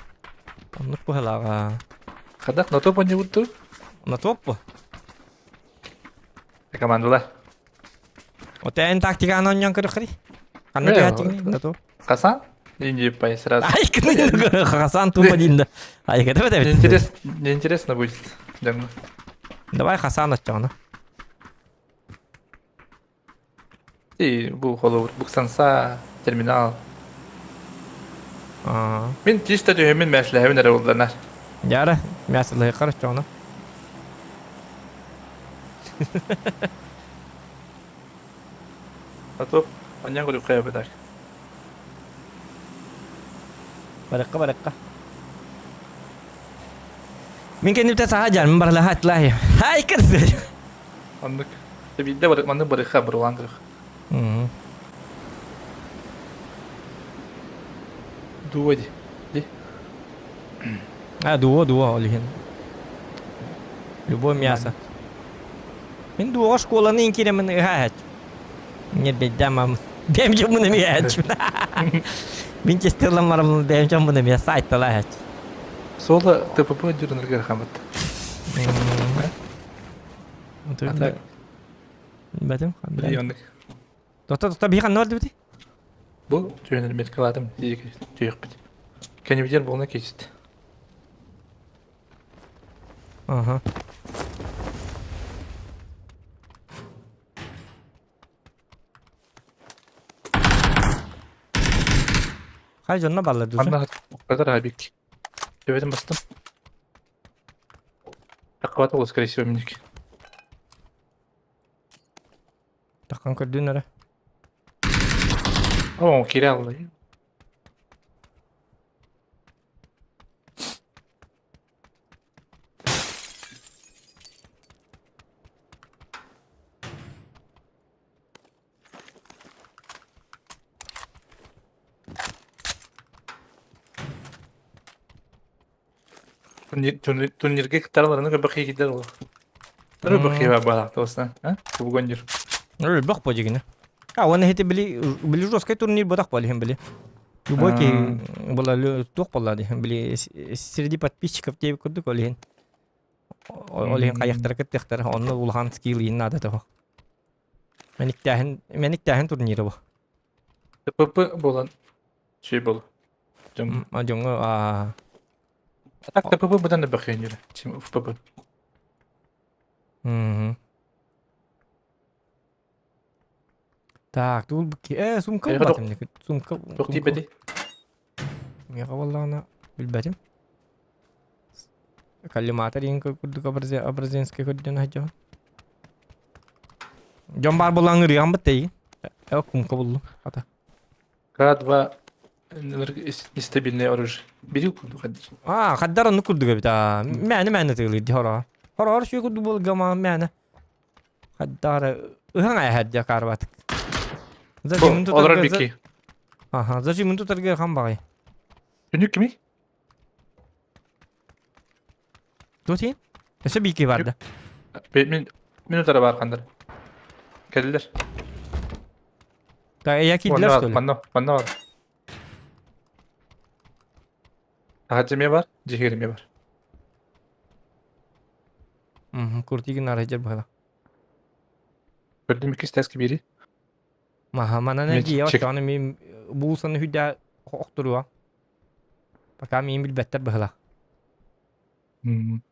Оннук быһалаага. Хадах на топ не бутту? На топ бу. Командала. Отен тактиканы онньон көрөхри. Ханна түһәтигин на топ. Хасан? Не пай сразу. Ай, кны Хасан тупо динда. Ай, это это. Интересно, неинтересно будет. Давай Хасан отчана. И бу холовур буксанса терминал. Мин чисто түһүммүн мэслэһэбин эрэ булланар. Яра, мясо хорошо, А то анян көрүп каябытар. Барыкка барыкка. Мин кэнниптэн саха дьармын барылаха атлаhi. Хай кырсы. Оннук. Биирдэ барык маннык барыха барылаан көрөх. Дуо ди. Ди. А, дуо, дуо, ол иһин. Любой мясо. Мин дуоҕа школаны инкиремин ыһааһач. Не беддамам. Дэм жоммун эмиэч. Мин честерлам дэм жоммун эмиэ сайталаач. Соло ТПП дюрнерге хамат. Бэтим. Тота тота биһи ханна барды бити? Бу түйөнөр меткалатым түйөкпүт. Кенебидер болна кесит. Ага. Хай дьонно баллар дуса. Анна кадар абик. Төбөтүн бастым. Таккабат ол, скорее всего, миник. Таккан көрдүн эрэ. О, кире алды. Турнирге кытараларını көбөк кидер ол. Рыбак еба бала тоса, а? Кубгондир. Рыбак по дегене. А, он эти били били жесткий турнир бодах болихим били. Любой ки была туох болла дихим били среди подписчиков тебе курдук олихин. Олихин каяктар кыттыктар, онно улахан скилл ин надо того. Меник тәһин турниры бу. ТПП болан şey бол. Дьон. Дьоҥҥо а Так ТПП быдан да бэхэньэр. Чем ФПП. Так, тул сумка булбатым. Сумка. Туох тиийбэти? Миэхэ буоллаҕына билбэтим. Коллиматор иин курдук образенский көрдөн сылдьабын. Дьон баар буолан ырыаҕым бытта Кумка буллум хата. К2 нестабильное оружие. Бери курдук хадыр. А, хаддар оннук курдук эбит. Мээнэ мээнэ тыылыыр дии хороҕо. Хороҕор үчүгэй курдук буолга мээнэ. Хаддара ыһаҥ айаһар карбатык. Зажимын Олорор бикки. Аха, зажимын тутарга хан баҕай. Түнүк кими? Тутин? Өссө бикки барда. Мен минутара бар хандар. Келдилер. Так, я киирдилэр что ли? Манна, манна бар. Аха эмиэ бар, дьиһигэр эмиэ бар. Мгм, Куртигин арайдьар быһыла. Көрдүм иккис тэски бири. Маха, манан Мен эргийэ чек- оттоҕуна мин буулсаны хүдэ охторуо. Пока миин билбэттэр быһыла. М.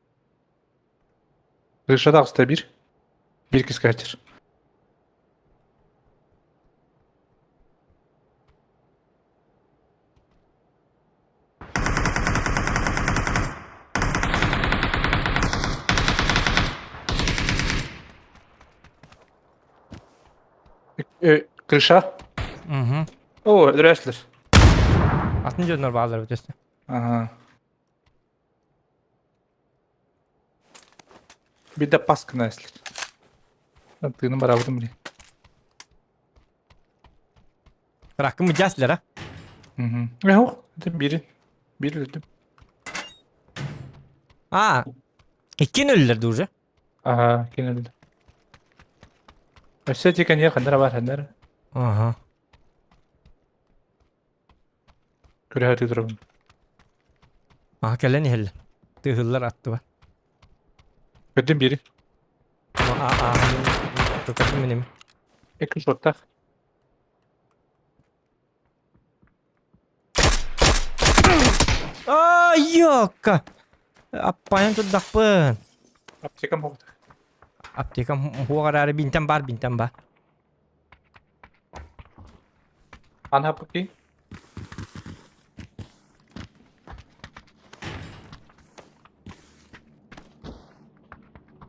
Крышада аҕыста бир. Бир кискачыр. Крыша. Угу. О, өлөрөөчүлэр. Атын дьоннор бааллар эбит өстө. Ага. Биирдэ пас гына эслэр. Тыыным бараабытым били. Ракым мыдьаслар а? Мгм. Эх, это бири. Биир өлдүм. А, иккин өллөр уже. Ага, кин өлдү. Өссө тик не ханнара бар ханнара. Ага. Күрәһә турабын. Аха кэлэн иһэллэр. Тыһыллар аттыба. Көрдүм бири. А а Көкөрдүм минем. Эки шоттах. А, ёкка! Аппайан турдахпын. Аптекам хоқтах. Аптекам хуоҕараары бинтэн бар, бинтэн бар. Ана пыки.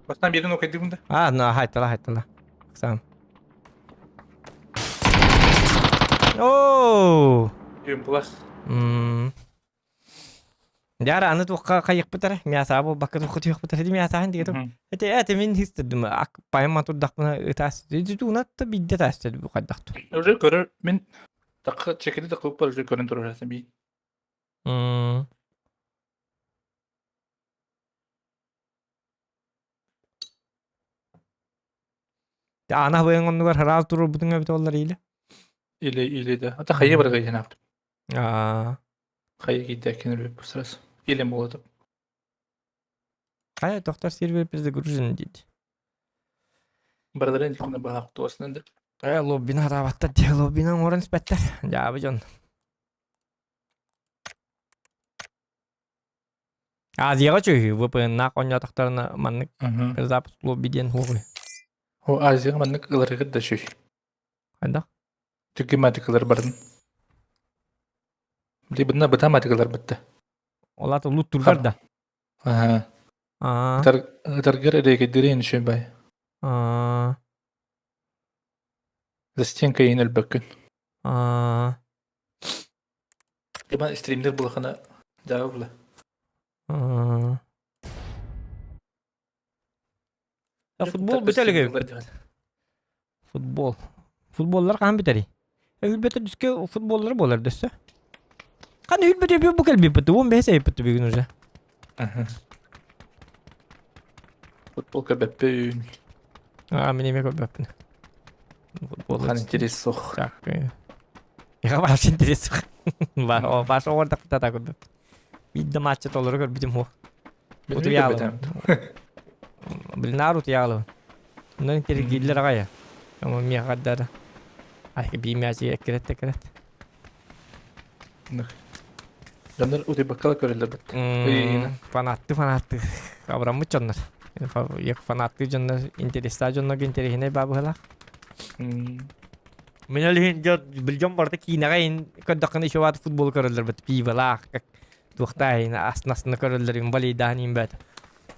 Бастан биэрин окайдыбын да. А, ну, хайтала, хайтала. Сам. Оо! Юм булас. М. Дьара аны туохха хайыхпытара, мясаа буолбакка туохха түһүөхпүтэрэ дии мясааһын дигэ туох. Эти эти мин хистэрдим ак пайма турдахпына ытаас туунат биирдэ таастыр бу хайдахту. Уже көрөр мин такы чекеди такы бар уже көрөн турар би. М. Ана быйың оннугар хараал турурбутуҥа эбит оллар ииле. Или или да. Ата хайы барга жана. Аа. Хайы кийдэ кинер бу сразу. Или молотоп. Хайа тохтор сервер перезагружен дейт. Бардарын дикна баах туосна да. Э, лоббина хараабаттар дии, лоббина оҥорон испэттэр. Дьаабы дьон. Азияҕа чөһүү VPN-наах оонньоотохторуна маннык перезапуск лобби диэн суоҕуй. О Азияҕа маннык ыларыгыт да чүй. Хайдах? Түггиматик ылар барын. Били бына бытаматик ылар бытта. Ол ата лут тургар да. Аха. Аа. Ытаргар эрэйгэддириэн үчүгэй бай. Аа. Застенка иин өлбөккүн. Аа. Ибан стримдер булахана жаба була. Аа. Футбол бүтэлигэ. Футбол. Футболлар хаһан бүтэрий? Өлбөтө түскэ футболлар буолар дөссө. Ханы өлбөтө бу кэлбиппит 15 эйпит бүгүн уже. Футбол көрбөппүн. А, мен эме көрбөппүн. Футбол Хан интерес суох. Так. Я вообще интерес суох. Баш оҕордах тата көрбөппүн. Биир матчы толору көрбүтүм хуох. Утуйаалым. Блин, утуйаалым. Онон интиргииллэр аҕай. Омо миэхэ хардара. Ай, бии мячи эккирет эккирет. Дьоннор утуйбакка көрөллөр бит. Фанатты фанатты. Абраммыт дьоннор. Фанатты дьоннор интереста дьоннорго интэриэһинэй баа быһылаах. Мин ол иһин дьон барыта киинэҕэ иһин көрдөххүнэ еще баат футбол көрөллөр бит пивалаах как туохтаа иһин астына көрөллөр инвалидаан иһин бэт.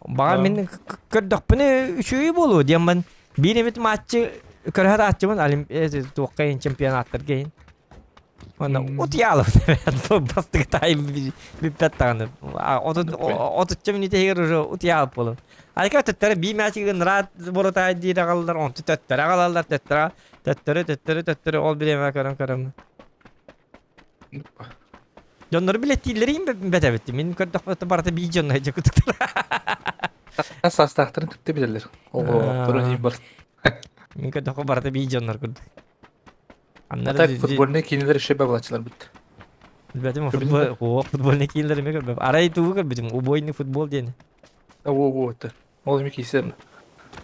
Баҕар мин көрдөхпүнэ үчүгэй буолуо диэммин биир эмит матчы көрө сатааччыбын олимп туохха иһин чемпионаттарга иһин. Уонна утуйаалым бастакы таайым бүппэт даҕаны. Отучча мүнүүтэ иһигэр уже утуйаалып буолуом. Айка төттөрү бии мячигы нраат боротаай диир аҕаллар, онту төттөрү аҕалаллар, төттөрү төттөрү төттөрү төттөрү ол бириэмэ көрөн көрөм. Дьоннору билэттииллэрин бэтэбит. Мин көрдөхпө барыта бии дьонно дьокутуктар. Хас саастаахтарын кытта билэллэр. Оҕолору бар. Мин көрдөхпө барыта бии дьоннор курдук. А так футбольный киинэлэр еще бабылачылар бит. Билбэтим футбол, о, футбольный киинэлэр эмиэ көрбөп. Арай тугу көрбүтүм, убойный футбол диэн. О, о, это. Ол эмиэ киисэ.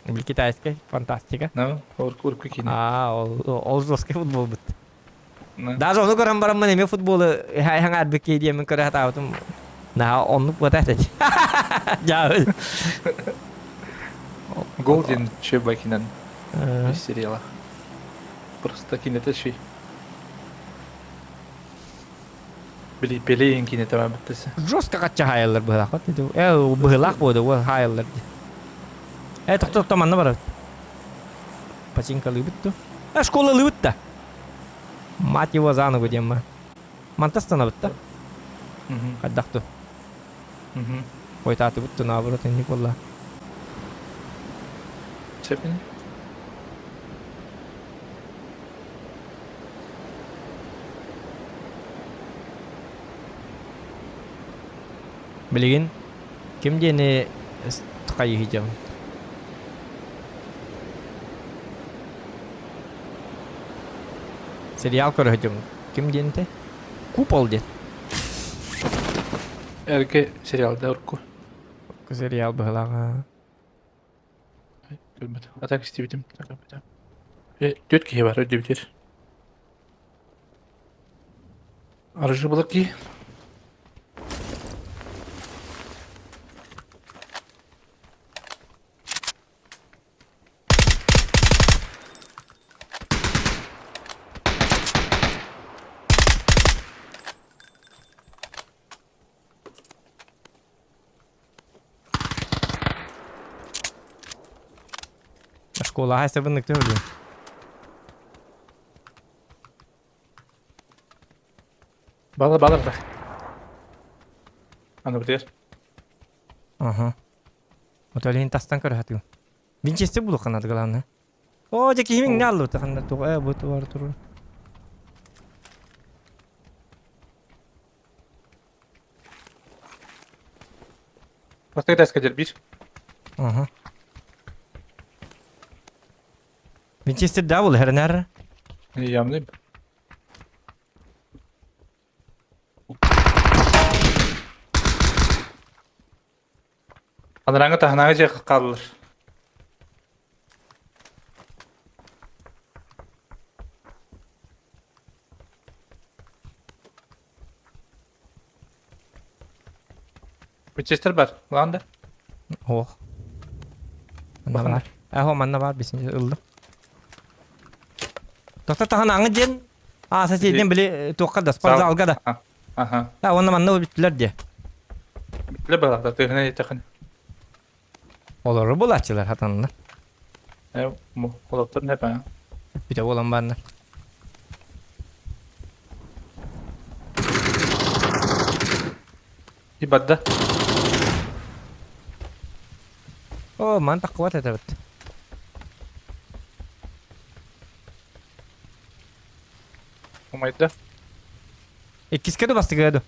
Бил китайскай, фантастика. Ну, урку киинэ. А, ол ол жесткий футбол бит. Даже ону көрөн бараммын эмиэ футболу хаҥаарбыт киһи диэммин көрө сатаабытым. Наһаа оннук буота этэ. Дьаабы. Голден Чебакинен из сериала. Просто кинете ши. Били пелейин кинете бар биттесе. Жестко качча хаайаллар быһылаах. Э, быһылаах буода, ол хаайаллар. Э, тохто тохто манна барабыт. Пачинкалыыбыт ту. Э, школалыыбыт да. Мать его за ногу диэммэ. Мантас танабыт да. Хайдах ту. Хойтаатыбыт ту наоборот инник буолла. Сөпүн. Билигин ким диэни хайыһыдьабын. Сериал көрөһүтүм. Ким диэн этэ? Купол диэн. Эргэ сериалда урукку. Урукку сериал быһылааҕа. Көрбөтүм. А так истибитим. Түөрт киһи бар өйдөбүтүр. Арыжы булар киһи. Школа хайсабыннык төһөлүн. Балар балар да. Аны битер. Ага. Вот олин тастан көрө Винчестер булуққа надо главное. О, дьэ киһим иҥнэ аллыбыта ханна туох ээ бу туар турар. Бастакы таска дьэрбиир. Ага. Винчестер да был хэрнэр. Ямный. Анарааҥҥы таһынааҕы дьиэ хааллылар. Винчестер бар, ылаҕын да? Ох. Манна баар. Аһо манна баар бисин ыллым. Доктор таһынааҥы диэн ааса сиэдин били туохха да спортзалга да. Аха. А уонна манна бүттүлэр диэ. Бүттүлэр балахтар тыһына диэтэхин. Олору булааччылар хатанна. Э, олоттор не па. Бүтэ буолан барна. Ибадда. О, ман таққыбат этебит. Умайда. Иккискэ ду бастыгыга ду?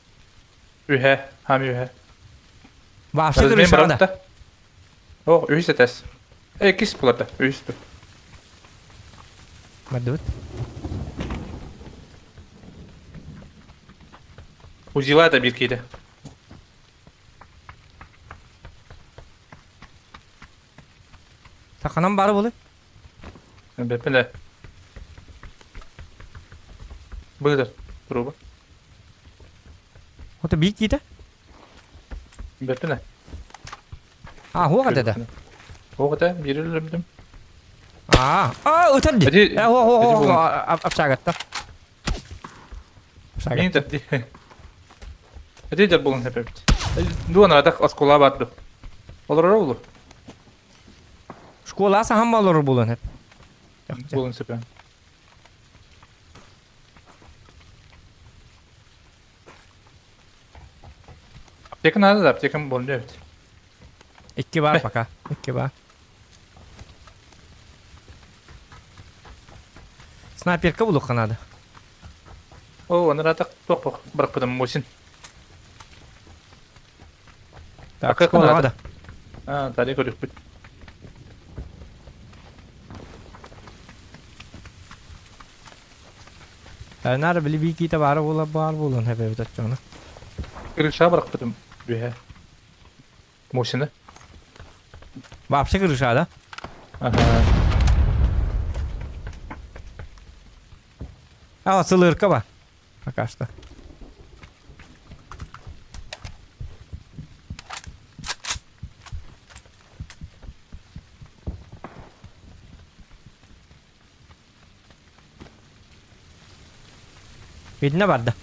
Үһэ, хам үһэ. Вообще көрүшэҕэ да? О, үһүс этээс. Иккис буларда, үһүс ду. Бардыбыт. Узила да бир киирэ. Саханан бары болы. Бэппэлэ. Быгдар, труба. Ото биир киитэ? Бэппэлэ. А, хуох этэ да? Хуох этэ, биир өлөрдүм. А, а, ытар ди. Э, хуох, хуох, хуох, апшагатта. Мин ытар ди. Эти дьар булан хэпэбит. Дуон аратах оскуола барды. Олорор олу. Школа сахан олорор булан хэп. Булан сөпө. Аптека надо да, аптекам болду эбит. Икки бар пока. Икки бар. Снайперка булуққа надо. О, аны ратак тоқ бырақпыдым мосин. Так, школа да. А, тали көрүкпүт. Наар били биикиитэ баара буола баар буолуон эбэбит оччоҕуна. Крыша бырахпытым үөһэ. Мусина. Вообще крыша, да? Ага. А, сылырка ба. Пока что. Видно барда.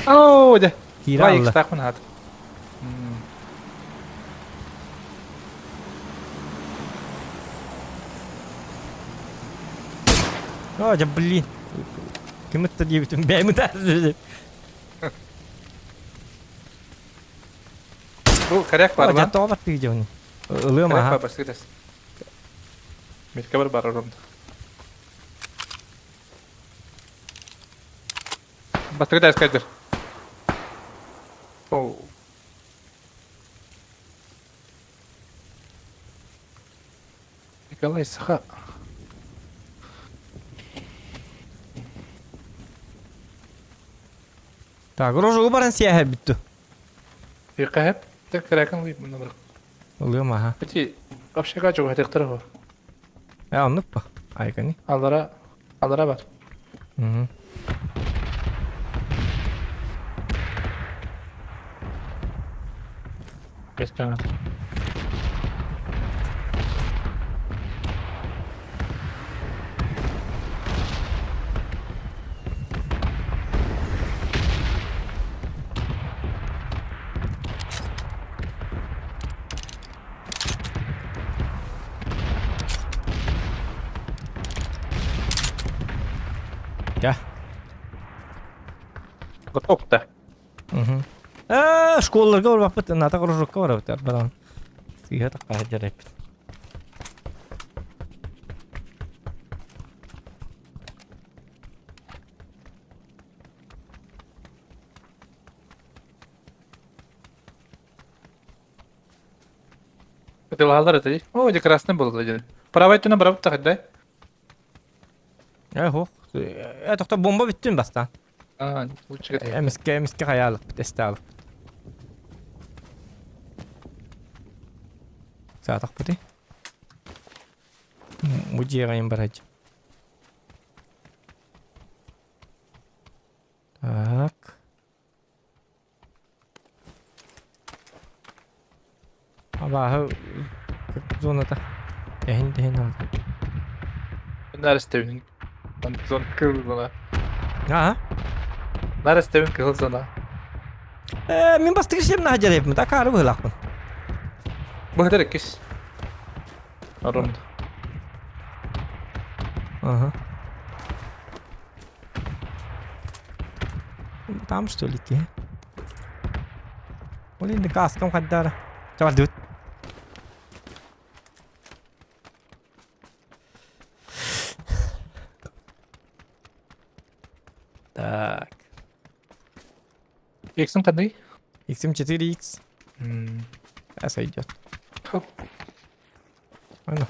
Оо, дьэ. Киирэ Два алла. икстаахпын аат. О, дьэ, блин. Ким ытта диэбитим бэйэм ытаары. Бу коряк бар О, дьэ, lan. тоҕо баттыы дьону. Ылыам Коряк аха. бар бастыгы тас. Метка бар бар орунда. Бастыгы тас кайдыр. Оу. Николай Саха. Так, рожугу баран сиэһэ бүттү. Тиқэһэп, тек кыракын лыйып мына бір. Ылыам аха. Ити общага чуга тектер го. Э, оннук па. Айкани. Алара, алара бар. Мгм. Бестен. Дьэ. Готов да. Мгм. Э, школаларга барбаппыт, ната кружокка барабыт, арбадан. Сыыһа тахха дьарайпыт. Ытылаалар это. О, где красный был один. Правай түнэ барабыт тахайдай. Э, хох. Э, тохто бомба бүттүн бастаан. А, лучше это. Эмиске, эмиске хайаалыкпыт, эстаалыкпыт. Саатахпыты. Бу дьиэҕэ барач. Так. Абааһы зоната. Эһин тэһин аата. Нарастевин. Зон кыл зона. Аа? Нарастевин кыл зона. Э, мин бастыгы сиэм наһа дьарайбын, акаары быһыылаахпын. Быһытар иккис. Орун. Ага. Там что ли ти? Блин, да каскам хаддара. Чавар дут. Так. Иксин қандай? XM4X. А сойдет. Хоп. Ладно.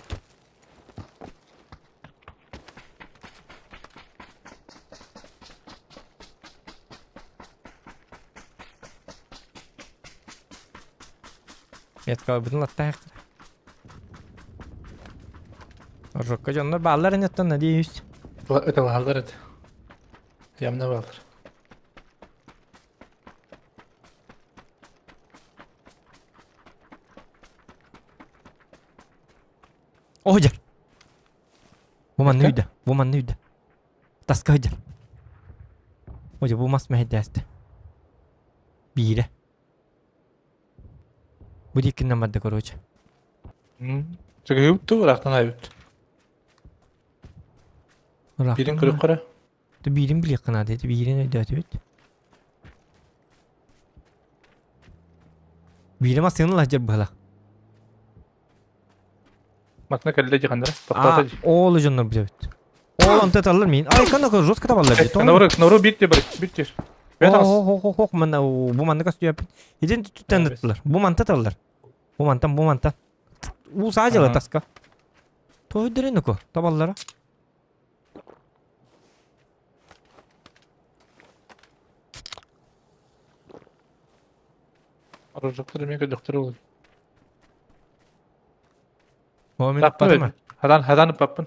Метка бүтүн латтаахтар. Оржокко дьоннор бааллар инеттон надеюсь. Это лалдар это. Ямна балдар. Оһдьар. Бу манна үйдэ. Бу манна үйдэ. Таска сылдьар. Одьа бу мас мэһэйдээстэ. Биирэ. Бу диэкинэн барда короче. Чыгыйбыт ыраахтан айбыт. Биирин көрүк көрө. Биирин билиэххэ наада ити биирин өйдөөтүбүт. Биирэ массыына лаһдьар быһалаах. Матна кэллэ дьихандара. Тоқтоото дии. Ол дьоннор билэбит. Ол онто таллар мин. Ай кана жестко табаллар дии. Нору нору бир тир бир тир. Ох ох ох манна бу манна көстүөппүт. Итин түттэн ыттылар. Бу манта таллар. Бу мантан бу мантан. Уу саадьала таска. Тойдырын уку табаллара. Оружоктар эмиэ көрдөхтөр ол. О, мин Таппын ыппатым. Хадан хадан ыппаппын.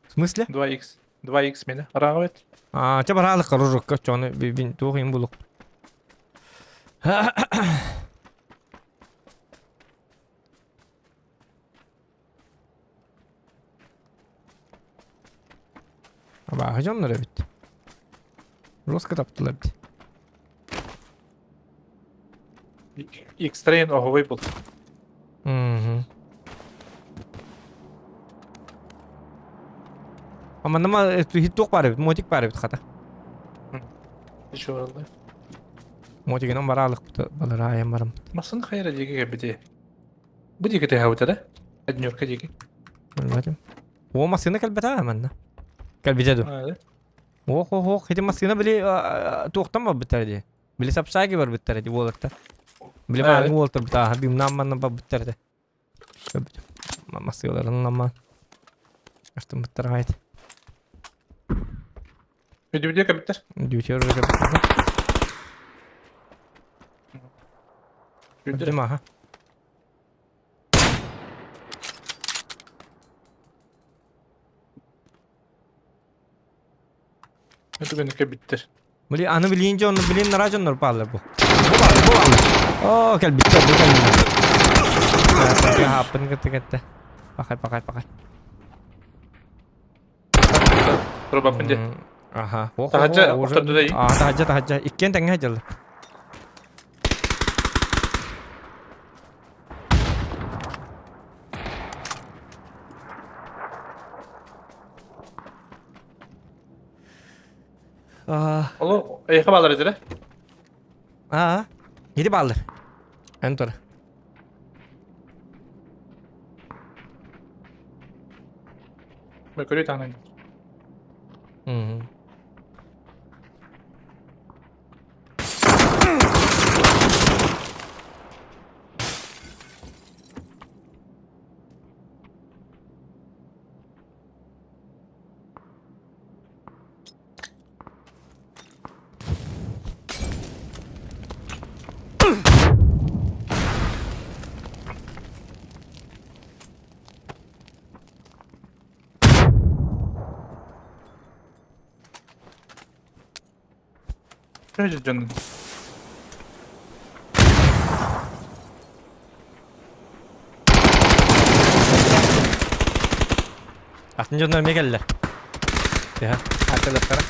В смысле? 2x. 2x мені. Араға бет. А, ча баралык оружокка чоны бин туох им булук. Абааһы дьоннор эбит. Жестко таптылар эбит. X-Train оһовой был. Мгм. Аманама туох баар эбит, мотик баар эбит хата. Еще оралды. Мотигынан бараалык балараайан барым. Масын хайра диэки кэлбити. Бу диэки тэһэбитэ да? Однерка диэки. Билбэтим. О массыына кэлбэтэ манна. Кэлбитэ ду. Ох, ох, ох, ити массыына били туохтан барбыттар дии. Били сапсаги барбыттар дии уолаттар. Били мааҥы уолаттар бутааха бимнаан манна барбыттар этэ. Массыыларын ламаан. Астыммыттар аҕай. Үдүбүдүө кэбиттэр. Үдүбүтүөр уже кэбиттэр. Үдүм аха. Үтүгэн кэбиттэр. Били аны билиин дьон, билин нара дьоннор бааллар бу. Бу бааллар, бу бааллар. Оо, кэлбиттэр, бу кэлбиттэр. Хааппын кытта кэтте. Пахай, пахай, пахай. Турбаппын дии. Аха. Таһырдьа охторду да Аа, таһырдьа, таһырдьа. Иккиэн тэҥҥэ сылдьаллар. Олу, эйхэ баалар этилэ? Аа, Ити бааллар. Эн тура. Мөкөрү таанан. Мм. Şöyle canım. Атын дьоннор эмиэ кэллэ. Тыһа, атылыктара.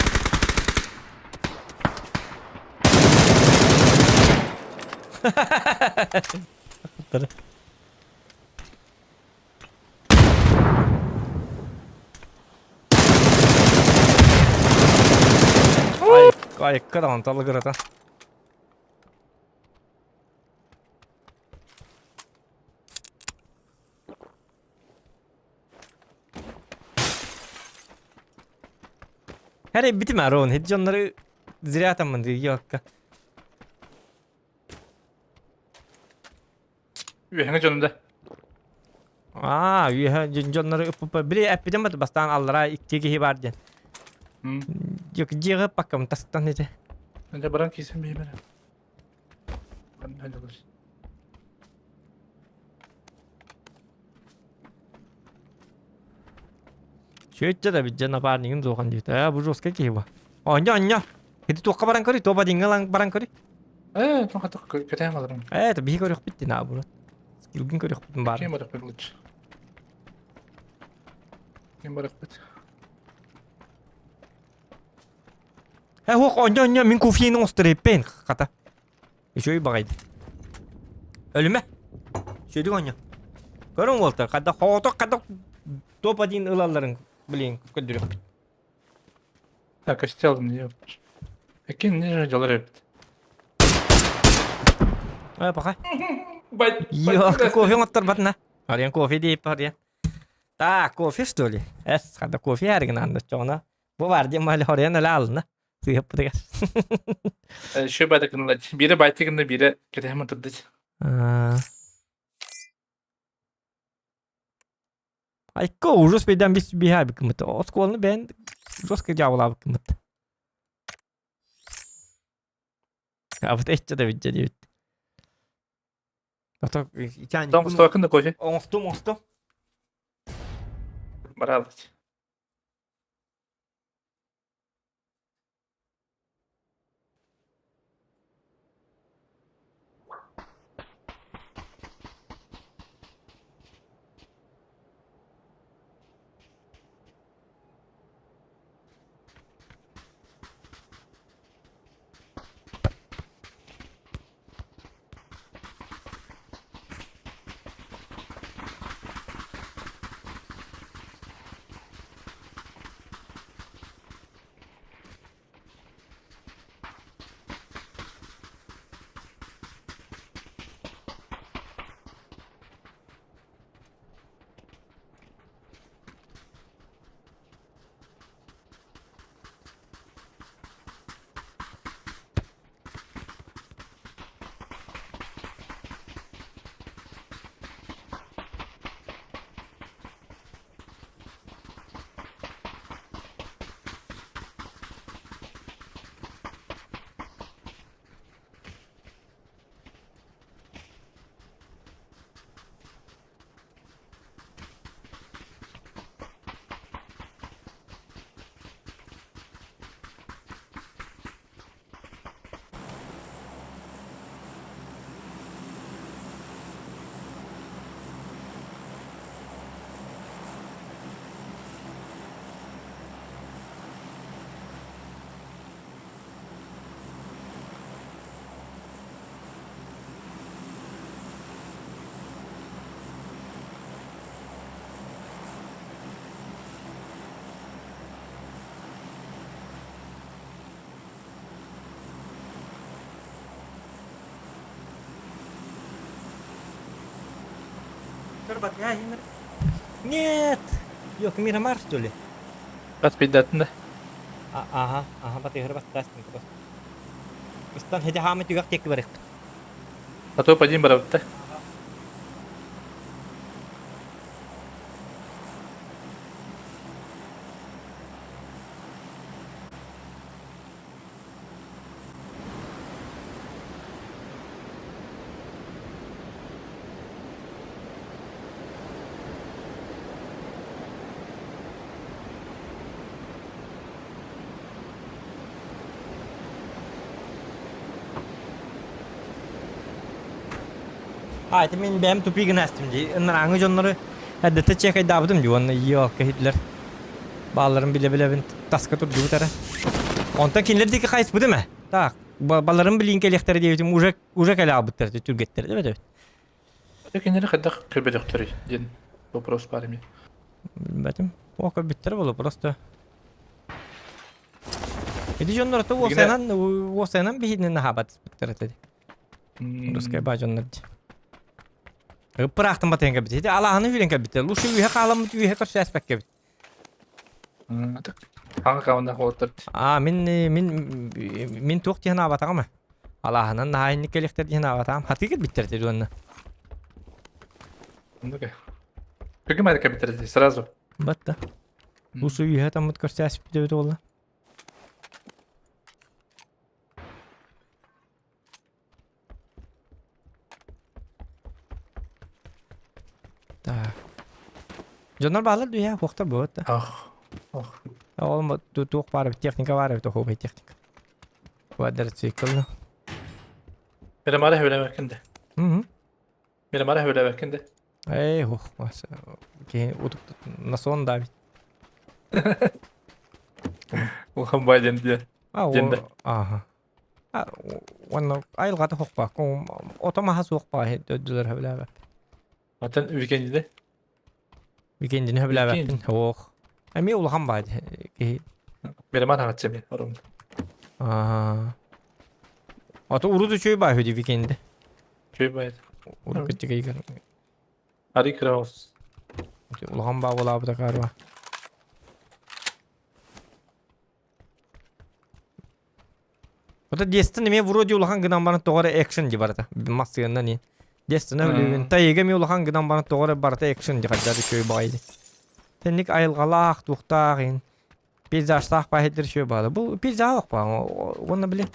Айыкка даҕаны талыгырата. Her bitim Aron. Hiç onları зря там yok. Үөһэҥэ дьонунда. Аа, үөһэ дьоннору ыппыппар. Били эппитим бат бастаан аллара икки киһи бар диэн. Yok дьиэҕэ ыппаккам тастан ити. Дьэ баран киирсэн биһимэр. Чүөччэ да бит дьэ напарнигын суохан диэбит. Ээ, бу жесткай киһи бу. Оонньо, оонньо. Ити туохха баран көрүй, туох бадиҥҥа ылан баран көрүй. Ээ, туох хатык көтөөн аларым. Ээ, это биһи көрүөхпүт дии наоборот. Скилгин көрүөхпүтүн баар. Ким барыхпыт лучше? Ким барыхпыт? Э, хуох, оонньо, оонньо, мин кофейны оҥостор эппээн, хата. Үчүгэй баҕайы. Өлүмэ. Сүдүк оонньо. Көрүҥ уолтар, хата хооток хата топ-1 ылалларын, блин, көрдөрүөхпүт. Так, костел мне. Какие ниже дела эбит? Э, пока. Йо, кофе оҥотторбатына. Арыйан кофе диэп арыйан. Так, кофе что ли? Эс, хата кофе әргин анды чоҕуна. Бу бар диэн мали хорыйан эле алына. Сыыһаппытыгар. Еще бата гынла. Бире байты гынна, бире кетеһэм турдыч. Айка ужас бейден бис биһаабыккымыт. Оскуоланы бэйэн жестко дьаабылаабыккымыт. Абыт эччэ да биддэ диэбит. Ото Там стойкын да кофе. Оҥостум, оҥостум. Баралыч. Нет! Yok, Мирамар, что ли? Бас пиддатын да. Ага, ага, батыгыр баттастын кыбыс. Истан хеде хаамы түгэх текки барыхпыт. А то падин барабытта. А, это мин бэйэм тупик гынастым дии. Ынырааҥы дьоннору эрдэтэ чекайдаабытым дии уонна ёлка иһитлэр. Бааларын билэ-билэбин таска турдубут эрэ. Онтон кинилэр диэки хайыспытым ээ. Так, баларын билиин кэлиэхтэрэ диэбитим уже уже кэлэ аалбыттар түргэттэр да бэт. Кинилэри хайдах көрбөтөхтөрүй диэн вопрос баар эмиэ. Билбэтим. О, көрбүттэрэ буолуо просто. Ити дьоннор то уосайынан уосайынан биһинин наһаабат этэ. Русская ба дьоннор дии. Ыппыраахтан батыйан кэлбит. Ити алааһыны үүрэн кэлбиттэр. Лучше үөһэ хааламмыт үөһэ көрсөөспөккө эбит. Хаҥа каванах уолаттар. А мин мин мин туох диэн аабатаҕым Алааһынан наһаа инник кэлиэхтэр диэн аабатаҕым. Хатыы кэлбиттэр этэ уонна. Каким это кэлбиттэр сразу? Батта. Лучше үөһэ таммыт көрсөөспүт эбит буолла. Так. Дьоннор баалар дүйэ, хуохтар буот да. Ах. Ох. Ол туох баар эбит, техника баар эбит, оһуобай техника. Квадроцикл. Мирамара хөбүлэбэккин да. Мгм. Мирамара хөбүлэбэккин да. Эй, ух, киһи утук на сон давит. Улахан бай диэн диэн. Диэн да. Ага. Уонна айылҕата суохпаакка, ото маһа суох баҕайы дойдулар сөбүлээбэппин. Атын Викендини? Викендини сөбүлээбэппин. Ох. Эмиэ улахан баҕайы киһи. Мирамар хаҕаччы эмиэ орум. Аа. Ото урут үчүгэй баҕайы дии Викенди. Үчүгэй баҕайы. Урут кыччыгай Ари Краус. Улахан баа буолаабыта каарба. Ото Дестин эмиэ вроде улахан гынан баран тоҕо эрэ экшен дии барыта. Массыыннан иин. Дестин өлүүбүн. Тайыга эмиэ улахан гынан баран тоҕо эрэ барыта экшен дии хайдах үчүгэй баҕайы дии. Тэнник айылҕалаах, туохтаах иин. Пейзажтаах баһыйдыр үчүгэй баҕайы. Бу пейзаж баа. Уонна били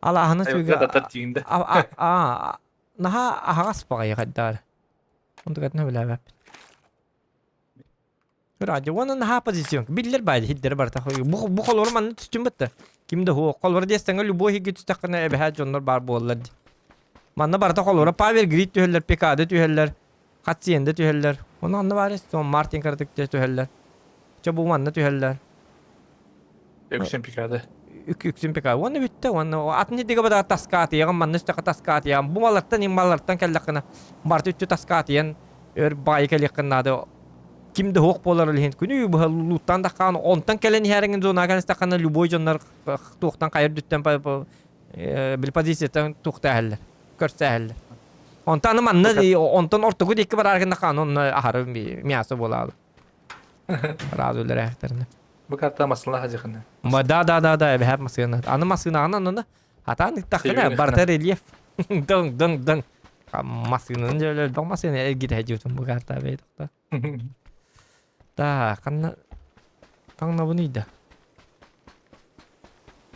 алааһына Айылҕа сүгэ датар тииҥдэ. а а а. наһаа аһаҕас баҕайы хайдаар. Онтукатын сөбүлээбэппин. Радио уонна наһаа позицион. Биллэр баайда хиддere барыта. Бу бу холору манна түстүм бытта. Ким да хуох. Холору диэстэҥэ любой хигги түстэххинэ эбэһээ дьоннор баар буоллар ди. Манна барыта холоро Павел Грид түһэллэр, Пикада түһэллэр, Хациенда түһэллэр. Ону анна баар Мартин Каратык түһэллэр. Чэ бу манна түһэллэр. Үксүн Пикада. Үксүн Пикада. Уонна бүттэ. Уонна атын хиддигэ бада таска атыйаҕын, манна үстэхэ таска атыйаҕын. Бу малартан им малартан кэллэххинэ барыта үттү таска атыйан өр баайы кэлиэххин наада. Ким да суох буолар иһин күнү быһа лууттан да хаан онтон кэлэн иһээриҥин зонаҕа кэлэн истэххинэ любой дьоннор туохтан хайа үрдүттэн били позицияттан туохтааһаллар көрсөөһөллөр. Онтон аны манна онтон ортоку диэки бараар гына хаан онно аһары мясо буолаалы. Разу үлэрээхтэринэ. Бу карта масыла хадьыхына. Да да да да эбэһээт масыына. Аны масынаҕын онно хатаан ыттаххына барыта рельеф. Дың дың дың. Масыынаны дьэ өлбөх масыына эргитэ дьиутун бу карта бэйдохто. Да, ханна таҥнабын ыйда.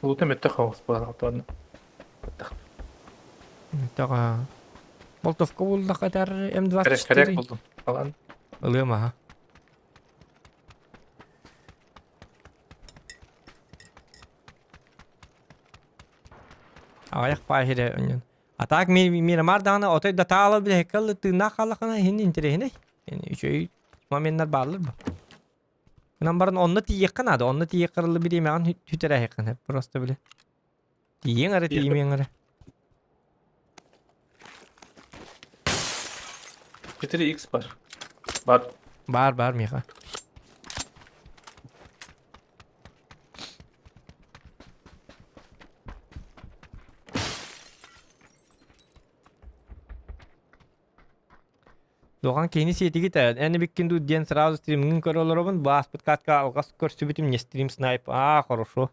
Улута мөттөх хаос буолар Мөттөх Болтовка буллахха этэр М24. Коррект булдум. Алан. Ылыам аха. Аҕыйах паа иһирэ өнньөн. А так Мирамар даҕаны отой да таала билэһиккэ тыыннаах хааллаххына иһин интэриэһинэй. Үчүгэй моменнар бааллар бу. Гынан баран онно тиийиэххэ наада. Онно тиийиэххэ ылы бириэмэҕин сүтэрээһиэххин просто били. Тиийиэҥ эрэ тиийимиэҥ эрэ. 4x бар. Бар. Бар бар миэхэ. Дуохан киһини сиэтигит ээ, эн эбиккин дуу диэн сразу стримҥин көрө олоробун, бу ааспыт катка алҕас көрсүбүтүм не стрим снайп, аа хорошо.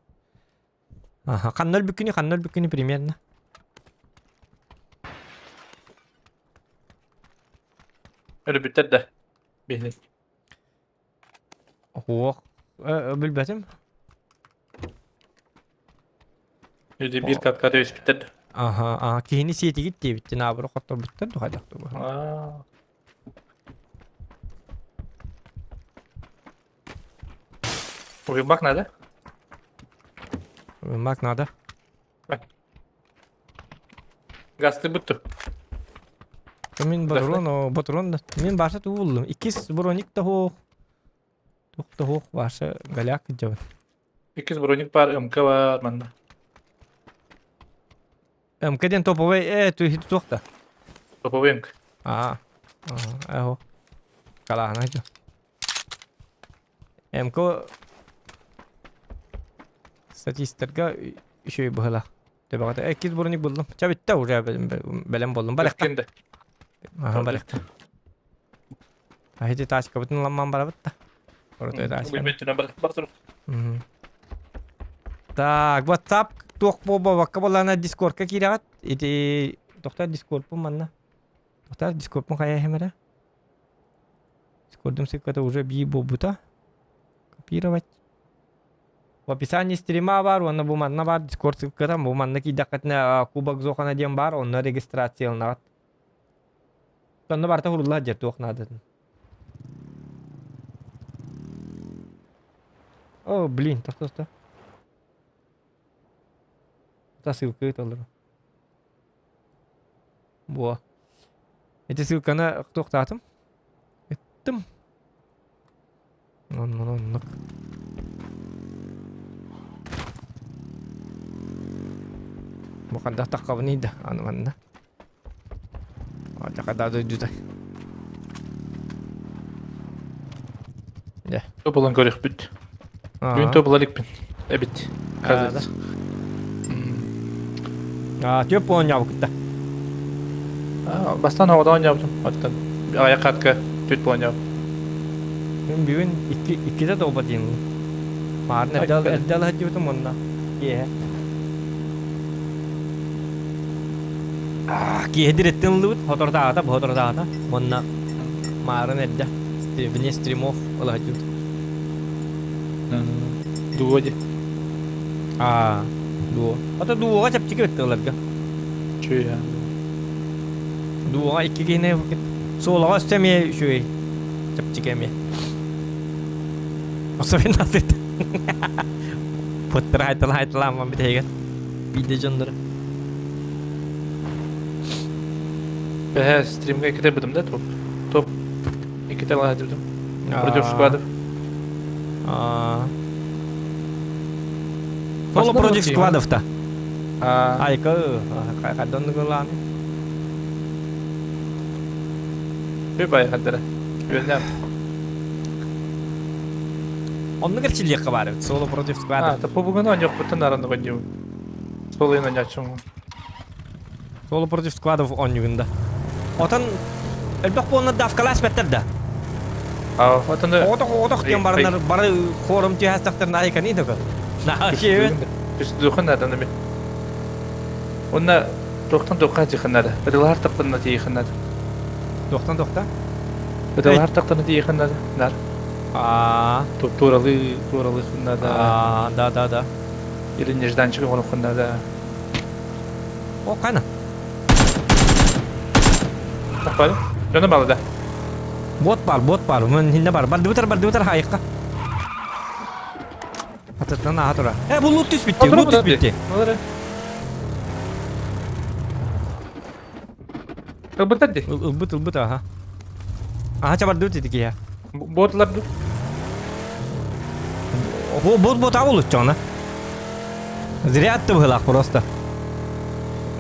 Аха, ханна өлбүккүнүй, ханна өлбүккүнүй примерно? Өлбүттэр да. Биһини. Суох, билбэтим. Үдү биир катка түспүттэр. Аха, аха, киһини сиэтигит диэбиттин аабыры хотторбуттар ду хайдах дуу. Аа. Уйбак надо? Уйбак надо. Гасты бүттү. Мин батрон, о, батрон да. Мин баша туу булдум. Иккис броник да хуох. Тух да хуох баша голяк дьабын. Иккис броник бар, МК бар манна. МК диэн топовый э туох туох да. Топовый МК. Аа. Аа, Калаана жо. МК статисттерга үчүгэй быһыылаах. Төбөҕөтө иккис броник буллум. Чэ бүттэ уже бэлэм буоллум. Барыхта. Кэнде. Аха барыхта. Ахити тачкабытын ламман барабыт да. Крутой тачка. Так, WhatsApp туох буолбакка буоллаҕына Дискордка киирэҕит. Ити тохтоо Дискордпун манна. Тохтоо Дискордпун хайа иһим эрэ. Дискордум ссылката уже бии буолбута. Копировать. В описании стрима баар уонна бу манна баар Дискорд ссылката. Бу манна киирдэххитинэ Кубок Зохана диэн баар, онно регистрацияланаҕыт. Онно барыта уһуруллар дьэ туох наадатын. О, блин, тохто тохто. Это ссылка ыыталлар. Во. Эти ссылканы туохтаатым? Ыттым. Оннук, оннук. Бу хайдах таххабыный да, аны манна. Алдьархайдаах дойдута. Дьэ. Тобулан көрүөхпүт. Бүгүн тобула иликпин. Эбит. Да. Аа, түөп оонньообуккут да. Бастаан оҕото оонньообутум. Оттон аҕыйах хатка түөрт оонньообут. Мин бүгүн икки иккитэ долба диэн Маарын эрдэ эрдэ алаһыдьыбытым уонна киэһэ. Киэһэ дирэттэн ыллыбыт, соторутааҕыта, бу соторутааҕыта. Уонна маарын эрдэ вне стримов ылаһыдьыбыт. Дуо ди. Аа, дуо. Ото дуоҕа чэпчэки битти ыларга. Чү. Дуоҕа икки киһини Суолаҕа өссө эмиэ үчүгэй. Чэпчэки эмиэ. Особенно сыт. Путтара хайтала хайталаамман бүтэһигэр. Биирдэ дьоннору. Бэһэ стримга иккитэ бытым да топ. Топ иккитэ алаадыбытым. Против сквадов. Соло против сквадов-то. Айка, хайдан гылаан. Бай хаддара. Үөннэм. Оннук эрчиллиэххэ баар эбит. Соло против сквадов. А, тапы бүгүн оонньуохпуттан аран оҕонньуубун. Соло оонньооччум. Соло против сквадов оонньугун да. Отон элбэх буолна давкалаас бэттэр да. А, отон Оҕотох оҕотох диэн бараннар бары хором түһээстэхтэрин айканы да Наһаа Түстүөхүн наада ми. Онна Туохтан туохха тиийхиннэр? Ытылаһар тахтанна тиийхиннэр. Туохтан туохта? Ытылаһар тахтанна тиийхиннэр. Нар. Аа. Туоралыы туоралыы хыннада. Аа, да да да. Или нежданчик оҥорон хыннада. О, кана. Тахпады. Дьоно балыда. Бот бар, бот бар. Мен хинне бар. Бардыбытар, бардыбытар хайыкка. Атытынан аха тура. Э, бу лут түспүттü, лут түспүттü. Ылбыттар ди. Ылбыт, ылбыт, аха. Аха чабардыбыт ити киһи. Ботлар ду. Бу бот бот авыл уччона. Зря атты быһылаах просто.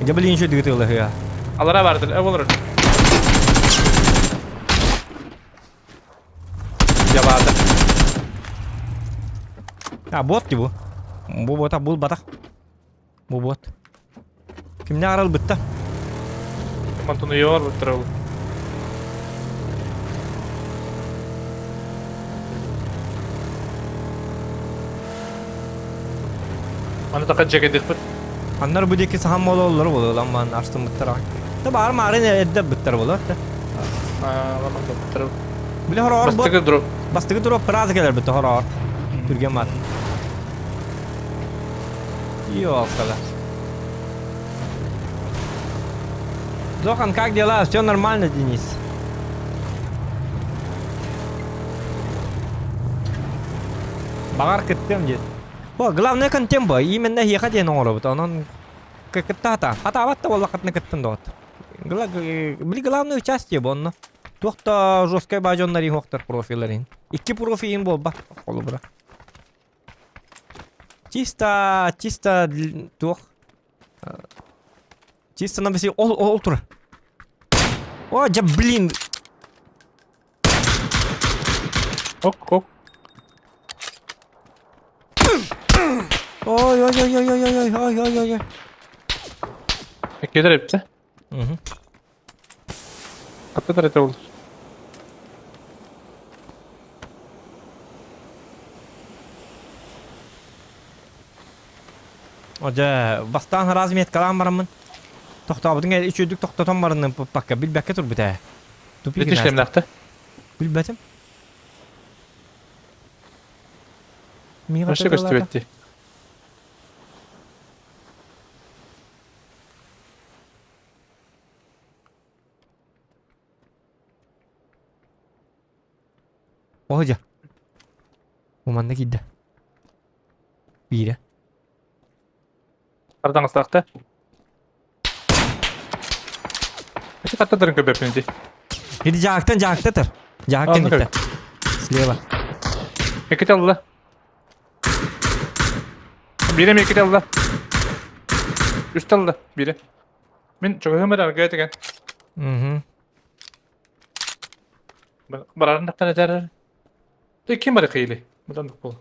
Дьэ блин еще дыгытылыһыа. Алара бардыр, э болор. Дьабаата. А, бот дии бу. Бу бота бул батах. Бу бот. Кимне аралбытта? Мантон уйор буттар ол. Аны така жекедикпит. Аннар бу диэки сахан буолаллар буолуо ламман арстыммыттар аҕай. Да баар маарын эрдэ быттар буолуо да. Ламан быттар. Били хороор Бастакы дроп. Бастакы дроп фраза келер битте хороор. Түрген мат. Ёлкала. Зохан, как дела? Все нормально, Денис? Бағар кыттым дед. Бу главное контент бу. Именно эһиэхэ диэн оҥоробут. Онон кытта хата. Хатаабат да буоллаххытына кыттын доҕот. Били главное участие бу онно. Туох да жесткай баа дьоннор иһуохтар профилларын. Икки профилин буолба холобура. Чисто, чисто туох Чисто на ол ол тур. О, дьэ блин. Ок, ок. Ой, ой, ой, ой, ой, ой, ой, ой, ой, ой. Кедер эпти. Угу. Аттыдар это olur. Дьэ, бастаан разметкалаан бараммын. Тохтообутун үчүгдүк тохтотон баранным пакка билбэккэ турбут ээ. Тупик Бити шлемнахта. Билбэтим. Вообще көстүбэтти. О, дьэ. Уманна киирдэ. Биирэ. Ардаҥастаахта. Эти хаттадарын көбөппүн ди. Иди жаактан жаакта тар. Жаак кэнниттэ. Слева. Эките алла. Бире ми эките алла. Үст алла бире. Мин чугаһым эрэ аргыа этигэн. Угу. Барарын тахтан этэр. Ты ким бары кыйли? Мутан бол.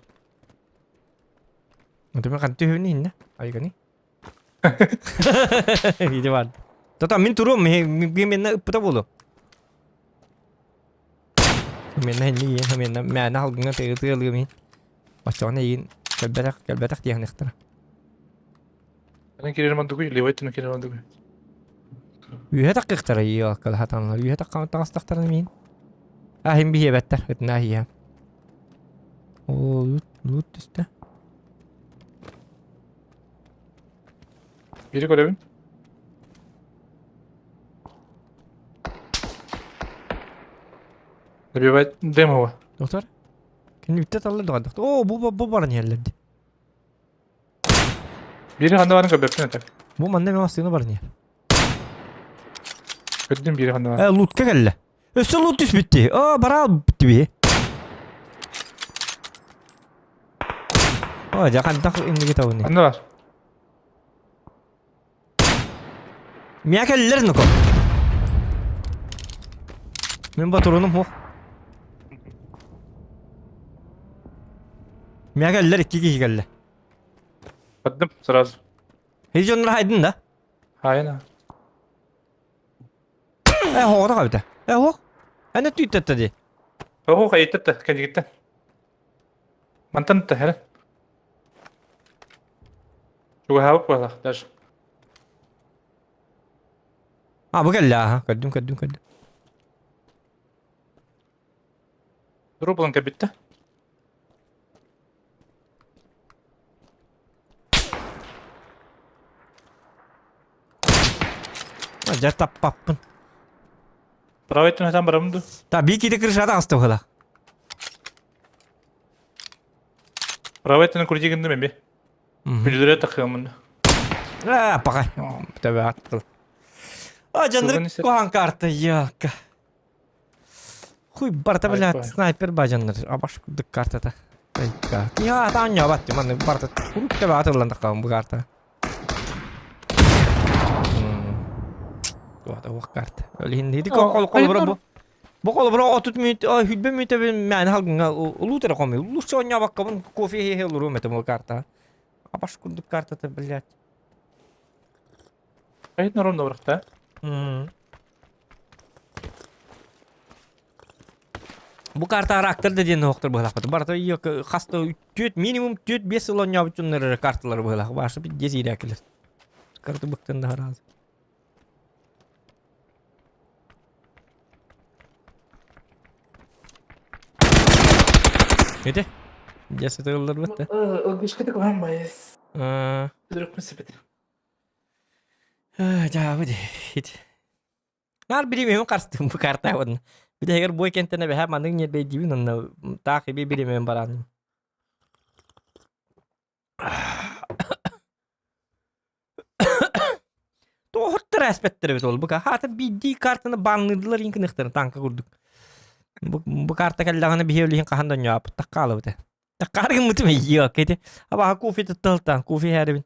Өтөмө ханты үһүнү иннэ? Айгани. Виде бар. Тата мин туруом, менне ыппыта буолу. Менне инни иен, менне мээнэ халгыҥа тыгы тыалыым иһин. Оччоҕуна эйигин кэлбэтэх, кэлбэтэх диэхниэхтэрэ. Аны кирер мандугуй, левой түнү кирер мандугуй. Үөһэ таккыахтара иоккала хатанлар. Үөһэ таккан таҥастахтарын миин. А хим биһиэбэттэр, ытына иһиэ. Оо, лут, лут түстэ. Бири көрөбүн. Добивать дым его. Доктор? Кини бүтте таллар да доктор. О, бу бу баран иһэллэр ди. Бири ханна барын көрбөппүн этэ. Бу манна мен астыгына баран иһэр. Көрдүм бири ханна барын. Э, лутка кэллэ. Өссө лут түспүттү. О, бараал бүттү би. О, дьэ хантах инниги табыны. Ханна бар? Миа кэллэр нуко. Мин батурунум хуох. Миа кэллэр икки киһи кэллэ. Бардым сразу. Хи дьоннор хайдын да? Хайына. Э, хоҕото хабыта. Э, хоох. Аны түүттэтте ди. Оһо хайыттатта кэнигиттэн. Мантан та хэр. Чугаһаабыт буоллах даже. А, бу кэллэ, аха. Көрдүм, көрдүм, көрдүм. Дуру булан кэлбиттэ. Дьэ таппаппын. Правый өттүн барамын ду. Та бии киирэ крышата аста быһыла. Правый өттүн крути гындым эми. Бүлдүрэ тахыамын. Аа, пока. Төбө аттыл. А, жанры кухан карта, ялка. Хуй барта, блядь, снайпер ба жаннар. Абаш курдук картата. Айка. Я таанньа батты, манны барта. Курук төбө атыллан таххам бу карта. Туата уох карта. Олин диди кол кол бро бу. Бу кол бро 30 мүнөт, хүлбе мүнөт мен халгынга улуу коми. Улуу соня баккабын кофе хе луру мете бу карта. Абаш курдук картата, блядь. Хайт нором добрахта. Бу карта характер да диэн оһохтор быһалаахпыт. Барыта хаста түөт минимум түөт биэс сыл оонньообут дьоннор карталар быһалаах. Башы пиздец иирээкилэр. Карта быктан да харааз. Ити? Дьэ сытырылларбыт да. Ылгышкытык уһан байыс. Түрүкпүн сипит. Дьаабы ити. Наар бириэмэбин харыстыым бу картабын. Бүтэһигэр бу кэнтэн эбэһэ маннык ньиэрбэйдиибин онно таах иби бириэмэбин барааным. Тоһуттар эспэттэр эбит ол бука. Хаата биирдии картаны банныдылар иҥкыныхтарын танка курдук. Бу, бу карта кэллэҕинэ биһи өлүһүн хаһан да онньооппут таккаалабыта. Таккаар гыммытым ийиэ кэти. Абаха кофе тутталтаан кофе иһээрибин.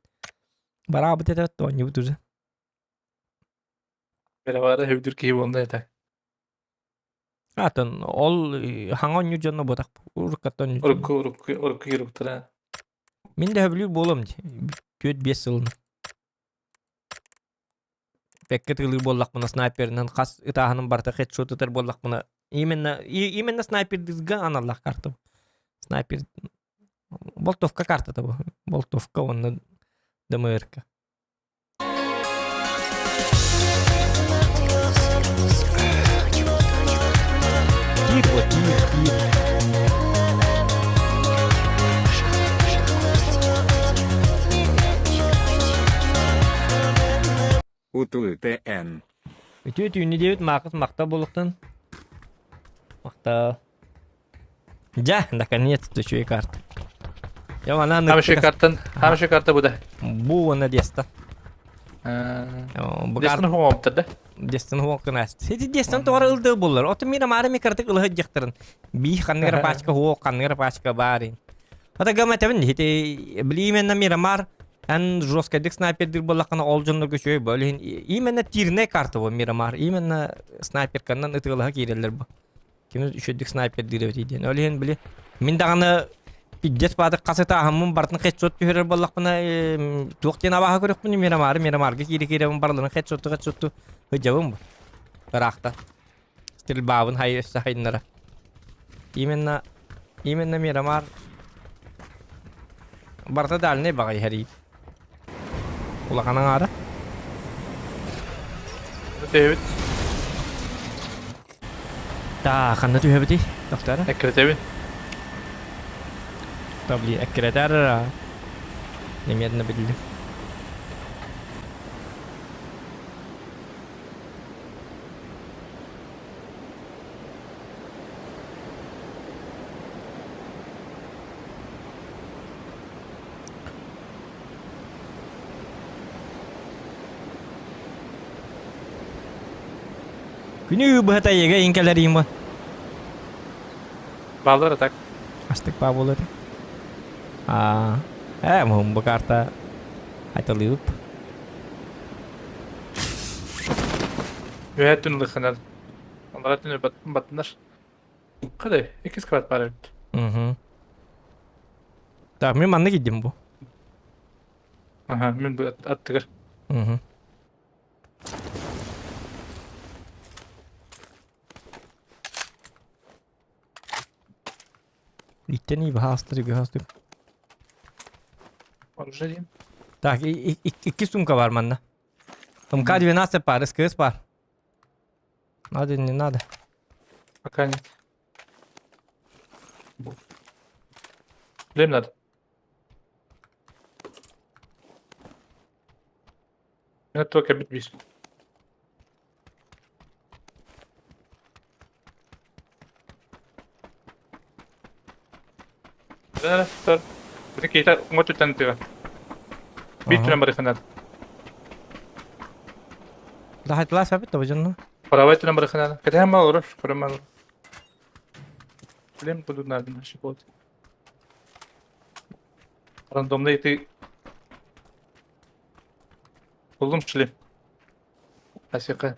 Бараабыт этэ оонньубут уже. Бэрэбаара өйдүүр киһи буолла этэ. Атын ол хаҥа оонньуур дьонно буотах уруккаттан оонньуур. Урукку урукку урукку уруктара. Мин да сөбүлүүр буолуом дии. 4-5 сылын. Пекке тыылыыр буоллахпына снайперынан хас ытааһыным барыта хедшот ытар буоллахпына именно именно снайпердыырга аналлаах карта. Снайпер болтовка картата бу. Болтовка уонна ДМРка. Тир вот, тир, тир. Утулы ТН. Үтүө түүнү диэбит Маакыс махтал буолуохтун. Махтал. Дьэ, наконец-то үчүгэй карта. Я манан Хамшы картан, хамшы карта бу да. Бу уонна Деста. Бу Дестан хуомтар да. Дестан хуоккунаас. Сити Дестан тоҕо ылдыы буллар. Оту мира маары ми кыратык ылыһыт дьахтарын. Бии ханныгар пачка хуок, ханныгар пачка баар. Ата гама этэбин ити били именно Мирамар эн жесткайдык снайпердир буоллаххына ол дьоннорго үчүгэй бу. Ол иһин именно тирнэй карта бу Мирамар. Именно снайперканнан ытыалаһа киирэллэр бу. Ким үчүгдүк снайпердиир эбитий диэн. Ол иһин били мин даҕаны пиздец баатык хас ытааһыммын барытын хедшот түһэрэр буоллахпына туох диэн абааһы көрүөхпүн Мирамары Мирамарга киирэ киирэбин барыларын хедшотту хедшотту сылдьабын бу. Ыраахта. Стрельбабын хай өссө хайыннара. Именно именно Мирамар барыта дальнай баҕайы иһэр Улахан аҥаара. Түһэбит. Таа, ханна түһэбитий, доктора? Эккирэтэбин. Табли, эккирэтэр Немедленно билдим. Күнү быһата эйигэ иин кэлэр иин бу. Баллар так. Астык баа буолуо этэ. Аа, ээ, муһум бу карта айталыып. Үөһэ түн лыхынар. Онлара түнү баттынар. Кадай, иккис квад бар эбит. Угу. Так, мен манна киддим бу. Ага, мен бу аттыгар. Угу. Иттен и баһаастыр, баһаастыр. Оружие дейм. Так, икки сумка бар манна. МК-12 бар, СКС бар. Надо, не надо. Пока нет. Блин, надо. Это только бит Кейтер уҥа тыга. Биир түнэн барыханар. Дахайтылаа сабит да божонно. Правай түнэн барыханар. Кэтэһэн мал олорор, көрөн мал. Билем буду надо наши вот. Рандомный ты Булдум шлем. Асика.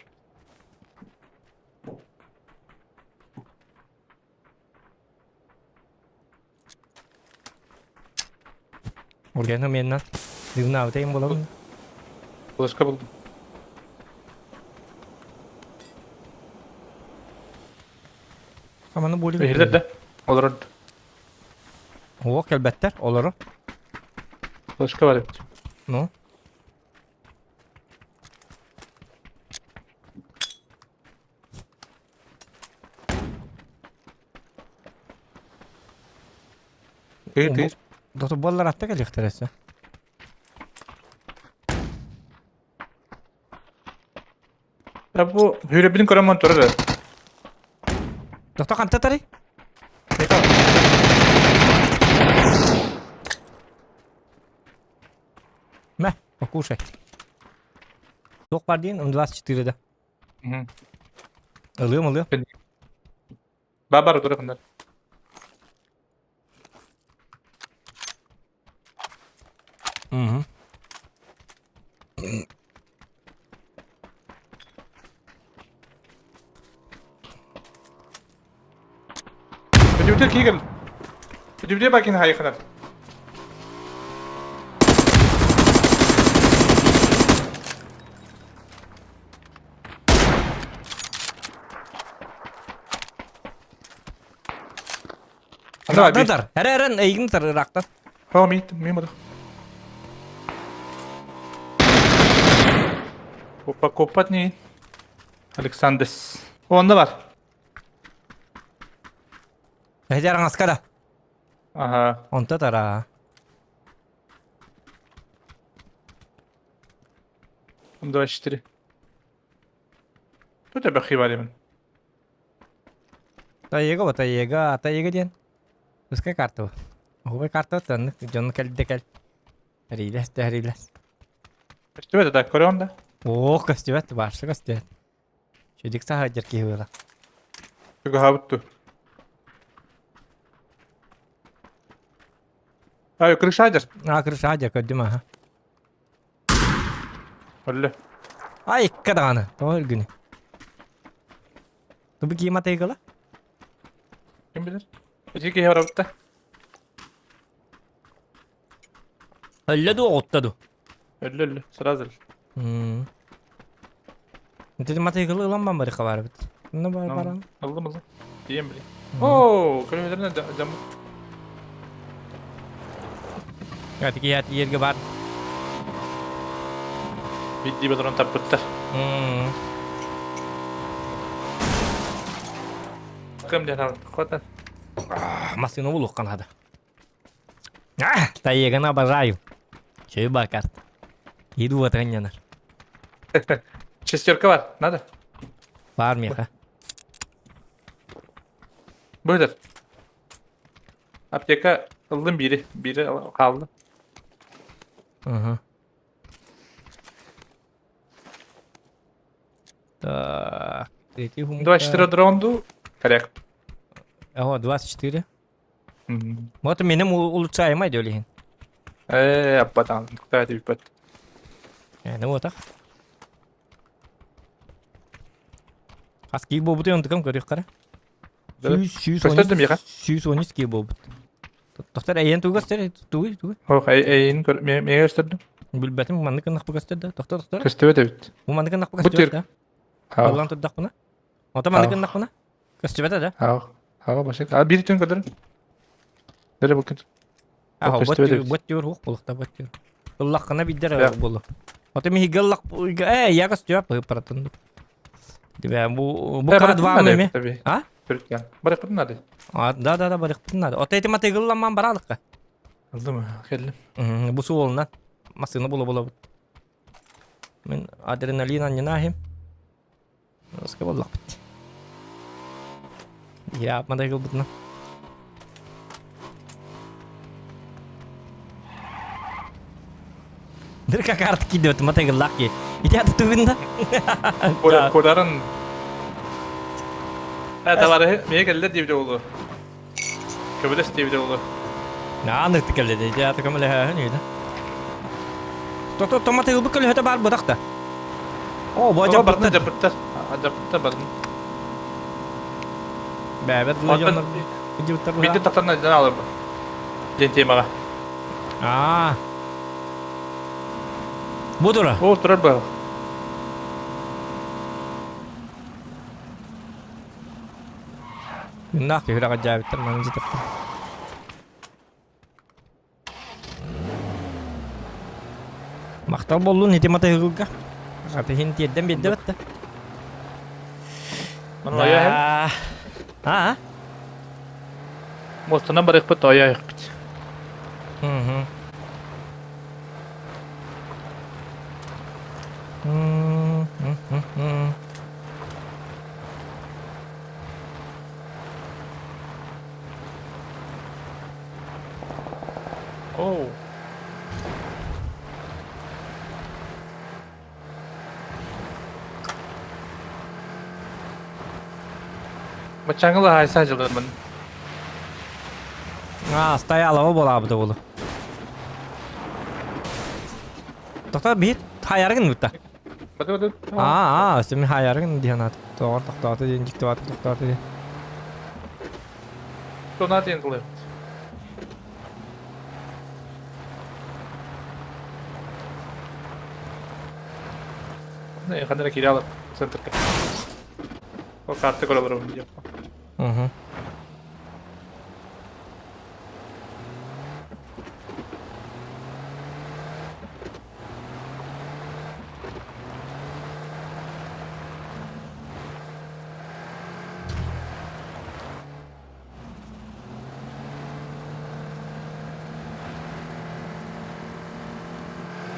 Урганы меннан. Дыгна утайым болабын. Флешка булдум. Аманы болик. Иһиллэр да. Олорор. О, кэлбэттэр, олоро. Флешка бар эбит. Ну. Тыыр тыыр. Доту боллар атта кэлиэхтэрэ өссө. Я бу hürebini көрөн турар. Дохто ханта тарый? Мә, покушай. Туох бар диэн М24 да. Ылыам ылыам. Бабар турар. Угу. Бүдүбүтэ киигэл. Бүдүбүтэ бакин хайыхынар. Ырахтан Эрэ эрэн эйигин тар ырахтан. Хо ми ми модох. Опа копат не. Александрс. Онда бар. Эдер аҥаска да. Ага. Онто тара. 24. Тут я бахивалимын. Таега вот таега, таега диэн. Пускай карта Оһуобай карта таннык дьону кэлдэ кэл. Эрилэс да эрилэс. Көстүбэт да көрөм да. Оо көстүбэт, барса көстүбэт. Чүдүк саһадьар киһи буола. Чугаһаабыт Ай, крышадер. А, крышадер көрдүм аха. Өллө. Ай, икки даҕаны. Тоҕо өлгүнү? Тубу киим атыйгыла? Ким билэр? Ити киһи барабытта. Өллө дуу, оҕутта дуу? Өллө өллө, сразу өллө. Ити матыйгылы ылан бан барыха барбыт. Онно бар баран. Ыллым ыллым. Тиийэн билин. Оо, көрүмүлэринэ дьаммыт. Ати yerге бар. Бидди батыран таппыттар. Кым диэн хотан. Машина булуққан хада. А, таеганы обожаю. Чөй бакарт. Иду ватранянар. Шестерка бар, надо. Бар меха. Бөдер. Аптека ылдым бири, бири қалды. Ага. Так. Третий хумка. 24 дрон ду? Коррект. Ага, 24. Вот минем улучшаемай диолиһин. Э, аппатан, куда ты бит. Ну вот так. Хас кии буолбутуй онтукам көрүөх қара. Көстөрдүм яха. 113 кии буолбут. Тохтор эйен тугу көстөр, тугу, тугу. Ох, эйин көр, меге көстөрдүм. Билбэтим, маннык гыннахпы көстөр да. Тохтор, тохтор. Көстөбөт эбит. Бу маннык гыннахпы көстөр да. Баллан турдахпына. Ото маннык гыннахпына. Көстүбэтэ да. Ах, ага башык. А бир түн көрдөрүм. Дөрө бу күн. Аха, бот түр хук булукта бот түр. Ыллаххына биддер болу. Ото ми гыллах э я көстүбэт бу паратын. Дибэ бу бу К2 ме? А? Барыппытын надо. А, да, да, да, барыппытын надо. Ото эти матыгылламан баралыкка. Алдым, келдим. Бу суолунан массыына була була Мин адреналин анньынааһым. Оска буоллахпыт. Я мадай кылбытына. Дырка карт кидет, матай гыллах ки. Ити аты тугунда. Кодарын Товары мeye келдер диэбитэ буолуо. Көбөлөс диэбитэ буолуо. Анык кэллэ дии, аты көмөлөһөһүн үйдэ. То томаты ылбыт көлөһөтө баар бытах да. О, бу дьаппыттар. Дьаппыттар. Дьаппыттар барын. Бэбэт дылы дьоннор дьыбыттар Биирдэ тахтан алыр диэн темаҕа. Аа. Бу тура. О, турар баа. Күннээх түһүрэҕэ дьээбиттэр манан дьитэхтэр. Махтал буоллун ити матыһыгылга. Атыһын тиэрдэн биэрдэ бэтте. Да. А? Муостанан барыахпыт, ойоохпут. Угу. Оу. Баччааҥҥы хаайса дьылырмын. А, стоялого буолаабыта буолу. Тоқтар биһит хаярыгын бутта. Аа, семи хаярыгын диэн ат. Тоҕор тохтоото диэн дьиктибат тохтоото диэн. Тона диэн тылы. Ханна киирэ алар центрга. Ол карта көрө олоробун диэп. Угу.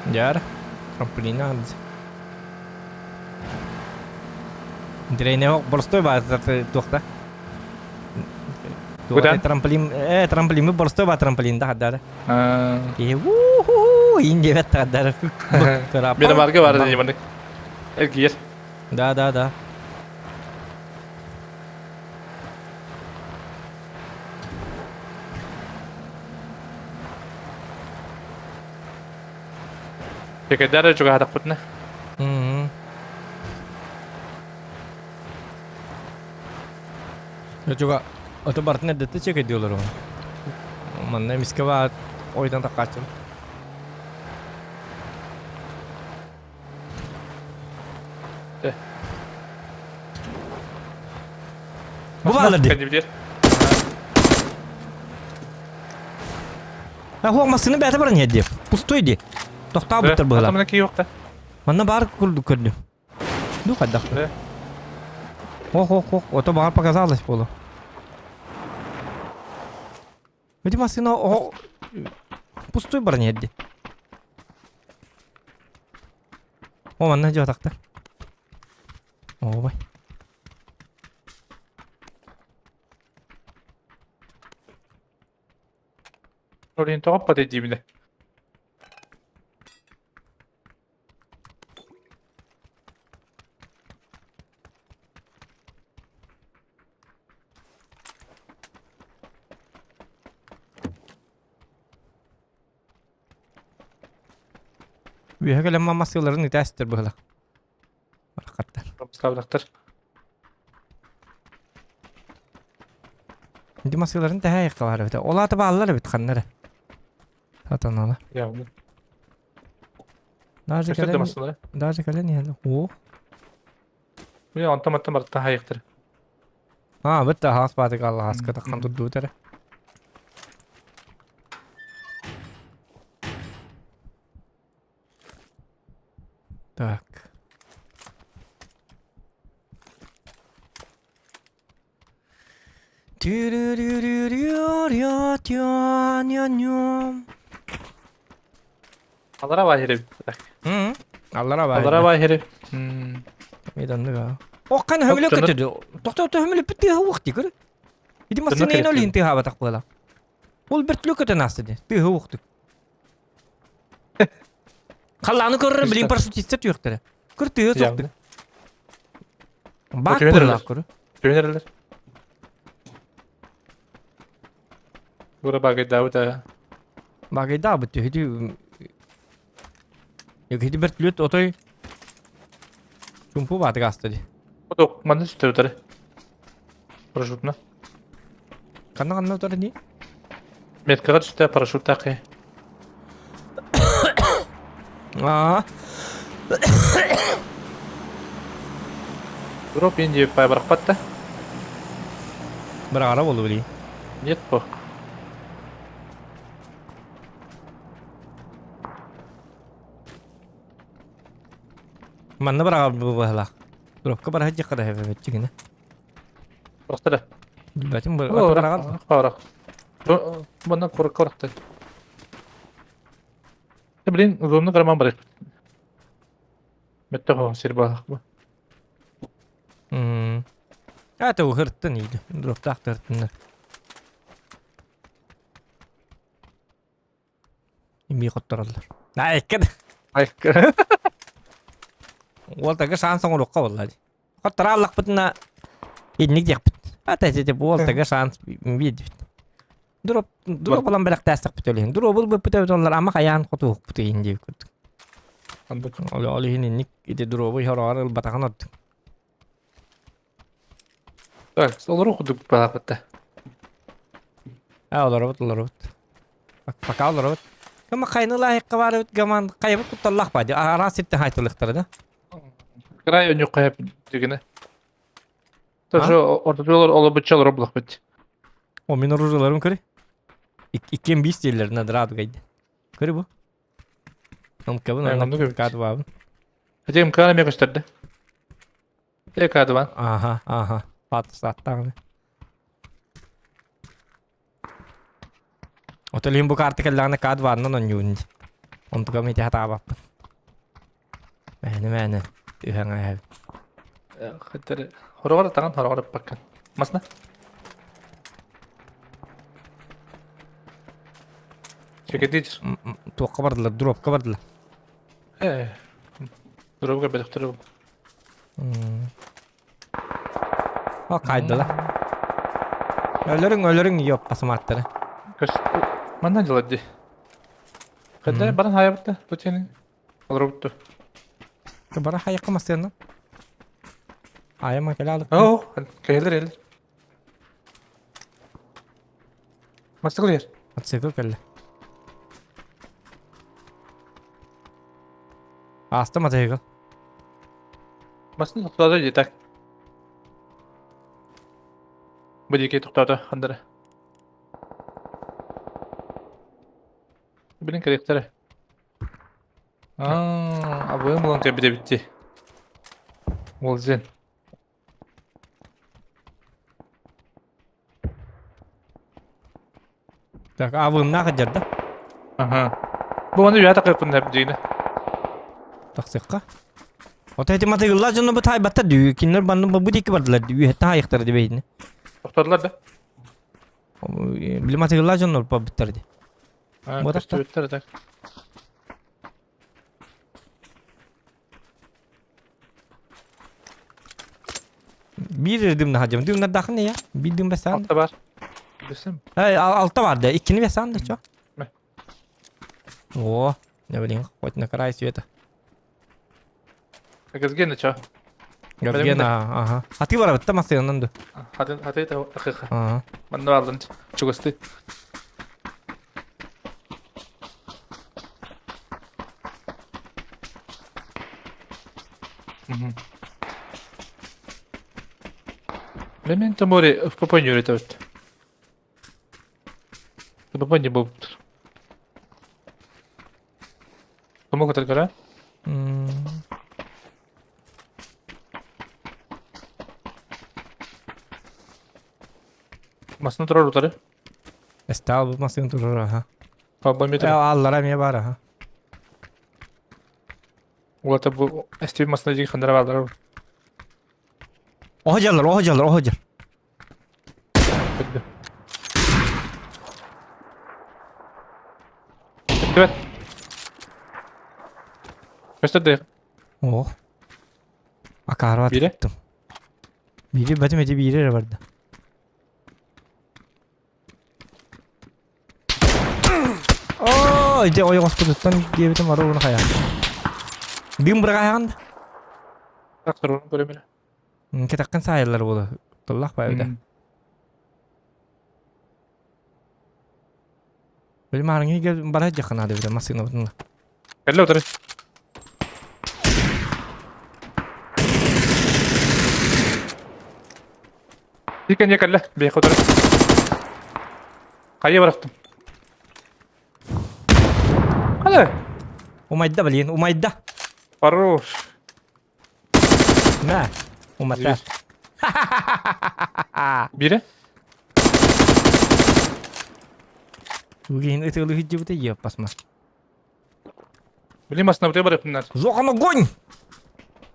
Дьаар, трамплина Дрейне боростой баар туохта. Куда? Трамплин, трамплин боростой баар трамплин да хаддара. Киһи уу ин диэбэт хаддара. Бедомарга бар дии маннык. Эргийэр. Да, да, да. Чекэдэр чугаһатахпытына. Чуга, ото бартын эрдэтте чекэдиолор ону. Манна эмискэ баар ойдан таккааччым. Бу баалар дии. А хуох массыына бэйэтэ баран иһэр дии. Пустой дии. Тохтообуттар быһыылаах. Атамына киһи Манна баар курдук көрдүм. Ну хайдах. Ох, ох, ох, ото баҕар показалось буолуо. Эти массыына о пустой баран иһэр дии. О, манна дьуотахтар. Ообай. Орин тоҕо патый диибинэ. Үөһэ кэлэн массыыларын итээстэр быһыла. Барахаттар. Ставлахтар. Ити массыыларын тэһэ айыкка эбит. Ол аата бааллар эбит ханна эрэ. Сатанала. Явно. Даже Көстөр да кэлэн массыылара. даже кэлэн иһэллэр. О. Били онтон мантан барыттан хайыктар. А, бытта хаас баатык аллааска таххан турдубут эрэ. Так. Алара баахири. Аллара баахири. Алара баахири. Меданныга. О, кан хөмүлө көтөдү. Тохто хөмүлө бүт тыһы уох дии көр. Ити массыына ин олин тыһаабатах буола. Ол бөртүлү көтөн аасты ди. Тыһы уохтук. Халлааны көрөр билин парашютистер түйөхтөрө. Көр тыһы суохтук. Баак бырлаах көрү. Түйөнерлер. Бура багайдаабыт аа. Багайдаабыт түһүтү Ити бөртүлүт отой чумпу баатык ааста ди. Оток манна сүтэр утары. Парашютна. Ханна ханна утары дии? Меткаҕа түстэ парашюттаах киһи. Аа. Дроп иин диэбит пай барахпат да. Быраҕара буолу билии. Нет по. Манна быраҕар быһалаах. Дропка бара сылдьыахха да сөп эбит Бырахта да. Билбэтим быраҕар. Бырах. Манна курукка бырахта. Блин, узунну карман барых. Мөттө хоһон сир баах бу. Мм. Это уһырттын иди. Дроптаах тыртыннар. Имии хоттороллор. Айка. Айка. Уол тага шанс оҥоруохха буолла дии. Хоттора аллахпытына инник диэхпит. Ата эти уол тага шанс биэрдибит. Дроп дроп алан бэлэхтээстэхпит өлүһүн. Дробул быппыт эбит оллар ама хайаан хотуохпут иһин диэбит курдук. Ол ол иһин инник ити дробу хороҕор ылбатаҕын ордук. Так, олору курдук баахпытта. А, олоробут, олоробут. Пока олоробут. Кама хайны лаһыкка барыбыт гаман хайыбыт кутталлах ба. Араас сиртен хайтылыктары да. Край өнүк хайып дегене. Тоже ортотулар олобучча олоробулах бит. О, мин оружияларым көрі. Иккен бис диэллэр надраду гайды. Көрі бу. Омкабын, онна кадвабын. Хотя МК на көстөрдө. ТК-2. Аха, аха. Патсаттаҕына. Отол иһин бу карта кэллэҕинэ К2-нан оонньуубун дии. Онтукам ити хатаабаппын. Мээнэ мээнэ түһэн ааһабын. Хатыр хороҕор таҥан хороҕор ыппаккын. Масна. Чекетич. Туохха бардылар, дробка бардылар. Э. Дробка бэлэхтэр О, кайдылар. Өлөрүҥ, өлөрүҥ, ёппа самааттары. Манна дьылар дии. Когда баран хайабытта, бу тени олорбутту. Бара хайакка масыанна. Айама кэлэ алып. Оо, кэлэр элер. Мотоцикл ер. Мотоцикл кэллэ. Ааста мотоцикл. Масын тоқтады дии так. Бу диэки тоқтоото хандара. Билин кэлиэхтэрэ. Аа, абыым булан кэлбит эбит дии. Уолдьин. Так, абыымнаах дьэр да? Аха. Бу ону үйэ тақыппын диигинэ. Тахсыахха. Ото эти матыгыллар дьоно бу таайбаттар дүү. Кинилэр банны бу диэки бардылар дүү. Үөһэттэн хаайыктара дибэйдини. Тохтодулар да? Били матыгыллар дьоннор барбыттар ди. Көстүбүттэр так. Биир дымна хадьым. Дымнардаахын не я? Биир дым бэсаан. Алта бар. Билсем. Эй, алта бар да. Иккини бэсаан да чо. О. Не блин, хоть на край света. Газгена чё? Газгена, ага. А ты барабыт та массыынан ду. Хатын хаты тахыха. Ага. Манна алдын чугасты. Мементо мори в попонюре тут. Попони был. Помогут только, Масны турар утары. Эстал бу масын турар, аха. Бомбит. Аллара эмиэ баар, аха. Улата бу эстиби масына диги хандара баалар. Оһо дьаллар, оһо дьаллар, оһо дьал. Түбэт. Көстөр да. Ох. Акаарбат Бире? туттум. Бири бэтим эти биири эрэ барда. Оо, ити ойоҕоспутуттан диэбитим ары уна хайа. Дым быраҕаһаҕын да? Тахсар көрөмүнэ. Кэтэххин саайыллар буола. Тыллах баайда. Били маарыҥҥа бара дьаханаады бile массыынабытын. Кэллэ утары. Иккенье кэллэ, биэхэ утары. Хайа барахтым. Хала. Умайда блин, умайда. Хорош. На, умата. Бире? Угин ытылы хиджибыта еппасма. Блин, масына бутый барыппыннар. Зохан огонь!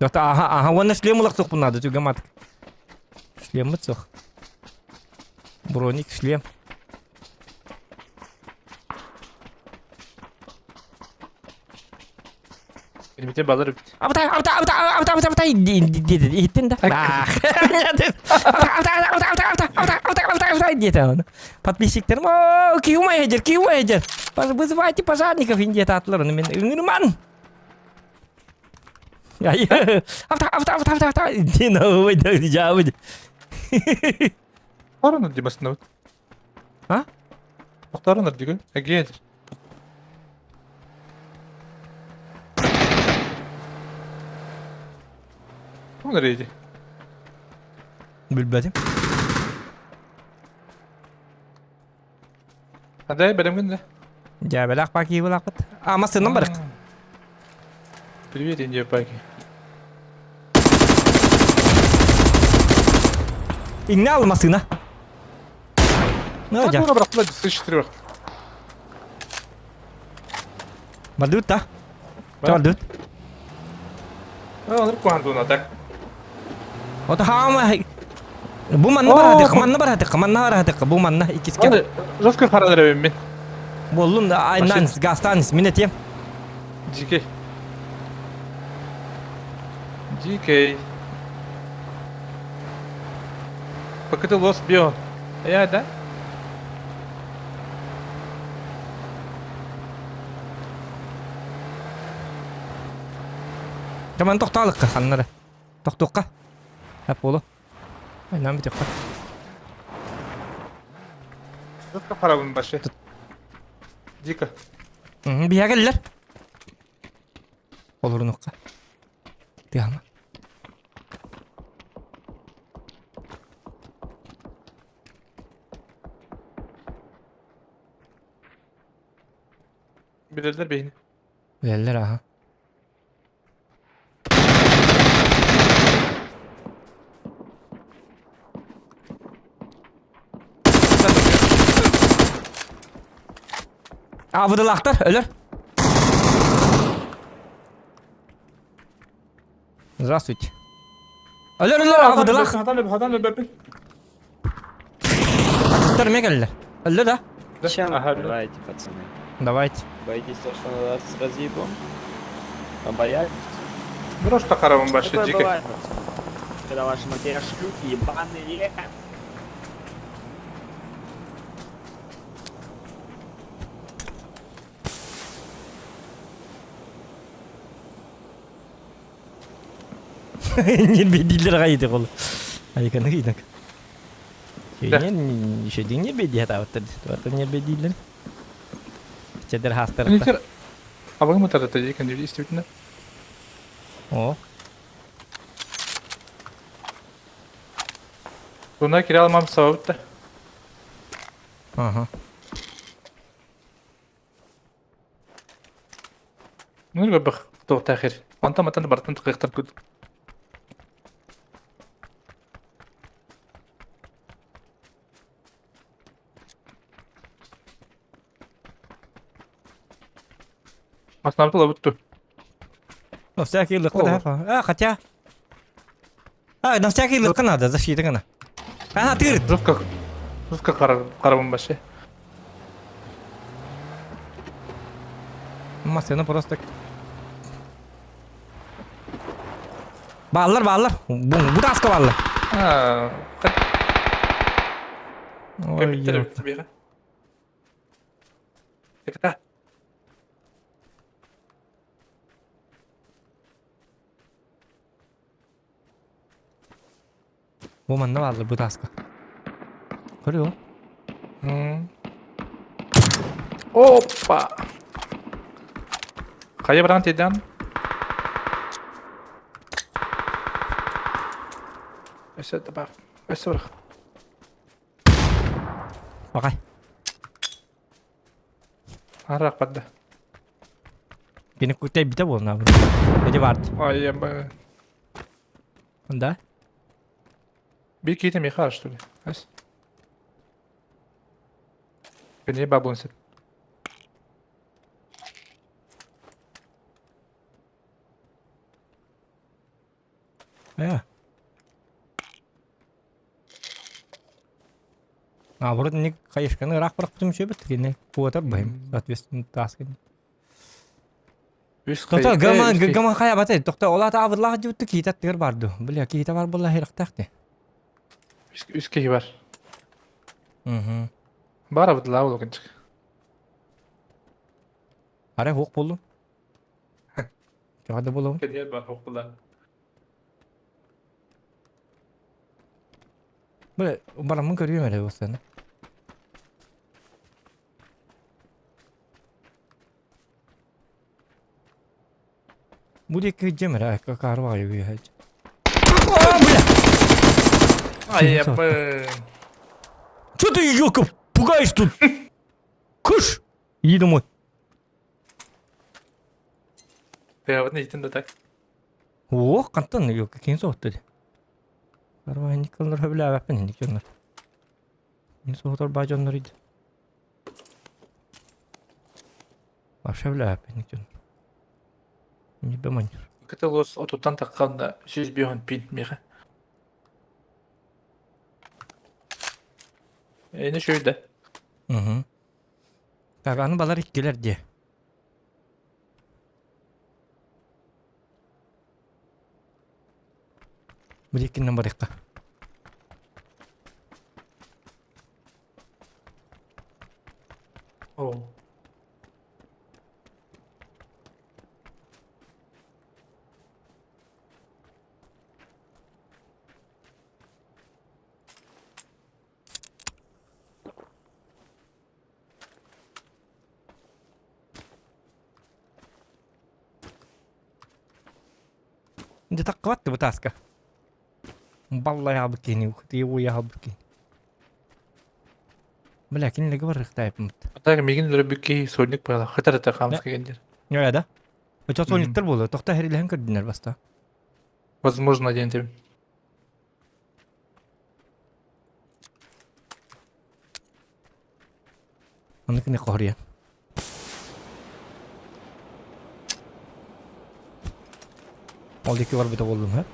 Ата, ага, ага, уонна шлем ылах надо, түгэмат. Шлеммит суох. Броник, шлем. Билбите балар бит. Абытай, абытай, абытай, абытай, абытай, абытай, диэти, иһиттин да? Абытай, абытай, абытай, абытай, абытай, абытай, абытай, абытай, диэтэ оны. Подписчиктерим, о, киумай эдер, киумай эдер. Вызывайте пожарников, индиэт атлар, оны мен ыҥырман. Абытай, абытай, абытай, абытай, абытай, диэн ой, да, жаабы. Тоқтарыныр дей басында бит. А? Тоқтарыныр дегін. Әге Ол рейди. Билбэтим. Адай бәрем да. Дьээбэлээх паки булаахпыт. А, массыынан барык. Привет, Индия Паки. Иҥнэ ал массыына. Ну, дьэ. Бырахтылар, сыш четырех. Бардыбыт да? Бардыбыт. Алыр кухан зона так. Ото хаама Бу манна бараатык, манна бараатык, манна бараатык, бу манна иккискэ. Жестко харанар мен. Боллун да айнан гастанис мин этиэм. Дикей. Дикей. Пока ты лос био. Я, да? Таман тохтоолукка ханнара. Тохтуохха. Хап буолу. Айнан бүтүөххэ. Жестко харабын башы. Дико. Биһиэхэ кэллэр. Олорунукка. Тыама. Билэллэр бейни. Билэллэр аха. Абыдылаахтар өлөр. Здравствуйте. Өлөр өлөр абыдылаах. Хатан бөппүн. Аттар эмиэ кэллэр. Өллө да? Ага. Давайте, пацаны. Давайте. Боитесь то, что на вас разъебом? А боялись? Просто харабын башы, Такое дико. бывает, пацаны. Когда ваши матеря шлюхи ебаные. Ньирбэйдииллэр аҕай ити ол. Айыканы ыйдак. Еще день ньирбэйдии хатаабыттар. Туаттан ньирбэйдииллэр. Чеддер хаастарыттар. Абыгым ытарыта дии кэнди истибитинэ. О. Туна кире алмам сабабытта. Ага. Ну көрбөх туохтаахыр. Онтон матан бартын тыкыктар кут. Маснабыт ылабыт На всякий лыкка да. А, хотя. А, на всякий лыкка надо, защита гына. Ага, тыр. Жестко, жестко карабын башы. Машина просто... Бааллар, бааллар. Бу, бу таска бааллар. А, Ой, Бу манна бааллар бу тааска. Көрүө. Опа! Хайа баран тидан? Өссө табар. Өссө бар. Бакай. Арак барды. Кини кутай бите буолна бу. Эти барды. Ай, я Да? Bir киһитэ миэхэ что ли? Ас. Кини бабун сеп. Э. Наоборот, не хайышканы ыраах бырахпытым үчүгэй кини куотар быһым, соответственно, тааскын. Үс Тоқта, гаман, гаман хайа батай, тоқта, ол ата абырлаах дьыбытты киһитэ аттыгар бар ду. Бля, киһитэ бар буолла хирахтаах ти. Үс киһи бар. Угу. Бар абыдлаа улукунчик. Арай хуох буоллум. Тоҕо да буолуом. Кэдиэр бар хуох буолла. Бля, бараммын көрүөм эрэ буолсаны. Бу диэки дьэм эрэ какаар баҕайы үөһэ. Бля! Ай, я Что ты, ёлка, пугаешь тут? Кыш! Иди домой. Бэйэбитин иитин да так. О, хантан ёлка, киин соҕутта дии. Арба инник кыллар хөбүлээбэппин инник дьоннор. Мин соҕотор баа дьоннор иди. Вообще хөбүлээбэппин инник дьоннор. Нибе манньыр. Кытылос отуттан таххан да 105 пин миэхэ. Эни шөйдө. Угу. Так, аны балар иккилэр дии. Бу иккиннэн барыахха. О. Дьэ таххыбат да бу тааска. Баллайаабыт киһини, уйаабыт киһини. Бля, кинилэргэ барыахтаайппыт. Так мигин өлөрбүт киһи сольник буола. Хытар это хаамыска кэлдир. Ньэ да? Очо сольниктар буолуо, тохто хэрилэһэн көрдүнэр баста. Возможно, диэн этим. Онно кини хоһуруйа. Ол диэки барбыта буоллум, һэ?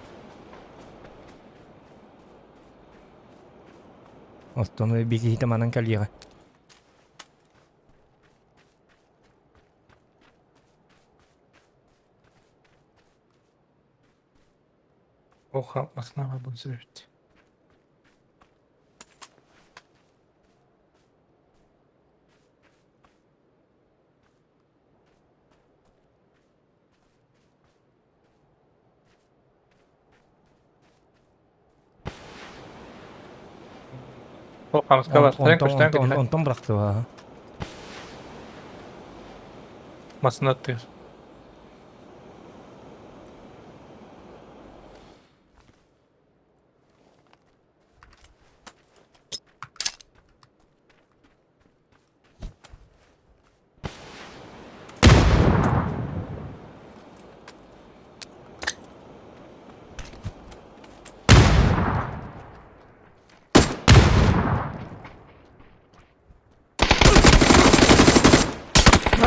Оттон би киһитэ манан кэлиэҕэ. Оха, основа бун сөбүт. Ол хамска бар. Сен көстөн кэллэ. Онтон бырахтыба. Масына аттыыр.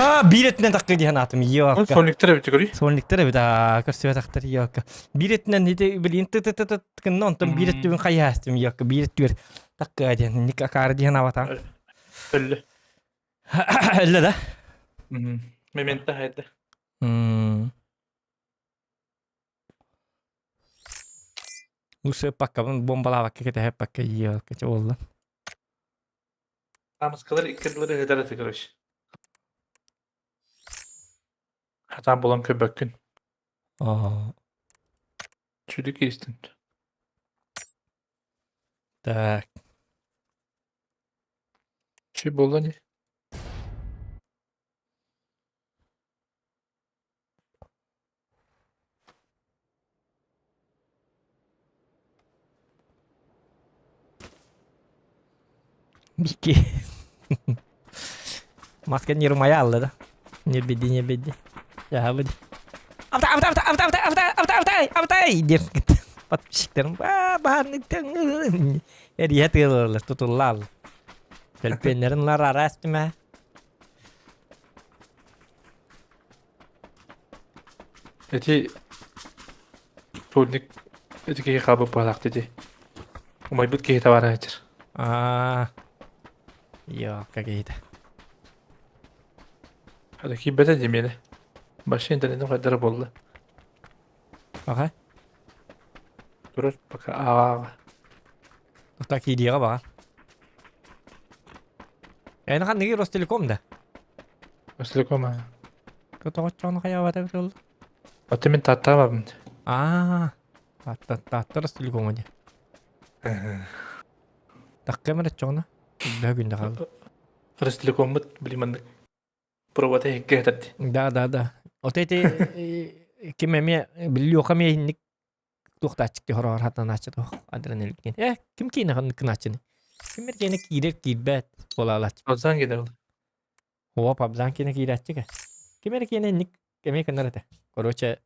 Аа, биир өттүнэн таххыы диэн аатым йоокка. Сонниктар эбит көрүй. Сонниктар эбит аа, көрсүбэтахтар йоокка. Биир өттүнэн ити билин ты ты ты ты гынна онтон биир өттүбүн хайаастым йоокка биир өттүгэр таккаа диэн ник акаары диэн абатаан. Өллө. Өллө да? Мементте хайда. Лучше паккабын бомбалаабакка кэтэһэппакка иэккэ буолла. Тамыскалар иккардылары ыһытар этэ короче. Хатаан булан көрбөккүн. Аа. Чүдү киристин. Так. Чүй буолла не? Бики. Маска нирмая алла да. Не беди, не беди. Я беди. Автай, автай, автай, автай, автай, автай, автай, автай диэн подписчиктарым баарныктан эрийэ тыалалар тутуллаал. Төлпүөннэрин лар араас түмэ. Эти Турник эти киһи хаалбыт быһалаах дии. Умайбыт киһи табаарыһычыр. Аа. Йоо, какие-то. Hadi киирбэтэ дии миэнэ. Большой интернетим хайдара буолла. Ага. Турар пока ааҕа. Так киириэҕэ баҕар. Эн ханныгы Ростелеком да? Ростелеком аа. Көтөҕөччоҕун хайаабата эбит ол. Аты мин тааттаабабын. Аа. Таатта таатта Ростелекома дии. Таккам эрэ оччоҕуна. Бөһө күндэ хаалла. Ростелекоммут били маннык пробата иһиккэ этэрди. Да, да, да. Вот эти ким эмиэ Леха эмиэ инник туохтааччык хороҕор хатанааччы туох адреналин. Э, ким киинэ ханнык кынааччыны? Ким бер киинэ киирэр киирбэт буолаалааччы. Абзан киинэ ол. Оо, Пабзан киинэ киирээччи Ким эрэ киинэ инник эмиэ кынар этэ. Короче,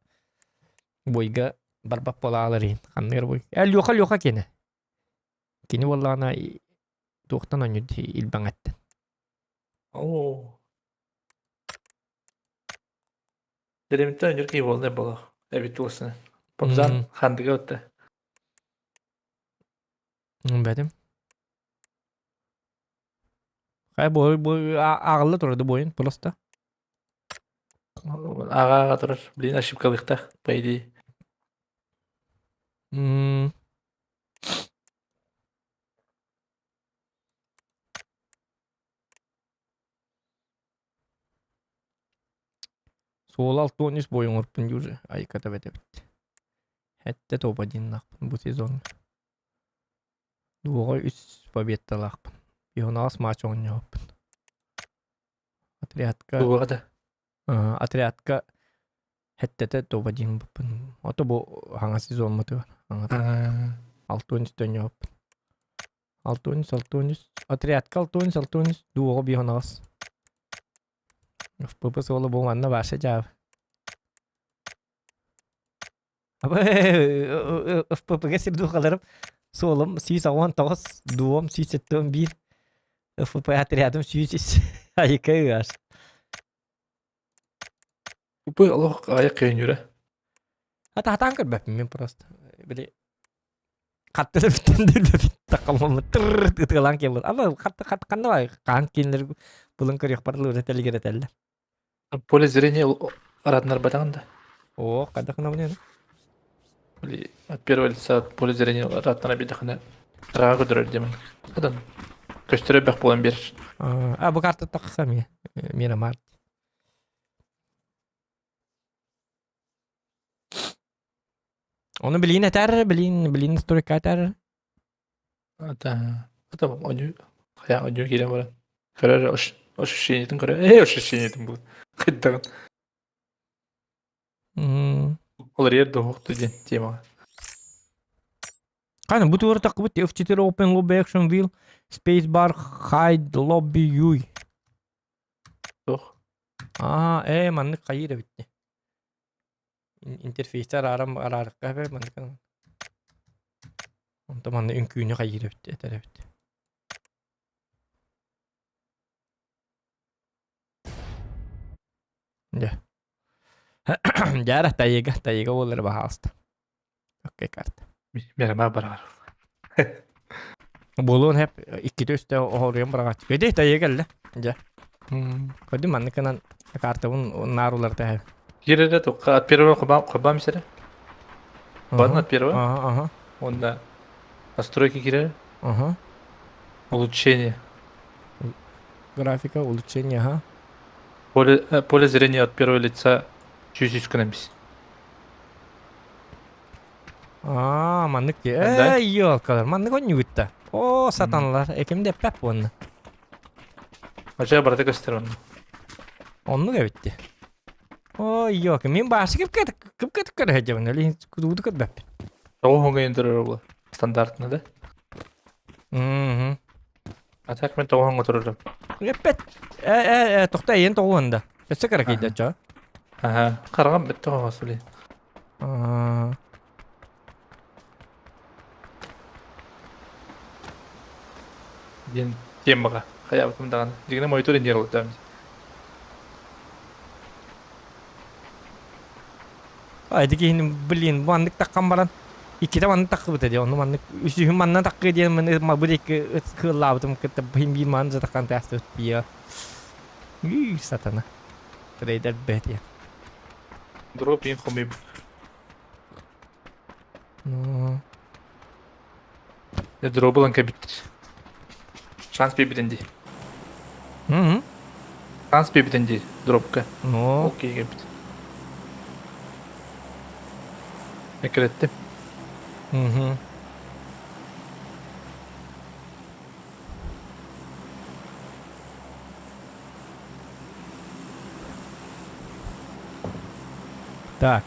бойга барбат буолаалар иһин. Ханныгар бой. Э, Леха Леха киинэ. Кини буоллаҕына туохтан оонньуур илбэҥэттэн. Оо. Дэримиттэн өнүр киһи буолла буолуох эбит туосына. Пабзан хандыга отта. Бэтим. Хай бу бу ааҕылла турар да буойун просто. Аҕа турар. Блин, ошибкалыахтаах, по идее. Суола 63 буойун оҥорпун дии уже айыката эбит эбит. Сэттэ топ одиннаахпын бу сезоҥҥа. Дуоҕа үс победалаахпын. Пионаас матч оонньообуппун. Отрядка Дуоҕа да. отрядка сэттэтэ топ один буппун. Ото бу хаҥа сезоммутугар. 63 оонньообуппун. 63, 63. Отрядка 63, 63. Дуоҕа бионаҕас. ФПП суола бу манна баша дьаабы. ФПП-га сирдухаларым суолум 119, дуом 171, ФП отрядым 103. Айыка ыаш. Бу олох айа кыйынюра. Ата хатаан көрбөппүн мен просто. Били хаттыны бүттен дүрбөпүн таккамамы тыр ытыалаан киэлбит. Ама хатты хат ханна бай хаан кинилер булун көрүөх барлы телегер этэллэр. Поле зрения аратынарбатаҕын да. О, хайдах гынабын Били от первого лица поле зрения аратынара бидэхинэ тыраҕа көрдөрөр диэмэн. Хадан көстөрө бэх буолан биэрэр. А бу карта тахса ми Мирамар. Ону билигин этэр, билигин билигин стройка этэр. Ата. Потом оню хайа оню киирэн баран көрөр ощущениетын көрөр ээ ощущениетын бу хайдаҕын Ол эрэр да диэн темаҕа. Қане, бу туора таққыбыт F4 Open Lobby Action Wheel Space Bar Hide Lobby UI. Туох? Аа, ээ, маннык хайыыр эбит. Интерфейстер арам араарыкка эбэ маннык. Онто манна үҥкүүнү хайыыр эбит этэр эбит. Дьэ. Дьара тайыга, тайыга буолар баһаалыста. Окей, карта. Мирамаа барар. Буолуон хэп иккитэ үстэ оһоруйан быраҕааччы. Көдүй тайыга кэллэ. Дьэ. Көдү манныкынан картабын наар уларыта Кирere тухха от первого хобам хобам сире. Ладно, от первого. Ага, ага. Онда настройки кирere. Ага. Улучшение. Графика, улучшение, ага. Поле, поле зрения от первого лица чуть-чуть Аа, маннык ээ, ёлкалар, маннык онньугутта. Оо, сатаналар, эким деппэп буонна. Ача барыта көстөр онно. Оннук эбитти. Оо, ёлка, мин баасы кып кып көрө сылдьабын, өлүн кудугу көрбөппүн. Тоҕо хоҥо индирэр була. Стандартно да? Мм. А так мен тоҕо хоҥо турарым. Эппет. Э, э, тохто эйен тоҕуонда. Өссө кыракыйда чо. Аха, хараҕым бетте хоҥос блин. Диэн темаҕа хайаабытым даҕаны. Дьиҥинэ мойтур инниэр олордоом. Ай, киһини, блин, маннык таххан баран иккитэ маннык таххыбыта дии, ону маннык үсүһүн манна таххы диэн маны бу диэки кыыллаабытым кытта быһын биир мааны затаххан тээстибит пиа. Үй, сатана. Трейдер бэт Дроп ин хомуйбут. Ну, Дроп ылан кэбиттир. Шанс биэрбитин дии. Мм. Шанс биэрбитин дии дропка. Ну. Окей кэбит. Эккирэттим. Угу. Так.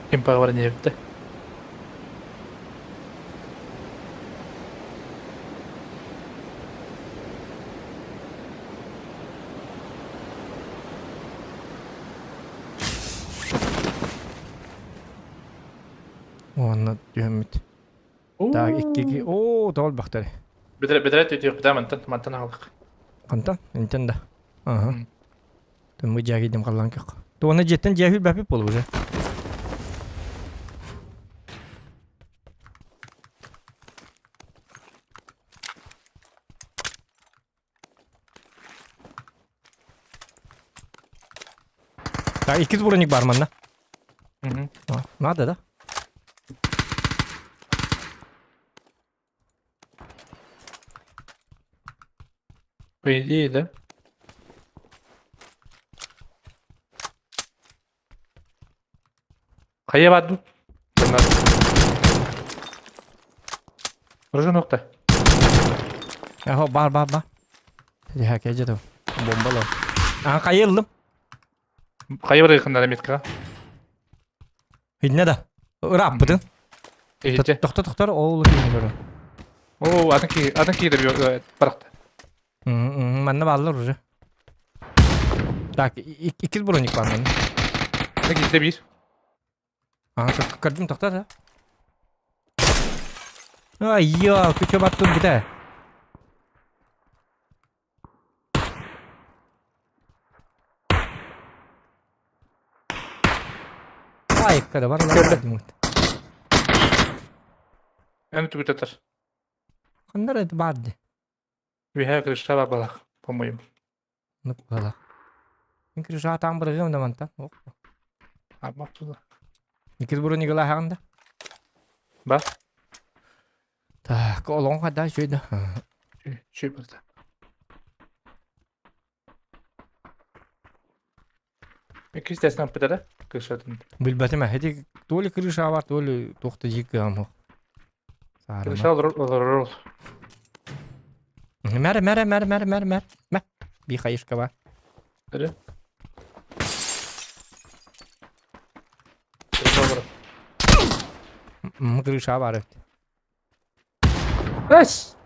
Ким паҕа баран иһэбит да? Уонна түһэммит. Так, иккиги. Оо, тоҕо элбэхтэр. Бэтэрэ бэтэрэ түтүөхпүтэ мантан мантан аҕалык. Хантан? Интен да. Ага. Тыммы дьиэгэ халлаан көх. Туона дьиэттэн дьиэ хүлбэппит буолу уже. Так, иккис броник бар манна. Мгм. А, надо, да? По идее, да? Хайа баар дуу? Оружие нокта. Аха, бар, бар, бар. Дьэ, кэдьэ ту. Бомбало. А, хайа ыллым. Хайа барыахын меткаҕа? Иннэ да. Ырааппытын. Иһитчэ. Тохто тохтор ол киһини көрө. Оо, атын киһи, атын киһи барахта. Манна бааллар уже. Так, иккис броник бар манна. Киһитэ биир. А, көрдүм тохтор да. Ай, я, күчө баттым бүтэ. Айыкка бар Көрдө. Эн түгүтэтэр. Ханнар это барды. Үһэ крыша бар балах, по-моему. Ну, кала. Мин крыша таң бырыгым да мантан. Армак тула. Иккис броник ылаһаҕын да? Ба. Так, олоҥ хада шөйдө. Чүй барда. Иккис тэсин аппытара крышатын. Билбэтим эһэти то ли крыша бар, то ли туох да дьиик гамы. Крыша олорор олорор. Мэр, мэр, мэр, мэр, мэр, мэр. Мэ. Би хайышка бар. Бері. Крыша олорор. Крыша бар эбит. Эс!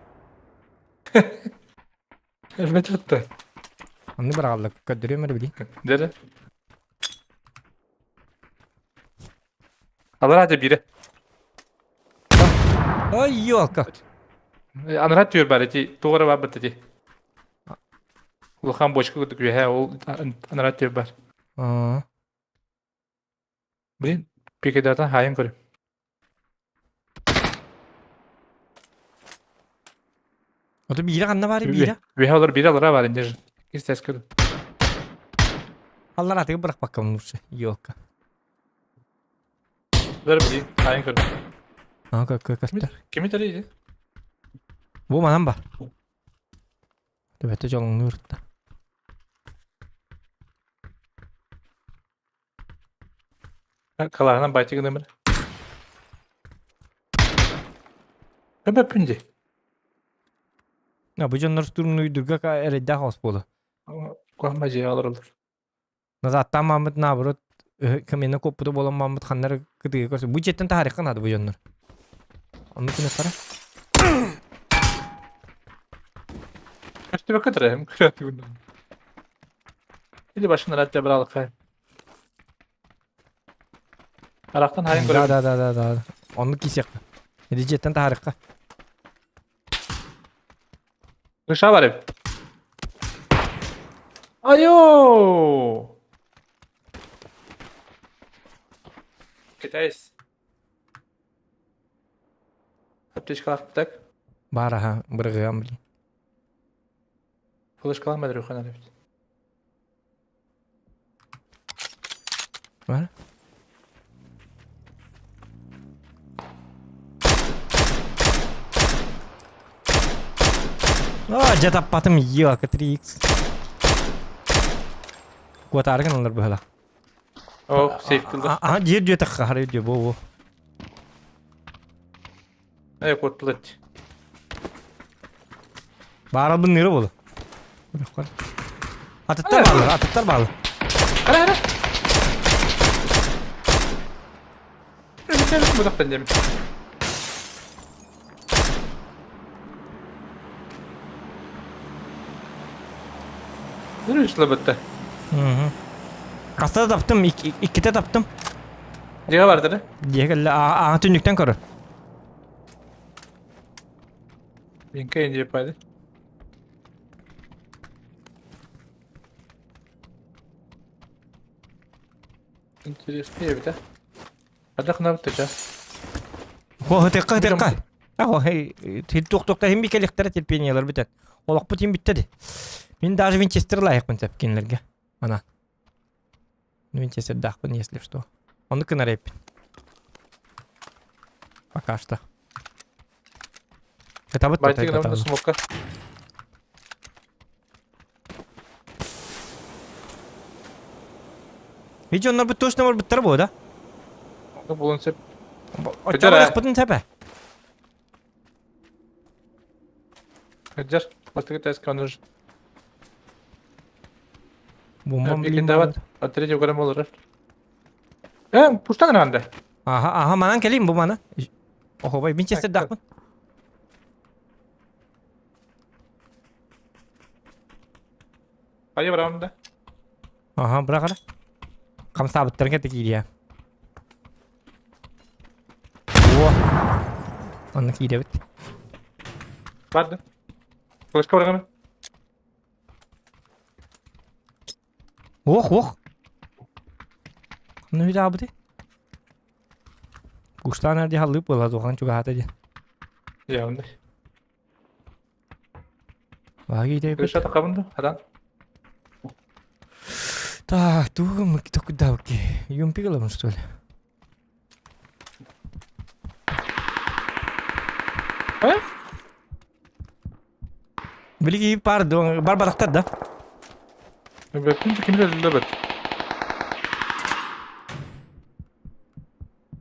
Элбэт бытта. Онну быраҕаллар көрдөрүөм эрэ билии. Дere. Алар ата бире. Ой, елка. Анара түөр бар ити тугара бар бит ити. Улахан бочка курдук үөһэ ол анара түөр бар. Аа. Блин, пикедатан хайын көрүм. Ото биирэ ханна баары биирэ? Үөһэ олор биирэ алара бар инде. Кис көрүм. Аллар атыгы бырахпаккам лучше, елка. Бер блин, хайын көрүм. Аа, кө кө көстөр. Кими тарыйды? Бу манан бар. Төбөтө дьолуҥнуур да. Калаһынан байтыгын өмір. Көмөппүн дии. А бу дьоннор турнуйдурга эрэйдээх хаос буола. Куһаҕан дьиэ олороллор. Назаттаан мааммыт наоборот камена куоппута буолан мааммыт ханнары кытыга көрсө. Бу дьиэттэн таһаарыахха наада бу дьоннор. Оннук гынаттара. Көстүбэккэ трэһим көрөөтүгүн. Или башын рад бралыкка. Арахтан хайын Да көрөбүн. да да да да. Оннук киисиэххэ. Или дьиэттэн таһаарыахха. Крыша бар эбит. Айо! Китайс. Аптечкалаах так. Баар аха бырыгыам блин. Флешкалаах мәдірөхөн эбит. Бар. А, дьэ таппатым елка 3x. Куотаары гыналлар быһалах. О, сейф кылды. Аха, дьиэр диэтэх хары диэ бу бу. Эй, куоттулат. Баарабын ныры болу. Атыттар баалар, атыттар баалар. Ара, ара. Бұдақтан демін. Үрүс лабытта. Хаста таптым, иккитэ таптым. Дьиэҕэ бардара? Дьиэ кэллэ, аҕа түннүктэн көрөр. Минка инде пайды. Интересный эбит, а? Адах нам тыча. Хо, хытыкка, хытыкка. Ахо, хей, туох-туохта хим бикелихтэрэ терпениялар бүтэн. Олохпут им бүттэди. Мин даже Винчестер лайықпын сөп кинилерге. Ана. Винчестердаахпын, если что. Ону кынар эппин. Пока что. Хытабыт Байтыгы нам смока. Видеоннор бут точно бар буттар бу да? Булун сөп. Оччоҕо тэпэ. Хыджар, бастыгы тәс конуж. Бумбам Пикин дават. От третьего грамма олорор. Пуштан ранда. Аха, аха, манан кэлим бу мана. Охобай, Винчестер дахпын. Хайа барамда. Аха, бырахара. Хамсаабыттарын кэтэ киириэ. О! Онно киирэбит. Барды. Флешка барганы. Ох, ох! Ну үдэ Куштан эрди халлып буола тухан чугаһата диэн. Явный. Ваги итэйбит. Крыша такабынды, хадан. Так, тугум токудавки. Юмпик ылабын что ли? Э? Билиги пар бар барахтар да. Бөттүн ким да бөт.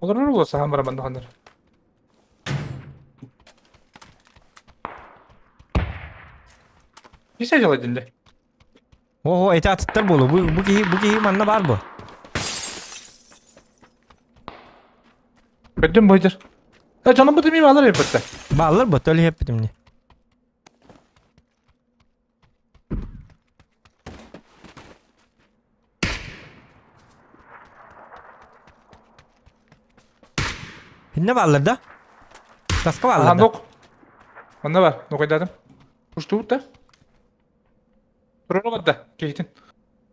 Олорор була сахан бараман хандар. Кисе дьала динде. Ого, эти атыттар болу. Бу бу киһи бу киһи манна бар бу. Көддүм бойдыр. Э жаным бу деми балар епетте. Баллар бу, төлі хеппитим не. Хинне баллар да? Таска баллар да? Нок. Манна бар, нокайдадым. Уштубут да. Турар да, кейтин.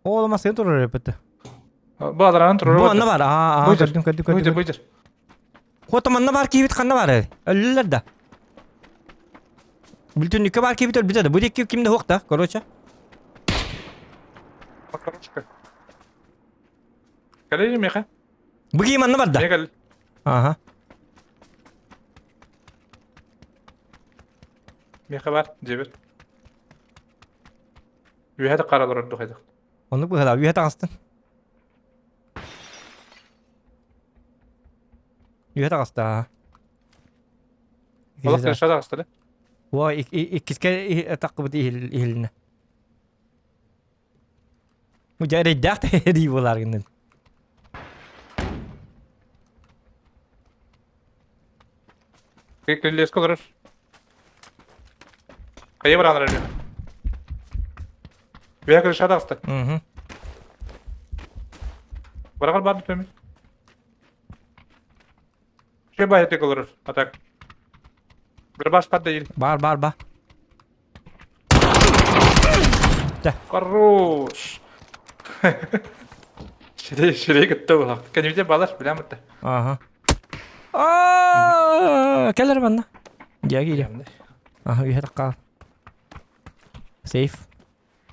Оолума сен турар эпетте. Бу адаранан турар. Бу анна бар. Аа, аа, көрдүм, көрдүм, көрдүм. Бuydur, buydur. Хота манна бар киибит ханна бар. Өллүлэр да. Бүтүннүккэ бар киибит өлбүтэ да. Бу диэки ким да суох да, короче. Макарошка. Кэлэ меха. Бу киим манна бар да. Меха. Ага. Меха бар, дебер. Үөһэ да харалар ордук этэх. Оннук быһалаа, үөһэ таҕыстын. Үөһэ таҕыста. Олох крыша таҕыста да? Уо, иккискэ таххыбыт иһилинэ. Бу дьэ эрэйдээх дии буолаар гыннын. Крылеско олорор. Хайа баран эрэр. Үөһэ крыша таҕыста. Мгм. Бараҕар баар бүтүмүт. Че баһытык олорор, а так. Грабаш падает. Бар, бар, бар. Хорош. Ширей, ширей кытта булак. Кәнүдә балар, биләм бит. Ага. Аа, кэлэр манна. Дьэ киирэ. Аха, үһэ тахха. Сейф.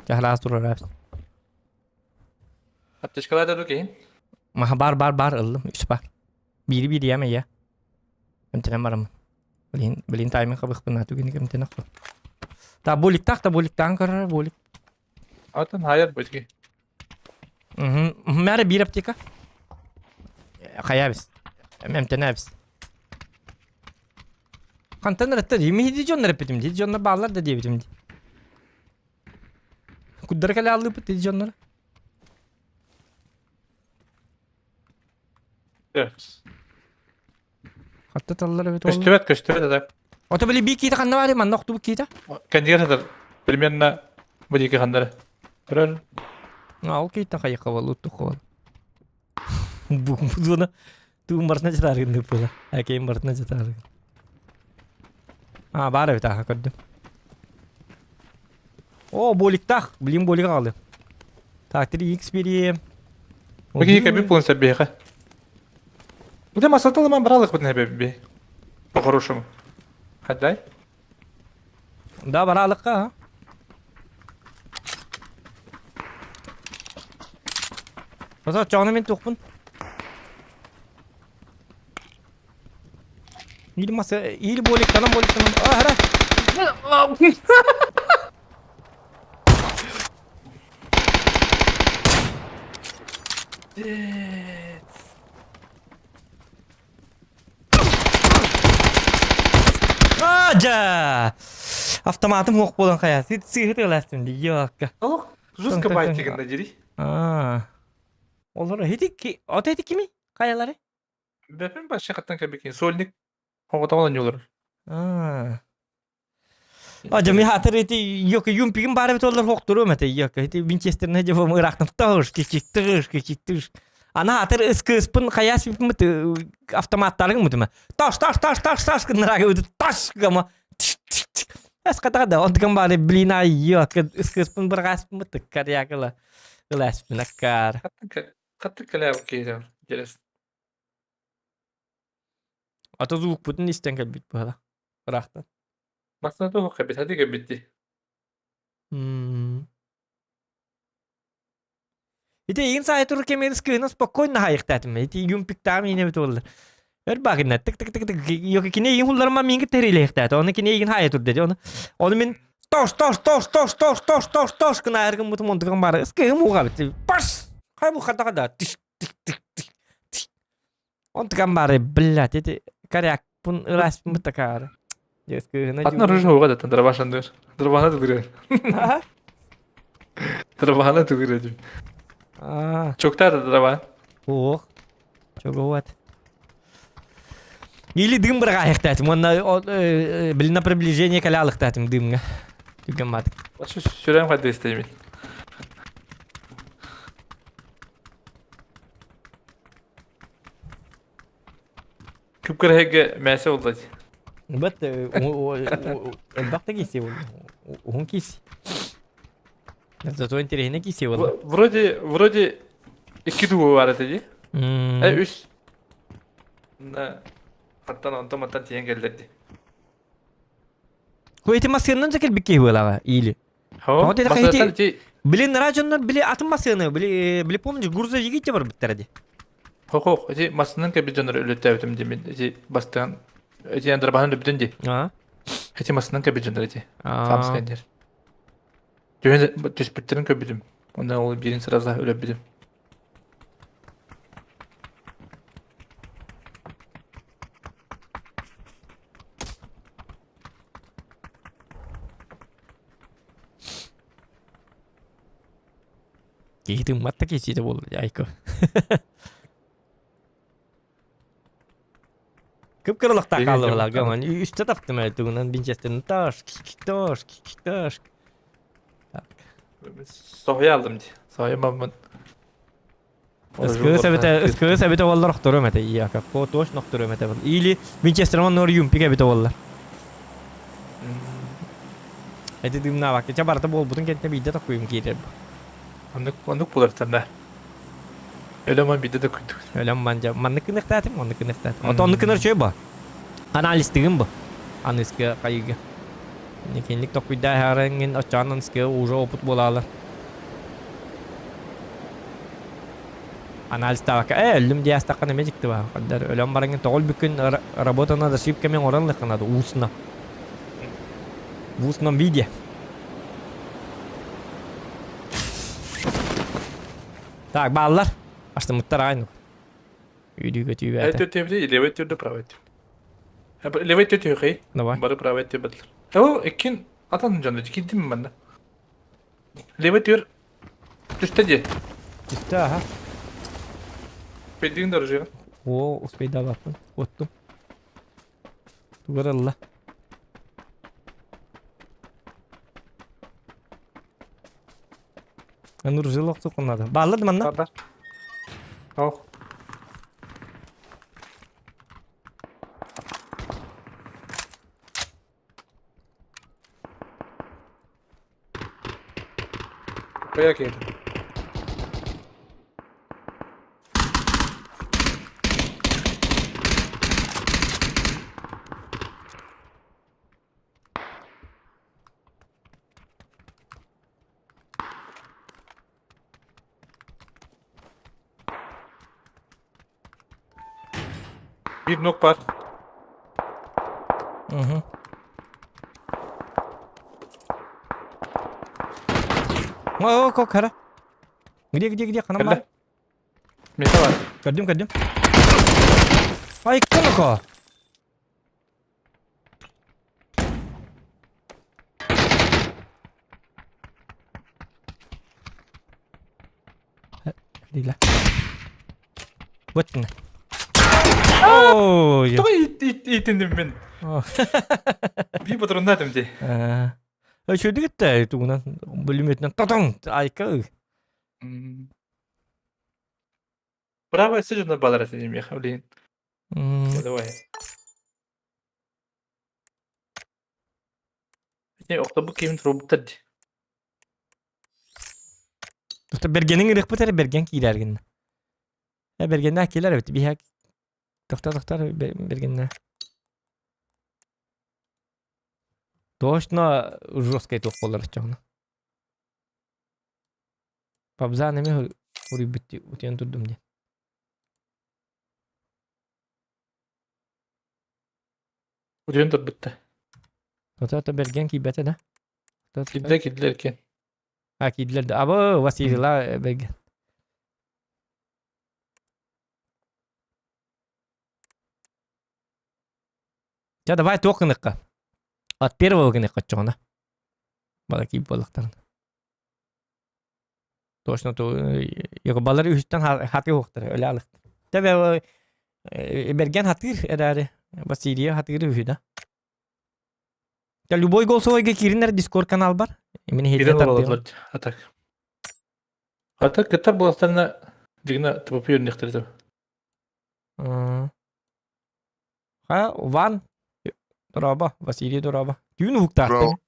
Чахлаас турар. Аптечкалар да кейин. Маха бар бар бар ыллым, үс бар. Бири бири яма я. Эмтенен барамын. Блин, блин таймын хабыхпын түгені кемтен ақпын. Та боликтах та боликтан көрөр болик. Атын хайыр бізге. Мәрі бір аптека. Хайабыз. Эмтенебиз. Хантан ырытта дии, хиди дьоннор эппитим дии, дьоннор бааллар да диэбитим дии. Куддара кэлэ аллыыппыт дии дьоннор. Хатта таллар эбит ол. Көстүбэт, көстүбэт это. Ото били би киитэ ханна баарый, манна охтубут киитэ. Кэннигэр сытар. Примерно бу диэки ханнары. Көрөр. Ол кииттэн хайыхха буолла, уттухха буолла. Бу зона туун барытына жатааргын дыппыла. Әкейин барытына жатааргын. А, баар эбит аха көрдүм. О, боликтах. Блин, болик аҕалым. Так, 3x берем. Бу киһи кэбип буолан сэрбиэхэ. Бу масаталыман баралык бутун эбэби. По-хорошему. Хадай. Да, баралыкка, а? Базар чоҕуна мин туохпун? Или маса, или боликтанан боликтанан. А, хара! Аджа! Автоматым суох буолан хайа. Сыыһы тыалаастым дии, йоакка. Олох жестко байтигин да дири. Аа. Олор хити ото хити кими? Хайалары? Бэпин башка каттан кэбикин сольник оҕотоҕон олор. Аа. А жами хатыр ити йока юмпигин бары бит олар хоктуру мете йока ити винчестерне жобом ырактым тыш кичик тыш кичик тыш. Ана хатыр ыскыспын хаяс бит автоматтарың мутума. Таш таш таш таш таш гыннарага үтү таш гама. Эс катага да онтукан бары блин ай йока ыскыспын быргаспын бут карьякала. Ыласпын аккар. Хаттык кэлээ окей интересно. Ата звук бутун истен кэлбит быһала. Ыраахтан. Масна туох кэбит хати кэбитти. Ити игин саай тур кемер скыына спокойно хайыктаатым. Ити юмпиктаам ине бит оллар. Өр багына тык тык тык тык йоки кине игин хулларма минги терилехтаат. Оны кине игин хая тур деди. Оны оны мен Тош, тош, тош, тош, тош, тош, тош, тош гына гыммытым онтуган бары ыскыым ууга бит. Паш! Хай бу хата да тиш тик тик тик тик. Онтуган бары, блядь, эти корякпын ыраспын такаары. Дескыһына Атын оружие уга да дробашандыр. Дробана тыгыры. Дробана тыгыры дим. Чокта да дроба. Ох. Чогуат. Или дым бырҕаайахтаатым уонна били на приближение кэлэ алыхтаатым дымҥа. Түргэн маатык. Сүрэн хайда истэймин. Күп-кыраһыга мээсэ булла дии. Бат элбэх да киси уһун киси. Зато интересно киси буолла. Вроде, вроде икки дуу бар этэ дии. Э, үс. На хаттан онтон маттан тиийэн кэллэр дии. Ху эти массыыннан да кэлбит киһи буолаҕа или. Хо, массыынаттан ити Блин, нара дьоннор били атын массыыны, били, били помнишь, грузовики те барбыттара ди. Хо-хо, ити массыынан кэлбит дьоннор өлөттөөбүтүм дии мин ити бастаан ити андарбаһын өлбүтүн дии. Аа. Ити массыынан кэлбит дьоннор ити. Хаамскай диэр. Түһэн түспүттэрин көрбүтүм. Онно ол биирин сразу өлөрбүтүм. Киһи тыыммат да киһитэ буолла айко. Кып-кыралыктаах хааллылар гаман. Үстэ таптым ээ тугунан бинчестен таш, таш, таш. Так. Соһуйа алдым дии. Соһуйа маммын. Ыскыы сэбитэ, ыскыы сэбитэ боллар охторум этэ ияка. По точно охторум этэ. Или Винчестерман нор юмпик эбитэ боллар. Эти дымнаабакка ча барыта буолбутун кэннэ биирдэ токуйум киирэр. Оннук оннук булартан да. Өлөм биирдэ да күндүк. Өлөм манжа маннык кыныктаатым, оннук кыныктаатым. Ото оннук кынар чөй бу. Анализтыгым бу. Аныскы хайыга. Никинник токуйда харангин оччоон аныскы уже опыт буолаалар. Анализтаабакка э өллүм дии астаххына эмиэ дьикти баа. Хандар өлөн бараҥҥын тоҕо өлбүккүн работа над ошибками оҥорон ылыаххына устно. В устном виде. Так, бааллар. Астыммыттар аҕай. Үйдүүгө түүбээтэ. Өттү левый түрдө правый түрдө. Левый түрдө хей. Давай. Бары правый түрдө бадлар. О, иккин атан дьоно кирдим манна. Левый түр түстэ дии. Түстэ аха. Пейдиң дорожига. О, успейдабаппын. Оттум. Тугар ылла. Нуржил охтукуннады. Бааллар да манна? Бар. Ох. Хайа киһитэ. Биир нок бар. Угу. О, как хара. Где, где, где? Ханам бар. Мета бар. Көрдүм, көрдүм. Ай, кымко. Дила. Вот. Ой. Тоҕо иитинним мин. Биир патроннаатым дии. Үчүгэй да тугунан бүлүмүтүнэн тотоҥ айка. Правая сыжына балар этэ миэхэ блин. Давай. Не, охтобу кимин турбуттар дии. Бергениң ырыхпыт эрэ берген киирэр гынна. Э бергеннээх киилэр эбит биһэ тохтор тохтор бергеннээх. Точно жесткай туох буолар оччоҕуна. Пабзаан эмиэ уруйбут утуйан турдум диэн. Утуйан турбут да. Ото бэргэн киирбэтэ да. Киирдэ киирдилэр иккиэн. А киирдилэр да. Абы Василила бэргэн. Ча давай туох гыныкка. От первого гыныкка оччоҕуна. Бала киип буоллахтарына. Точно то балар үһүстэн хатыы уохтар өлө алыхтар. Тэбэ бэргэн хатыыр эрээри Василия хатыыры үһү да. Та любой голосовойга кииринэр Дискорд канал бар. Именно Кирен олороллор атак. Ата кыттар буоластарына дигна ТПП өрнөхтөр. Ха, Ван Дороба, Василий Дороба. Түүн уһуктаахтар.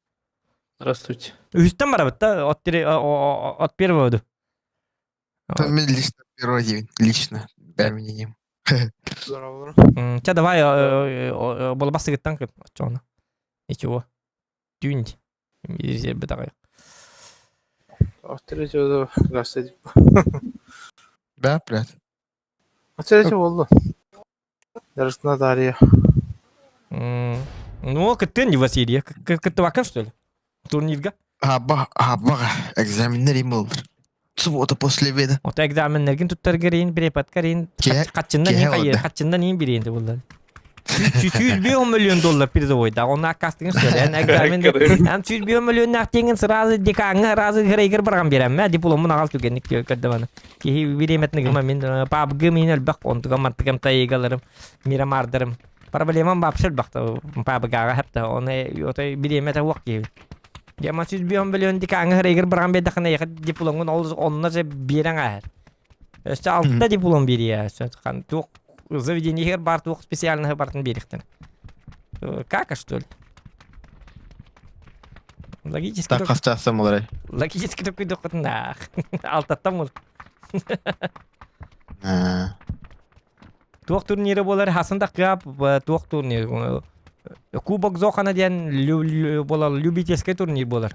Здравствуйте. Үһүстэн барабыт да, от, от первого ду. Мен лично первый день, лично, дай мне Ча давай болбасыгыттан кыт оччоҕуна. Ничего. Түүн битаҕай. Да, блядь. Буолла. Дарыстына Дарья. Ну, кыттыан не Василий. Кыттыбаккын, что ли? Турнирга? Аба, аба, экзаменнер им был. Суббота после обеда. Ото экзаменнергин туттаргар иин преподкар иин хаччындан иин хайыр, хаччындан иин бириин буллар. 105 миллион доллар призовой да, он аккастыгын что ли? Экзамен ам 105 миллион теңин сразу деканга сразу грейгер барган берем, дипломун агал түгенник көрдөманы. Киһи бириэмэтин гыма мин PUBG мин элбэх онтугам мантыгам тайыгаларым мирамардарым. Проблемам вообще элбэх PUBG-га хатта оны отой бириэмэтэ уох киһи. Дема 105 миллион деканга грейгер барган бердахына яха дипломун ол онно же биэрэн аһар. Өссө алта диплом бириэ хан туох заведениегер бар туох специальныһы бартын биэриэхтэн. Кака что ли? Логически Так хастаасам олорой. Логически такой дохотнаах. Алтаттан бол. Туох турниры болар хасын да кыап туох турнир. Кубок Зохана диэн болар любительский турнир болар.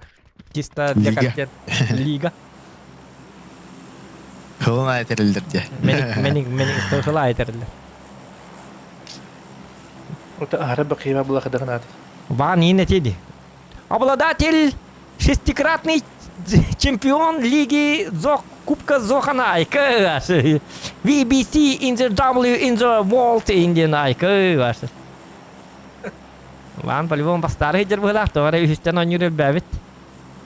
Чисто для Лига. Лига. Хылын айтерилдер де. Меник меник хылын айтерилдер. Это ара бакыйма була кадагынат. Ван ин этиди. Обладатель шестикратный чемпион лиги Зох Кубка Зохана Айка. VBC in the W in the World Indian Айка. Ван по-любому бастары хедер быһылаах тоҕо эрэ үһүстэн оонньуур элбээбит.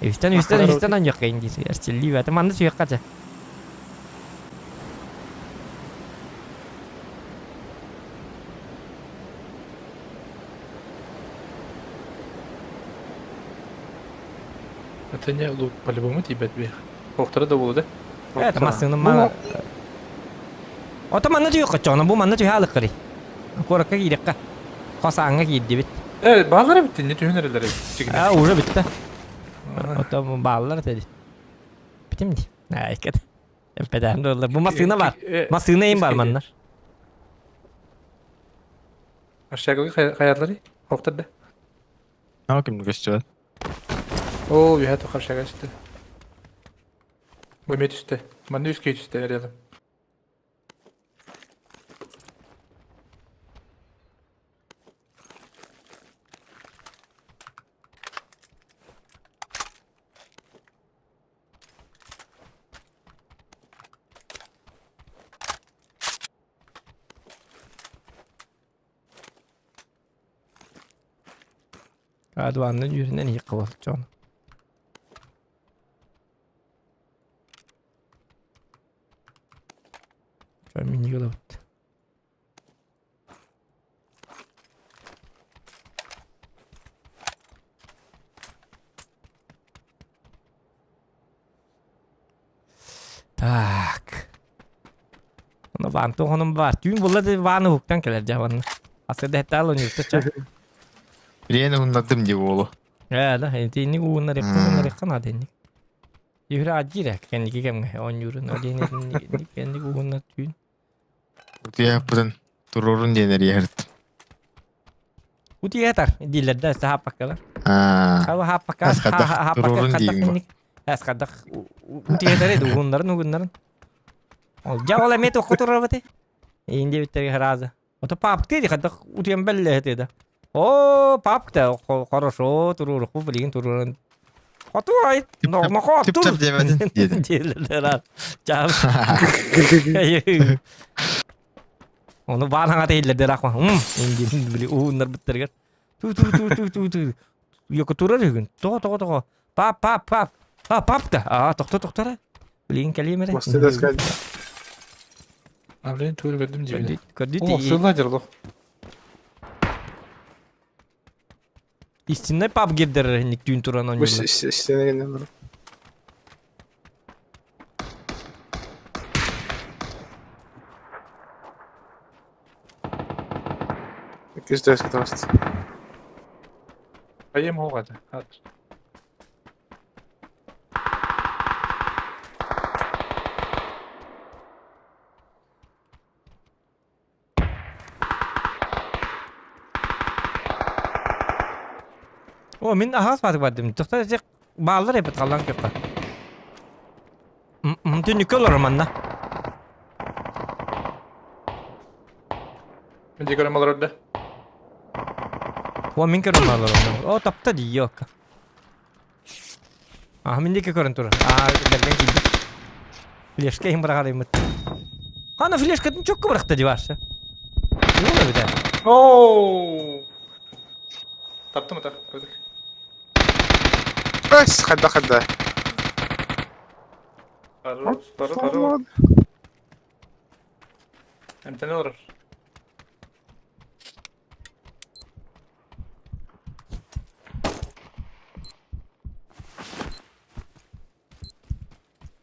Үһүстэн үһүстэн үһүстэн оонньуох кэйин диир. Эрчиллии бээтэ манна сүһүөххэ чэ. Это не лук по-любому тиийбэт биэх. Охтара да буолуо да. Это массыыным мана. Ото манна түһүөххэ чоҕуна бу манна түһэ алыккырый. Куоракка киириэххэ. Хосааҥҥа киирдибит. Э, бааллар эбит не түһүн эрэлэр эбит. А, уже бүтті. Ото бааллар теди. Битим ди. Айкет. Эппедээн доллар. Бу массыына бар. Массыына им бар манна. Ашшагылы хайарлары? Хоқтар да. А ким көстүбэт? Оо, үһэ тоқар шага түсті. Бөме түсті. Манна үске түсті рядом. Адваннын үөрүнэн иһиккэ болчон. Миниге ылабыт. Так. Оны ваан туохонум баар. Түүн булла да вааны уһуктан кэлэр дьэ манна. Асырда хэттээл онньуурта ча. Билиэн уһуннардым дии буолу. Ээ да, итинник ууннарыахха ууннарыахха наада инник. Юра адьиир кэнники кэмҥэ оонньуурун ол иһин кэнник уһуннар түүн. Утуйаппытын туруорун диэн эрийэһэрт. Утуйатар дииллэр да хааппаккалар. Аа. Хаба хааппакка Асхадах хааппакка туруорун хадах диигин бу. инник. Асхадах утуйатар эди уһуннарын угуннарын. Ол дьэ ол эмиэ туохха турарбыты? Иин диэбиттэргэ сразу. Ото папка ди хадах утуйан бэллэһэ да. О, папка хорошо туруорухпу билигин туруоран. Хотуой, нохотур. Тип-тап диэбэтин диэтим. Диэлэр Чаап. Ону баар хаҥата иһиллэрдэр ахма. Индин били ууннар быттарыгар. Ту ту ту ту ту ту. Йоко турар үгүн. Тоҕо тоҕо тоҕо. Пап пап пап. А пап да. А тохто тохтора. Билигин кэлиэм эрэ. Мосты таскать. А, блин, тур көрдүм дьиэбин. Көрдүт. О, сылла дьерло. Истинный пап гирдер ник түүн туран Бу оонньууллар. истинэ гэнэ Иккис дэске таҕыста. Хайым оҕата. О, мин аһаас баатык бардым. Тохтор этек бааллар эбит халлан көппө. Түннүккэ олорор манна. Мин дии көрөм олорор да. О, мин көрөм олорор. О, тапта дии, ёкка. А, мин диэки көрөн турар. Аа, бэргэн киирдэ. Флешка иһин быраҕарыймыт. Хана флешкатын чокко бырахта дии баарса. Уол эбит Оу! Таптым ата, көтүк. Эс, хадда хадда. Хорош, хорош, хорош. Эмтene олорор.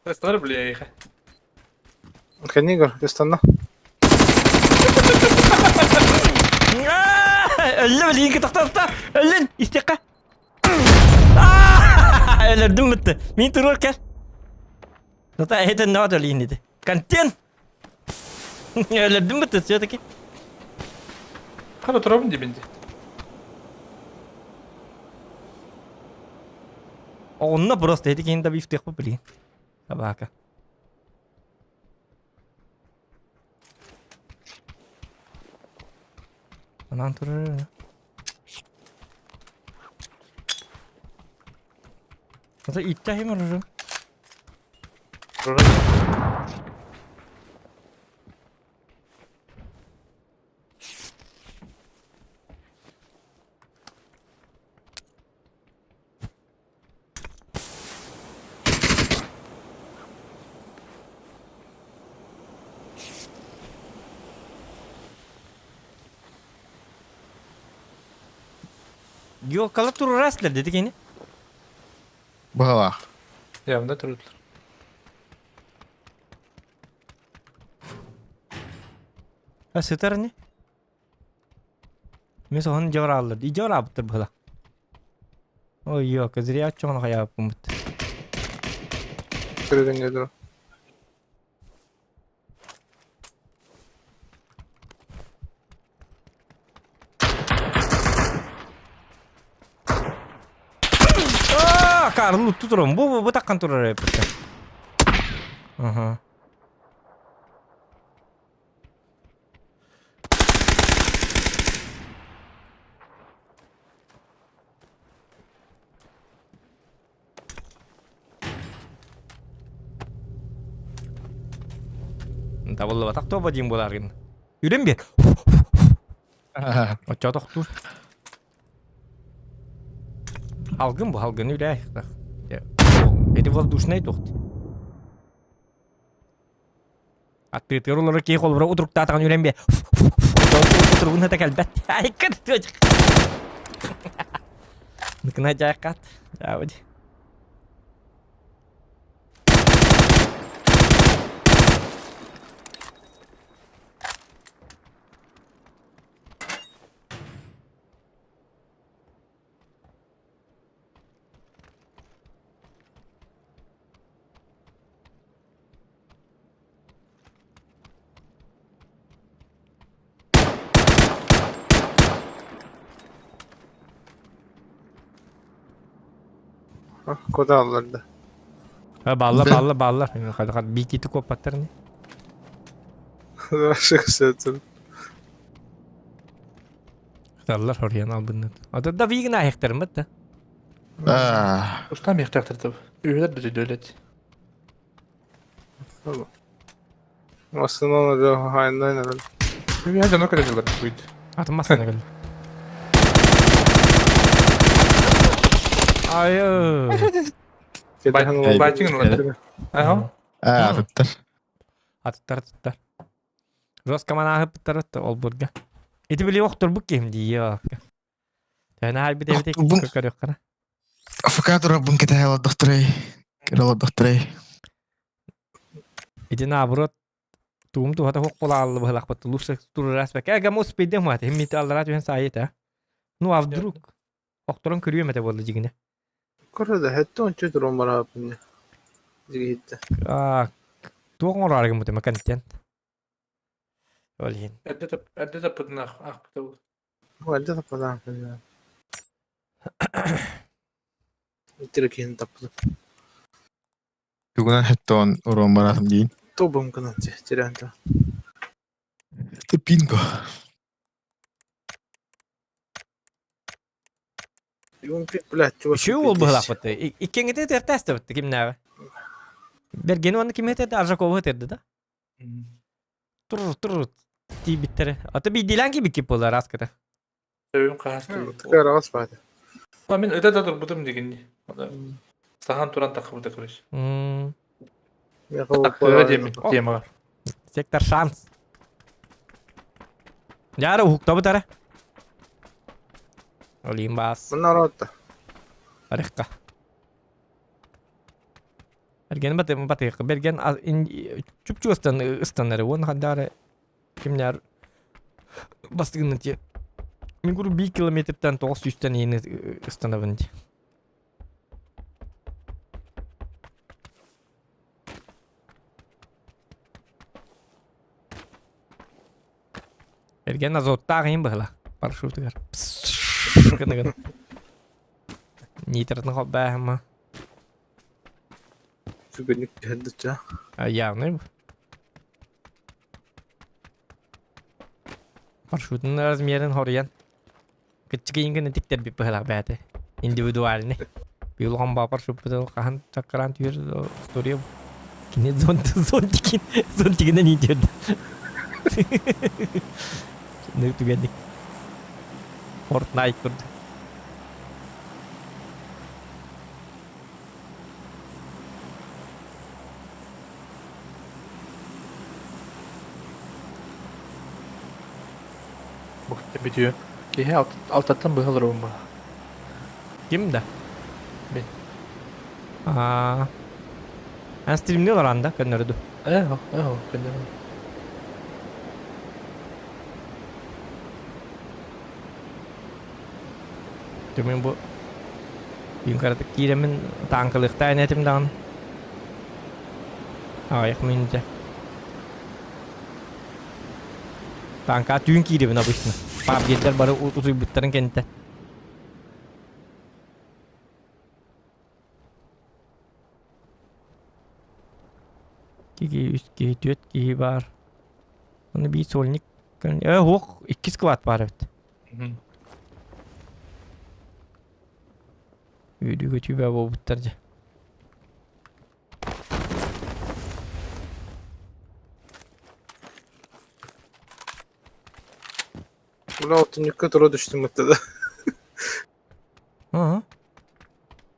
Ыстанар бля, Кэннигэр ыстанна. Өллө билигин тохтотто. Өллүн истиэххэ. Өлөрдүм бытты. Мин туруор кэл. Зато эһитен ноо төлөйүн ити. Контент! Өлөрдүм бытты все-таки. Хана турабын дии бинди. Онно просто эти киһини да бифтиэхпит билигин. Собака. Анан турар. Ата итте хим уже. Йокалар турар dedi кини. Быһалаах. Явно турдулар. А сытар не? Мен соһон дьоҕурааллар. Ди дьоҕураабыттар быһыла. Ой, йока, зря чоҕун хайааппыммыт. Көрүгүн дьэ Аа, Карл утtu туран. Бу бу бу таккан турар эппиттэр. Аха. Табыллыбатах тобо диэн буолааргын. Үрэн биэр. Оччо тохтуур. Алгын бу алгын үлээ. Эти воздушный тухт. Аттыытыгар олорор киһи холобура утуруктаатаҕын үрэн биэ. Утуругун хата кэлбэт. Айка Ныкына жайкат. Жаабыд. Куда алларда? Балла, балла, балла. Бикити копаттар не? Шықсытын. Таллар хорьян албыннат. Ата да вигна хехтермет да. Аа. Устан миэхтээхтэр Үһүлэр да төдөлөт. Массыынан эрэ хаһаайыннаан эрэл. Үһэ дьоно көрөдүлэр буйд. Атын массыына кэллэ. Айы. Байтиҥ ылар. Аха. Аа, атыттар. Атыттар атыттар. Роскоманааһыппыттар олбурга. Ити били охторбут киһим дии. Төһөнө хаайбыт эбит Охторбун. көрүөххэ. АФК турарбын кэтэһэ олордохторой. Көрө олордохторой. Ити наоборот туум туһата хуох буолааллы быһылахпыт лучше турурас бэкэ эгэ мус пидем мат химмит аллара түһэн саайыта. Ну а вдруг охторон көрүөм этэ буолла дьигинэ. Көрө да хэттэ ончу туран барааппын. Дигиһиттэ. Аа туох оҥороору гыммытым контент. Ол иһин. Эрдэ тап эрдэ таппытын аахпыта бу. Эрдэ таппатаахпын. Итирэ киһини таппытым. Тугунан хэттон уруон бараатым диин. Тобум гынан тирэн та. Это пинго. Үчүгэй уол быһылаахпыт. Иккиэҥҥитин тыартаастыбыт кимнээҕи? Бэргэни уонна кими этэрдэ? Аржакову этэрдэ да? Тур тур тиийбиттэрэ. Ата биирдиилээн киирбиккит буолла араската. Төбүм хаастыы. Араас баата. Мин ыта да турбутум дигинни. Сахан туран таххыбыта короче. Темаҕа. Сектор шанс. Дьаара уһуктабыт ара. Олим бас. Мына Барыхха. Эрген баты батыхха берген чупчу ыстан ыстанары уон хандаары кимнэр бастыгын ти. Мин куру 1 километртан 900-тен иини ыстанабын ди. Эрген азоттаах иин быһыла парашютыгар. Гына-гына. Нитратын холбааһыма. Сүгүнүк түһэрдиччэ. Явный. Парашютун размерин хоруйан. Кыччык гына тиктэрбит быһылаах бэйэтэ. Индивидуальный. Биыл ба парашютпутун хаһан чаккараан түһэр история Кини зонт зонтикин зонтигинен иитиэрдэ. Түгэнник. Fortnite курдук. Бүтүө. Киһи алтаттан быһа олоробун бу. Ким да? Мин. Аа. Эн стримни олоран да көннөрдү. Ээ, ээ, көннөрүм. Түмүн бу Юнкаратык киирэммин тааҥкалыахтаан этим даҕаны. Аҕыйах мүнүүтэ. Тааҥка түүн киирэбин обычно. Пабгердэр бары утуйбуттарын кэнниттэн. Киһи, үс киһи, түөрт киһи баар. Оны биир сольник. Э, уох, иккис склад баар эбит. Үөрүүгэ түбэ буолбуттар дьэ. Бля, түннүккэ тура түстүм да. Ага.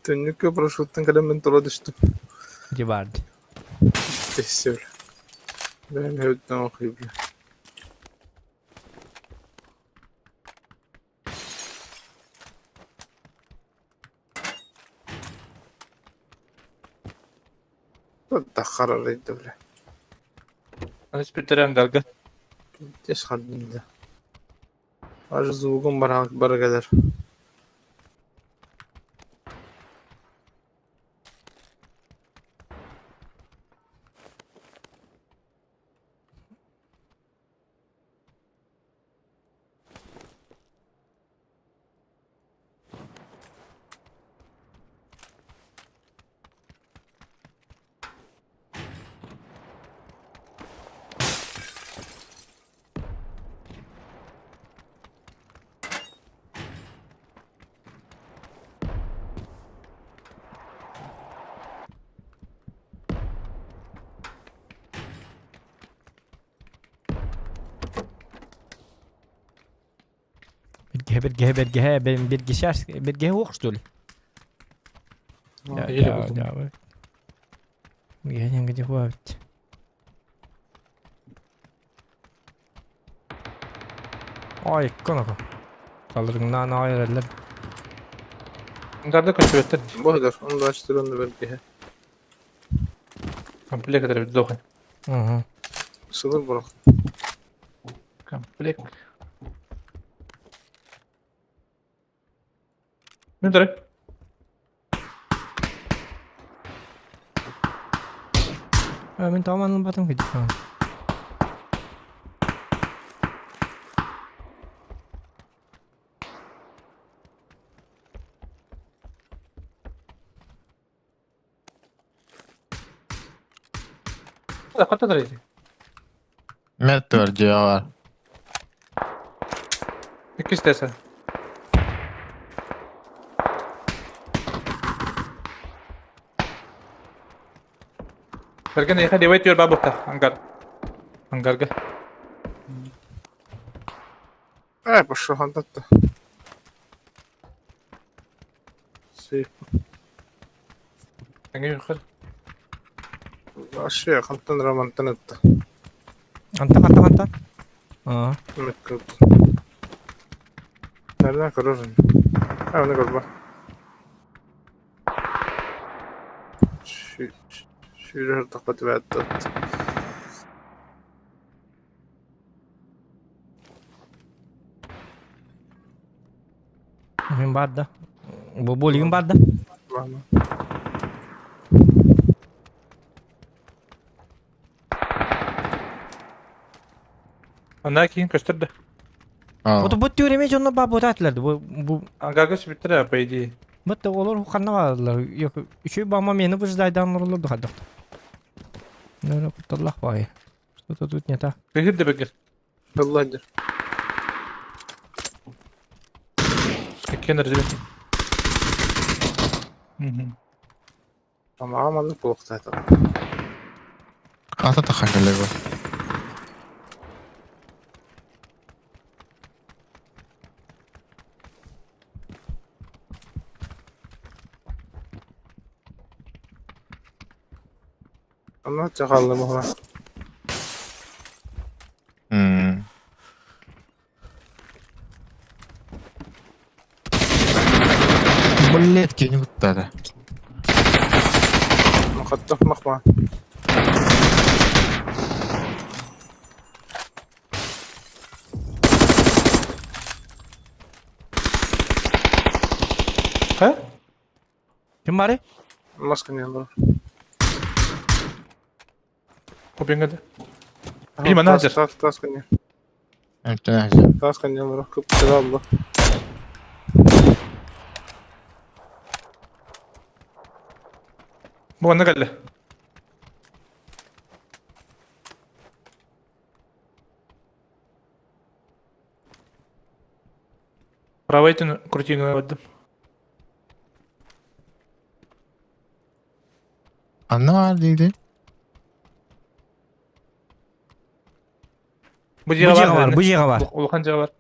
Түннүккэ парашюттан кэлэн мин тура түстүм. Дьэ баар дии. Тэссэ бля. Бэйэм эбиттэн охуй бля. Таххарар бля. Аны спиттерен дарга. Тес хардында. Аж звугум бар бар кэлэр. Бэргэһэ, бэргэһэ, бэргэһэ, бэргэһэ, бэргэһэ уох, что ли? Еле булдум. Бэргэһэ диэн где хуабит? Ой, коноко. Талырыңнаан аҕай эрэллэр. Ангарда көстүбэттэр. Бу һыгар, onu da açtır onu бэргэһэ. Комплект это дохай. Угу. Сылыр бұрық. Комплект. Мин дары. Мин тоҕо батым кыдьык. Хата дары. Мертвер дьиэҕэ Иккис тэсэ. Бэргэн эйиэхэ левый түөр баа буолта ангар. Ангарга. Э, пошел, хантатта. Сейф. Эҥин хал. Вообще, хантан романтан этте. Антан, антан, антан. Аа. Nereden kırarım? Ha onu kırma. Сүүрэр тахпат Мин бар да. Бу болигин бар да. Анна кийин көстөр да. Ото бу түреме дьонно ба бутатлар бу бу Ангарга сүбүттэр по идее. Бу олор ханна баалар. Yok, үчүй бама мени выждайдан олор духадак. Наверное, кутталлах бай. Что-то тут не так. Кыһыр да бэгер. Ылладыр. Иккен резерв. Мгм. Тамаҕа маннык буолуохтаах. Хата тахан кэлэбэ. Онно чахаллы буһула. Блять, кини куттара. Махаттах махма. Ха? Ким бары? Маска не было. Купиңа да. Бима назер. Тас тас кане. Эмтэн Тас кане олор кып алды. Бу манна кэллэ. Правайтын крутигына бардым. Анна бар дейді. Бу Бу дьиэҕэ дьиэҕэ бар, бар. бу дьиэҕэ бар. Улахан дьиэҕэ бар.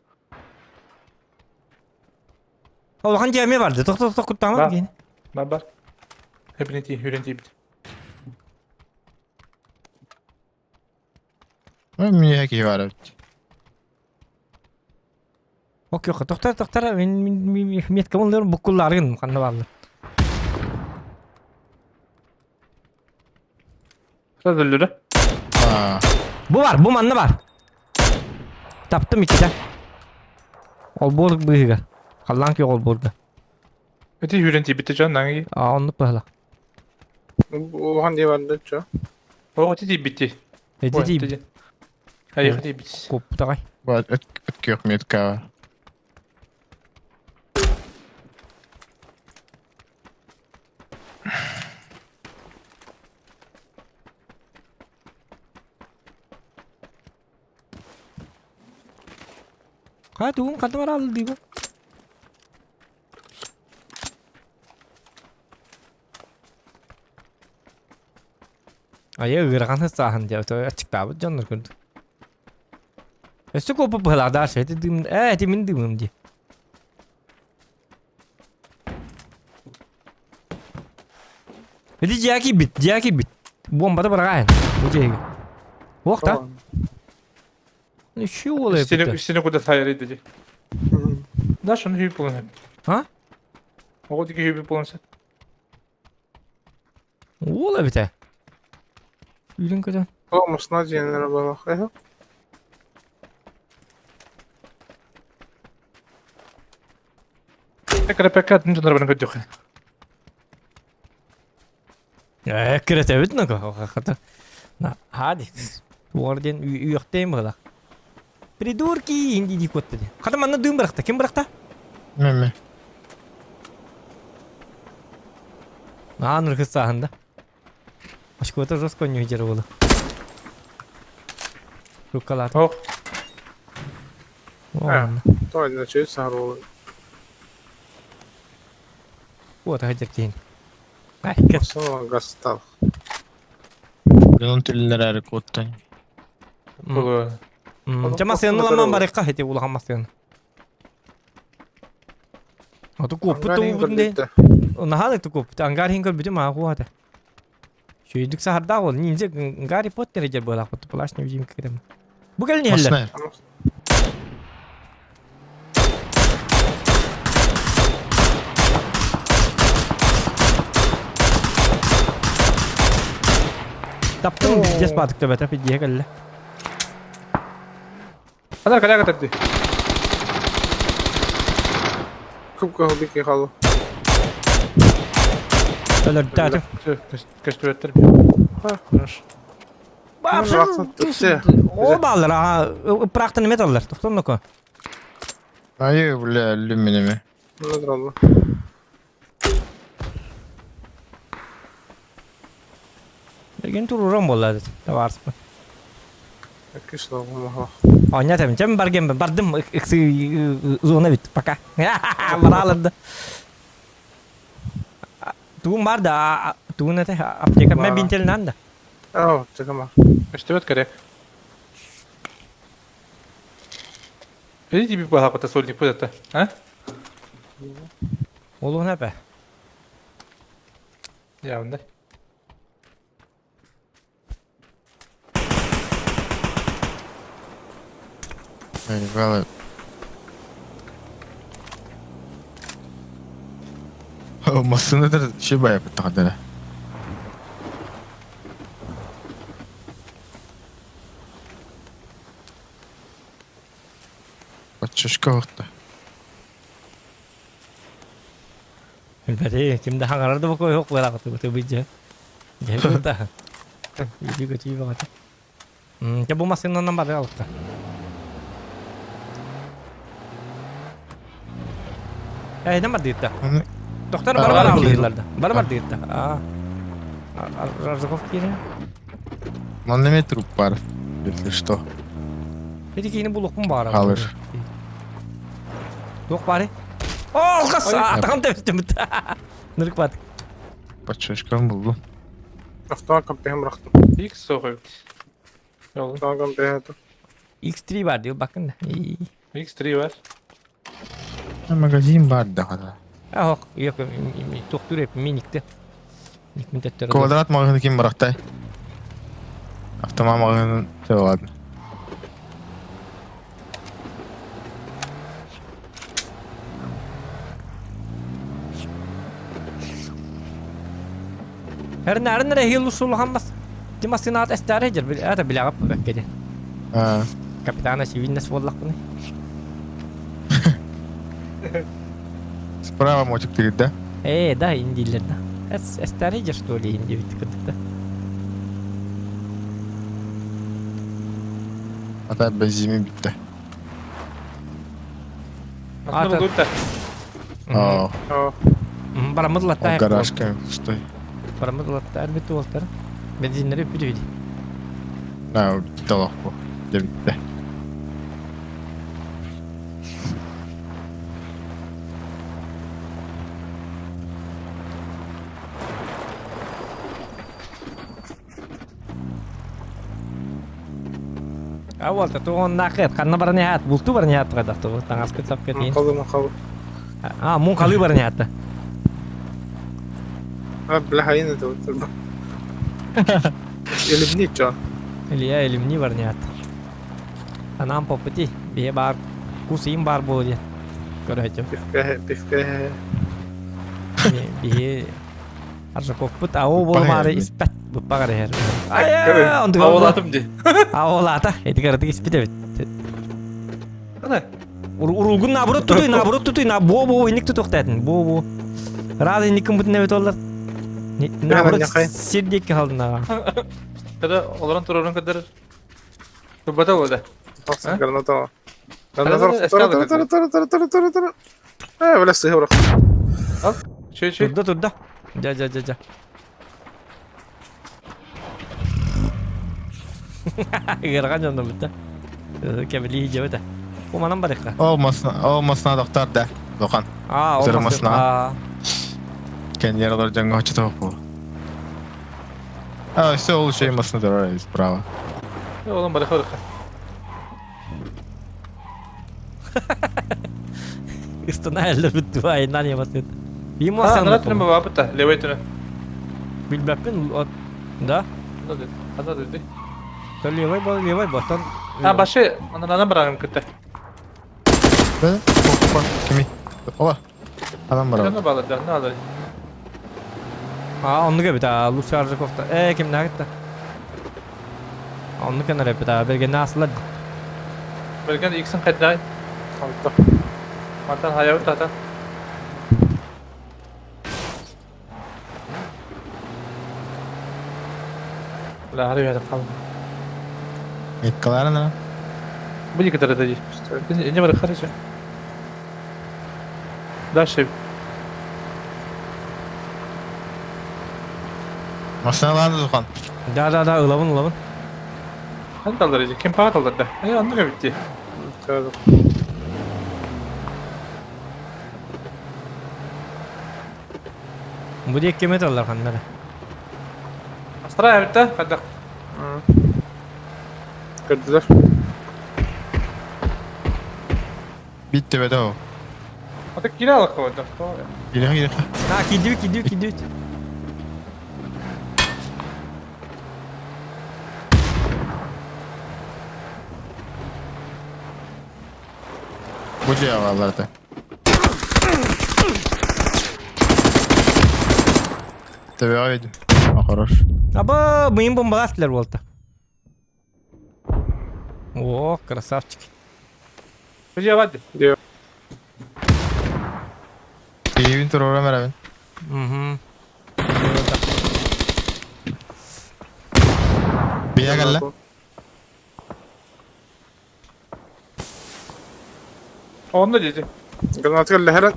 Улахан дьиэ эмиэ барды. Тохто тохто куттаама Бар. киин. Бар бар. Хепини ти хүрен тиибит. Мне киһи бар эбит. Ок yok. Тохтор тохтор мен мен метка боллар буккулларын ханна баалар. Сразу өллөрө. Аа. Бу бар, бу манна бар. Таптым иккитэ. Олбуор быыһыгар. Халлаан күөх олбуорга. Эти хүрен тиибит дьон наҥы. Аа оннук быһала. Улахан дьиэ барда чо. Оо ти тиибит. Эти тиийбит. Айых тиибит. Куптаҕай. Бар өт күөх метка бар. Хаа тугун ханна бараалар дии бу. Айа ыарахан сааһын дьэ аччыктаабыт дьоннор көрдүк. Өссө куоппут быһалаах дальше эти дым э эти мин дымым дии. Ити дьиэ киирбит, дьиэ киирбит. Буомбата быраҕаайын. Бу дьиэгэ. Уох та. Үчү уол Үстүнү үстүнү куда сайар иди. Да, шуну хүйүп булан. А? Ого тики хүйүп булан сен. Уол эбитэ. Үйрен көтөн. О, мусна диэннэрэ буолуох. Эһэ. Крепекка атын дьоннор баран көрдөххө. Э, кирэтэбит ну хата. На, хади. Туор диэн үөхтэйм быһылах. Придурки инди ди куотта ди. Хата манна дым бырахта. Ким бырахта? Меме. Аан ыргысааһында. Очкота жестко не выдерживала. Рукалар. Ох. Ладно. Той, значит, сарулы. Вот, хадертин. Айкет. Сола гастал. Дьонун түллэрээри куоттан. Ча масыны ламан барыкка хете улахан масыны. Аты куоппут тугу Наһаа да куоппут. Ангар хин көрбүтүм аа куата. Шүйдүк сахардаах ол. Ниндзя Гарри Поттер дер буолаах плащ невидимка кирем. Бу кэлин иһэллэр. Таптым дес баатык төбөтө пидиэ кэллэ. Ана каляга тарды. Кубка хобики хало. Өлөрдөөтүм. Көстүбэттер. Хорошо. О баллар, а ыпрахтан эме таллар. Тохтон ноко. Айы, бля, өлүм Надралла. Берген туруран болла табарспын. Кисло мага. Оня тем чем барген бардым ыксы зона бит пока. Бараларды. Тугун бар да, тугун это аптека мен бинтелинан да. Ау, аптека бар. Көстүбэт керек. Видите, би баха сольник будет это, а? Олуğun әпә. Явно. Ай, Массыны ши байып тағадара. Батчашка вақта. Билбэти, ким да хаҥарар да бокой yok буолаҕыт бу быдьа. Дьэ Иди көтүй баҕата. Дьэ бу массыынанан бары алта. Эйден бардыытта. Доктор бар бар алдыйлар да. Бар бар дыытта. Аа. Разыков киирэ. Манна эмиэ труп бар, если что. Ити киини булуохпун баҕарабын. Халыр. Туох баарый? О, алҕас! Атаҕым тэбистим. Нырык бат. Подшишкам булду. Автомат компехем бырахтым. X соҕуйбут. Автомат компехем. X3 бар диил бакын да. X3 бар. Магазин бар да хата. Ах, yok, туохтуур эп миникте. Квадрат магазин ким бырахтай? Автомат магазин все ладно. Эрнәрин рехил усулхаммас. Тимасынаат эстәре жер бил это билягап бэккеде. Капитана сивиннес буоллахпыны. Справа мотик тигит да? Э, да, индилер да. Эс эстәре жер что ли инди бит кырдык да. Ата бензини битте. Ата да. Оо. Барамыдлатта. Гаражка пустой. Барамыдлатта бит уолтар. Бензиннери бүтү Да, битте бу. Дэ битте. А вот, это он нахет, ханна барнят, булту барнят тогда, то таҥаскыт сапка тиин. Мунхалы, мунхалы. А, муҥхалы барнят. А, бля, хайын это вот. Илимни чё? Илья илимни барнят. А нам по пути. Бие бар. Кус им бар буолуо диэн. Көрөөчүм. Пивка, пивка. Биһи Аржаковпут ау буолумаары испэт. Быппаҕар иһэр. Аулатым ди. Аулата. Эти кыратык испит эбит. Уруулгун наоборот тутуй, наоборот тутуй, на бо бо инник тутуохтаатын. Бо бо. Раз инниккин бутун эбит оллар. Наоборот сир диэки халдына. Когда олорон турарын кадar Турбата болда. Граната. Граната. Тура тура тура тура тура тура тура. Э, бля, сыһы бырах. Чүй чүй. Турда турда. Жа жа жа жа. Ыархан дьонно бутта. Кэбилии дьэбэтэ. Бу манан барыхха. Ол масна, ол масна доктор да. Дохан. Аа, ол Зыр масна. масна. Аа. Кеннер олар дьоҥҥо хочет бу. А, все, лучше масна дорога справа. Олон барыхха барыхха. Ыстана эллэ бүттү айынан ямасыт. Бим А, асан. анара түнэ баба левой түнэ. Билбэппин да. Ана dedi. То левой бол, левой ботон. А, башы, анарана барагым кытта. Да? Кими? Ола. Адам бар. Ана бала да, на А, оннук эбит, а, Лучше Аржаковта. Э, ким нагытта? Оннук энэр эбит, а, берген асылар. Берген иксин кайдай. Алта. Матан хаябыт тата. Бля, хары яда калды. Миккаларына. Бу никадar да Не бар хорошо. Дальше. Машиналарын Духан. Да, да, да, ылабын, ылабын. Хан талдар ким пага талдар да. Ай, анны битти. Бу диэк кеме таллар ханнара. Астра битти, кадак. Көрдүлөр. Битти бе о. Ата кире алак койду. Кире кире. А, кидибит, кидибит, кидибит. Бу же аларды. Тебе видим. А хорош. Аба, мыйын бомбаластылар болду. О, красавчик. Бу бады. Киевин турора мерабин. Угу. Бия келле. Онно деди. Гранат келле херен.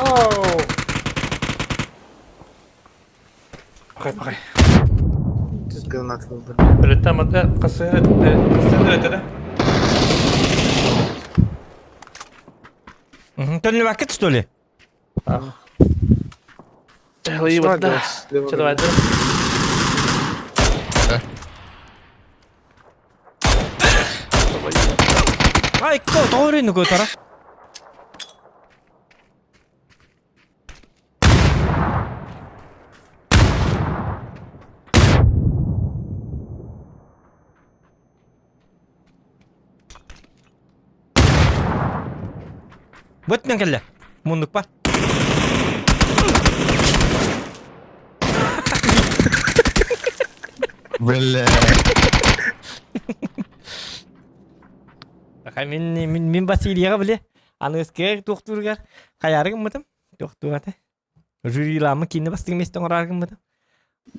Оу. Бакай, бакай. Гранат келди. Билеттен мата касы касы өтеді. Төнлүбэккит что ли? Лейберда. Давай, Ай, кто? Тоҕо көтара? Бөттен келле. Мундук бар. Бля. Аха мин мин мин Василияга биле. Аны өскер туохтуургар хаярыгым мытым. Туохтугата. Жюриламы кине бастыгы местен ораргым мытым.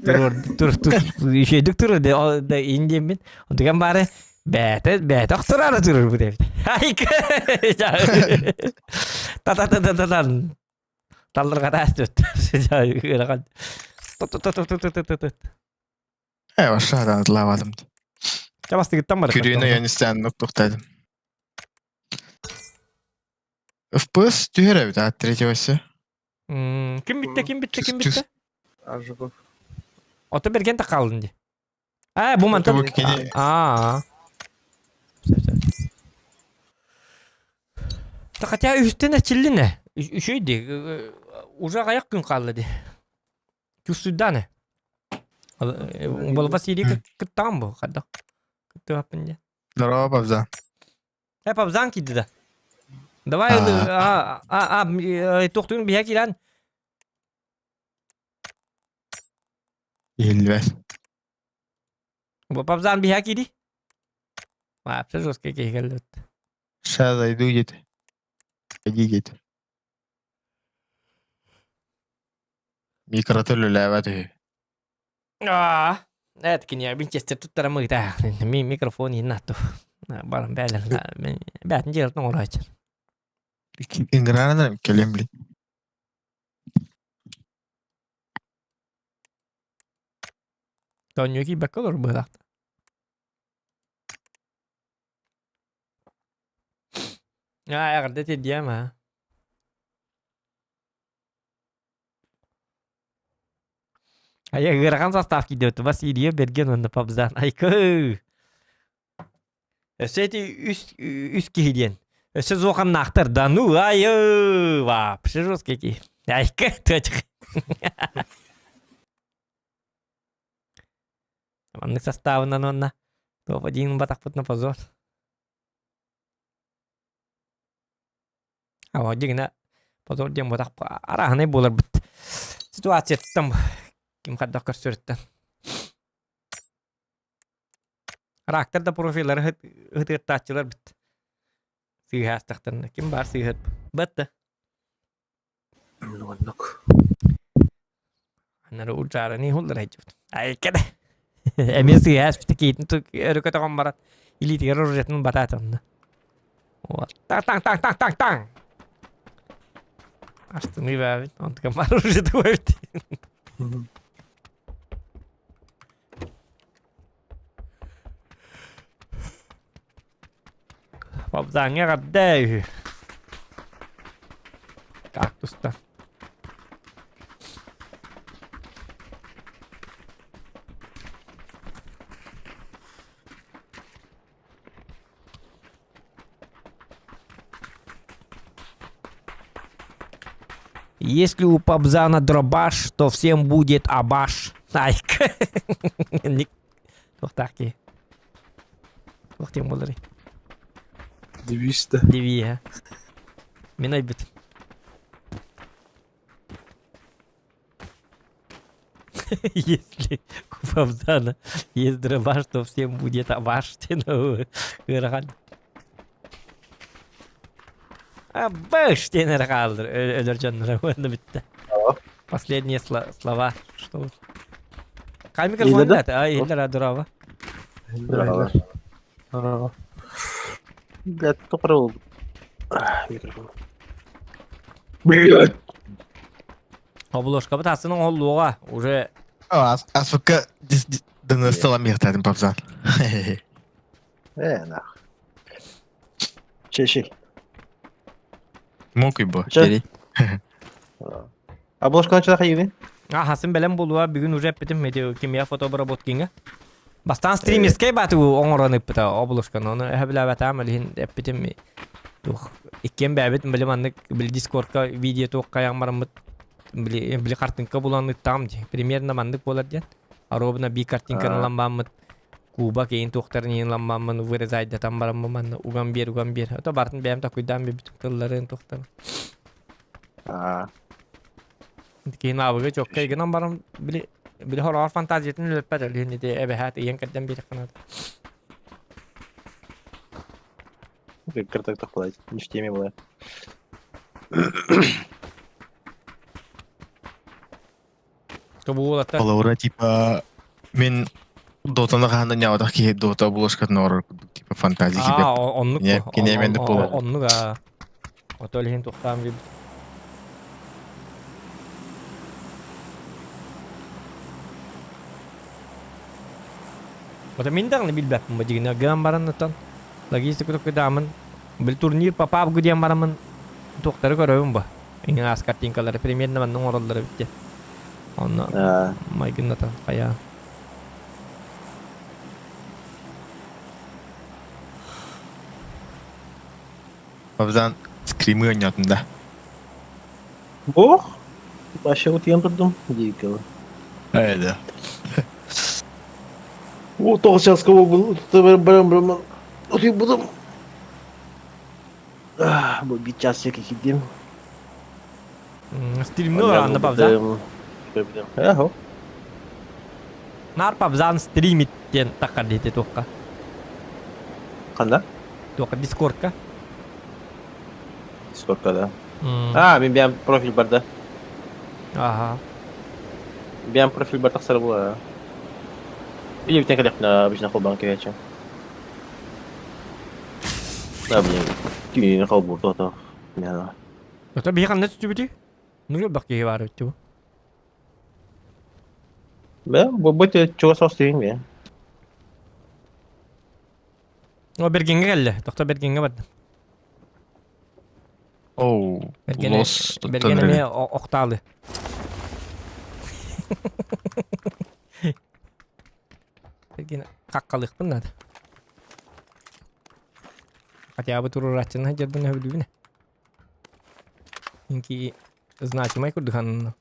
Тур тур тур ишедик тур де де индем мин. Онтуган бары бәте бәте охтурары турur бу деп. Ай. Та та та та та та. Таллырга тас төт. Тот тот тот тот тот тот. Э, башадан атлабадым. Чабастыгыттан бар. Күрүүнү янистен нуктуктадым. FPS түһэр эбит, а третьего все. Ким битте, ким битте, ким битте? Аржуков. Ото берген та калдын ди. А, бу мантан. Бу кини- А. Та хотя үстен эчиллине. Үшөйди. Уже аяк күн калды ди. Чувствуйданы. Бол Василий кыттаан бу хадда. Кыттыаппын дьэ. Здорово, Павзан. Э, Павзан киирди да. Давай, а, а, а, тохтуун биһэ киирэн. Иһиллибэт. Бу Павзан биһэ киири. Вообще жесткий киһи кэллибит. Сейчас зайду где-то. Иди где-то. Микротел үлэлээбэт үһү. Аа, эт киниэ винчестер туттарам ыытаа. Ми микрофон иһин атту. Баран бээлэн бээтин дьиэлтэн оҥорооччу. Ыҥыраан кэлэн билин. Тоонньуо киирбэккэ олорор быһыылаах. Аа, эҕэрдэ тиэрдиэм аа. Айа ыарахан састаав киирдибит. Василия Берген уонна Пабзан. Айкы! Өссө ити үс, үс киһи диэн. Өссө зуоханнаахтар да. Ну, айы! Вообще жесткий киһи. Айкы, тыачык. Маннык састаабынан уонна топ-1 батахпытына позор. А дьиҥинэ позор диэн буотах арааһынай буоларбыт. Ситуацияттан ким хайдах көрсөрүттэн. Рактар да профиллары ыһытыаттааччылар бит. Сыыһаастахтарына ким баар сыыһыт. Бытты. Оннук. Анары удьаараны иһуллар айдьыбыт. Айка да. Эмиэ сыыһа аспыта киитин өрө көтөҕөн баран илиитигэр оружиетын батаат онно. Вот. Таң таң таң таң таң таң. Астыныы баабит. Онтука бар оружиеты эбит. Бабзаҥҥа эҕэрдэ үһү. Кактустан. Если у Пабзана дробаш, то всем будет абаш. Айк. Туохтаах киһи. Туох диэн буоларый? Девиз да. Девиз, Мин айбытым. Если у Пабзана есть дробаш, то всем будет абаш. Ыарахан. Абаш диэн эрэ хааллар өлөр дьонноро уонна бүттэ. Последние слова. Что? Хай микрофон Иһиллэр да? А, иһиллэр, а, дороба. Здорово. Здорово. Блядь, топорол. Микрофон. Блядь. Обложкабыт астын оҥоһуллуоҕа уже Аспыкка дыныстала миэхтаатым папсан. Э, нах. Чеши. Мокуй бу. Че? Обложканы чыда хайыбын? Ахасын бэлэм буолуа бүгүн уже эппитим эти кимия фотообработкиҥа. Бастаан стримерскэй бааты оҥорон ыппыта обложканы ону эһэбилээбэтаам илиһин эппитим туох иккиэн бээбит били маннык били дискордка видео туох хайаан бараммыт били били картинка булан ыттаам дии примерно маннык буолар диэн оруобуна бии картинканы ылан бааммыт куба кейин туохтарын иһин ылан бааммын вырезайдатан бараммын манна уган биэр уган биэр ото бартын бэйэм такуйдаан биэрбитим тылларын туохтарын Киһин аабыга чокка гынан баран били били хороҕор фантазиятын үлэппэт өлүһүн ити эбэһээт ыйан кэрдэн биэриэххэ наада. Кыртак тохтолай, не в теме была. То буолаттар. Холобура типа мен Дотаны хаһан да ньаҕатах киһи Дота обложкатын оҥорор курдук типа фантазия Аа, оннук Кини эмиэ буолар. Оннук аа. Ото илиһин тухтаан биир. Ото мин даҕаны билбэппин бу дьигинэ гынан баран оттон логистика туккудаамын бил турнир попав диэн бараммын туохтары көрөбүн бу. Иҥин аас картинкалары примерно манна оҥороллор эбит диэн. Онно майгыннатан хайаан. Бабзан скримы оонньоотун да. Бох, вообще утуйан турдум, диэбиккэ. Айда. О, тоҕус часка баран утуйбутум. Бу биир час киирдим. Стримни олоранда пабза. Эхо. Нар пабзан стримит диэн таххар диэти туохха. Ханна? Туохха Дискордка. Дискордка да. А, мен бэйэм профиль барда. Ага. Бэйэм профиль бар тахсар була. Или бүтэн кэлэхпинэ обычно холбоон кэбиһээччим. Да, блин, түүнүн холбуур туото. Ото биһи ханна түстүбүтүй? Нур элбэх киһи баар эбит бу. Бэ, бу бу чугас соҕус бе. О, Бергеҥҥэ кэллэ. Тохто Бергеҥҥэ бардым. Оу, Бэргэн лос Бэргэн эмиэ охтаалы. Бэргэн хаххалыахпын наада. Хотя бы туруорааччыны сылдьарбын өһүлүүбүн. Инки значимай курдук анна.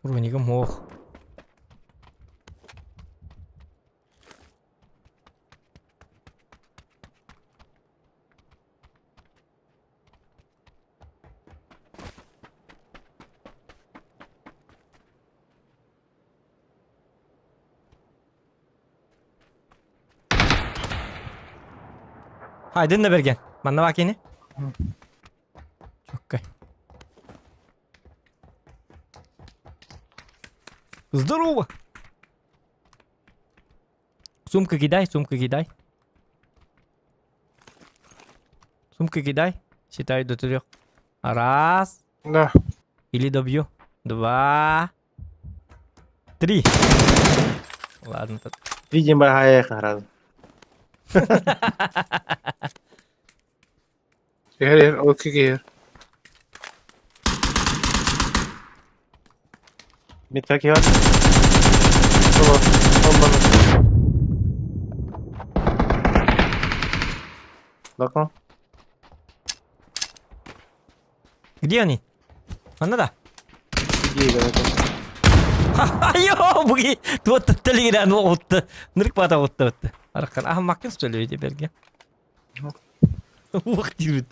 Уровенигым ох. Айдын да берген. Манна бакини. Окей. Здорово! Сумка кидай, сумка кидай. Сумка кидай. Считаю до трех. Раз. Да. Или добью. Два. Три. Ладно. Тут. Видимо, сразу. Иһэр иһэр, ол киһи иһэр. Метка киһи Ол, ол бана. Бака. Где они? Манна да? Айо, буги туот телеграм оҕутта. Нырк бата оҕутта бытты. Араккан аһым маккын сөйлөйдө берге. Уох диибит.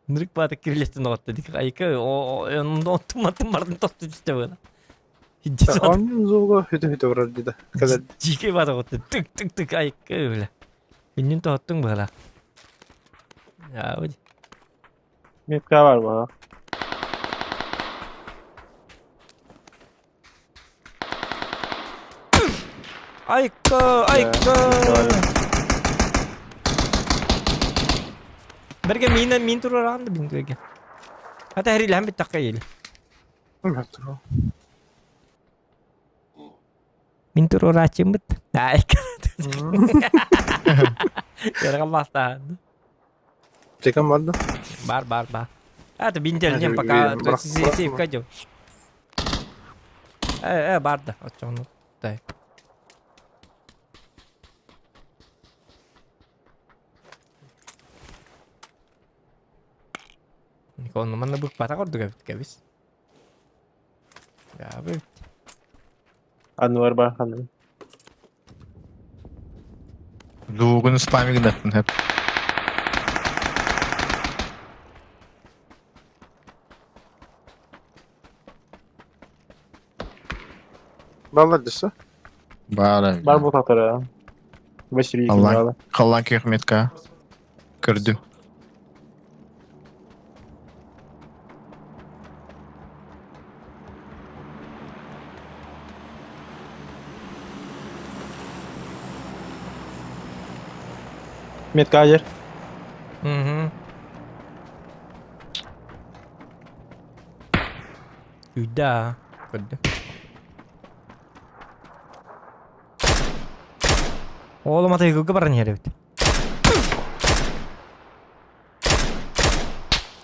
Нырык баата кирилестен оҕотто дик айка онно оттуматын бардын тосту түстэ буола. Оннун зууга хүтэ-хүтэ барар дии да. Кэлэр. Дьиикэй баата оҕотто тык тык тык айка бля. Күннүн тоһоттуҥ быһала. Яабыт. Метка бар буола. Айка, айка. Берге миинен миин туруораҕын да бин берге. Хата хэрилэһэн бүттэххэ иили. Мин туруорааччыммыт. Айка. Ярга Текан бар да? Бар, бар, бар. Это бинтелнем пока сейфка дел. Э, э, бар да. Очону. Дай. Онно манна быкпата кордук эбит кэбис. Ябы. Ануар бар ханым. Дугун спамик гынаттын хеп. Баллар десе. Баар. Бар бу татара. Василий Аллах. Халлан кехметка. Көрдүм. Метка жер. Угу. Үйдә. Көрдүм. Oğlum атайгылга баран иһэр эбит.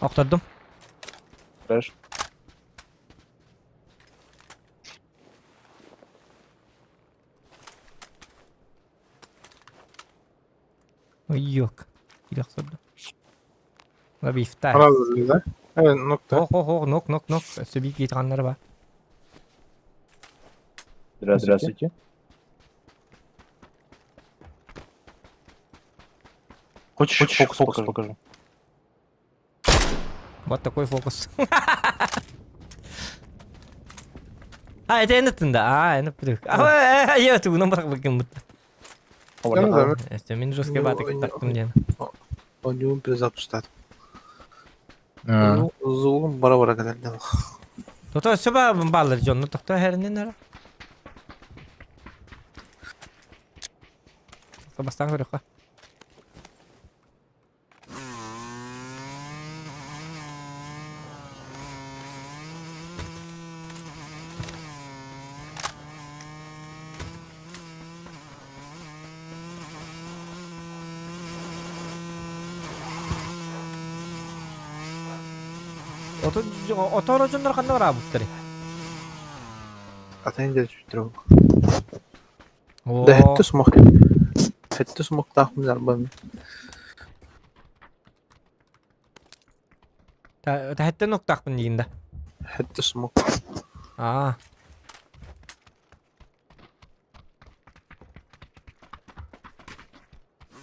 Охтордум. Хорошо. Ой, yok. Киирэх сордо. Лабифтай. Аразы да? Evet, nokta. Ох, ох, ох, нок, нок, нок. Өссө биир киитҕаннара ба. Здравствуйте. Хочешь, Хочешь фокус, фокус покажу? Вот такой фокус. А, это эн да. А, эн пүдүк. А, я тугунан барак бакын бут. Өстө мин жесткий батык тактым диэн. Ойуун перезапустат. Зугун бара-бара кэлэллэр. Тото өссө ба баллар дьонну тохто хэринен ара. Бастан көрөххө. Отор дьоннор ханна бараабыттары? Атын дьэ сүтүрү. Да хэтте смок. Хэтте смоктаах мин арбам. Тэхэттен ноктаахпын диигин да? Хэтте смок. Аа.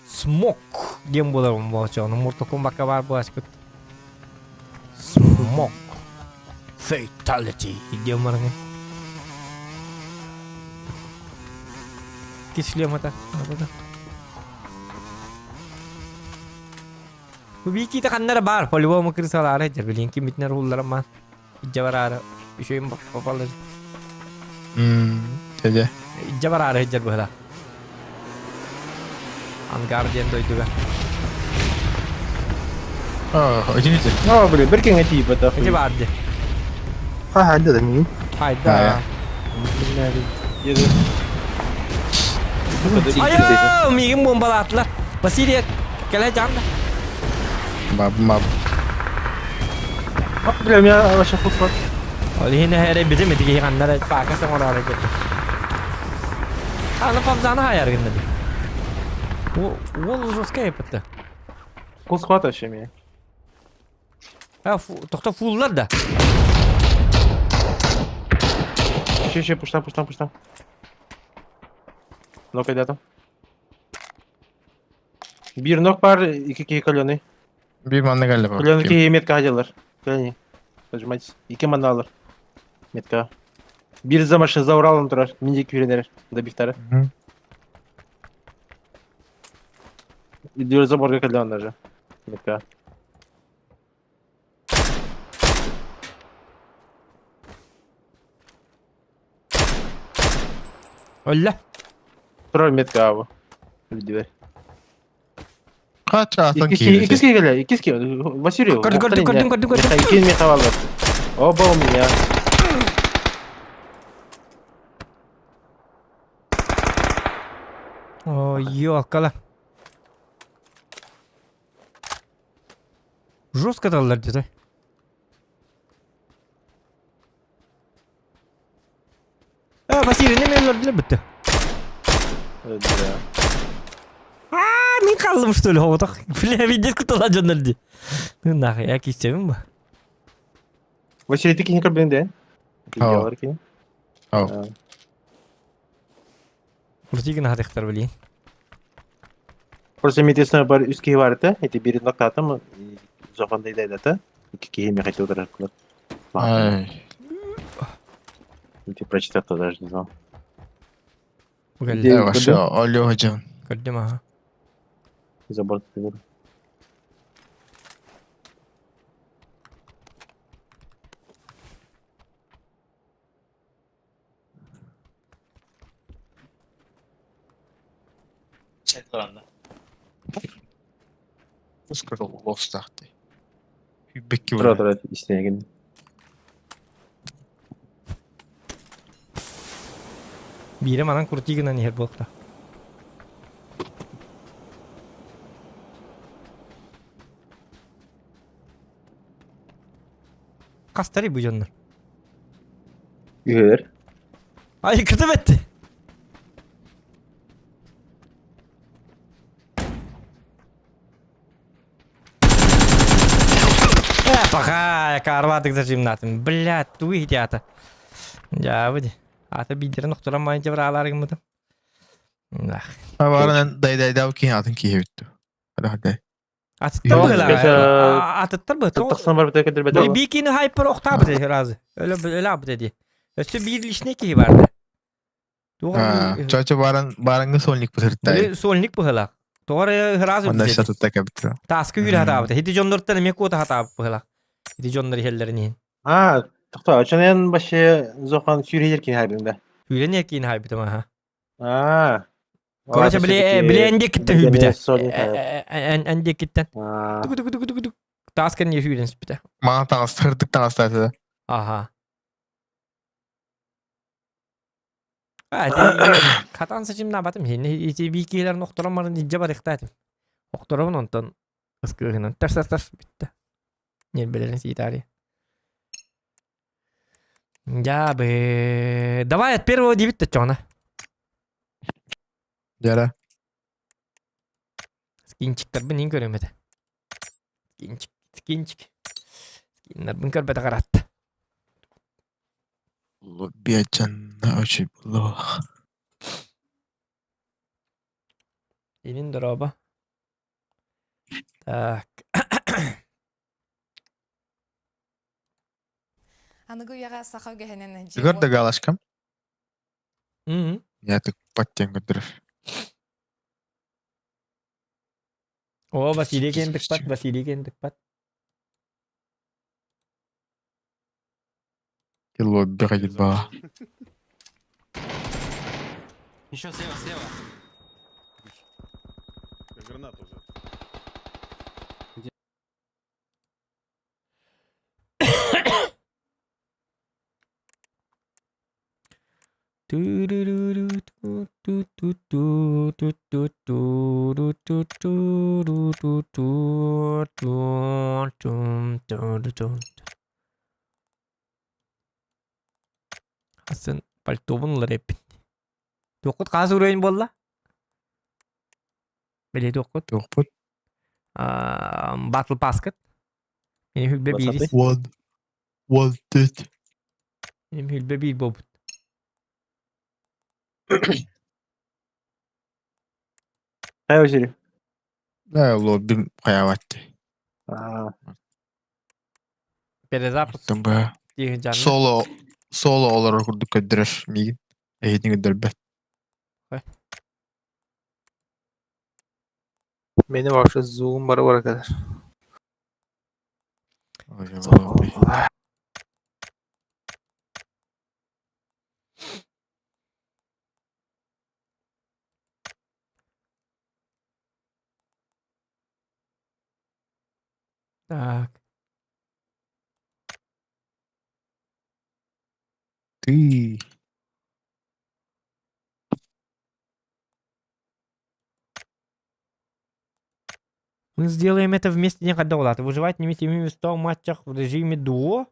Смок диэн буолар буолчу. Mortal Kombatка баар буолаачкыт. Смок. Fatality диэн бараҥын. Кислем это. Бу биикиите ханнара баар, по-любому крысалаары дьэр, билин кимитинер улларам маан. Ижжа бараары, үшөйүн попалыр. Дядя. Ижжа бараары дьэр быһыла. Ангар диэн дойдуга. А, извините. А, блин, бир кең тип это. Эти бар ди. Ха, ханды да мин. Хайда. Еду. Айо, миигин бомбалаатылар. Василий, кэлэ жан да. Маб, маб. А, бля, у меня вообще футбол. Ол иһин эрэ битим ити киһи ханнара паака саҥараары көрдө. Аны пабзаны хайар гынна ди. Уол жесткая епетте. Кул схват вообще меня. А, тохто фуллар да. Еще, еще, пушта, пушта, пушта. Ну-ка, там. Бир ног бар, ики кихи каленый. Бир манна галла бар. Каленый кихи метка хаҗалар. Каленый. Нажимайтесь. Ике манна алыр. Метка. Бир за машина за Уралом турар. Минде күйренер. Добивтары. Идет заборга кален даже. Метка. Өллө. Турар метка абы. Дверь. Кача атын Икки киирди. келе, икки Василий. Көрдүм, көрдүм, көрдүм, көрдүм, көрдүм. Икки меха алыр. Оба у меня. Ой, ёлкала. Жестко даллар деді. А, Василий, не мелер бітті. Да. А, мен қалдым, что ли, отақ. Бля, видеть, кто жондар ди. Ну нахуй, я кистемин ба. Василий, ты кинь кабин, да? Ау. Ау. Уртигин хатыктар билейин. Просто метесіне бар үске бар да, эти бир ноктатым, зофандай да да, ики кихи мехайте ударар кылар. Ай. Ты прочитать даже не знал. Бүгелде. Вообще, алло, жан. Көрдүм аха. Забор ты Скажу, лостахты. Бекки Тура тура истеген. Бире манан куртигин нехер болта. Кастари бу жоннор. Үһөр. Ай, кытып этти. Паха, карватык зажимнатын. Блядь, тугу иһити Дьаабы Ата биирдэрин охторон маайын дьабыраалаары гыммытым. Абаранан дайдайдау киһи атын киһи бүттү. Адаһадай. Атыттар быһыла. Атыттар быһыла. Тахсан барбыта көтөрбөтө. Бикини хайпер охтаабыт разы. Өлө өлө абыт эди. Өссө биир личный киһи барды. Чача баран баранга сольник быһыртай. Сольник быһыла. Тоҕор ыразы Онда шатытта кэбитти. Таска үүрэ хатаабыт. Хити дьоннортан эмиэ куота хатаабыт быһыла. Ити дьоннор иһэллэрин иһин. А, тохто, очонен башы зохан сүүрһер кин хайбын да. Сүүрэн кин хайбытым аха. А. Короче, били били эндекиттен hүүрбүтэ. Эндекиттен. Тугу тугу тугу тугу Таска не хүүрен спите. Мана тагас хырдык тагастаты. Аха. Катан сычымнаабатым хинни ити биикиилэрин охторон баран илдьэ барыахтаатым. Охторобун онтон ыскыыһынан тас-тас бүттэ. Ньирбэлэрин сиитаарыйа. Дьаабы. Давай от первого диэбит да чоҕуна. Дьара. Скинчиктарбын иин көрүөм этэ. Скинчик, скинчик. Скиннарбын көрбөтөх ыраатта. Лобиачанна очень плохо. Инин дороба. Так. Аныгы үйэҕэ саха үгэһинэн Егор да галашкам. Мм. Я так подтем көрдөрөр. О, Василий кендикпат, Василий кендикпат. Лобби ба. Еще слева, слева. Граната уже. Атын пальтобун ылар эппин. Туоххут хаас уруйун буолла? Били туоххут? Туохпут? Battle Pass'кыт. Мин хүлбэ биирис. One. One дэт. Мин хүлбэ биир буолбут. Хайа Василий? Да, лобби хаяватты. Перезапуск. Соло соло олорор курдук көрдөрөр миигин. Эһитин көрдөрбөт. Мени вообще зуум бары бара кэлэр. Так. Ты. Мы сделаем это вместе не когда Выживать не 100 матчах в режиме дуо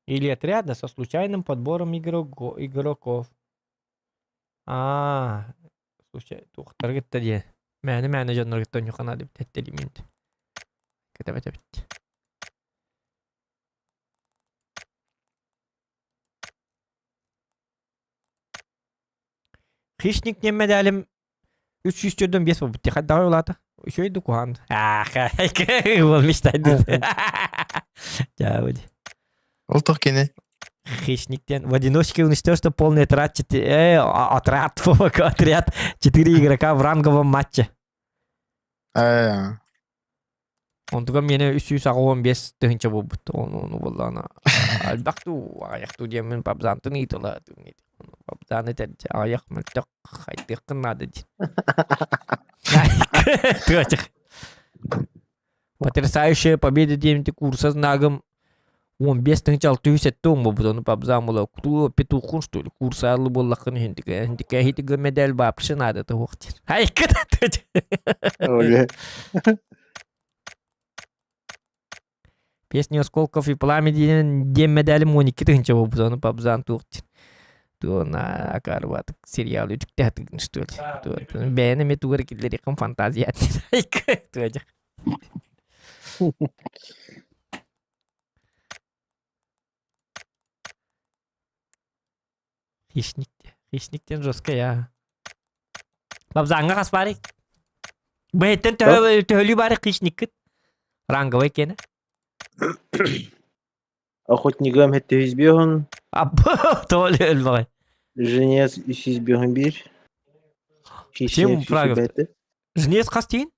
или отряда со случайным подбором игроков. А, слушай, туохтаргытта диэ. Мээнэ мээнэ дьонноргытта онньухана дип тэттэриминт. Кэтэбэт эбит. Хищник диэн мэдээлим 345 буолбут. Хайдаҕай улаата? Үчүгэй да куһаҕан. Уол мечтайдыт. Дьаабы. Ол туох кини? Хищник диэн в одиночке уничтожил полный отряд, отряд, отряд 4 игрока в ранговом матче. Аа. Онтугар миэнэ 385 тыһыынча буолбут. Ону буоллаҕына элбэх дуу, аҕыйах дуу диэммин пабзаантын ыытыла пабзаан этэр аҕыйах мөлтөх хайдыаххын наада диэн. Тыачах. Потрясающая победа диэмити курса знагым 15 тыһыынча 607 буолбут. Ону пабзаан буола петухун что ли курса алы буоллаххын иһинтигэ иһинтигэ иһитигэ медаль вообще надо туох диэн. Айка Песни осколков и пламя диэн диэн медалим 12 тыһыынча буолбут. Ону пабзаан туох диэн. Туона акарбат сериал үтүктээтигин что ли. Бэйэн эмиэ тугар киллэриэххин фантазия. Туожах. Хищник. Хищник диэн жесткий а. Бабзаҥҥа хас баарый? Бэһиттэн төһөлүү баары хищниккит? Ранговый киэнэ. Охотнигам хэттэ 105 Тоҕо өлбөҕөй? Женец 351. Семь фрагов. Жнец хас тиин?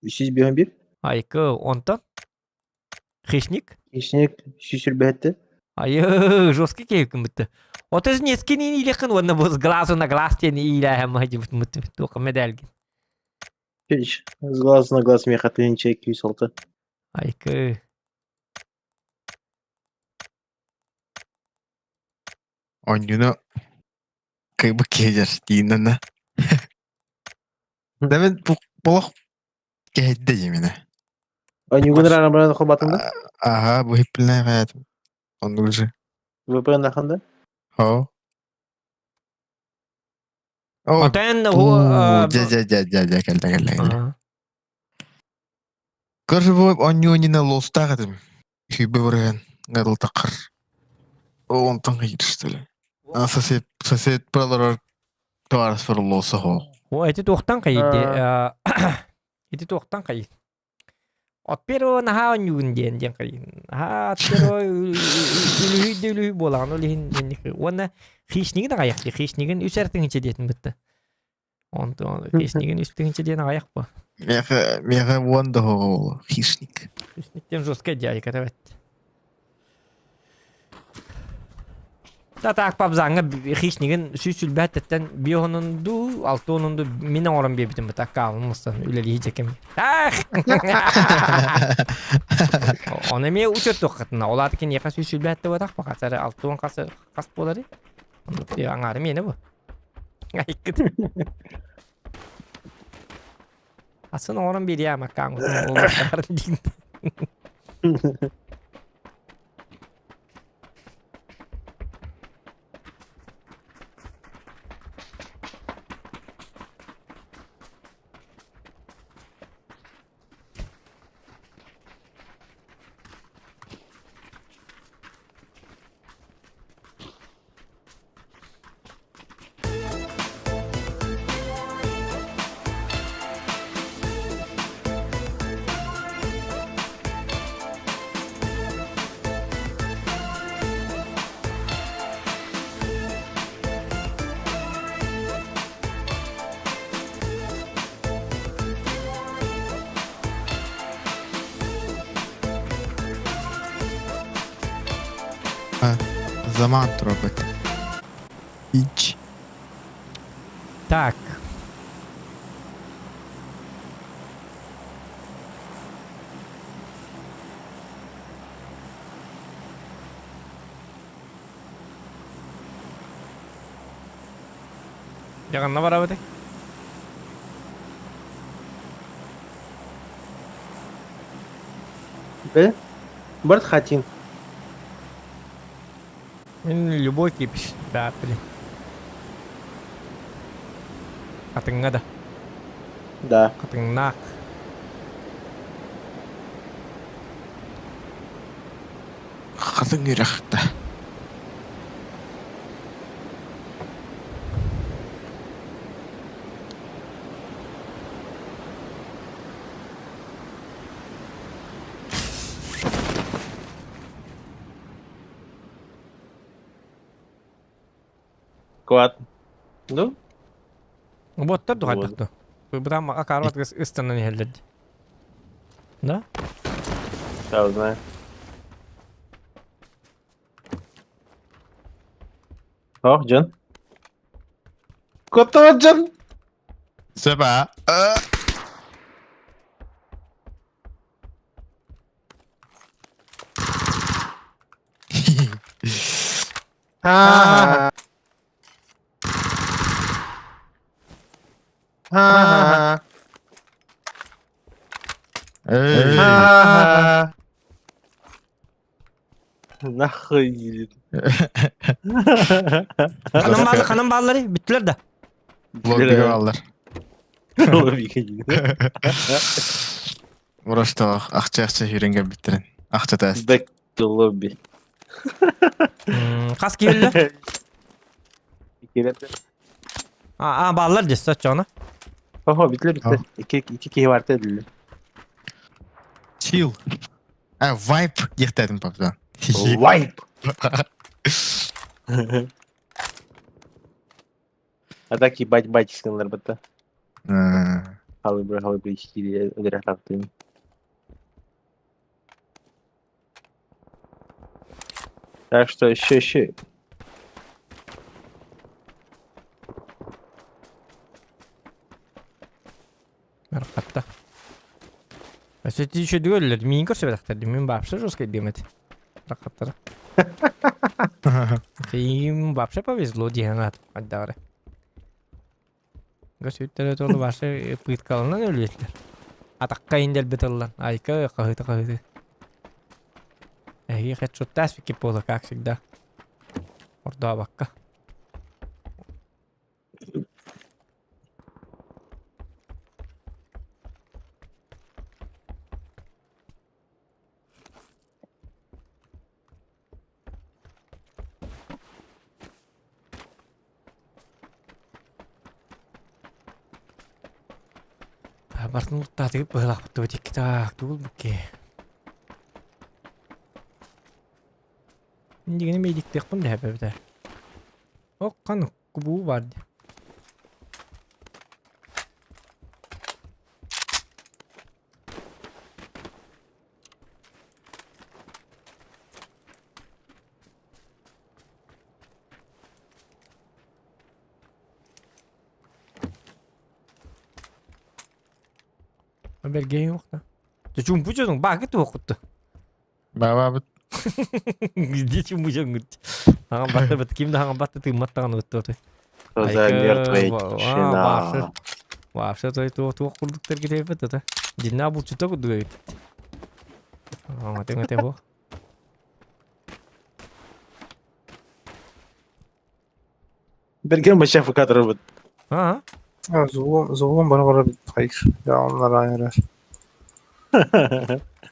351. Айкы, онтон? Хищник? Хищник 357. Айы, жесткий кейкин бітті. Ота жнецкин илехин, уонна бу с глазу на глаз диэн иилээһэн маһдьыбыт туох медальгин. С глазу на глаз меха 1206. Айкы. Оонньууну кыайбыт киһи дииннэнэ. Дэвин болох кэһэйдэ дьиминэ. Оонньуугун рано баран холбатың да? Ага, бу хиппилнэ хаятым. Оннук же. VPN дахан да? Хо. О, Отен дьэ дьэ дьэ дьэ дьэ кэллэ кэллэ кэллэ. Короче, бу оонньуу лостаах этим. Хүйбэ барыган гадыл таққар. Онтон кыйырыстылы. А сосед сосед пролорор товарищ лоса хо. О, эти туохтан кайды. Ити туохтан кайы. От первого наһаа оонньуугун диэн диэн кайын. Наһаа от первого үлүһүй да үлүһүй буолаҕын ол иһин инник уонна хищнигин аҕайах дии хищнигин үс эр тыһыынча диэтин бытта. Онтон хищнигин үс тыһыынча диэн аҕайах бу. Меха меха уон да хищник. Хищник тем жесткая дядька эбэт. Та так пабзаҥҥа хищнигин сүүс сүлбэһэттэн биэһонун дуу, алта уонун дуу мин оҥорон биэрбитим бу таккаабын мустан үлэлии дьэкэм. Ах! Оны эмиэ учуоттуоххатына, ол аата киниэхэ сүүс сүлбэһэттэ буотах баха, 60 хас хас буолары? Оннук аҥаары миэнэ бу. Айкыт. Асын оҥорон биэриэ маккаан диин. Заман турабыт. Ич. Так. Дьаҕанна барабыт. Б. Барт хатин. Мин любой кипиш, да, блин. Хатыҥҥа да. Да. Хатыҥнаах. Хатыҥ үрэхтэ. Квад. Ну? Боттар дуһайдах дуо? Бытаан акаарбат ыстанан иһэллэр дии. Да? Да, знаю. Ох, Джон. Котоо, Джон! Сөп аа. Ha ha. Эй. Ha. Нахуй. Ханан бааллар, ханан бааллары бүттүлэр да. Лоббига бааллар. Лоббига Урашталах ахча-ахча сүүрэн кэлбиттэрин. Ахча таас. Back to lobby. Хас киһи өллө? А, а баллар дессе чоно. Охо, битле битле. Икки икки киһи бар дедилер. Chill. А, вайп диэхтээтим папа. Вайп. А так ебать батисканлар бытта. Халы быр ичтири өдөрө тактым. Так что еще еще. Архатта. Өссө еще дүгөллөр. Миин көрсөбөтөхтөр. Мин вообще жестко демет. Рахаттар. Им вообще повезло диэн ат. Аддары. Көсүттөрө толу башы пыткалынан өлүөтлөр. Атакка индел бытыллан. Айка кахыты кахыты. Эги хедшоттас пики пола, как всегда. Ордоабакка. Бартын луттаатыгып быһылаахпыт тикки таак тугул букке. Индигини мейдиктиэхпин дэһэбэбитэ. Оккан кубуу бар ди. Бергейин уқта. Чумпу жодуң баки туохутtu. Баба бит. Где чумпу жоңгут. Ага батты бат ким да ага батты тымматтаган өттү. Что за мертвая тишина? Вообще той туох туох курдуктар кетепет это. Дина бул чута курдук. Ага тең те бу. Берген баша фукатыр бит. А? Зугум зугум бара бара бит хайыр. Я onlar ayırır.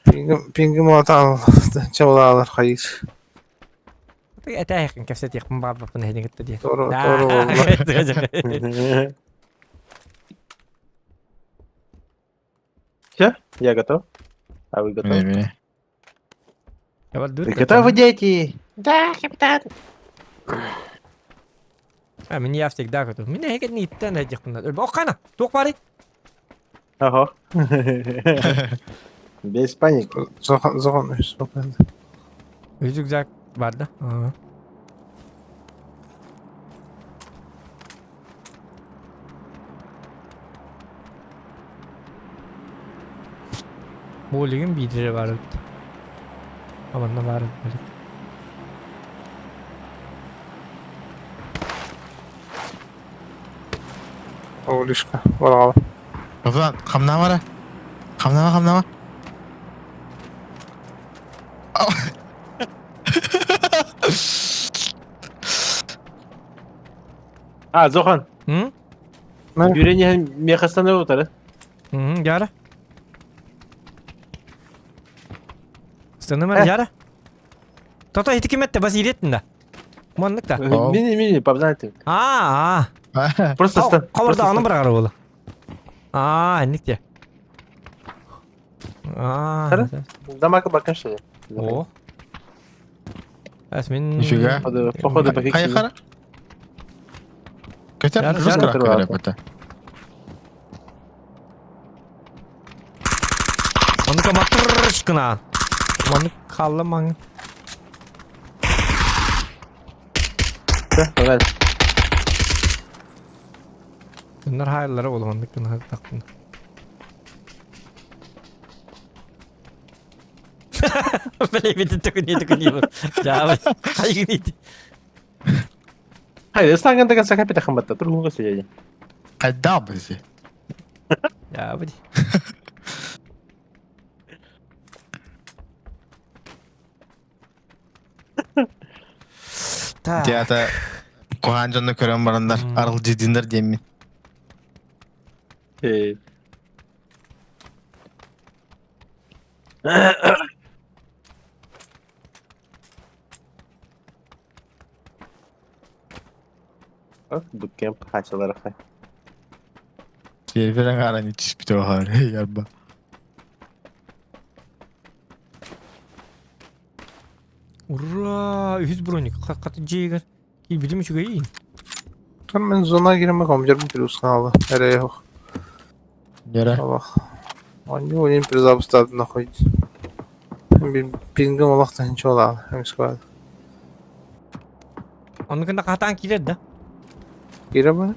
Пингим пингим атал чабалалар хайыр. Этәйхин кәфсәт яқпын бар бапын хәдин кетті де. Doğru doğru oldu. Все, я готов. А вы готовы? Міне. Вы готовы, дети? Да, капитан. А, мен я всегда готов. Мен әгер ниттен әдіқпін. Оққана, тоқ бары. Ага. Без паники. Зохан зохан зохан. Рюкзак бар да. Ага. Болигин бидире бар өтті. Аманна бар өтті. Олишка. Барала. Папа, хамнама бара. Хамнама, хамнама. А, Зохан. М? Юрение мехастаны утары. Мм, жара. Станымар жара. Тото ити ким этте бас иреттин да. Моннук да. Мини, мини, папзанты. А, а. Просто стан. Кабырда аны бір болу. А, никте. А. Дамака бакын что ли? О. Әс мен Нифига. Походу, походу пофиксили. Қай қара? Көтер, Жар- жестко жар- көтер бата. Оны матырышкына. Оны қалды маң. Все, погнали. Bunlar hayırları oğlum onu kına taktın. Билебити төкүнө төкүнө. Жабы. Хайгын Hayır, станган деген сакапи тахамбатта. Тургунга сидели. Қайда бізде? Жабы. Так. Театр Кухан жонно көрөн барандар, арыл жидиндер деймин. Буткемп хачалар хай. Сервер аңаран итиспите бахар. Ярба. Ура! Үһүс броник. Хат дьиэгэр. Киирбитим үчүгэйин. Там мен зона киремек омжарбын плюс каналы. Эре yok. Нера. Аллах. Они ойын перезапустады нахуй. Пингім олақтан ничего ола. Эмис кылады. Оннукunda хатаан киирэр да. Кире бана?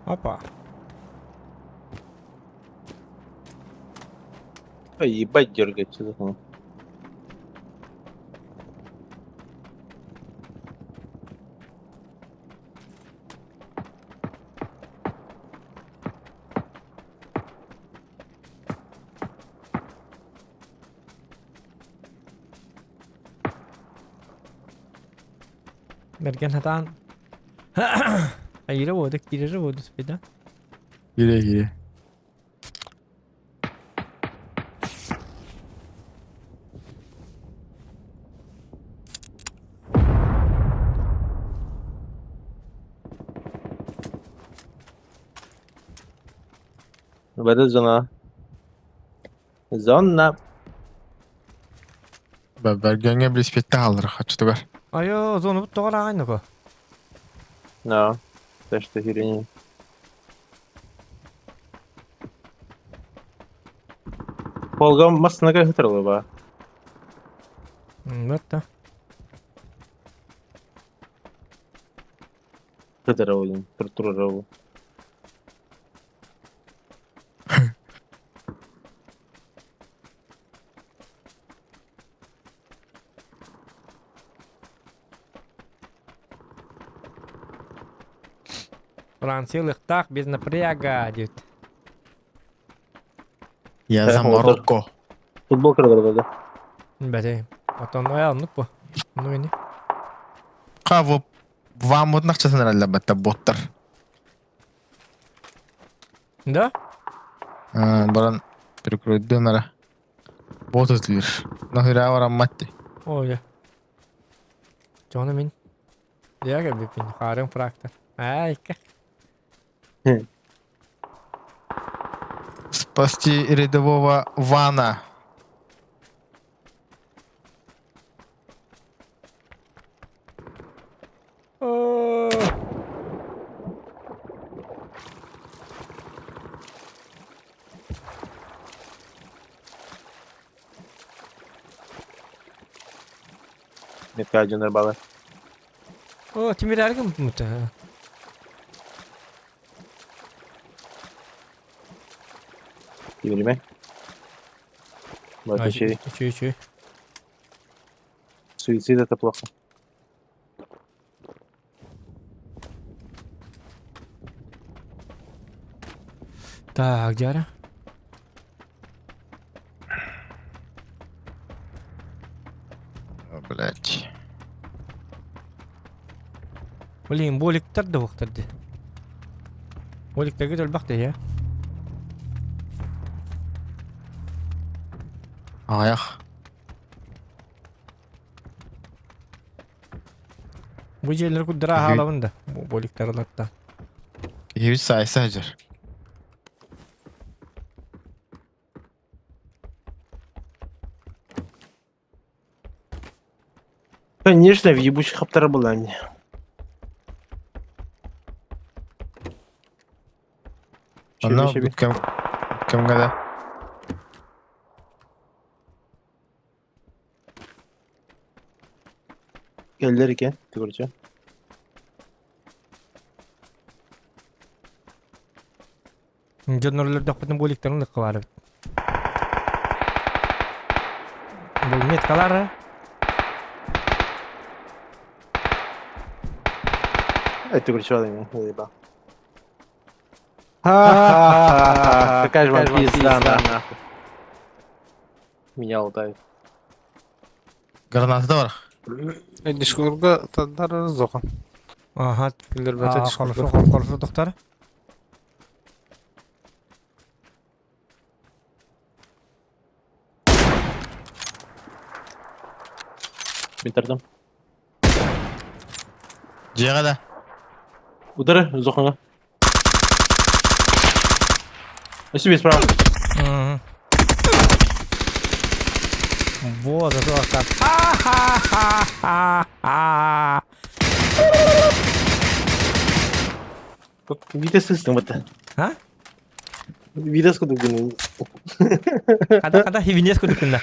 Опа. Ой, ебать дергает, что за хуйня? Мерген хатаан. Айыра буоду, киирэрэ буоду спида. Кире кире. Бада зона. Зона. Бәргәнгә билеспетте халыр хачтыгар. Айо, зону бут тоҕор ааҕайнако. Да. Это что херня. Полгам масына хытырылы ба. Вот да. Хытырылы, турурылы. Франция лыхтаах без напряга диэбит. Я за Марокко. Футбол кырдырды да. Бәтэ. Отон оялнук бу. Ну мени. Ха, вам вот нахчасын ралла батта боттар. Да? Баран перекройдын ара. Бот өтүлүр. Нахыра баран матти. Ой. Жоны мин. Я кэлбиппин. Хаарыҥ фрактор. Айка. Спасти рядового Вана. Метка дьоннор баалар. О, тимир мута. Тимириме. Вот еще Үчүй, үчүй. Суицид это плохо. Так, дьара. Блять. Блин, боликтар да уохтар дии. Боликтарга элбэх дии, Аяқ. Бу дьиэлэр курдара хаалабын да. Бу боликтар ылатта. Киһибит сайса сылдьар. Конечно, в ебучих хаптара была мне. Онно бүткәм кемгә дә. Кэллэр экен, короче. Дьоннор өлөрдөхпүтүн боликтарын лыкка баар эбит. Бу меткалар. Это короче, ладно, заебал. Ха-ха-ха, какая же вам пизда, нахуй. Меня лутают. Граната да бар. Дискордга тадар зохан. Ага. Киллер бата Хорошо, дискордга. хорошо, доктор. Мин тардым. Дьиэҕэ да. Удары, зохуна. Өссө справа. Вот, это так. Ха-ха-ха-ха-ха. Витя сыстым это. А? Витас курдук гына. Хада хада хивинес курдук гына.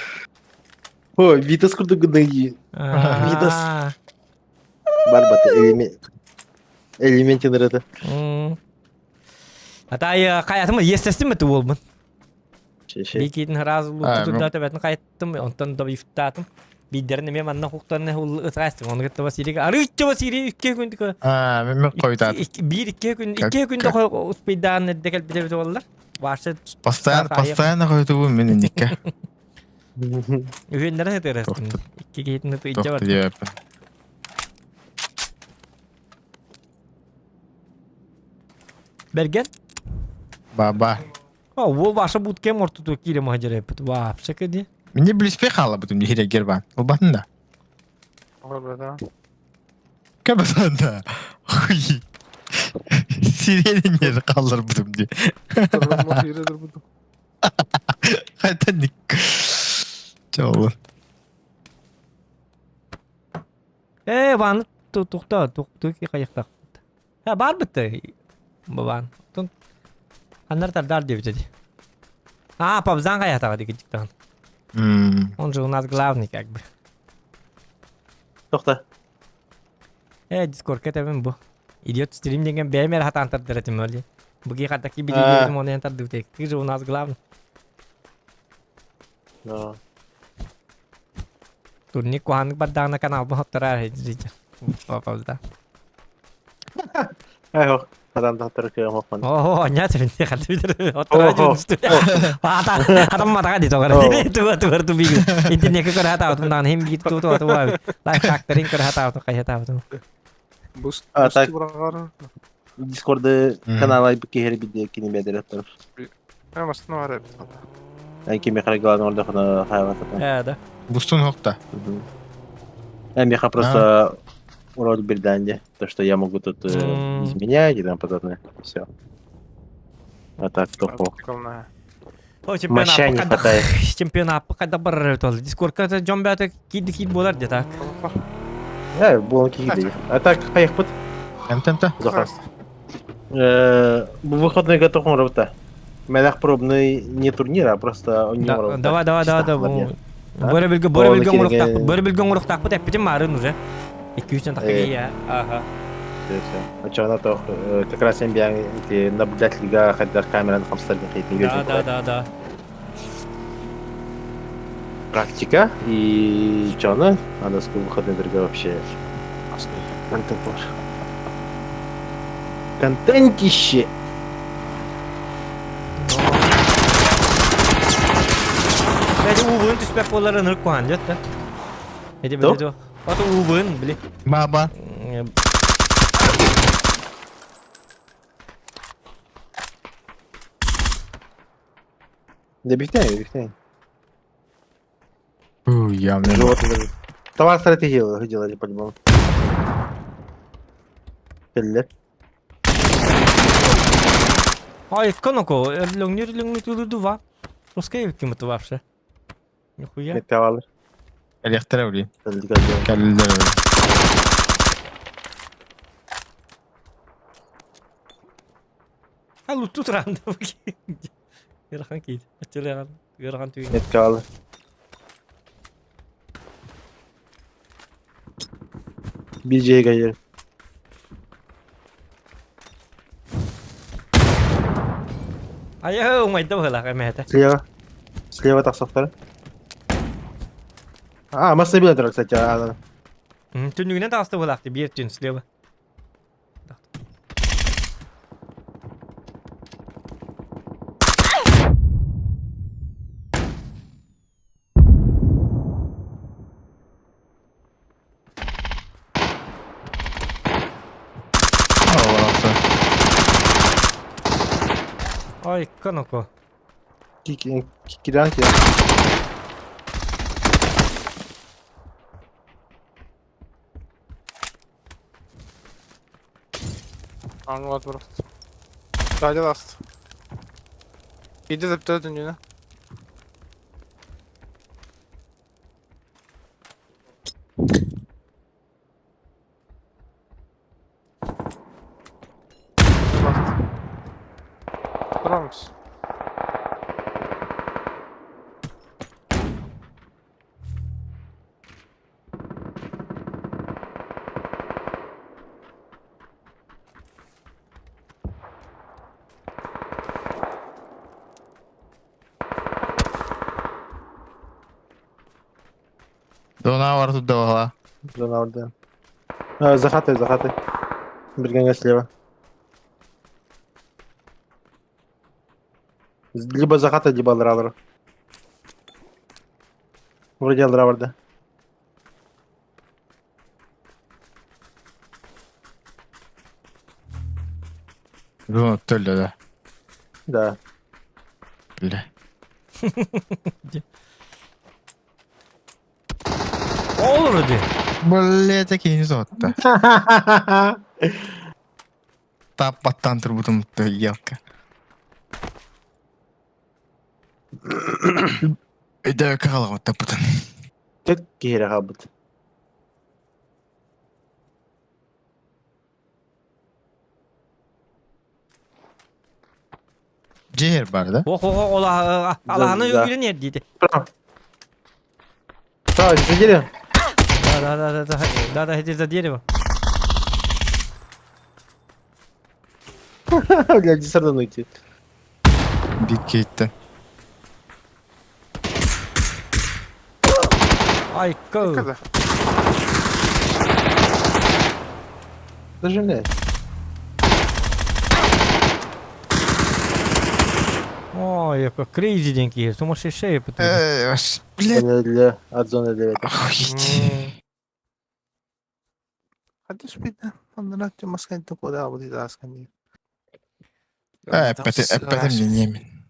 О, Витас курдук гына. Витас. Барбата элемент. Элементин это. Атай каятым естественно это болбун. Бикитин раз луту төбөтүн кайттым, онтон добифтаатым. Биддерин эме манна хуктарны ытаастым. Оны кытта Василий арыычча Василий икки күн Аа, мен койдат. Бир икки күн икки күндө успейдаан эрдекел бите боллар. Башы Постоянно постоянно койдубун мен инникке. Үһүннэрэ хытырастым. Икки киһитин ытыйдьа бар. Берген? Баба. А, ол ваша буткем ортуту кире махажареппит. Вообще кеди. Мне блиспе хала бутум дихире гербан. Улбатын да. Кабасан да. Хуй. Сиренер қалыр бутум ди. Қайтан ник. Чоолар. Э, ваны тухта, тухту ки кайыктак. Ха, бар битте. Бабан. Тун Аннар тардар деп dedi. А, пабзан каятага деген жиктан. Он же у нас главный как бы. Тохта. Э, Дискордка тебин бу. Идиот стрим деген бэмер хатан тардыр этим öyle. Буги хатаки билигим оны тардыр тек. Ты же у нас главный. Да. Турник куханнык бардагына канал бу хоттарар хеджи. Папазда. Ай хох. Адам тахтар кыам хохман. О, нет, не хатыбитер. Оттарар жүнүстү. Ата, атам матага ди тогар. Туга тугар ту биги. Интернетке көр хата отундан хем бит ту ту ту. Лайф хактерин көр хата отун кай хата отун. А так Дискорды канал айбы кeheri бидде кини бедер аттар. Ән кеме хара главный орда хана хайватата. Э, да. Бустун хокта. Ә меха просто роль берданди, то что я могу тут изменять и тому подобное. Все. А так то хох. Моща не хватает. Чемпионат кайда бар тол. Дискордка жон бәте кид кид болар де так. Э, буолан киһи А так хайыхпыт. Эмтемте. Захар. Бу выходной готов он работа. Мелах пробный не турнир, а просто он не Давай, давай, давай, давай. Бөрө билге, бөрө билге оңоруктак, бөрө билге оңоруктакпыт эппитим марын уже. 200 тахы я. Ага. Все, все. А что она то как раз NBA эти наблюдательга хотя камера на хамстер Да, да, да, да. Практика и что она? Она с выходной дорога вообще. Контент бар. Контентище. Бәді увын түспәк болар ынырық қуан жат да. Эди біледі. Аты увын, били. Баба. Да бихтен, бихтен. Я мне. Товар стратегию делали по-любому. Келлер. Ай, коноко, лөңнер лөңнер тулуду ва. Русская кем это вообще? Нихуя. Металлар. Электро блин. Каллер. А луту туранды Ярхан кейт. Ачылыган, ярхан түйін. Металлар. BJ гайер. Ай, умайда была кемете. Слева. Слева тахсахтар. А, масса билетер, кстати, а, Түнүгүнен тағысты болақты, бир түн слева. Ай, коноко. Киран, киран. Аңлат просто. Сзади ласт. Иди за дүнүйені. Тұрамыз. Зона бар тут давала. Зона бар, да. А, за хатой, за хатой. Бергенге слева. Либо за хатой, либо алралар. Вроде алралар, да. Зона төллө да. Да. Бля. Ол ди. Бля, такие не зотта. Тап баттан турбутум елка. Өйдө калга тапытын. Тек киһире хаалбыт. Жер бар да. Ох, ох, ох, Аллахны Да. үгүлен ер диде. Право. Право, за дерево. Да, да, да, да, да, да, да, иди за дерево. Бля, десардан уйти. Бир кейтте. Ай, go. Даже не. Ой, как крейзи деньги, сумасшедшие. Эй, ваш, блядь. Зона для... От зоны для этого. Охуеть. Хадиш бит. Ондан маскан токода абы дейді аскан. Э, эппетим немин.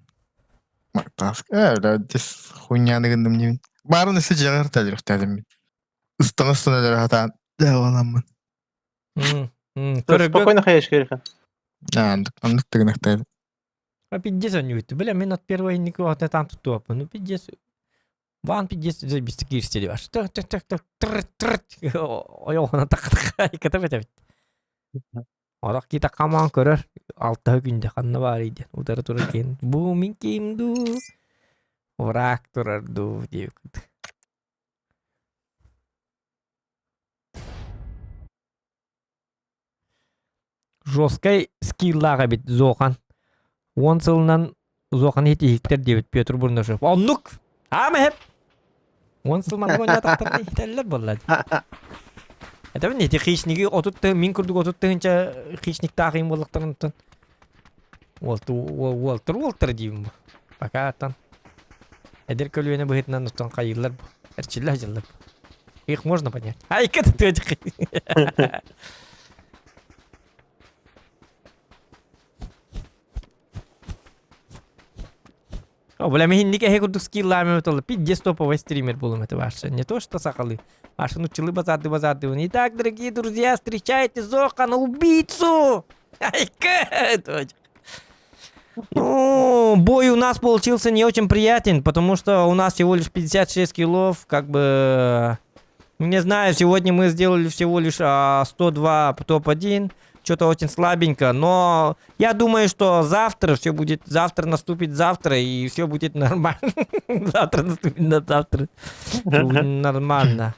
Мактаск. Э, бля, дес хуйняны гындым немин. Барын өсө жагар тәлер тәлем. Ыстан ыстан әлер хатан. Да, оламын. Спокойно хаешь, Кириха. Андык, андык тыгынак тәлем. А пиздец они уйти. Бля, мен от первой никого там тут топ. Ну пиздец. Ван пиздец заебись кирстели ваш. Так, так, так, так, тр, тр. Ой, она так, так, ката бет. Орак кита каман көрөр. Алта күндө ханна бар иде. Удары турар кен. Бу мин кимду. Враг турар ду деп. Жесткай скиллага бит Зохан. Он сылынан Зохан хити хиктер дебит Петр Бурнашев. Оннук! Ама хеп! Он сылман гоня тактар хителлер боллады. Это не ти хищники отут мин курдук отут тыгынча хищник тагын боллыктарын Уолтер Уолтер Уолтер дейм бу. Пока тан. Эдер көлүөнө быһытынан оттон кайыллар бу. Эрчиллер жыллар. Их можно понять. Ай, кет ты О, бля, мен нике курдук скиллами отолы. Пиздец топовый стример был это ваше. Не то, что сахалы. Ваши ну челы базарды базарды. Итак, дорогие друзья, встречайте Зохана, убийцу! Ай, точка. Ну, бой у нас получился не очень приятен, потому что у нас всего лишь 56 килов, как бы... Не знаю, сегодня мы сделали всего лишь 102 топ-1, что-то очень слабенько, но я думаю, что завтра все будет, завтра наступит завтра, и все будет нормально. Завтра наступит на завтра. Нормально.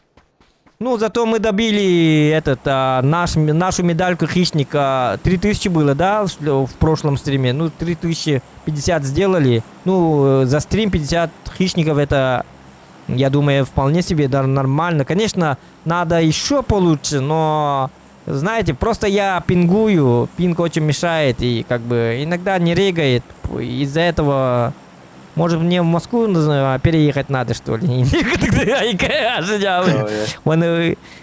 Ну, зато мы добили этот, нашу медальку хищника. 3000 было, да, в прошлом стриме? Ну, 3050 сделали. Ну, за стрим 50 хищников это, я думаю, вполне себе да, нормально. Конечно, надо еще получше, но, знаете, просто я пингую, пинг очень мешает и как бы иногда не регает. Из-за этого... Может, мне в Москву переехать надо, что ли?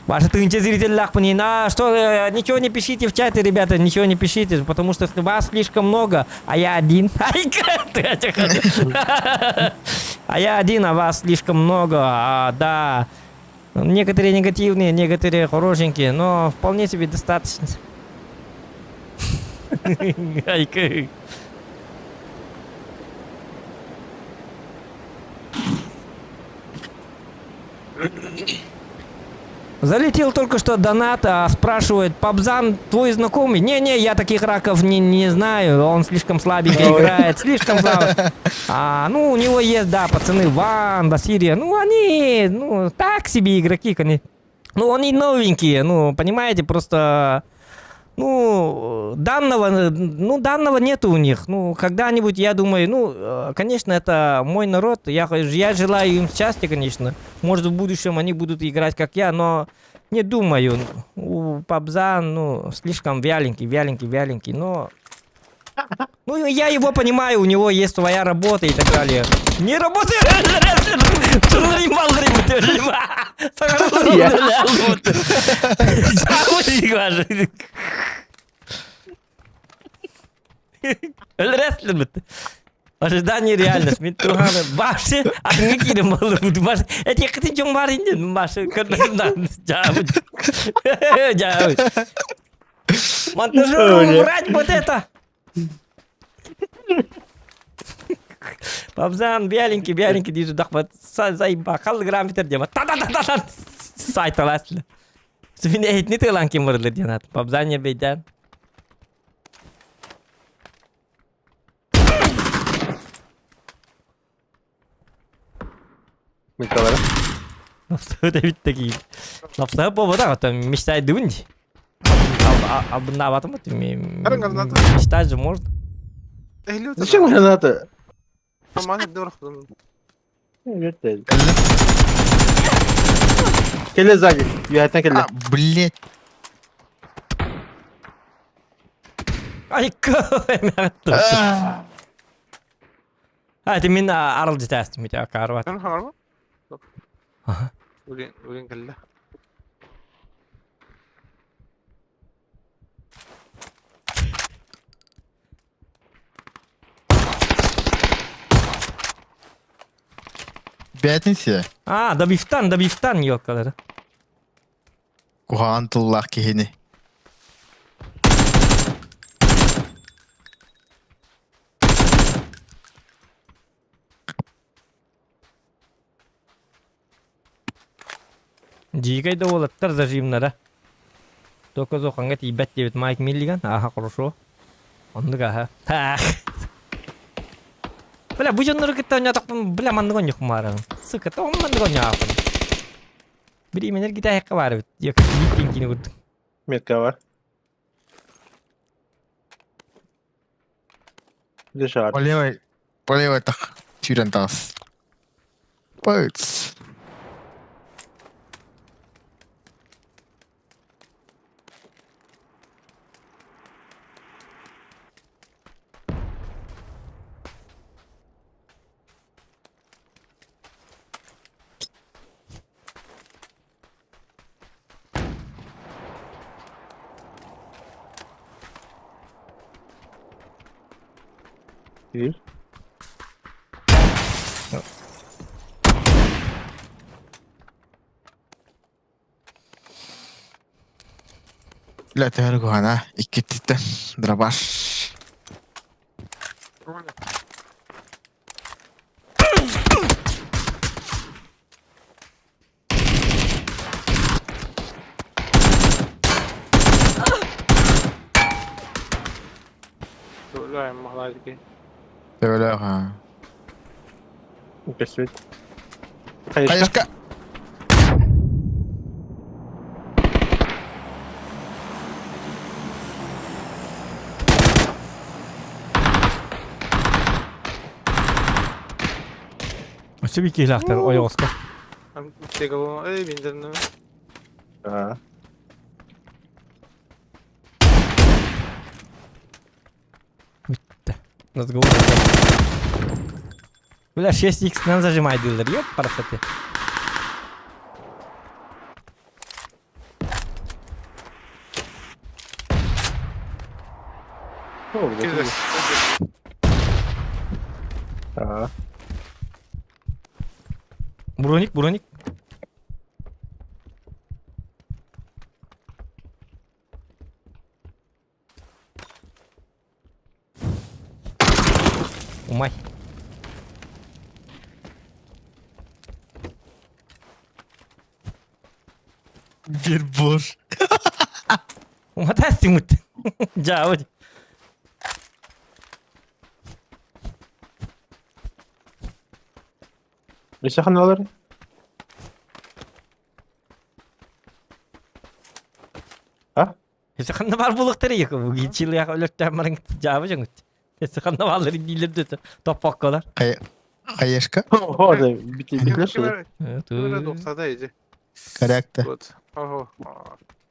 Ваши тынча зритель а что, ничего не пишите в чате, ребята, ничего не пишите, потому что вас слишком много, а я один. А я один, а вас слишком много, да. Некоторые негативные, некоторые хорошенькие, но вполне себе достаточно. Айкы. Залетел только что донат, а, спрашивает, Пабзан твой знакомый? Не-не, я таких раков не знаю, он слишком слабенько играет, слишком слабо. А, ну, у него есть, да, пацаны, Ван, Басирия, ну, они, ну, так себе игроки, конечно. Ну, они новенькие, ну, понимаете, просто, ну, данного, ну, данного нету у них. Ну, когда-нибудь, я думаю, ну, конечно, это мой народ, я желаю им счастья, конечно. Может, в будущем они будут играть, как я, но не думаю. У Пабзан, ну, слишком вяленький, вяленький, вяленький, но... Ну, я его понимаю, у него есть своя работа и так далее. Не работает! Ожидание реальность. Мен туғаны башы, атыңа кирим болду. Башы, эти кытын жоң бар инде, башы көрмөдүм да. Жабы. Монтажеру убрать вот это. Пабзан бяленький, бяленький дейді дақпа. Заиба, қалды грамм битер дема. Та-та-та-та-та. Сайталаслы. Сүфин эйтни тылан ким барлар денат. Пабзан не бейден. Микалара. Лапсағы да битті кейін. Лапсағы болбады ата мечтай дүүн. Албында батым мечтать же можно. Зачем граната? Келе сзади. Я это келе. А, блять. Ай, А, это мен арыл жетәстім, мете карват. Ага. Өлген келді. Бәтінсе. А, добивтан, добивтан, ёлкалары. Кухан тыллах кихини. Дигай да олаттар зажимнара. Только зоханга тибет дебит Майк Миллиган. Аха, хорошо. Онды аха. Ах. Бля, бу жоннору кытта ойнатақпын, бля, манныгон yok марын. Сука, то манныгон япын. Бир именер гите хакка бар бит. Yok, биттин кини курдум. Метка бар. Где шар? По левой, по левой так. Тюрен тас. Пыц. Видишь? Бля, ты гуана. Икки Дробаш. Öyle ha. Көстүбүт. Кайышка. Өсө бик киһилээхтэр ойоҕоско. Эй, биндерни. А. Бүтті. Разговор. Бля, 6х нан зажимай дилер. Ёп, парасоте. А. Броник, броник. Bir бор. Уматаас тимут. Жаабы. Өссө ханалар? А? Эсэ ханна бар булуктары yok. Бу гичил я өлөттөн барың жаабы жоңут. Эсэ ханна баллар дийлер дөтө топпокколар. Хаешка? О, да, битилер что ли? Тоқтады иди. Корректа. Вот. Ого.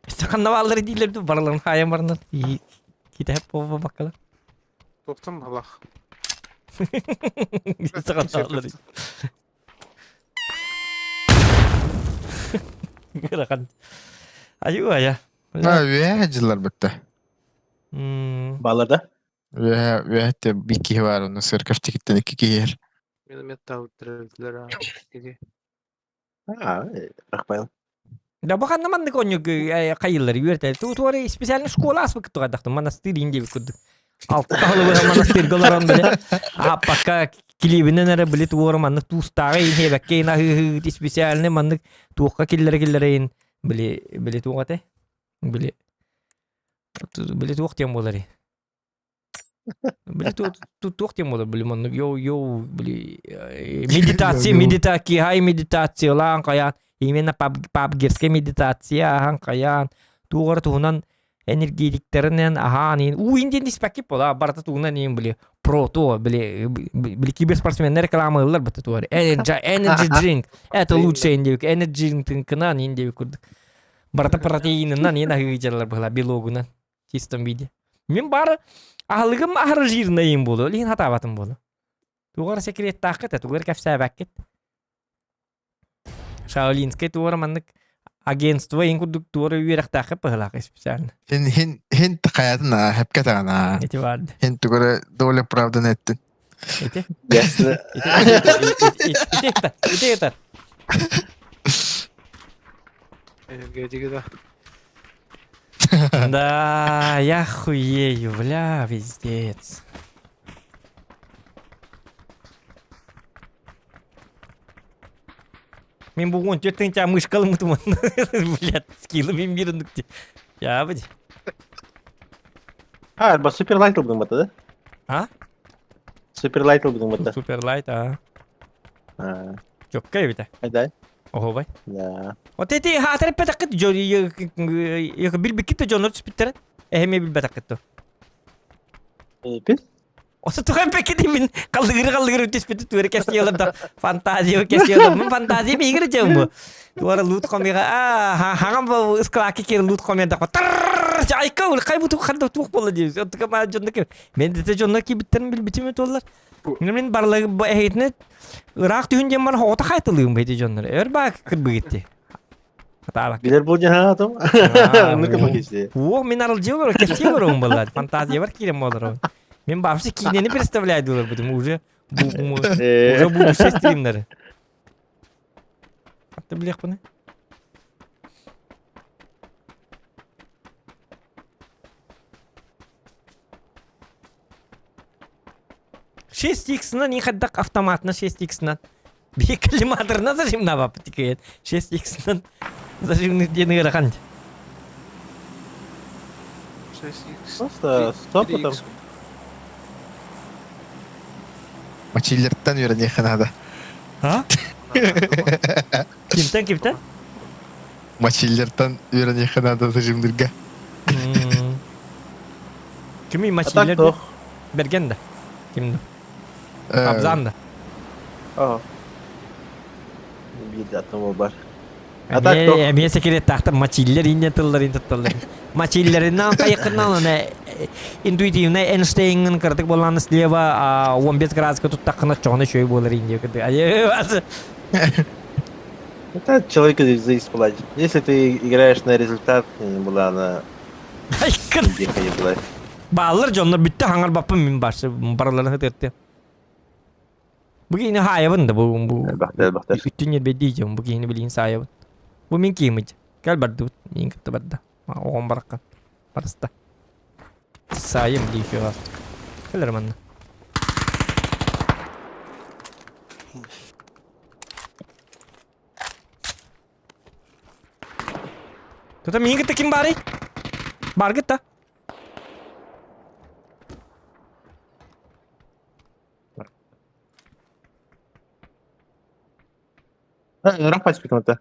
Эсэ ханна баллар дийлер ду бараларын хаян барынар. Китеп бо баккалар. Тоқтым Аллах. Эсэ ханна баллар. Гырахан. Аю ая. А, үе жылар бітті. Балларда? Үе, үе те бики бар, оны сыркав тикеттен iki киер. Миномет тауттырдылар. Иди. А, рахпайл. Да бу ханна маннык онньук хайыллар үөртэ. Туары специально школа аспык тугадахтым монастырь инде курдук. Алта халыбы монастырь голорон биле. А пока килибинен эрэ били туора маннык туустааҕы ин хебекке ин аһыы специальный маннык туохха киллere киллere ин били били туоҕате били били туох диэн буолар били туох диэн буолар били маннык йоу йоу били медитация медитация хай медитациялаан хайаан именно пабгерская медитация ахан хайаан туоҕар туһунан энергетиктеринен аһаан иин уу индиэн диспэккип буола барыта тугунан иин били про то били били киберспортсменнер реклама ыллар бата туар energy energy drink это лучшее индивик energy drinkынан индивик курдук барыта протеинынан иин аһыыдьалар быһла белогунан чистом виде мин бары аһылыгым аһары жирный иин буолу лиһин хатаабатым буолу тугар секреттааххыт тугар кэпсээбэккит Шаолинскай туора маннык агентство ин курдук туора үөрэхтээххэ быһылаах специально. Хин хин хин хаятын а хепке тагана. Эти барды. Хин тугары доля правданы эттин. Эти. Ясно. Ити ити ити ити. Энергетика да. Да, я хуею, бля, пиздец. Мен бу 14 тыһынча мышкалым туман. Блядь, скиллым мин биріндік те. Я бить. А, ба суперлайт ылбын бата, да? А? Суперлайт ылбын бата. Суперлайт, а. Чокка эбите. Айдай. Оһобай. Да. Вот эти хаатар петаккыт билбиккит дьоннор түспүттэрэ. Эһэме билбэтаккыт то. Пит? Осы тухан пекеди мин қалдығыры қалдығыры түспүтү туары кэсиэлэр да фантазия кэсиэлэр мин фантазия бигир жем бу. Туары лут комига а хагам бу ыскалаки кер лут комия да тарр айка ул кай буту ханда тух болла дейбиз. Оттука ма жонно мен дете жонно кибиттерин билбитиме толлар. Мен барлыгы бу эһитне ыраах түһүн диэн бар оҕото хайтылыым бэйти дьоннор. Өр баа кырбыгытти. Хатаабак. Билер бу жаха атым. Ну-ка покиси. О, мен арылжы олор, кесте олорум боллар. Фантазия бар кирем олорум. Мен вообще кинени представляю долар будем уже уже будущее стримнер. Атты билек буны. Шесть иксынан не хаддак автоматына 6 иксынан. Бие коллиматорына зажим на бап тикает. 6 иксынан зажимны дені ырахан. 6х. Просто с опытом. Мачиллерттен үйренехе надо. А? Кимтен кимтен? Мачиллерттен үйренехе надо зажимдырга. Кими А так мачиллер? то. Берген да. Кимди? Абзан да. Ага. Бир атым бар. А так то. Эмиэ секрет тахта мачиллер инне тыллар ин тутталлар. Мачиллеринен кайыкынан аны интуитивно Эйнштейннин кырдык болланы слева 15 градуска туттаккына чоҕуна шөй буолар инде кырдык. Это человека зависит платить. Если ты играешь на результат, не была она. не была. Баалар дьоннор бүттэ хаҥар баппын мин башы бараларын хытырты. Бу киһини хаайабын да бу бу үттүн ербедии бу киһини билигин саайабын. Бу мин киимит. Кэл бардыбыт. Мин кытта барда. Оҕом бараккан. Барыста. Саайым дии фиғастык. Кэлэр манна. Тута миигин кытта ким баарый? Бааргыт да? Ыраах паспикната.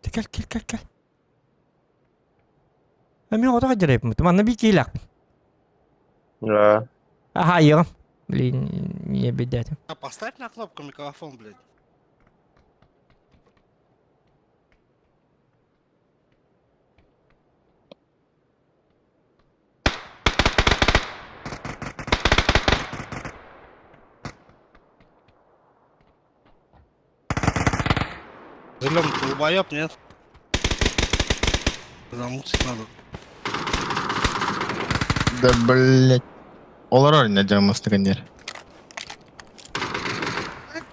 Кел, кел, кел, кел. Мен оҕото хадьарайпмыт. Манна би киилэхпин. Да. Аха, айыҕым. Блин, не бедятим. А поставь на кнопку микрофон, блядь. Зеленый долбоеб, нет? Замутить надо. Да блять. Олорор не дьаммастыгын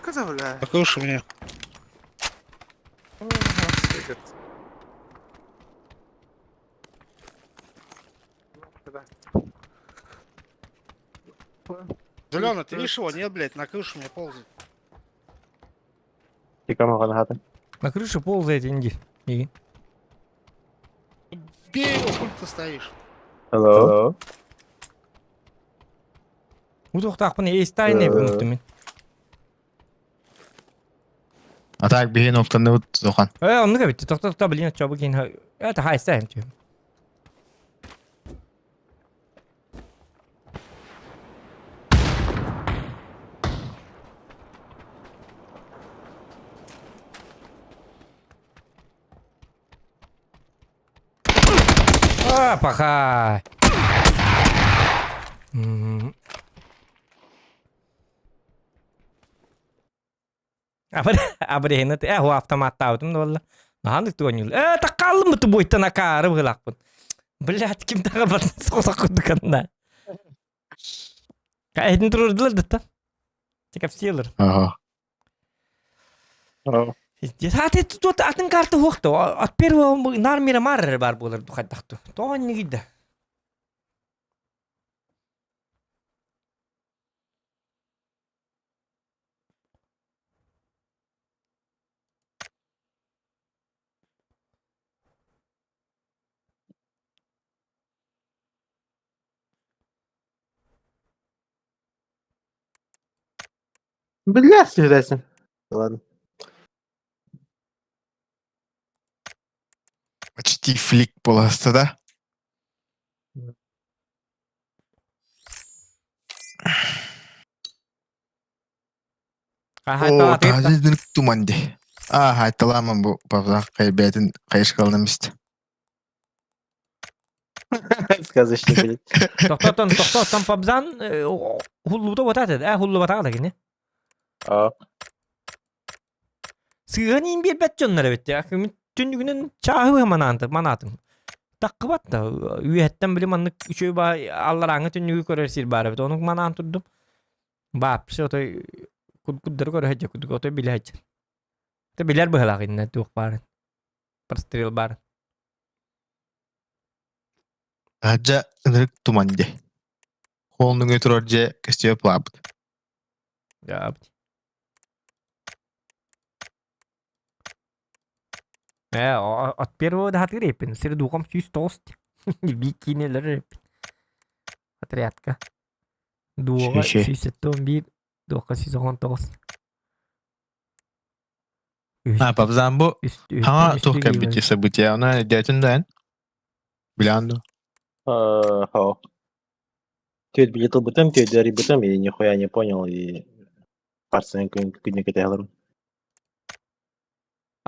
Куда, бля? Такой уж у меня. Зеленый, ты видишь его? Нет, блядь, на крышу мне ползает. На крыше ползает инди. И. Бей его, хуй ты стоишь. Hello. Утуохтаахпын эйстайны бумтумин. А так биһин оптаныбыт сохан. Э, оннук эбит. Тохто тохто блин, чобу кин. Это хайстайм тю. А, паха. Абрехина э ху автоматтаабытым да болла. Наһанык туонньул. Э таккалым буту буйтан акаары быһылаахпын. Блядь, ким таҕа барын соҕотох курдук анна. Каһитин турурдулар датта. Чекапсиялар. Ага. Пиздец. А ты тут атын карта хуохта. От первого нар мира мар бар буолар духайдахту. Тоҕо нигидда. Бля, свидайся. Ладно. Почти флик буоласта да? О, таһдыр туман ди. А, хайталаман бу папа кайбетин кайышкалным ист. Сказочный, блядь. Тохтотон, тохтотон пабзан хуллута батат э хуллу батаҕа кини. А. Сыыһан иин биэрбэт дьоннор эбит. Түннүгүнэн чааһы манаанты манаатым. Таххыбат да үөһэттэн били маннык үчүгэй баа алларааҥҥы түннүгү көрөр сир баар эбит. Ону манаан турдум. Баапсы отой куддары көрө сылдьар курдук отой билэ сылдьар. Ты билэр быһалаах иннэ туох баарын. Прострел баарын. Аджа ынырык туман ди. Холнуҥа турар дьэ көстүө плаабыт. Ябыт. Э, от первого да хатыр эппин. Сир духом 109. Бикинелер эппин. Отрядка. Дуоҕа Ши-ши. 171, дуохха 119. А, папзан бу Үс хаҥа үстэн туох үстүү кэлбит события, она дятин да Билан ду. Хо. Түйет билет ылбытым, түйет арыйбытым, и нихуя не понял, и парсен күнү кэтэһэлэрим.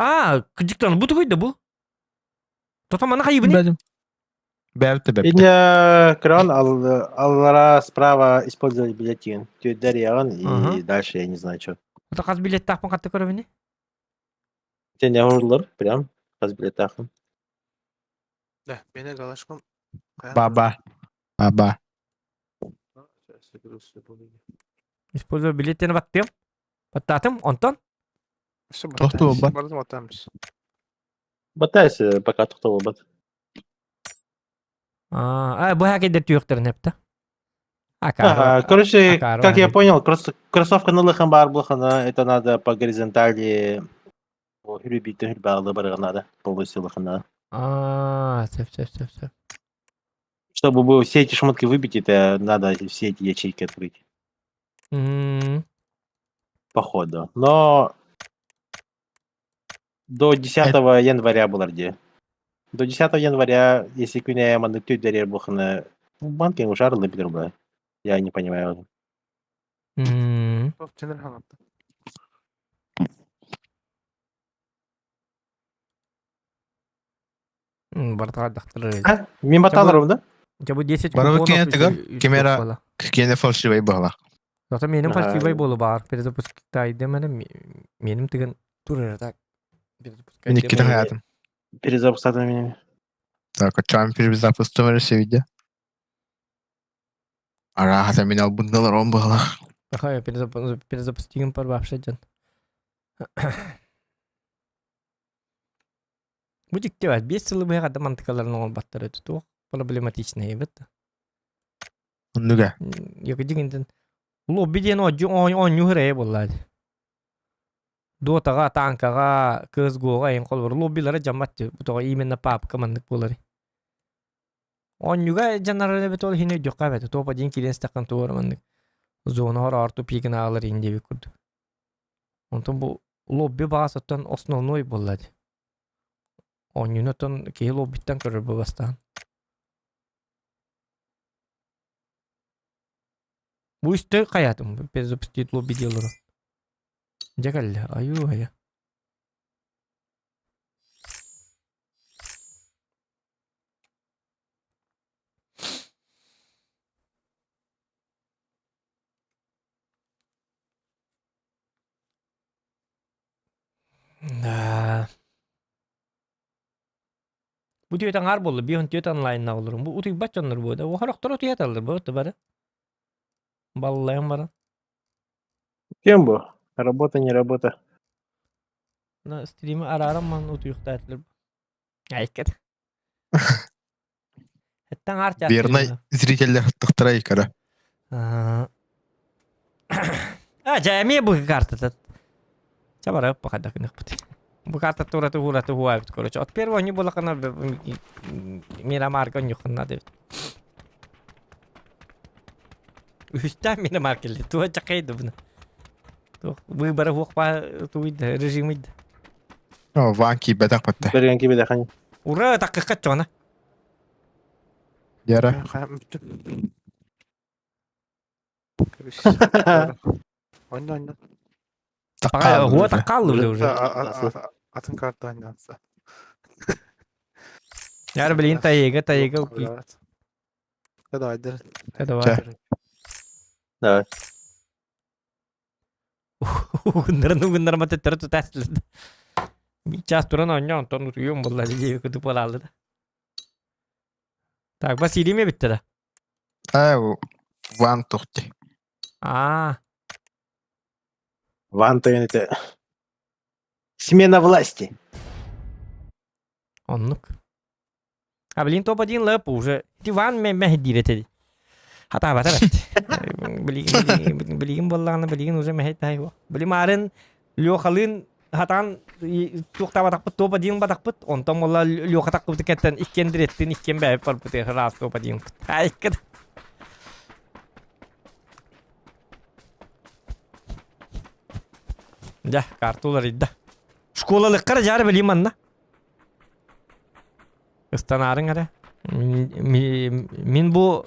А, кыдьыктан бу тугуй да бу? Тото мана хайыбыны? Бәдим. Бәбте бәбте. Инне кран аллара справа использовать билетин. Түйет дарьян и дальше я не знаю что. Ото хас билеттаахпын хатта көрөбүнү? Сен не орлар прям хас билеттаахпын. Да, меня галашком. Баба. Баба. Использовать билеттени баттым. Баттаатым, онтон? Все, Тохту бат. Бардым атамыз. Батайся, пока тохтол бат. А, бу хакедер түйөктерин эпти. Ага, короче, как я понял, кроссовка на лыхан бар блахана, это надо по горизонтали любить надо, полностью лыхана. А, все, все, все, все. Чтобы все эти шмотки выбить, это надо все эти ячейки открыть. Походу. Но до 10 января было где. До 10 января, если күнэ маннык түйдэрэр бухана, банки ужарлы бит Я не понимаю. Барта Мин баталарым да? Дьэ бу 10 Бары купонов киэнэ кемера киэнэ фальшивай баҕалаах. Зато меним фальшивай болу баар. Перезапускайдым эне меним тыгын турар так. Мен иккитин хаятым. Перезапускатым меня. Так, чам перезапуск видео. Арааһата мин албынналар он баҕалаах. Ахай перезапустигин пар вообще дьон. Бу дьикти баар. 5 сылы быһа хадда мантыкаларын оҥорбаттар этэ. Туох проблематичный эбит. Оннуга. Яка дигинтен лобби диэн оонньуу хырайа буоллаа. Дотаҕа, танкаҕа, CSGO-ҕа эйин холобур лоббилара дьаммат бу тоҕо именно папка маннык буолар. Оонньууга дьанарар эбит ол иһин өйдүөххэ эбэтэ. Топ один киирэн истэххин туора маннык зона хороор тупигын аалар иһин диэбит курдук. Онтон бу лобби баҕас оттон основной буолла дии. Оонньууну оттон киһи лоббиттан көрөр бу бастаан. Бу үстэ хайаатым перезапустить лобби диэллэрэ. Дьэ кэллэ, айуу айа. Да. Бу түөт аҥаар буолла, биир түөт онлайнна олорум. Бу утуйбат дьоннор буо да. Хорохторо утуйаталлар бу бары. Баллайан баран. Кем бу? Работа, не работа. На стримы арааран ман утуйуктаатылар. Айкет. Эттен ар Верно, зрителлер тахтара икара. А, дьэ, эмиэ бу картата. Ча бара пахада кыныкпыт. Бу карта тураты ураты хуабит, короче. От первого не было кана Мирамарга нюханна дебит. Үстә Мирамар келди. Туа чакайды буны. Выборы хуакпа туйды, режимыйды. О, ван киибэтэх батта. Берген киибэтэх. Ура, таккыкка чона. Яра. Ойна, ойна. Хуа таккаллы уже. Атын карта ойнатса. Яр блин, таега, таега. Давай, давай. Давай. Угуннарын угуннарыма төттөрү тутаастылар. Час туран оонньоон, онтон утуйуом буолла диэби кытып буолааллы да. Так, Василий ме бүтте да? Аа, ван тухти. Аа. Ван это смена власти. Оннук. А блин, топ-1 лэп уже. Ти ван ме мeh диир Хатаабата бэт. Билигин билигин буоллаҕына билигин уже мэһэй таһай Били маарын Лехалыын хатаан туохтаабатахпыт топ-1 батахпыт онтон буолла Леха тахпыт кэттэн иккиэн дирэттин иккиэн бэйэбит барбыт ыраас топ-1 Айккат. Дьэ, карта уларыйда. Школалыккара дьаары билим манна. Ыстанаарыҥ эрэ. Мин бу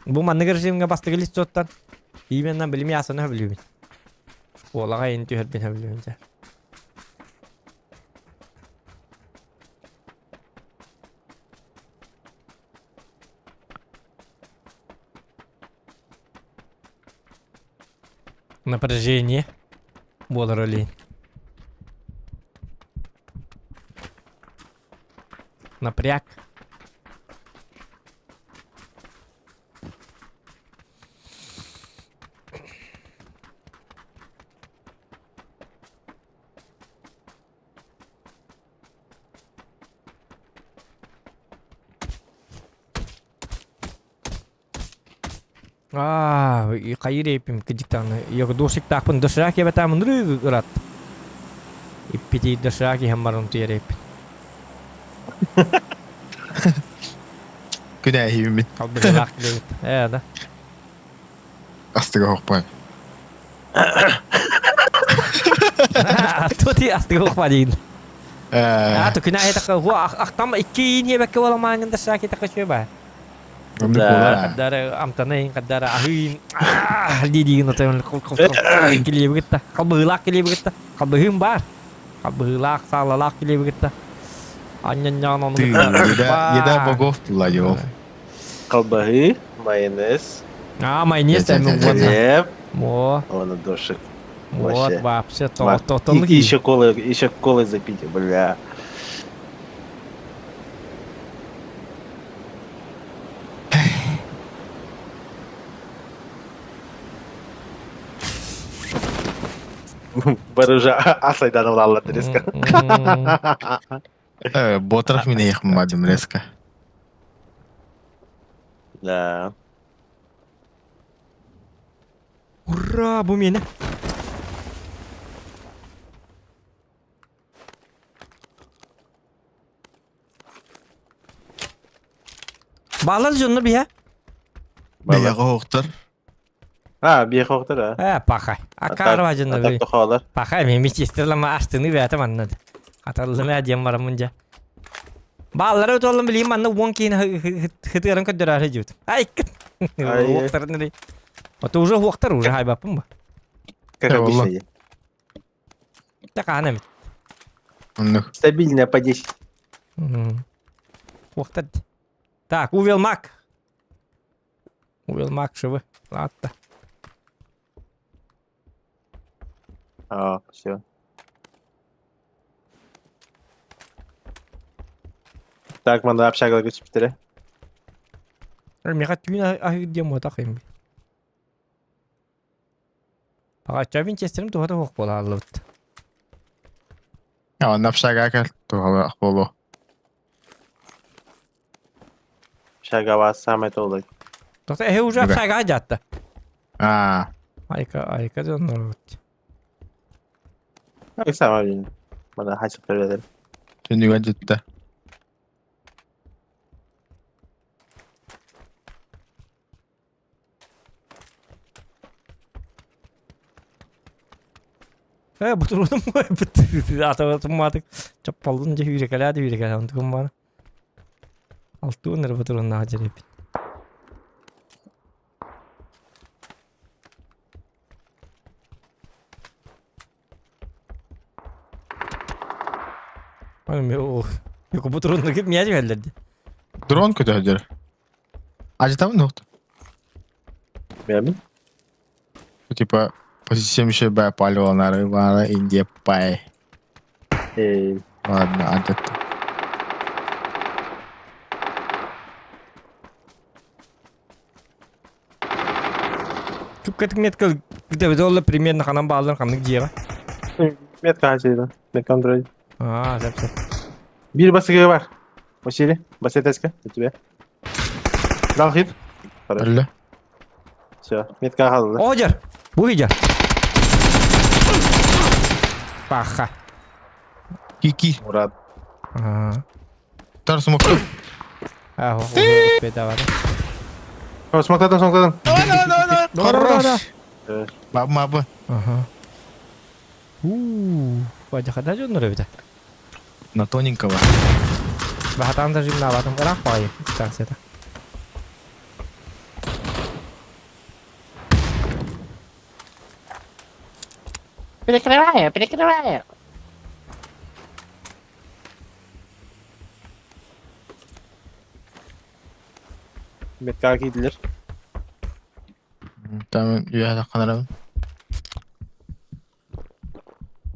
бу маннык режимҥэ бастакы листоттан именно билим ясаны сөбүлүүбүн. Школаҕа ин түһэрбин сөбүлүүбүн дьэ. Напряжение буолар олейн. Напряг. Аа, хайыр эпим кыдьыктааны. Йог дошиктаахпын доширак ебетаамын рыы ырат. Иппити доширак иһэн баран утуйар эппин. Күнээһииммин. Албыһылаах килэбит. Ээ, да. Астыга хохпай. Туоти астыга хохпа дейин. Аа, то күнээһи такка ху ахтам икки иин ебекке боламааҥын доширак итакка чүө баа. Хаддара амтанайын хаддара аһыын дии-диигин отойон килиэби кытта халбыһыылаах килиэби кытта халбыһыым баар халбыһыылаах саалалаах килиэби кытта анньанньаан ону Еда богов була Халбаһыы, майонез. А, майонез Хлеб. Во. Он дошик. Вот вообще то то то И еще колы, еще колы запить, бля. Барыжа асайдан алалар резко. Ботрах меня их мадим резко. Да. Ура, бу мені. Баалар дьонно биһэ. Биһиэхэ оһохтор. А, биһиэхэ оһохтор а. Э, пахай. Акаарва дьонно би. Пахай, мен мичистерлама астыны бээтэ манна. Аталлыма диэн бараммын дьэ. Бааллары өтөллөн билиим манна уон киин хытыарын көрдөрөөрү дьүт. Ай, уохтарын Ото уже уохтар уже хайбаппын ба. Как обычно. Такаан эмит. Оннук. Стабильно по 10. Уохтар. Так, увел мак. Увел мак живы. Ладно. А, все. Так, манда общага көчүптэрэ. Миха түүн аһыыр диэн буотах им. Паҕачча винчестерим туһата суох буола хааллыбыт. Онно общага кэл туһалаах буолуо. Общага самое толой. Тоқта эһи уже общага дьаатта. Аа. Айка айка дьоннор Айка самое Мана хасып берер. Түнүгэн жытта. Э, бутурудум бут. Атабатымматык. Чаппалдын же хүрекелээди хүрекелээ онтукум баар. Алтуун эрэ бутуруннаа дьэреппит. Бутурунна кип мия жиберлерди. Дрон көтөдөр. Ажытабын нохт. Мямин? Типа позициям еще бай палёнары, вара Индия пай. Эй. Ладно, адет. Түпкетик метка где долла примерно ханан баалар ханнык дьиэҕэ. Метка хачыйда. Метка андроид. Аа, сөп сөп. Бир басыгы бар. Василий, басетеска, у тебя. Дал хит. Алло. Все, метка халды. Одер! Бу видер. Паха. Кики. Мурат. Аа. Тар смок. Аа, успей давай. О, смоктадым, смоктадым. Хорош. Баб мабы. Ага. У, бадьахада дьоннор эбитэ. На тоненького. Бахатан да жимнаабатым ыраах баҕайы станцията. Прикрываю, прикрываю. Метка кийдилер. Там я канарам.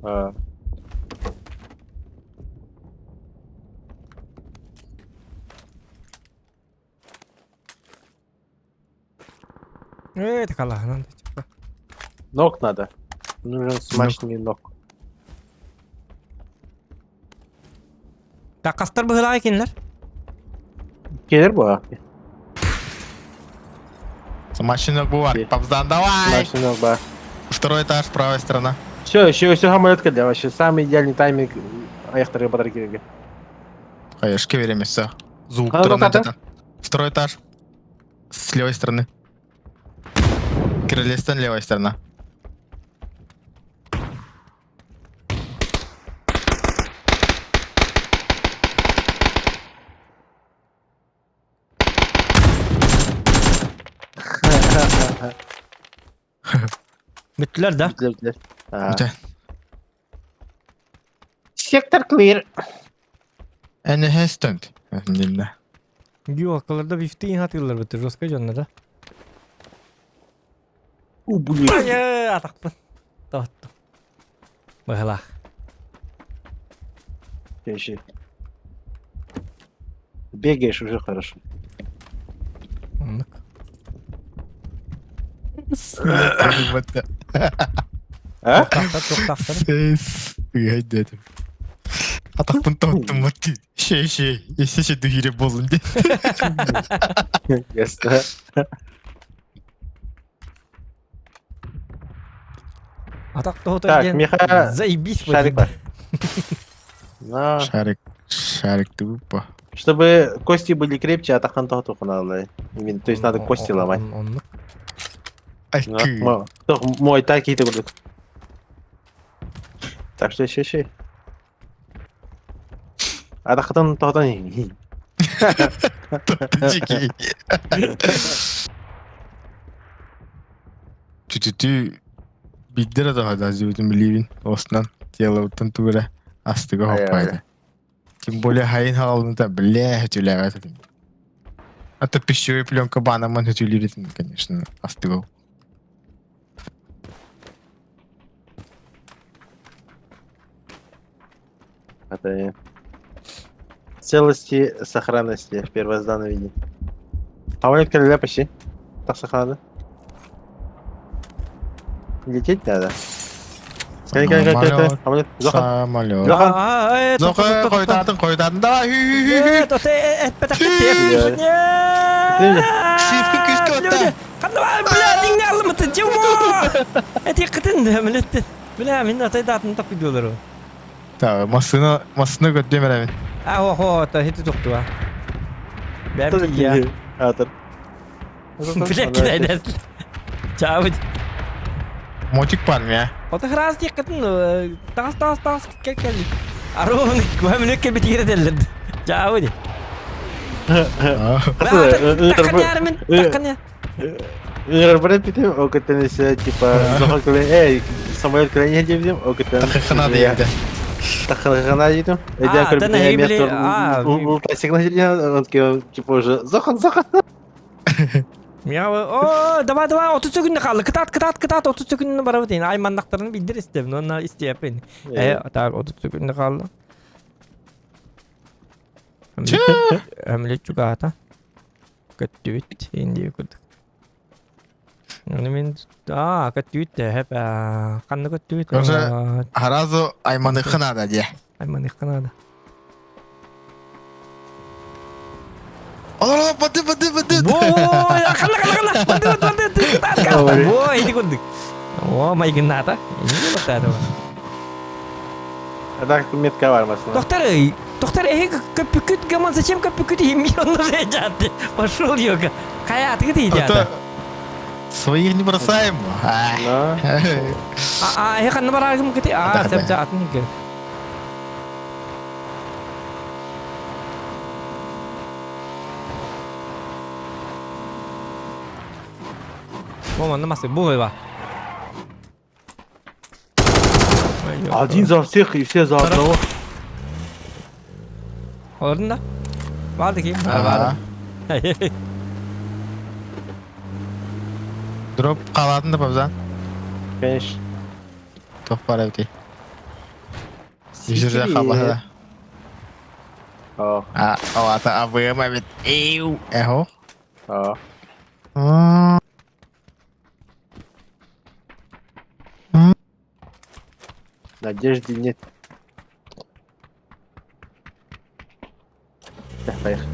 А. Э, такалаһынан. Ног надо. Нужен смачный ног. Такастар быһылаах кинилэр. Келер бу. Машина бывает. Папзан, давай! Машина ба. Второй этаж, правая сторона. Все, еще все самолет для вообще самый идеальный тайминг аяқтарға батар керек. Хаешки время все. Звук А, ну, трон как-то? где-то. Второй этаж. С левой стороны. Крылестан левая сторона. Бүттүлэр да? Бүттүлэр, бүттүлэр. А. Бүтэ. Сектор clear. Энэхэстэнт. Немне. Геолкаларда бифтин хатылар бит жестко дьонно да. У, блин. Ай, атахпын. Тотту. Быһылаах. Еще. Бегаешь уже хорошо. Оннук. А? Тохтар, тохтар. Дедим. Атахпын тоттум вот Шей шей. Если ще дугире болун де. Ясно. Атах тоһото Так, диэн Миха, заебись шарик вот. бар. На. Шарик. Шарик тупо. Чтобы кости были крепче, атахан тоһоту. Именно, то есть надо кости ломать. Оннук. Да, Мой так и будут. Так что еще еще. Атахан тоһотон. Дикий. Чүтүтү биддер да хада зүтүм ливин оснан тело уттан тугура астыга хоппайды. Тем более хайын халында бля хүтүләгә. А то пищевая пленка банаман хүтүлүритин, конечно, астыга. Это целости, сохранности в первозданном виде. Самолет короля почти. Так сохранно. Лететь надо. Скорее, скорее, скорее, скорее. Самолет. Зохан. Самолет. Зохан. Зохан, койдатын, койдатын, давай. Шифка күскө отта. Бля, диңне алымыты, чего? Эти кытын, милетти. Бля, мин атайдатын тап видеолары. Так, машина, машина көттөм эремен. А, хо, хо, та хити токту. Бәм я. Атыр. Бля, кидайдас. Чао. Мотик бар мя. Ота храс тик кытын, тас тас тас кел кел. Аруны көмлек кел бит еределер. Чао. Такын такын. Брат питем, окотенесе, типа, Зохан көле, эй, самолет көле не дебдем, окотен. Тахына дейді. Тахына дейдім. Эдя А, көріп тана ебли, а, Ултасик на он типа уже Зохан, Зохан. Я, о, давай, давай, 30 секунд қалды. Кытат, кытат, кытат, 30 секундны барып дейін. Аймандақтарын билдир истем, оны истеп. Так, 30 секунд қалды. Әмле чугата. Көттүбүт, инди күрдүк. Оны мен, а, көттүбүт де, хеп, қанды көттүбүт. Уже Харазу айманыхына да де. Айманыхына да. Олар, бады, бады, бады. Ой, қанды, қанды, қанды, бады, бады, бады, кытат, кытат. Ой, иди күрдүк. О, майгыната. Инди бактады. Так метка бар машина. Доктор, доктор, эй, көпүкүт гаман, зачем көпүкүт миллионов жаты? Пошел, йога. Кая, ты где идят? Своих не бросаем. А, а, я ханна барагым кити. А, сеп жатын ике. Бу манна масы бу ба. Один за всех и все за одного. Орында. Барды ким? Барды. Дроп қалатын да бабзан. Конечно. Топ бар әбді. Жүзірде қабады. О. А, о, ата АВМ әбет. Эу. Эхо. О. Надежды нет. Так, поехали.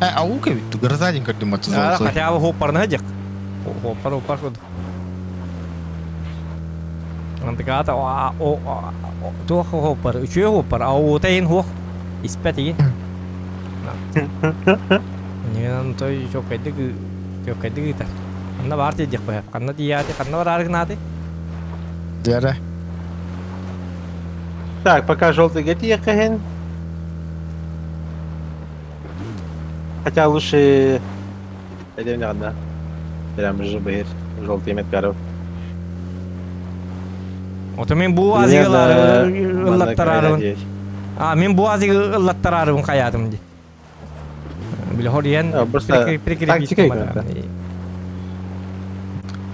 Э, аука ведь, гроза один көрдүм А, хотя бы хоппарны дек. Хоппар, хоппар куд. Антыкаата о туох хоппар, үчүө хоппар, а уута ин хуох испэт игин. Ньыгынан той чоккайдык чоккайдык ыытар. Ханна баар диэх быһа. Ханна тиийээти, ханна бараары гынааты? Дьэрэ. Так, пока желтый тиэххин. Хотя лучше... Пойдем да. Прям жыбыр. Желтый меткаров. Ото мен бу азыгалары ыллаттарарыбын. А, мен бу азыгы ыллаттарарыбын хаятым ди. Били хориен Просто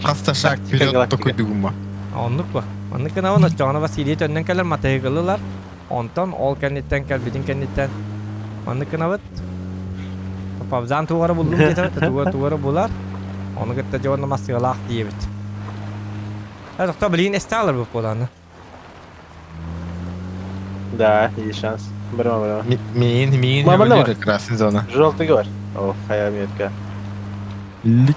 Хаста шаг вперед такой дугума. Оннук ба. Оннук гынабын оччоҕуна Василий төннөн кэлэр матыгылылар. Онтон ол кэнниттэн кэлбитин кэнниттэн маннык гынабыт. Павзан тугара буллум диэтэ, туга тугара булар. Ону кытта дьонно массыалаах диэбит. Тохто билигин эстаалар бу буолааны. Да, есть шанс. Браво, браво. Мин, мин, Мама, давай. красный зона. Желтый говор. О, хая метка. Ликвид.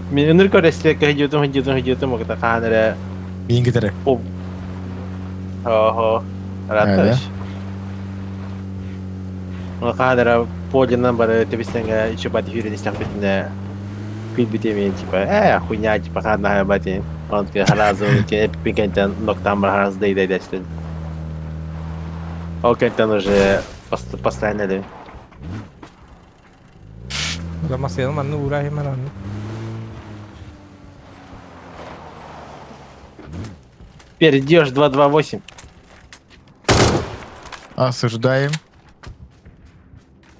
Мин ыныр көрөстүөккэ хидьютум хидьютум хидьютум окта хаан эрэ Мин кытары. Охо. Раташ. Хаан эрэ подинан бары тэбистэҥэ ичи бати хүрен истэхпитинэ күлбүтэ мен типа э хуйня типа хаан наһаа бати он харазы эппикентен ноктан бар харазы дай дай дэстин. Ол кэнтэн уже постоянно да. Масыйын манны уураа мананны. Перейдешь 2-2-8. Осуждаем.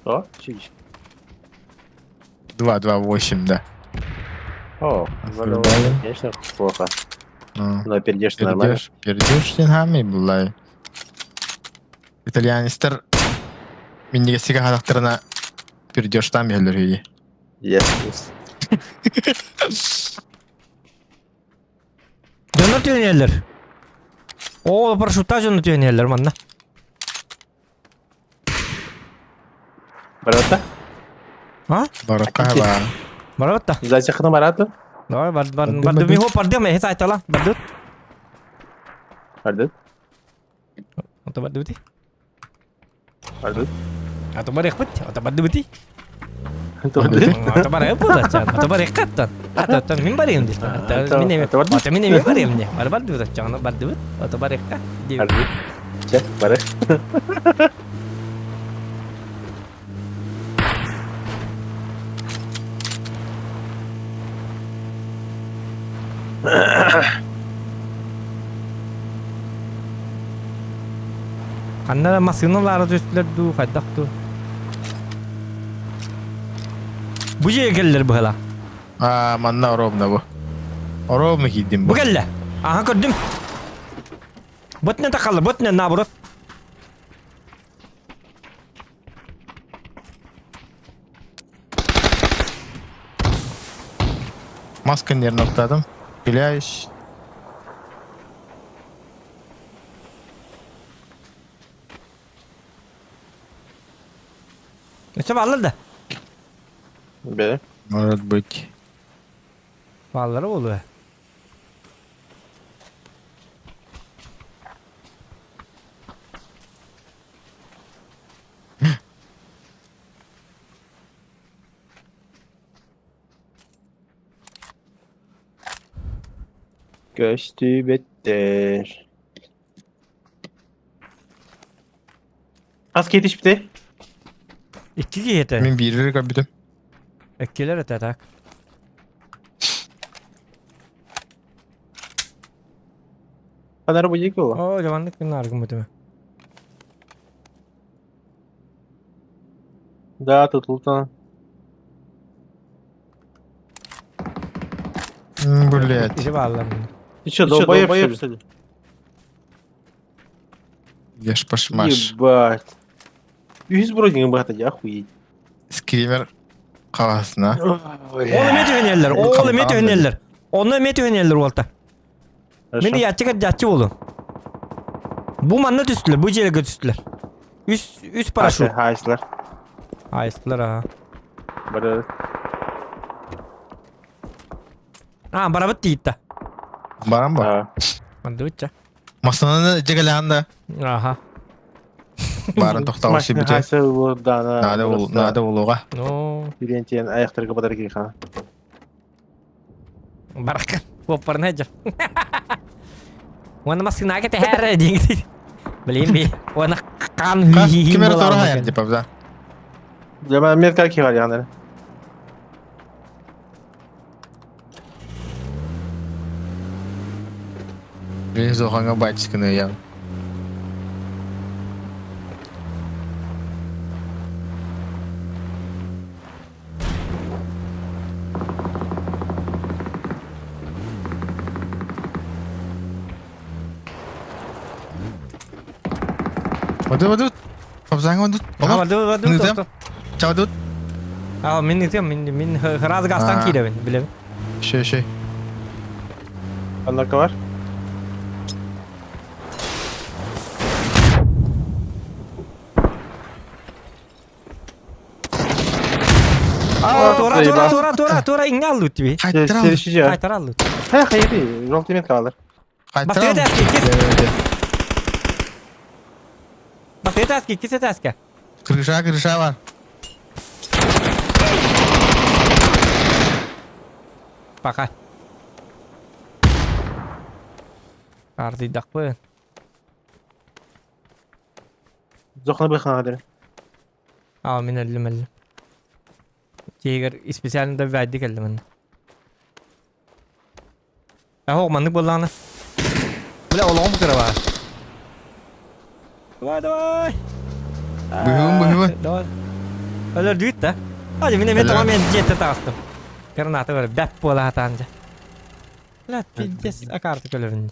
О, чуть. 2-2-8, да. О, Осуждаем. конечно, плохо. Ну, Но перейдешь нормально. Перейдешь, перейдешь деньгами, булай. Итальянистер миннигесигэ хатахтарына перейдешь там иһэллэр үһү. Yes. Дьоннор түөнэллэр. О, парашютта дьонно түөнэллэр манна. Барата? А? Баракка ба. Баратта. Зачахна барату? Давай, бар бар бар ми хо пардем, э сайтала. Бардут. Бардут. Ото бардути. Бардут. Ото бар ихпит, ото бардути. Ото Ото бар ихпит, ото бар ихкаттан. Ото мин барым ди. Ото мин эме. Ото мин эме барым ди. Бар бардут, чана бардут. Ото бар ихка. Бардут. Че, бар. Ханна массыыналаара түстүлэр дуу, хайдах дуу. Бу дьиэ кэллэр быһала. А, манна ровно бу. Ровно киирдим Бу бу. кэллэ. Аха көрдүм. Бытне тахалла, бытне наоборот. Маска нервно Пиляюсь. Өссө бааллар да. Бе. Может быть. Бааллары буолуо. Көстүбэттэр. Хас кетишпити? Икки киһи Мин биирри көрбүтүм. Эккилер этэ так. Ханар будет было? О, жаманнык күн аргым бутума. Да, тут лутано. Блять. Иши бааллар. Ты чё, долбоеб, что ли? Я ж пошмаш. Ебать. Үс бродинг бата, охуеть. Скример. Хаҕасына. Ол эмиэ түһэнэллэр, ол эмиэ түһэнэллэр. Онно эмиэ түһэнэллэр уолта. Мин ыйааччы кырдьааччы буолуом. Бу манна түстүлэр, бу дьиэлэргэ түстүлэр. Үс, үс парашют. Хайсылар. Хайсылар, аха. Бары. А, барабыт тиийдэ. Баран ба. Мандыбытча. Массыынаны дьэгэлээн да. Аха. Баарын тохтоон сибите. Надо бол, надо болуға. Ну. Билентиен аяқтарға батар киха. Баракка. Куоппарына дьэ. Уонна массыынаҕа кэтэһээр диэн. Блин би. Уонна хаан Ким эрэ туора хайар типа да. Дьэ, метка киһи яғнары. Мен зоханга батчиканы я. Воды, воды. Хабзаң воды. Воды, воды. Чаудут. А, мин ытыам, мин мин раз газтан киирэбин, билэбин. Шей, шей. Аннака бар. Тура, тура, тура, тура, тура, иҥҥэ аллыт тиби. Кайтара аллыт. Хэ, хайы, жол тимет калар. Бастыга таски, кис. Бастыга таски, кис таска. Крыша, крыша бар. Пока. Ардыйдахпын. Зохны быхна Аа, мин өллүм өллүм. Тиэгэр специально да вәдди кэллим онно. Аһо, маннык буоллаҕына. Бля, олоҕум кыра баар. Давай, давай. Быһыым, быһыым. Давай. Өлөрдүгүт да. Hadi мин эмиэ тоҕо мен дьиэттэ таҕыстым. Граната бар, бэт буола сатаан дьэ. Бля, пиздец, акаарты көлөбүн.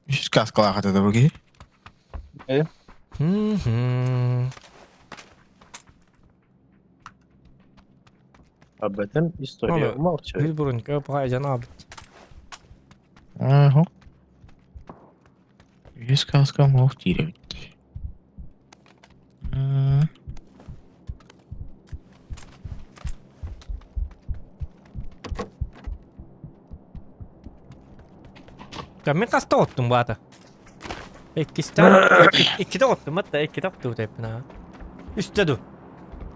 Үс каскалаах этэ да бу киһи. Об этом история умалчивает. Үс бурунка пахай жана абыт. Ага. Үс каска мох диир эбит. Мин хаста оттум баата? Иккистэн иккитэ оттум атта иккитэ оттуу тэппин аа. Үстэ ду.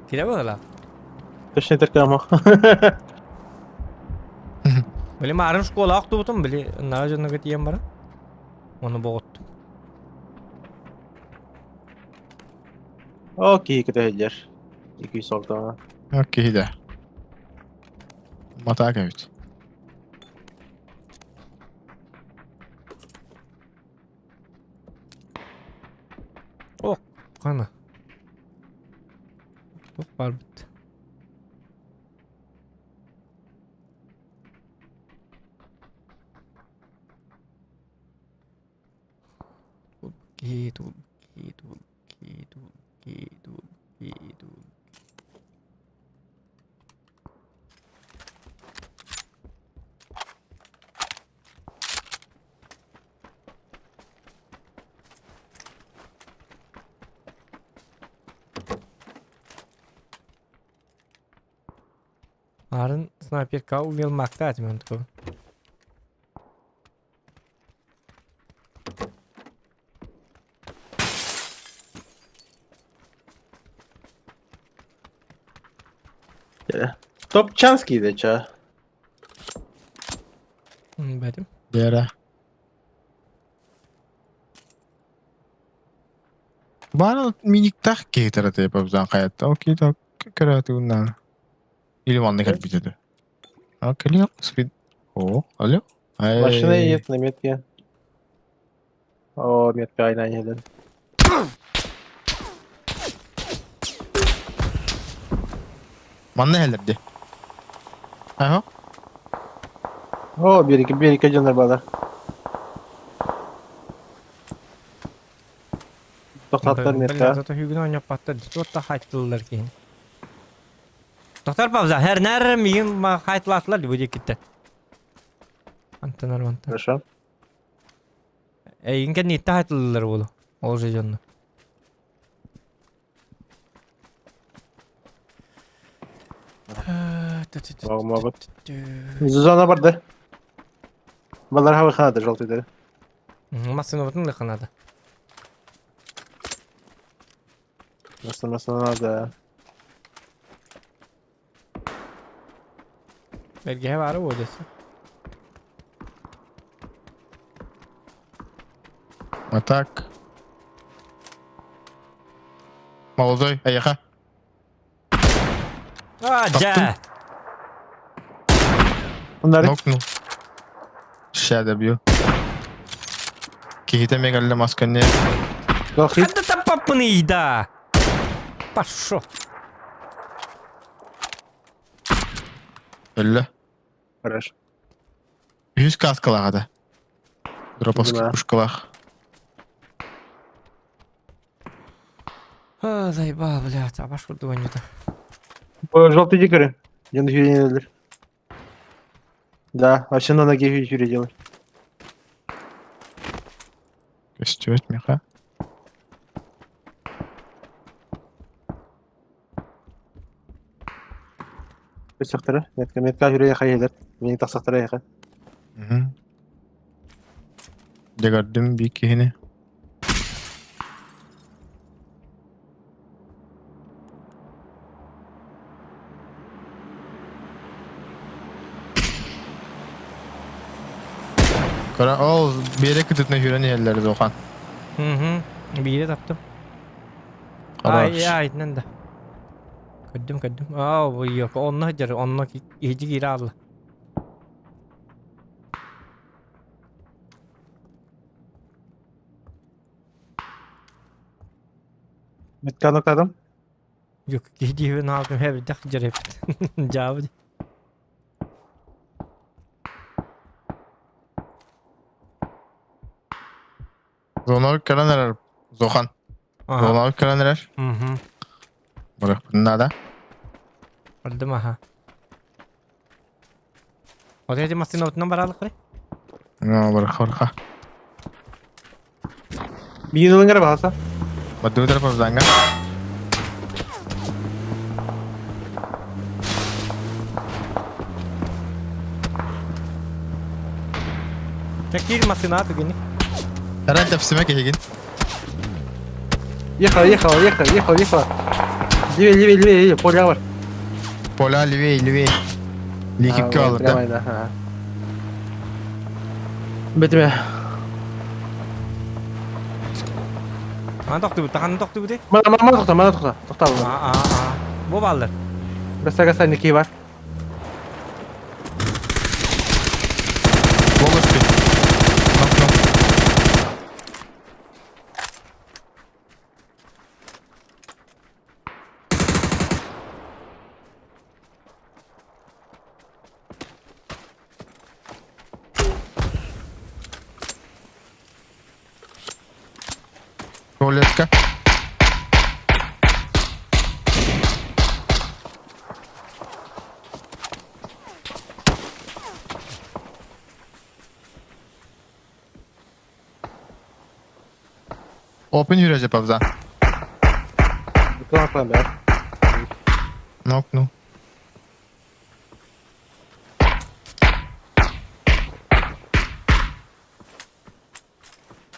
Кире буолла. Точно теркамах. Били марын школа октубутум били наа дьонуга тиийэн баран. Ону боҕуттум. Окей, кытаһыллар. Ики солтоҕа. Окей да. Матаак эбит. Ох, хана. Туох баар бит. Киһи киһи киһи киһи Арын снайперка умел мактать мен такой. Топчанский да ча. Бэтим. Дера. Баара миниктах киһитэрэ тепабзан хаятта. Окей, так көрөтүгүнна. Или манна кэлбит этэ. А кэлиэ спид. О, алло. Машина едет на метке. О, метка айна едет. Манна хэлэрди. Аха. О, береги, береги дьоннор баалар. Тохтаттар метка. Зато хүгүн ойноппаттар. Туотта хайттылар киһини. Доктор Павза, хернер миин хайтлаатылар бу диэкиттэн. Антонар мантан. Хорошо. Эйигин кэнниттэ хайтыллар буолу. Ол же дьонно. Могут. Зона барды. Балар хавы ханады желтый Массыынабытын лыханады. Массыына надо. Бэргэһэ баара буо десе. А так. Молодой, эйэхэ. А, дьэ! Нокнул. Ща добью. Киһитэ мегалле масканне. Ханна таппаппыный да! Пошел. Өллө. Хорошо. Үһүс каскалаах да. Дроповский Да. пушкалаах. А, заебал, блядь, а ваш курдук Желтый дикари. Ден хүйенелер. Да, вообще на ноге хүйе делай. Көстүбэт миха. Көстөхтөрө. Метка метка хүрэ хайылар. Мени тахсахтара яха. Дегардым би киһини. Кара ол биэре кытытна хүрэн иһэллэр Зохан. Угу. Биири таптым. Ай, ай, да. Көрдүм, көрдүм. Аа, бу yok. Онно сылдьар, онно иһдьи киирэ аалла. Метка ноктадым. Yok, киһи диэбин аалгым хэбидэх сылдьар эбит. Дьаабы. Зонор кэлэн эрэр Зохан. Зонор кэлэн эрэр. Угу. Барыахпын наада. Көрдүм аха. Вот эти массыынабытынан бараалык Ну, барыха барыха. Биир ылыңар баһаса. Бадыы тарапа Такир массыына түгүнү. Таран тэпсиме киһигин. Ехала, ехала, ехала, ехала, ехала. Левее, левее, левее, левее, поля бар. Поля левее, левее. Ликипке алыр да. Ага. Бетиме. Аны тохтубут, таханы тохтубут. Мана, мана, мана тохта, мана тохта. Тохта. А, а, а. Бу баллар. Гаса, гаса, ники бар. Волос Нок, нок. Рулетка. Open yürüyecek abza. Kulaklan be. Нок, ну.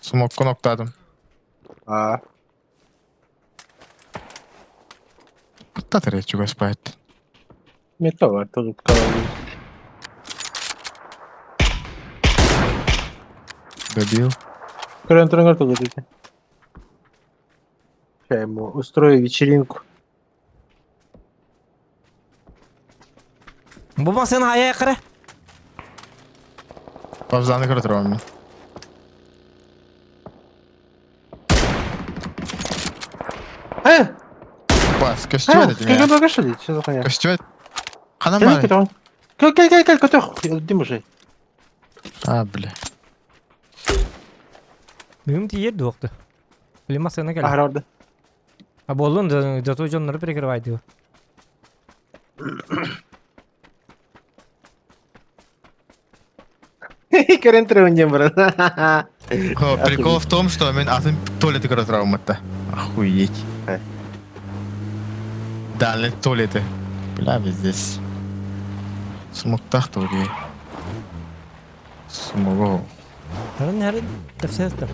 Смокку ноктадым. А. Кытта тәрәчі байт. Метка бар, тоже калады. Добил. Көрөн турыңар тоже дейт. Сейчас ему устрою вечеринку. Бу массыына хайа кыра. Павзаны көрө турам мен. Э! Бас, көстүбэт этим я. Көстүбэт көстүбэт, что за хуйня? Көстүбэт. Ханан Кел, бар. кел, кел, кел, кел, кел, дим уже. А, бля. Бүгүн тиийэр дуохту. Били массыына кэлэр. Аһара орда. А буоллун, зато дьоннору перекрывайдыы. Көрөн турабын диэн баран. Прикол в том, что мен атын туалеты көрө травматта. Охуеть. Дальний туалеты. Бля, здесь. Смуктах тури. Смогу. Харын харын тапсаста.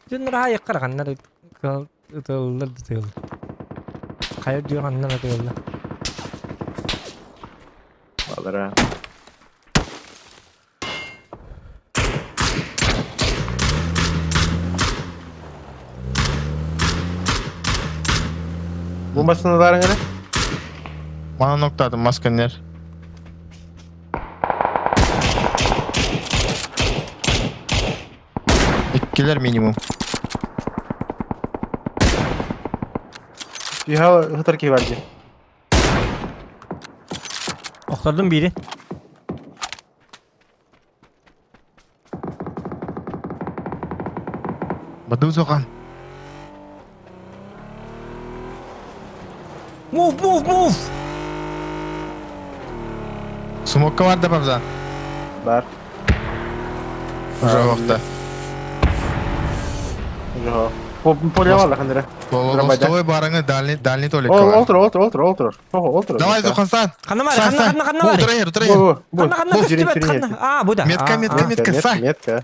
Дьоннор аайы хараҕаннар ытыллар да тыыллар. Хайа үрдүгэр ханна да тыыллар. Балара. Бу массыыналарыҥ эрэ? Мана ноктаатым мас көннөр. Иккилэр минимум. Түһэ ытар киһи бар дии. Охтордум биири. Баду Зохан. Move, move, move! Смокка бар да бабзан. Бар. Уже вахта. Уже. Поле бар хандыра. Лостовой барыңы дальний дальний туалет. Ол олтур, олтур, олтур, олтур. Олтур. Давай Зохан стан. Ханна бар, ханна, ханна, ханна бар. Утура ер, утура ер. Ханна, ханна, көстүбэт, ханна. А, бу да. Метка, метка, метка, сай. Метка.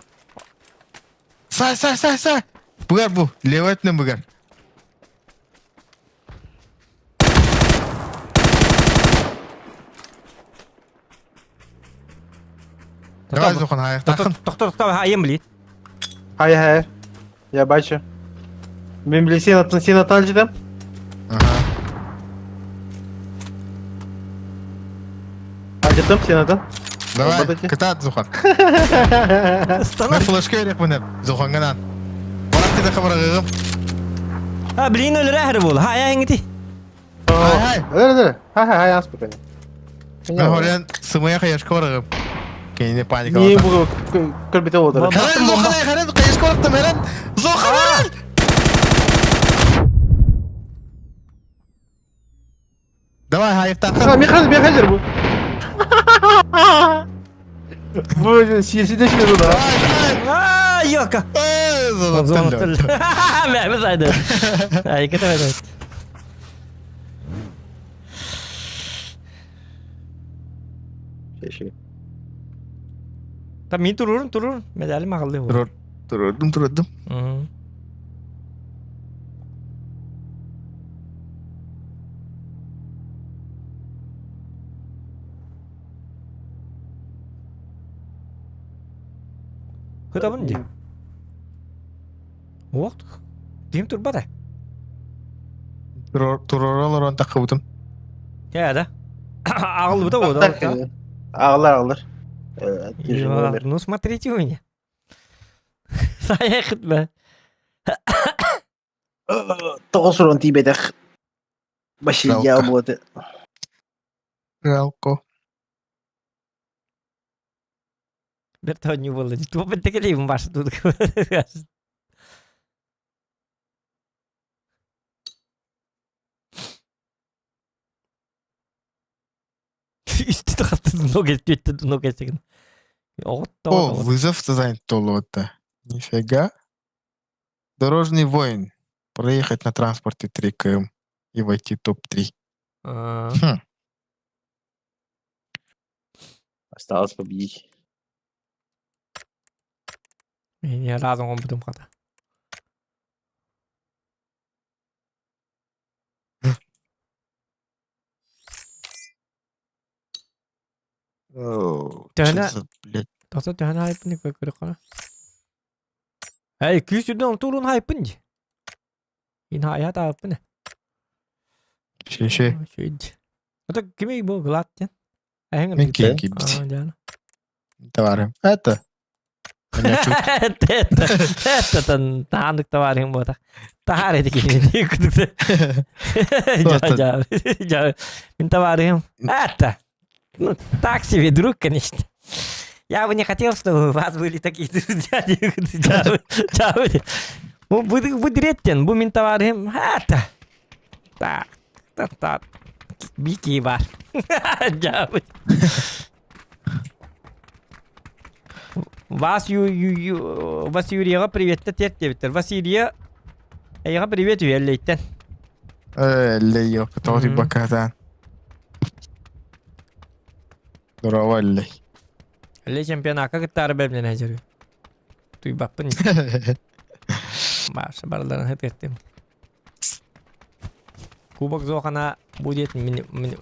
Сай, сай, сай, сай. Бугар бу, левый өттүнэн бугар. Давай, Зохан, аяқтақын. Тохто, тохто, айым били. Хай, хай. Я бачу. Мен били сен аттан, сен аттан жетем. Ага. Ажытым, сен аттан. Давай, кытаат, Зохан. Мен флешка берек міне, Зоханганан. Барак деді хабарағығым. А, блин, өлөрө әһэр буол. Хай, айыңыти. Хай, хай. Өлөр, өлөр. Хай, хай, хай, аспы кәне. Мен хорен сымая қаяшка барағым. Кейіне паника. Не бұл көрбете болды. Хәрен, Зохан, хәрен, қаяшка барақтым, хәрен. Зохан, хәрен! Давай, хайықтақын. Михаил, Михаил, бұл. Бу сиесиде шүле да. А, ёка. Мә, зайды. Ай, кете бәйді. Та мин турурун, турурун. Медали мағалды. Турur. Турурдум, турурдум. Хытабын ди. Уақт. Ким турбата? Туроролорон тақыбытым. Я да. Ағылбыта болды. Ағылар, ағылар. Ну смотрите у меня. Саяхыт ба. Тоғыз урон тиибэтэх. Вообще я болады. Жалко. Бертонью болды. Туып бітті башы тут. Үсті қатты ног етті, ног етті. О, вызов занят толота. Нифига. Дорожный воин. Проехать на транспорте 3 км и войти в топ-3. Хм. Осталось победить. Не разом он потом хата. Төһөнө Тохто төһөнө хайпын көрө Эй, күүс үрдэн турун хайпын ди. Ин хая тааппын. Шеше. Шүйд. Это кими бу глад ден? Мен ким ким. Товарым. Это. Это, это, это таандык товарым бота. Тахаар эти киһини кутукта. Жа, жа, Мин товарищем. Это, ну, так себе друг, конечно. Я бы не хотел, чтобы у вас были такие друзья. Бу бу диреттен, бу мин товарищем. Это. Так, так, так. Бики бар. Жа, Вас ю, ю, ю, Василияға приветті терт дебиттер. Василия, эйға привет үйеллейтен. Эллей yok, тоғыр бакатан. Здорово, Эллей. Эллей чемпионатка кыттары бәбнен әжірі. Туйбаппын. Башы барларын хет кеттим. Кубок Зохана будет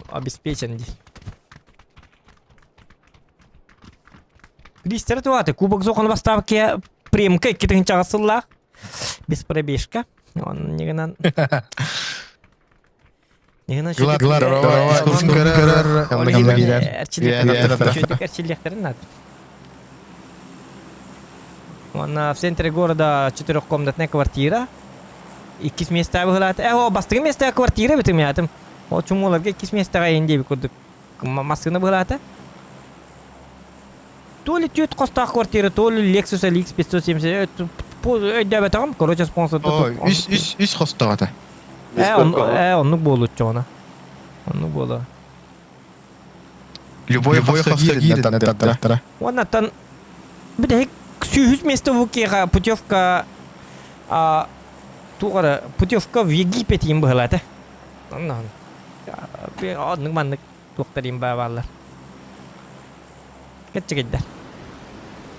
обеспечен. Кристер туаты Кубок Зохана бастапке премка 2 сыллах. Без пробежка. Он негынан... Негынан Он в центре города четырехкомнатная квартира. Иккис места быһылаат. Э, о, бастыгы места квартира битим ятым. О, чумуларга иккис местаға инде курдук массыына быһылаата. То ли түт костаах квартира, то ли Lexus LX 570 өйдөбөтөҕүм, короче, спонсор. Үс үс үс хостоҕата. Э, э, оннук буолуччуона. Оннук буолуо. Любой хосто киирин Уоннаттан бүтэһик сүүһүс место букеха путевка а тугара путевка в Египет им быһылаата. Оннон. Оннук маннык туохтар им бааллар. Кэтчигейдер.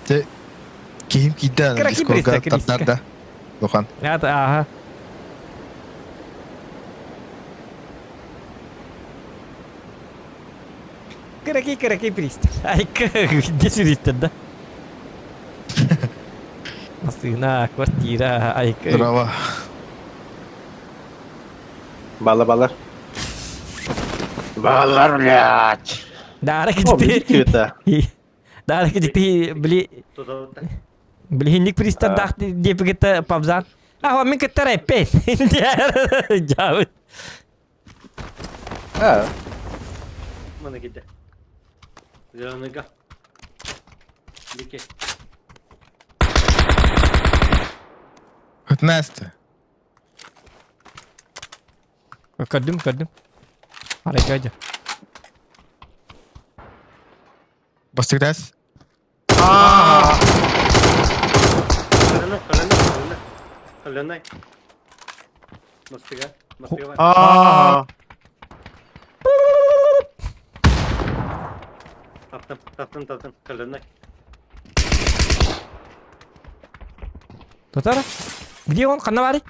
Те киһим киирдэ дискорга тардар да. Духан. Ага. Кыраки кыраки пристав. Ай, где сюристер, да? Массыына, квартира, ай. Здорово. Бала балар. Балар, блядь. Дара кидикти. Дара кидикти били Билиһинник пристардаах диэпигитэ пабзан. А, мин кыттар эппет. Жабыт. А. Мана кидде. Зеленыга. Дике. Хотнесте. Көрдүм, көрдүм. Арай көдө. Бастыгдас. Калена, калена, калена. Калена. Бастыга, бастыга. Аа. Таптым, таптым, таптым. Калена. Татара? Где он? Ханна барый?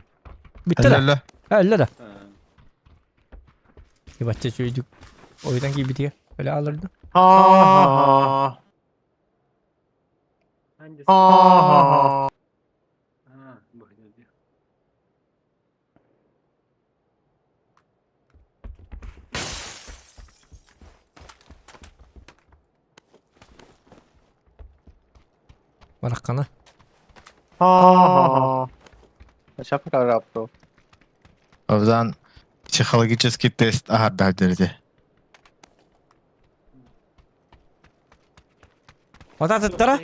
Бүтті да? Өллө да. Ибачча чүйдүк. Ойдан кийбитиге. Өлө алырды. Аа. Аа. Бараххана. Шапка рапто. Обзан психологический тест аһардар дерде. Отатыттара?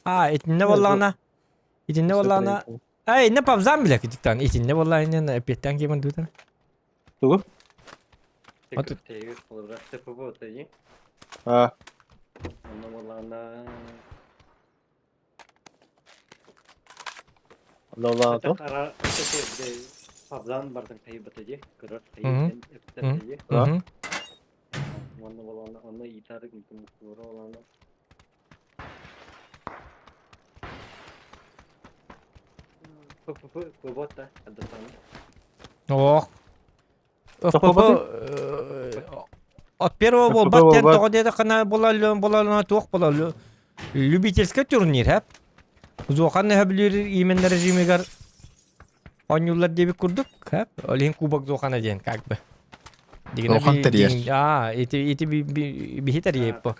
А, итинне боллаҕына. Итинне боллаҕына. Эй, не пабзан биле китиктан. Итинне боллаҕына эппиэттэн киимэн дуутан. Тугу? А. Ох. ФПП от первого буолбат диэн тоҕо диэтэххинэ буолаллын буолаллына туох буолаллы любительскай турнир хэп Зохан өһөбүлүүр именно режимигэр оонньууллар диэбит курдук хэп ол иһин кубок Зохана диэн как бы. Улахан тэрийэр. Аа, ити ити биһи тэрийэппо.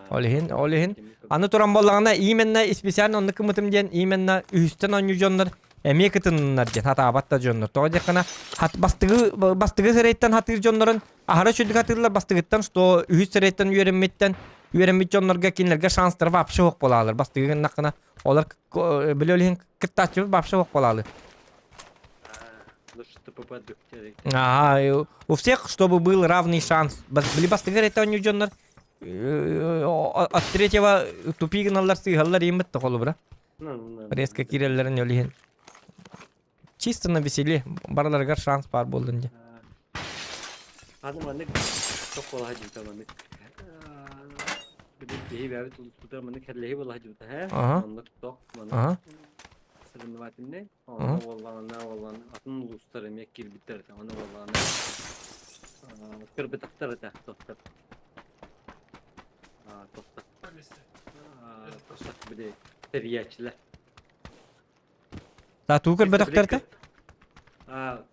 Ол иһин, ол иһин аны туран буоллаҕына именно специально оннук кымытым диэн именно үһүстэн оонньуу дьоннор эмиэ кытыннар диэн хатаабат да дьоннор. Тоҕо диэххинэ хат бастыгы бастыгы сирэйтэн хатыыр дьоннорун аһара үчүгдүк хатыыллар бастыгыттан что үһүс сирэйтэн үөрэммиттэн үөрэммит дьоннорго кинилэргэ шанстара вообще суох буолаалар. Бастыгы гыннаххына олар били ол иһин кыттааччыбыт вообще суох буолаалы. Ага, у всех, чтобы был равный шанс. Били бастыгы это оонньуу дьоннор от третьего тупик гыналлар сыыһаллар ииммит холобура. Резко киирэллэрин ол иһин. Чисто на веселе барыларыгар шанс баар буоллун дии. Аны маннык тоххолоһо дьита маннык билин киһи бэбит улуспутар маннык херлэһи буолаһа дьита һэ оннук тох маннык соревновательный онно буоллаҕына буоллаҕына атын улуустар эмиэ киирбиттэр этэ ону буоллаҕына кырбытахтар этэ тохтор тохтор тохтор били тэрийээччилэр Да туу көрбөтөхтөртө?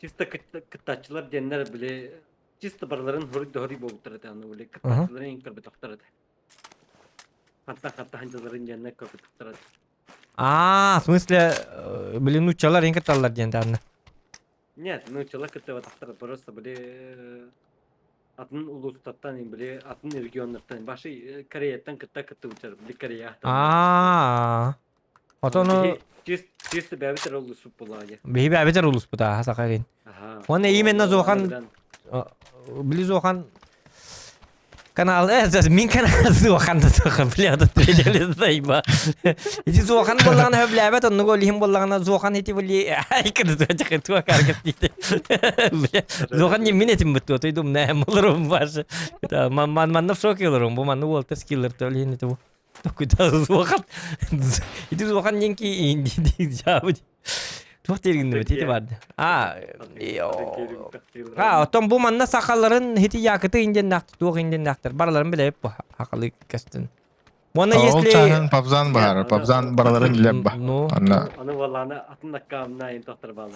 Чисто кыттааччылар диэннэр били чисто барыларын хоруй да хоруй буолбуттар этэ аны били кыттааччыларын көрбөтөхтөр этэ. Хатта-хатта ханчаларын диэннэр көрбөтөхтөр этэ. Аа, в смысле, блин, нууччалар ең кытталлар диэн таанна. Нет, нууччалар кыттыбатахтар, просто били атын улуустартан, били атын регионнартан, башы Кореяттан кытта кыттыбыттар, били Корея. Аа. Отону чисто бэбитер улуспут буолаа Биһи бэбитер улуспут аа Сахалин. Уонна именно Зохан били Зохан Канал, мин канал Зохан да тоха, бля, да тренер заиба. Ити Зохан боллаҕына хөблээбэт, оннук ол иһин боллаҕына Зохан ити били ай кырды туа туа каргас диите. Бля, Зохан не мин этим бут той дум нэ молорум баш. Ман ман манна в шоке олорум, бу манны уолтер скиллер то лин ити бу. Куда Зохан. Ити Зохан ненки инди ди жабы. Туох дииргин ити барды. А, а, оттон бу манна сахаларын хити якыты инденнахтар, туох инденнахтар бараларын билэбит бу хакалы көстүн. Уонна Ол если чааһын Пабзан баһар, Пабзан бараларын билэр ба. Ну. Анна. Аны валаны атын аккаамна им тохтор баалы.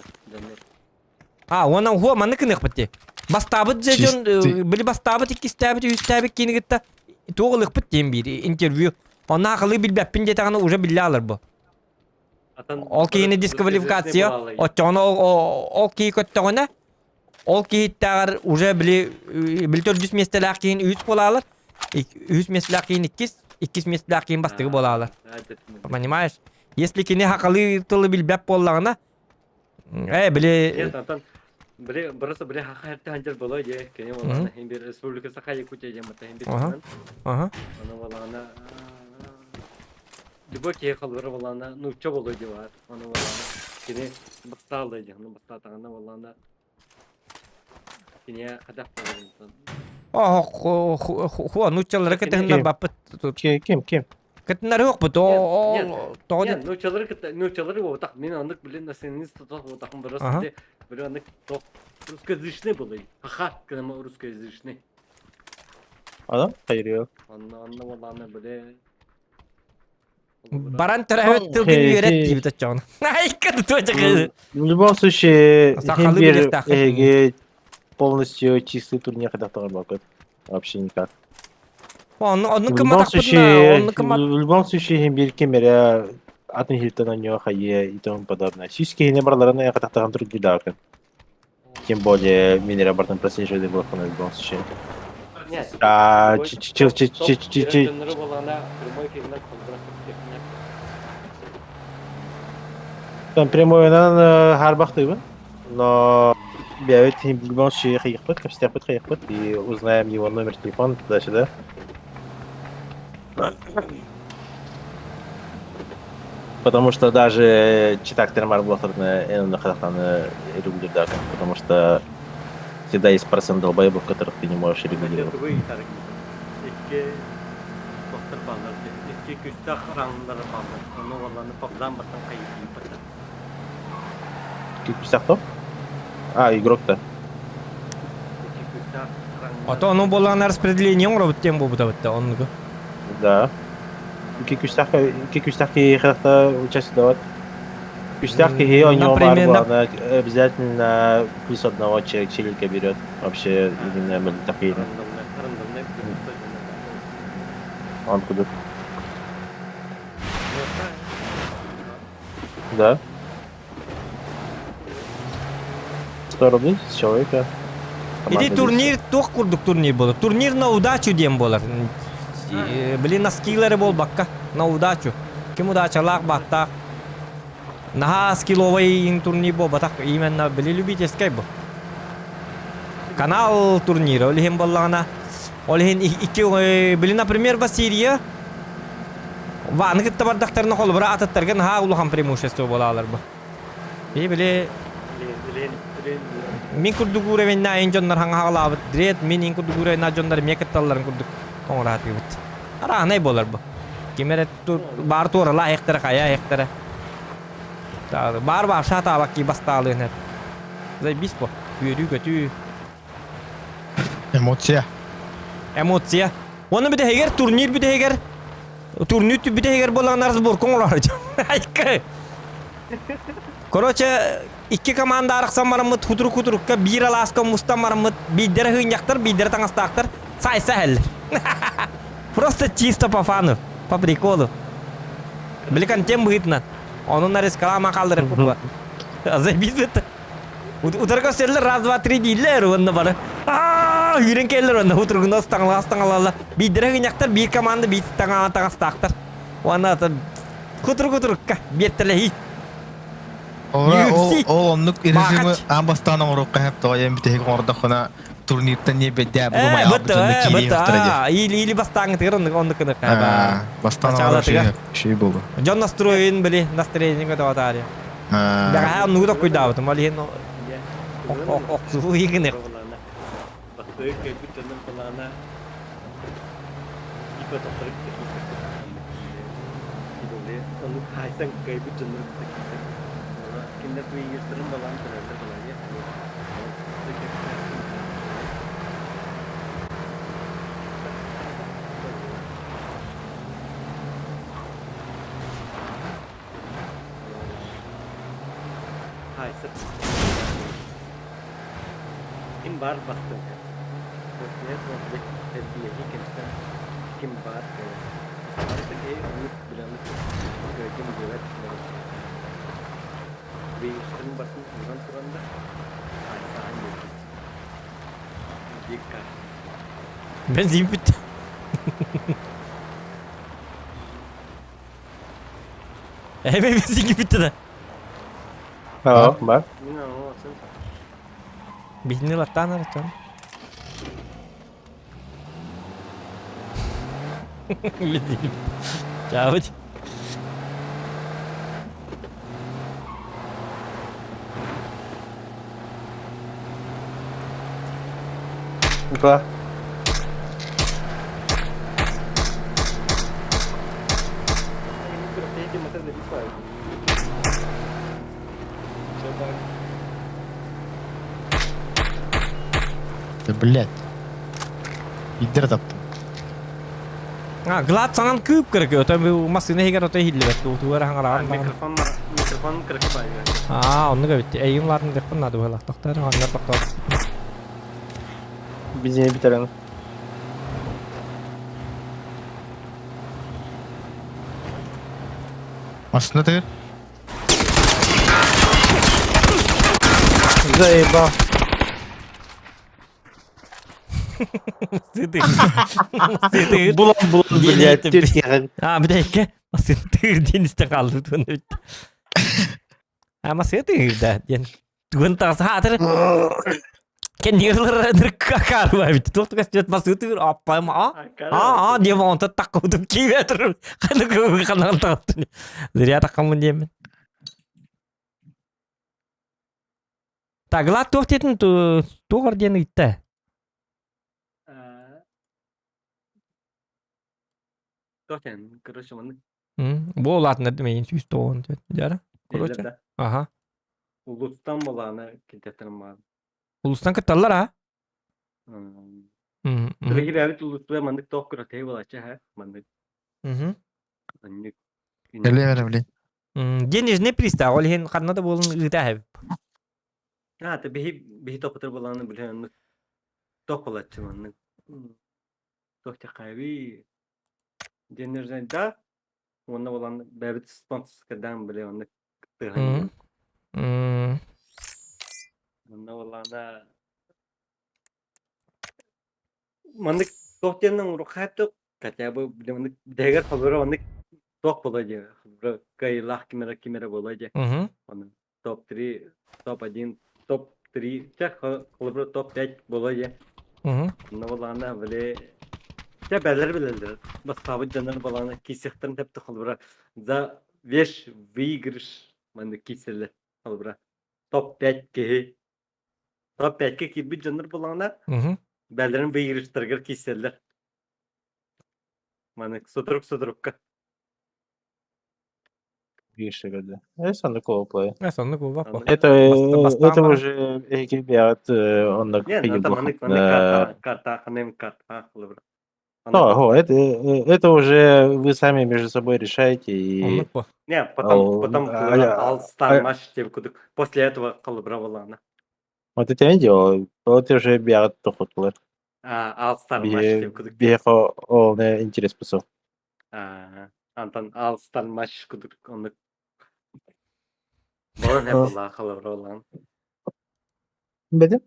А, уонна хуа манны кыныахпыт ти. Бастаабыт же дьон били бастаабыт иккистээбит үһүстээбит киини кытта туох ылыахпыт диэн биир интервью. Онно хакалы билбэппин диэтэҕинэ уже биллэ алар бу. Ол киһини дисквалификация оччоҕуна ол киһи көттөҕүнэ ол киһиттээҕэр уже били били төрдүс миэстэлээх киһин үһүс буолаалар үһүс миэстэлээх киһин иккис иккис миэстэлээх киһин бастакы буолаалар понимаешь если кини хакалыы тылы билбэт буоллаҕына э били Били просто били хаха ханжар болой же кини болана хин бир республика Саха Якутия же мата хин бир Ага. Аны болана Любой киһи холборо буоллаҕына нуучча буолуо дии баар. Ону буоллаҕына кини бастааллай дии. Ону бастаатаҕына буоллаҕына киниэ хайдах буоларын Оо, нууччалары кытыһыннар баппыт. Ким, ким? Кытыннары суохпут. Оо, тоҕо Нет, нууччалары кытта нууччалары буолбатах. Мин оннук блин националист тутах буолбатахпын просто били оннук тох русскоязычный был. Хаха, кынама русскоязычный. Ана, хайрıyor. Онно онно буоллаҕына били Баран төрөөбүт тылгын үөрэт диибит оччоҕуна. Айка тутуоча В любом случае, Сахалыы бир билиэхтээххин. эһиги полностью чистый турнир хайдахтаҕар балкыт. Вообще никак. Онну онну В любом кыматахпытына, случае, онну кымат в любом случае бир ким эрэ атын хилтэн онньуо хайе и тому подобное. Сүүс киһини барыларын хайдахтаҕын тургудаакын. Тем более мин эрэ бартан прослеживали буолахпына в любом случае. Нет. А, ч ч ч ч ч ч Там прямойынан харбахтыыбын, но бэйэбит в любом случае хайыхпыт, кэпсэтиэхпит хайыхпыт и узнаем его номер телефона туда-сюда. Потому что даже читактер буоллахтарына эн онно хатахтаны регулирдаакын, потому что всегда есть процент долбоебов, которых ты не можешь регулировать. Икки тохтор бааллар икки күстээх раундары бааллар ону уолланы пабзан баттан хайыппыта Икки күстээх то? А, игрок-то. Икки күстээх А то ону буоллаҕына распределение оҥоробут диэн буолбута бытта оннугу. Да. Икки күстээх икки күстээх киһи хатахта участвовать. Күүстээх киһи оонньуо баар Например, буолана обязательно плюс одного челика берет. Вообще именно мөлтөх Он куда? Да. 100 рублей с человека. Ити Команда турнир туох курдук турнир буолар? Турнир на удачу диэн буолар. Блин, носкилары буолбакка, на удачу. Ким удачалаах, баттаах. Наһаа скилловай турнир буолбатах, именно били любительскай бу. Канал турнира, ол иһин буоллаҕына, ол иһин икки, били, например, Василия Ваны кытта бардахтарына холобура атыттарга наһаа улахан преимущество буолаалар бу. И били мин курдук уровеньна айын дьоннор хаҥаһалаабыт дред мин ин курдук уровеньна дьоннор эмиэ кытталларын курдук оҥораатыыбыт. Араанай буолар бу. Ким эрэ баар туорала айахтара хайа айахтара. Баар баар саатаабак ки бастаалыын эп. Заебись бу. Үөрүү-көтүү. Эмоция. Эмоция. Оны бүтэһигэр турнир бүтэһигэр турнир бүтэһигэр буолан разборка оҥорор. Айка. Короче, икки команда арахсан бараммыт хутурук-хутурукка биир алааска мустан бараммыт биирдэрэ хыынньахтар, биирдэрэ таҥастаахтар сайса иһэллэр. Просто чисто по фану, по приколу. Били контент быһыытынан. Онун нарискалаама хаалларык куппа. Заебись это. Утарга сөрлер раз, два, три дииллэр уонна бары аа үүрэн кэллэр уонна утургунас таҥалаас таҥалалла. Биирдэрэ хыынньахтар, биир команда биир таҥаҕа таҥастаахтар. Уонна кутурук-кутурукка биэртэлэһии. Ора ол UFC. ол оннук режимы Маахач. аан бастаан оҥоруохха сөп тоҕо диэн бүтэһик оҥордоххуна турниртан не бэдээ Э, бу бытта, дьонно э, киириэ бытта, охтора диye. аа, или или бастааҥҥытыгар оннук оннук гыныахха баа. Бастаан оҥорор Началатыгар. үчүгэй буолуо. Дьон настроен били настроение көтөҕөтаарыйа. Бэҕэһээ оннугу токкуйдаабытым, ол иһин охсуһуу гыныах. Бастыыр кэлбит дьонун былаана ипотохтору кытта киирсэр. Оннук хаайсан кыайбыт дьоннору кытта киирсэр. Кинилэр выигрыштарын балаан көрөллөр балайа. Ким баар бастыҥ Ким баар Бензин бүттэ. Эбэ бензин бүттэ да. Аа, бар. Биһини латтаан арытан. Чаабыт. Ба. Да блять. Иддер таптым. А, Глад саҥан күүп кырыкы, ото массыына иһигэр ото иһиллибэт, тугар хаҥараан Микрофон микрофон кырыкы баайга. Аа, оннук эбит. Эйин лаатын дехпин наада быһалаах. Тохтоор, аннар тохтоор. Бензин бүтэрэн. Массыына тыгыр. Заебал. Массыына Булан булан блядь, Түркияҕа. Аа, бүтэйкэ. Массыына тыгыр диэн истэ хаалды туон эбит. А массыына тыгыр да диэн. Тугун тағса хаатыр. Кэннигэр какаар эбит. Туох тугас түөт массыына тыгыр аппайм а. А, а, диэн онто таккыбытым киибэ турар. Ханнык ханан тағыттын. Зря таккаммын диэммин. Так, Глад туох диэтин туох диэн ыйтта? Туох короче, маннык. Бу улаатыннар мейин 194 дьара. Короче. Ага. Улустан балаана килтеттерим баар. Улустан кытталлар а? Биһиги бэйэбит улууспутугар маннык туох күрэхтэһии буолааччы һэ маннык. Маннык. Эле блин. Денежный пристав, ол иһин ханна да буолун ыыта эбит. А, ты биһи биһи тохтор балааны билэн оннук тох болаччы маннык. Тох тахави денежный да уонна болан бэбит спонсорскадан биле оннук тыһан. Онно болана маннык тох диэннэн урукхааттык хотя бы бile маннык дээгэр холборо маннык тох бола дии холборо кыайыылаах ким эрэ ким эрэ буола дии Оны топ-3, топ-1, топ-3, чэ холобура топ-5 буола дии. Онно буоллаҕына били чэ бэлэр билэллэр. Бастаабыт дьоннор буоллаҕына киирсиэхтэрин сөптө холобура за весь выигрыш маннык киирсэллэр холобура топ-5 киһи топ-5-кэ киирбит дьоннор буоллаҕына бэлэрин выигрыштарыгар киирсэллэр. Маннык сутурук-сутурукка. Биир да. Соннук буолуо. Соннук буолбаппа. Это это уже эһиги бэйэҕит онно Карта, карта, Да, это уже вы сами между собой решаете и... Не, потом, потом All Star матч после этого колыбра Вот это не дело, вот уже бэйэҕит тохотулар. All Star матч Биһиэхэ ол интерес бусу. Антон All Star матч кудук оннук Болон хеп халабра болан. Беде?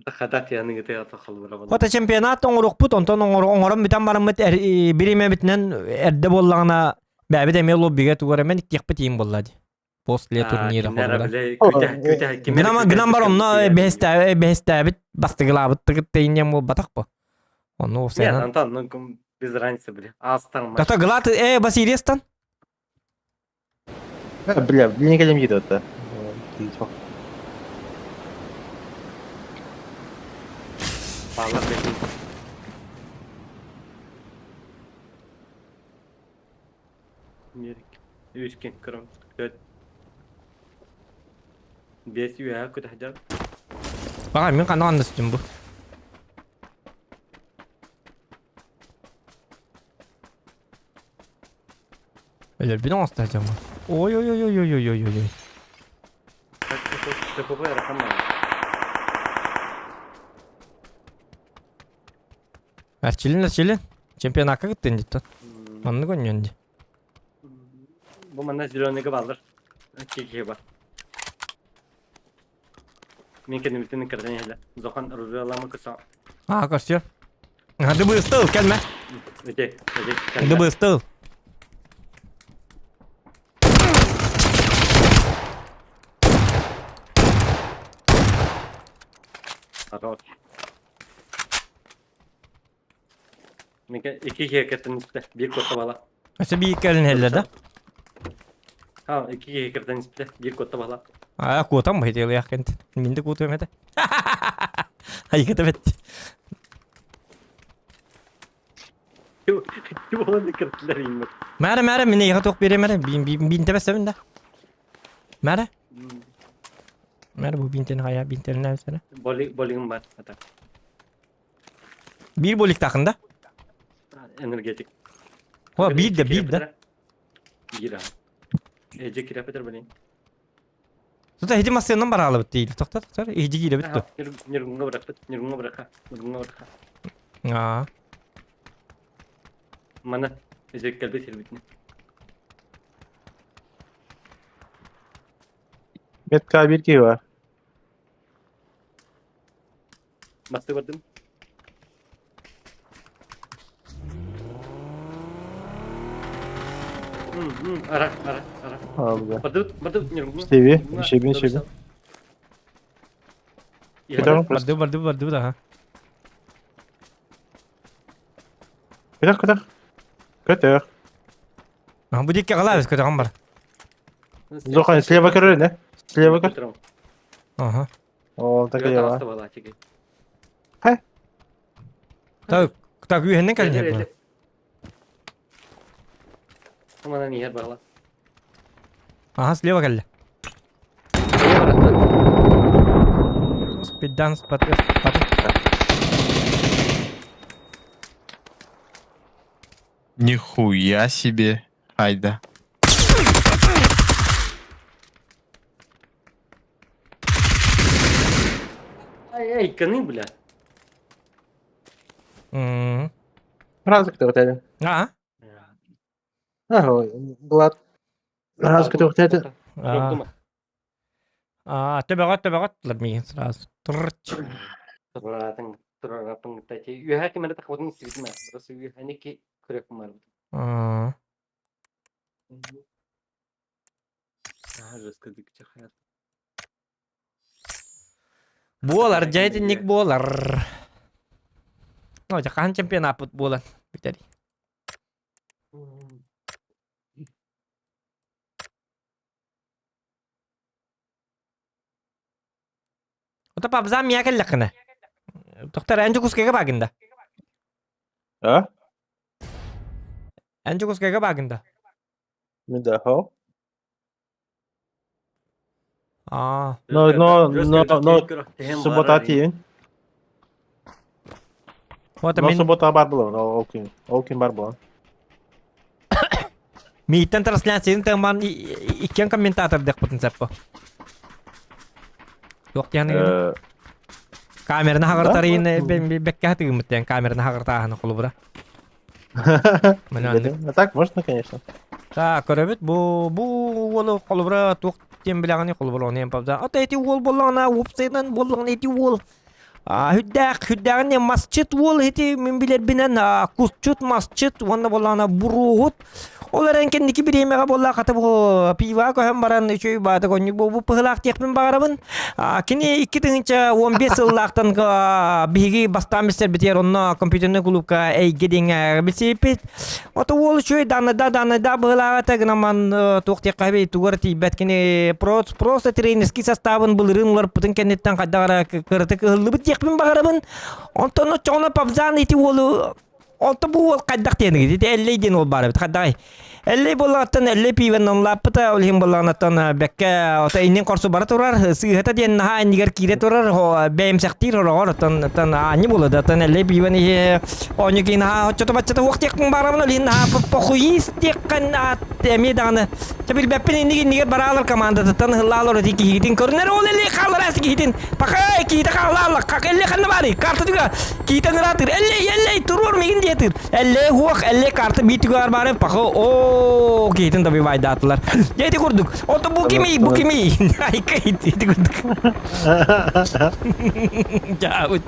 Хата чемпионат оҥорукпут, онтон оҥорон бүтэн бараммыт бириэмэбитинэн эрдэ буоллаҕына бэйэбит эмиэ лоббига тугар эмэн иттиэхпит иин буолла дии. После турнира Гынан бар онно бэһэстээбит бастыгылаабыттыгыт тэйинньэн буолбатах бу. Онну Нет, Антон, ну без разницы, бля. Астан. Тата Глат, Василиестан? Бля, не кэлем это. Үскин кырым. Төрт. Бес үөһэ күтэһдэр. Баҕа мин ханна ханна сүтүм бу. Өлөрбүн оҥосто дьоҥҥо. Ой ой ой ой ой ой ой ой. Эрчилин эрчилин. Чемпионакка кыттын диттон. Маннык онньон ди. Бу манна зеленыйга бааллар. Киһи бар. Мин кэннибитин кэрдэн иһэлэ. Зохан ружьялаама кыса. Аа, көрсүө. Ады быстыл, кэлмэ. Ити, ити. Ады быстыл. Хорош. Икки киһи кэртэн испитэ, биир куотта бала. Өссө биир кэлин иһэллэр да? А, икки киһи кэртэн испитэ, биир куотта бала. Аа, куотан бу кент. Мин де куотуом этэ. Айгыта бет. Мәрі, мәрі, міне иға тоқ бере мәрі. Бин, бин, бин тебесебин да. Мәрі. Мәрі, бу бинтен хая, бинтерин әбісені. Болигым бар, ата. Биир боликтаахын да? Энергетик. О, биир да, биир да. Биир аа. Эдьэ кирэпетер блин. Тута иһити массыынан бараалыбыт диил. Тохто, тохтор, иһити киирэбит ту. Ньургунга бырахпыт, ньургунга бырахха, ньургунга бырахха. Аа. Мана, эдьэ кэлбит сирбитин. Метка бир киһи бар. Басты бардым. Ара, ара, ара. Алда. Бардыбыт, бардыбыт, ньургунга. Себи, шебин, шебин. Барды, барды, барды, да. Көтөх, көтөх. Көтөх. Бу дикке калабыз көтөҕөн бар. Зохан, слева көрөр, не? Слева көр. Ага. О, так я. Хэ? Так, так үйһэннен кэлин Манан иһэр бағала. Ага, слева кэллэ. Спидданс пат. Нихуя себе. Хайда. Ай, ай, каны, бля. Разок ты вот это. А? Ага, Влад. Разок ты вот это. А, төбөҕө төбөҕө миигин сразу. Трч. Тураратын, тураратын, тати. Үһә кимere тахватын сибитме. Просто үһәне ки көрөк бар. А. Буолар, дьэ итинник буолар. Ну, дьэ хаһан чемпионаппыт буолан бүтэрий. Ото пабзам мия кэллэххинэ. Тохтор эн Дьокуускайга баагын да? А? Эн Дьокуускайга баагын да? Мин да, хо. Аа. Но, но, но, но, суббота тиийин. Вот Но мин суббота бар булан, ол күн, ол күн бар булан. Мииттэн трансляцияны тыаман иккиэн комментатор диэхпитин сөп Туох диэн Камераны хаҕыртарыйын бэккэ хатыгыммыт диэн камераны хаҕыртааһыны холобура. А так можно, конечно. Так, көрөбүт бу бу уолу холобура туох диэн билэҕиний холобура ону эмпабда. Ата эти уол буоллаҕына уопсайынан буоллаҕына эти уол Хүддээх, хүддээҕин масчыт уол ити мин билэрбинэн кусчут, масчыт уонна буоллаҕына буруоһут. Ол эрэн кэнники бириэмэҕэ буолла хата бу пиваҕа көһөн баран үчүгэй баатык онньук буолбут быһыылаах диэхпин баҕарабын. Кини 2015 сыллаахтан биһиги бастаан билсэрбитигэр онно компьютерный клубка эйгэ диэҥҥэ билсибиппит. Ото уол үчүгэй даанайда даанайда быһыылааҕа гынан туох диэххэ эбий тугар тиийбэт кини просто тренерский составын былырыын уларыппытын кэнниттэн хайдах эрэ кыратык ыһыллыбыт диэхпин баҕарабын. Онтон оччоҕуна Пабзан ити уолу Онто бу уол хайдах диэн ити Эллэй диэн уол баар эбит хайдаҕай Эллэй буоллаҕыттан Эллэй пиибэн онлааппыта ол иһин буоллаҕынаттан бэккэ ото иннин хорсу бара турар сыыһата диэн наһаа иннигэр киирэ турар бэйэмсэхтиир ороҕор оттон оттон аанньы буолла да оттон Эллэй пиибэн иһи оонньуу киһи наһаа оччото баччата уох диэхпин баарабын ол иһин наһаа похуист диэххин эмиэ даҕаны Чэ билбэппин инник иннигэр бараалар командатыттан ыһыллаалар ити киһигитин көрүнэр ол элли хааллар ас киһитин пахай киһитэ хааллааллар как элли ханна баарый карта түгэ киһитэ ыраатыр элли элли туруор мигин диэтир элли хуох элли карта бии түгээр баары пахы о киһитин добивайдаатылар дьэ ити курдук ото бу кимий бу кимий айка ити курдук Дьаабыт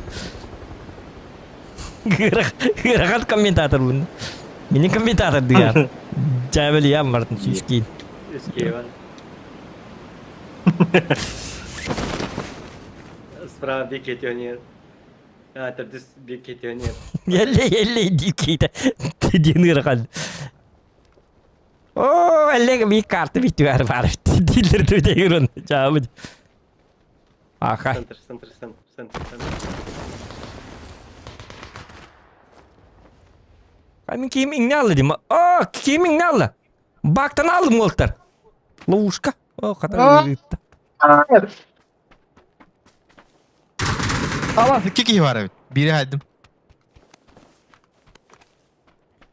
Ыарахан комментатор бун. Мини комментатор дыяр. Дьээбэл я Мартин Сүүскиин. Үскиеван. Справа бикетионер. А, төрдүс бикетионер. Елле елле дикейте. Диэн ыарахан. О, элле би карта битүгэр бар. Дилер төтегерон. Жаабыт. Аха. Центр, центр, центр, центр, центр. Мин киим иҥнэ алла дим. О, киим иҥнэ алла. Бактан алдым уолтар. Ловушка. О, хата ыытта. Алас икки киһи бар эбит. Биири хайдым.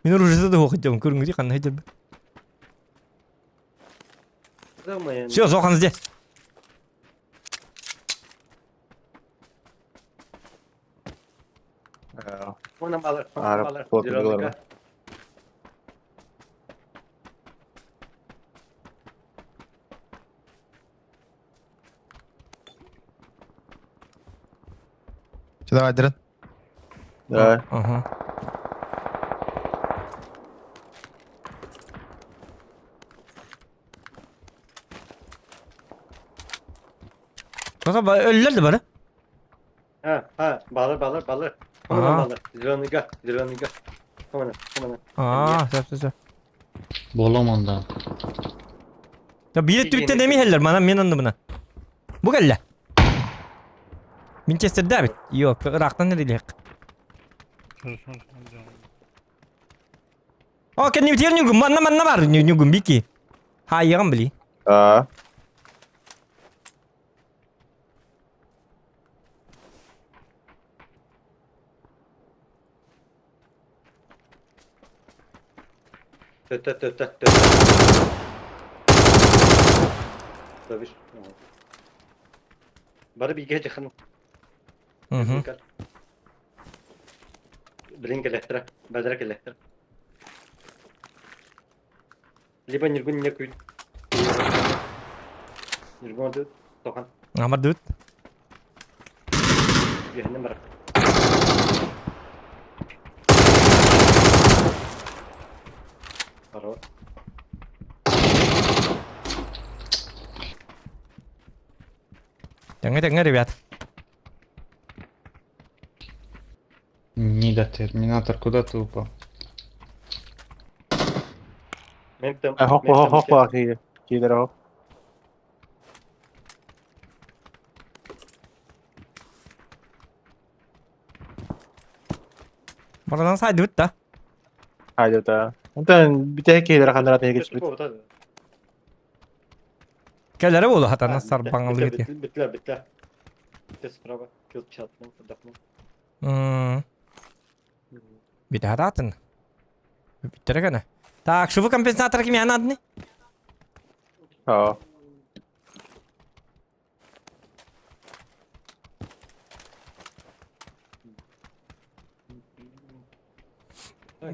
Мин оружиета да хоқытжам көрүңү ханна хajарбын. Все, Зохан здесь. Что давай, Дрен? Давай. Ага. Өллөр да бары. Ha, ha, балыр, балыр, балыр. Хомана балыр. Зеленыйга, зеленыйга. Хомана, хомана. Аа, сөп, сөп, сөп. Буолуом онда. Я биир түбүттэн эми иһэллэр, манан мен оннубуна. Бу кэллэ. Винчестердэ эбит. Йок, ыраахтан эрилиэх. О, кэннибитигэр ньугун, манна манна бар ньугун бики. Хаайыаҕым били. Аа. Төттө, төттө, төттө. Добиш. Бары бииргэ дьахан. Мгм. Блин кэлэхтэрэ, бадара кэлэхтэрэ. Либо Ньургун не күйт. Ньургун ды тохан. Амардыбыт. Үөһэннэн барар. Барар. Тэҥҥэ тэҥҥэ, ребят. Не до терминатор, куда ты упал? Хоп хоп хоп хоп киирэр хоп. Баранан сайдыбыт да. Хайдыта. Онтон бүтэһик киһилэр ханнара тэһиги түспүт. Кэлэрэ буолу хатана сарбаҥалыгыт. Битлер, битлер. Битлер справа. Кил чатны, отдохну. Бите хатаатын. Бүттере гана. Так, шувы компенсатор ким янадны? Аа.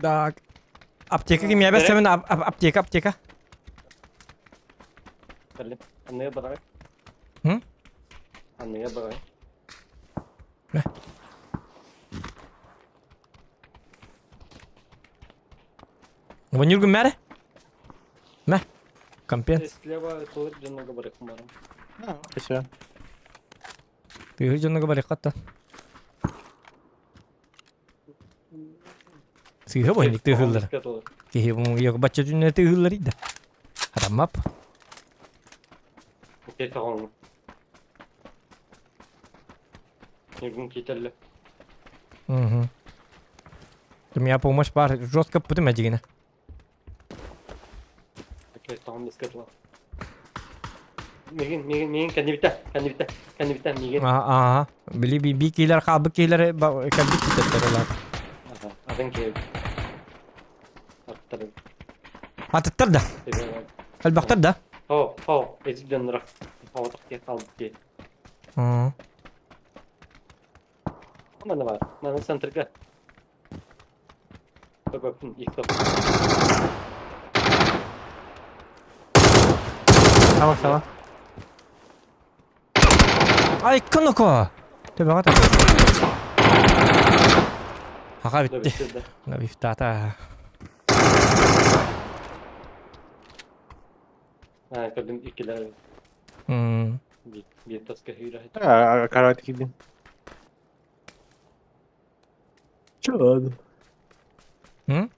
Так. Аптека ким ябес сәмен аптека, аптека. Анныга барай. М? Анныга барай. Ванюргун мәрі? Мә. Компенс. Слева толыр жонного барай кумарым. Все. Тыгы жонного барай қатта. Сыгы бойник тыгыллар. Кихи бу yok бачча түнне тыгыллар иде. Адаммап. Окей, тоғың. Нюргун кетерлі. Угу. У меня помощь бар жестко путем дигине. Окей, тоғым беске тула. Мигин, мигин, мигин, кәнебіті, кәнебіті, кәнебіті, мигин. Ага. Били би би килер хабы килер кәбик китеттер олар. Ага, атын кеп. Аттар. Атыттар да. Албактар да. Хо, хо, эзиден рақ. Хо, тақте қалды ке. Мана бар, мана центрга. Көпөптүн екі топ. Сама сама. Ай, кыноко. Төбөҕө Хака битти. Бифтата. А, көрдүм иккилер. Бир таска хүйрэ. Карават кидим. Че ладно. М?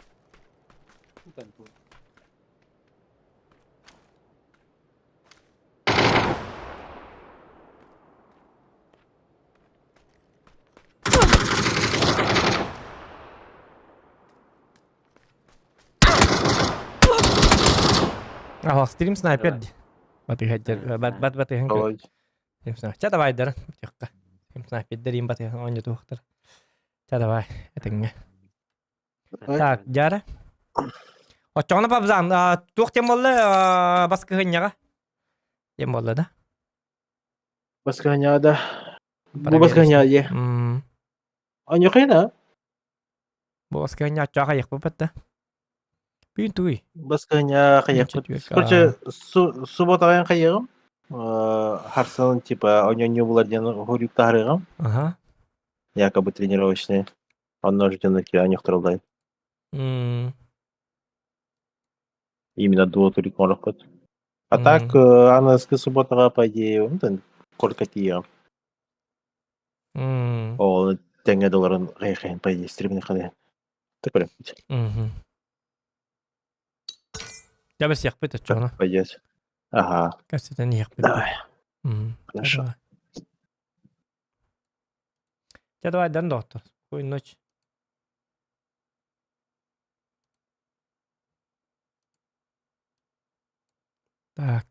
Ага, стрим снайпер. Батыхадер, бат бат батыхан. Стрим снайпер. Ча давай дар. Тихка. Стрим снайпер дерим батыхан он тухтар. Ча давай, этеңге. Так, жара. Очоҕуна пабзан, туох тем болла баскыһынньаҕа? Тем болла да? Баскыһынньаҕа да. Бу баскыһынньаҕа дии. Оньохина? Бу баскыһынньаҕа оччоҕо хайыхпыт да. Бүгүн тугуй? Баскыһынньаҕа хайыхпыт. Короче, субботаҕайын хайыаҕым. Харсын типа оньонньу булар диэн хурук таһарыаҕым. Ага. Якобы тренировочные. Онно ждёнок оньохторуллай. Именно дуо турик оҥорохпут. А так, аныгыскы субботаҕа, по идее, онтон корка тиийэҕим. Ол тэҥҥэ долларын хайхайын, по идее, стримин ханайын. Так көрөм. Дьэ бэсиэхпит оччоҕуна. Пойдет. Ага. Кэпсэтэн иһиэхпит. Давай. Хорошо. Дьэ давай дан доктор. Спокойной ночи. Так.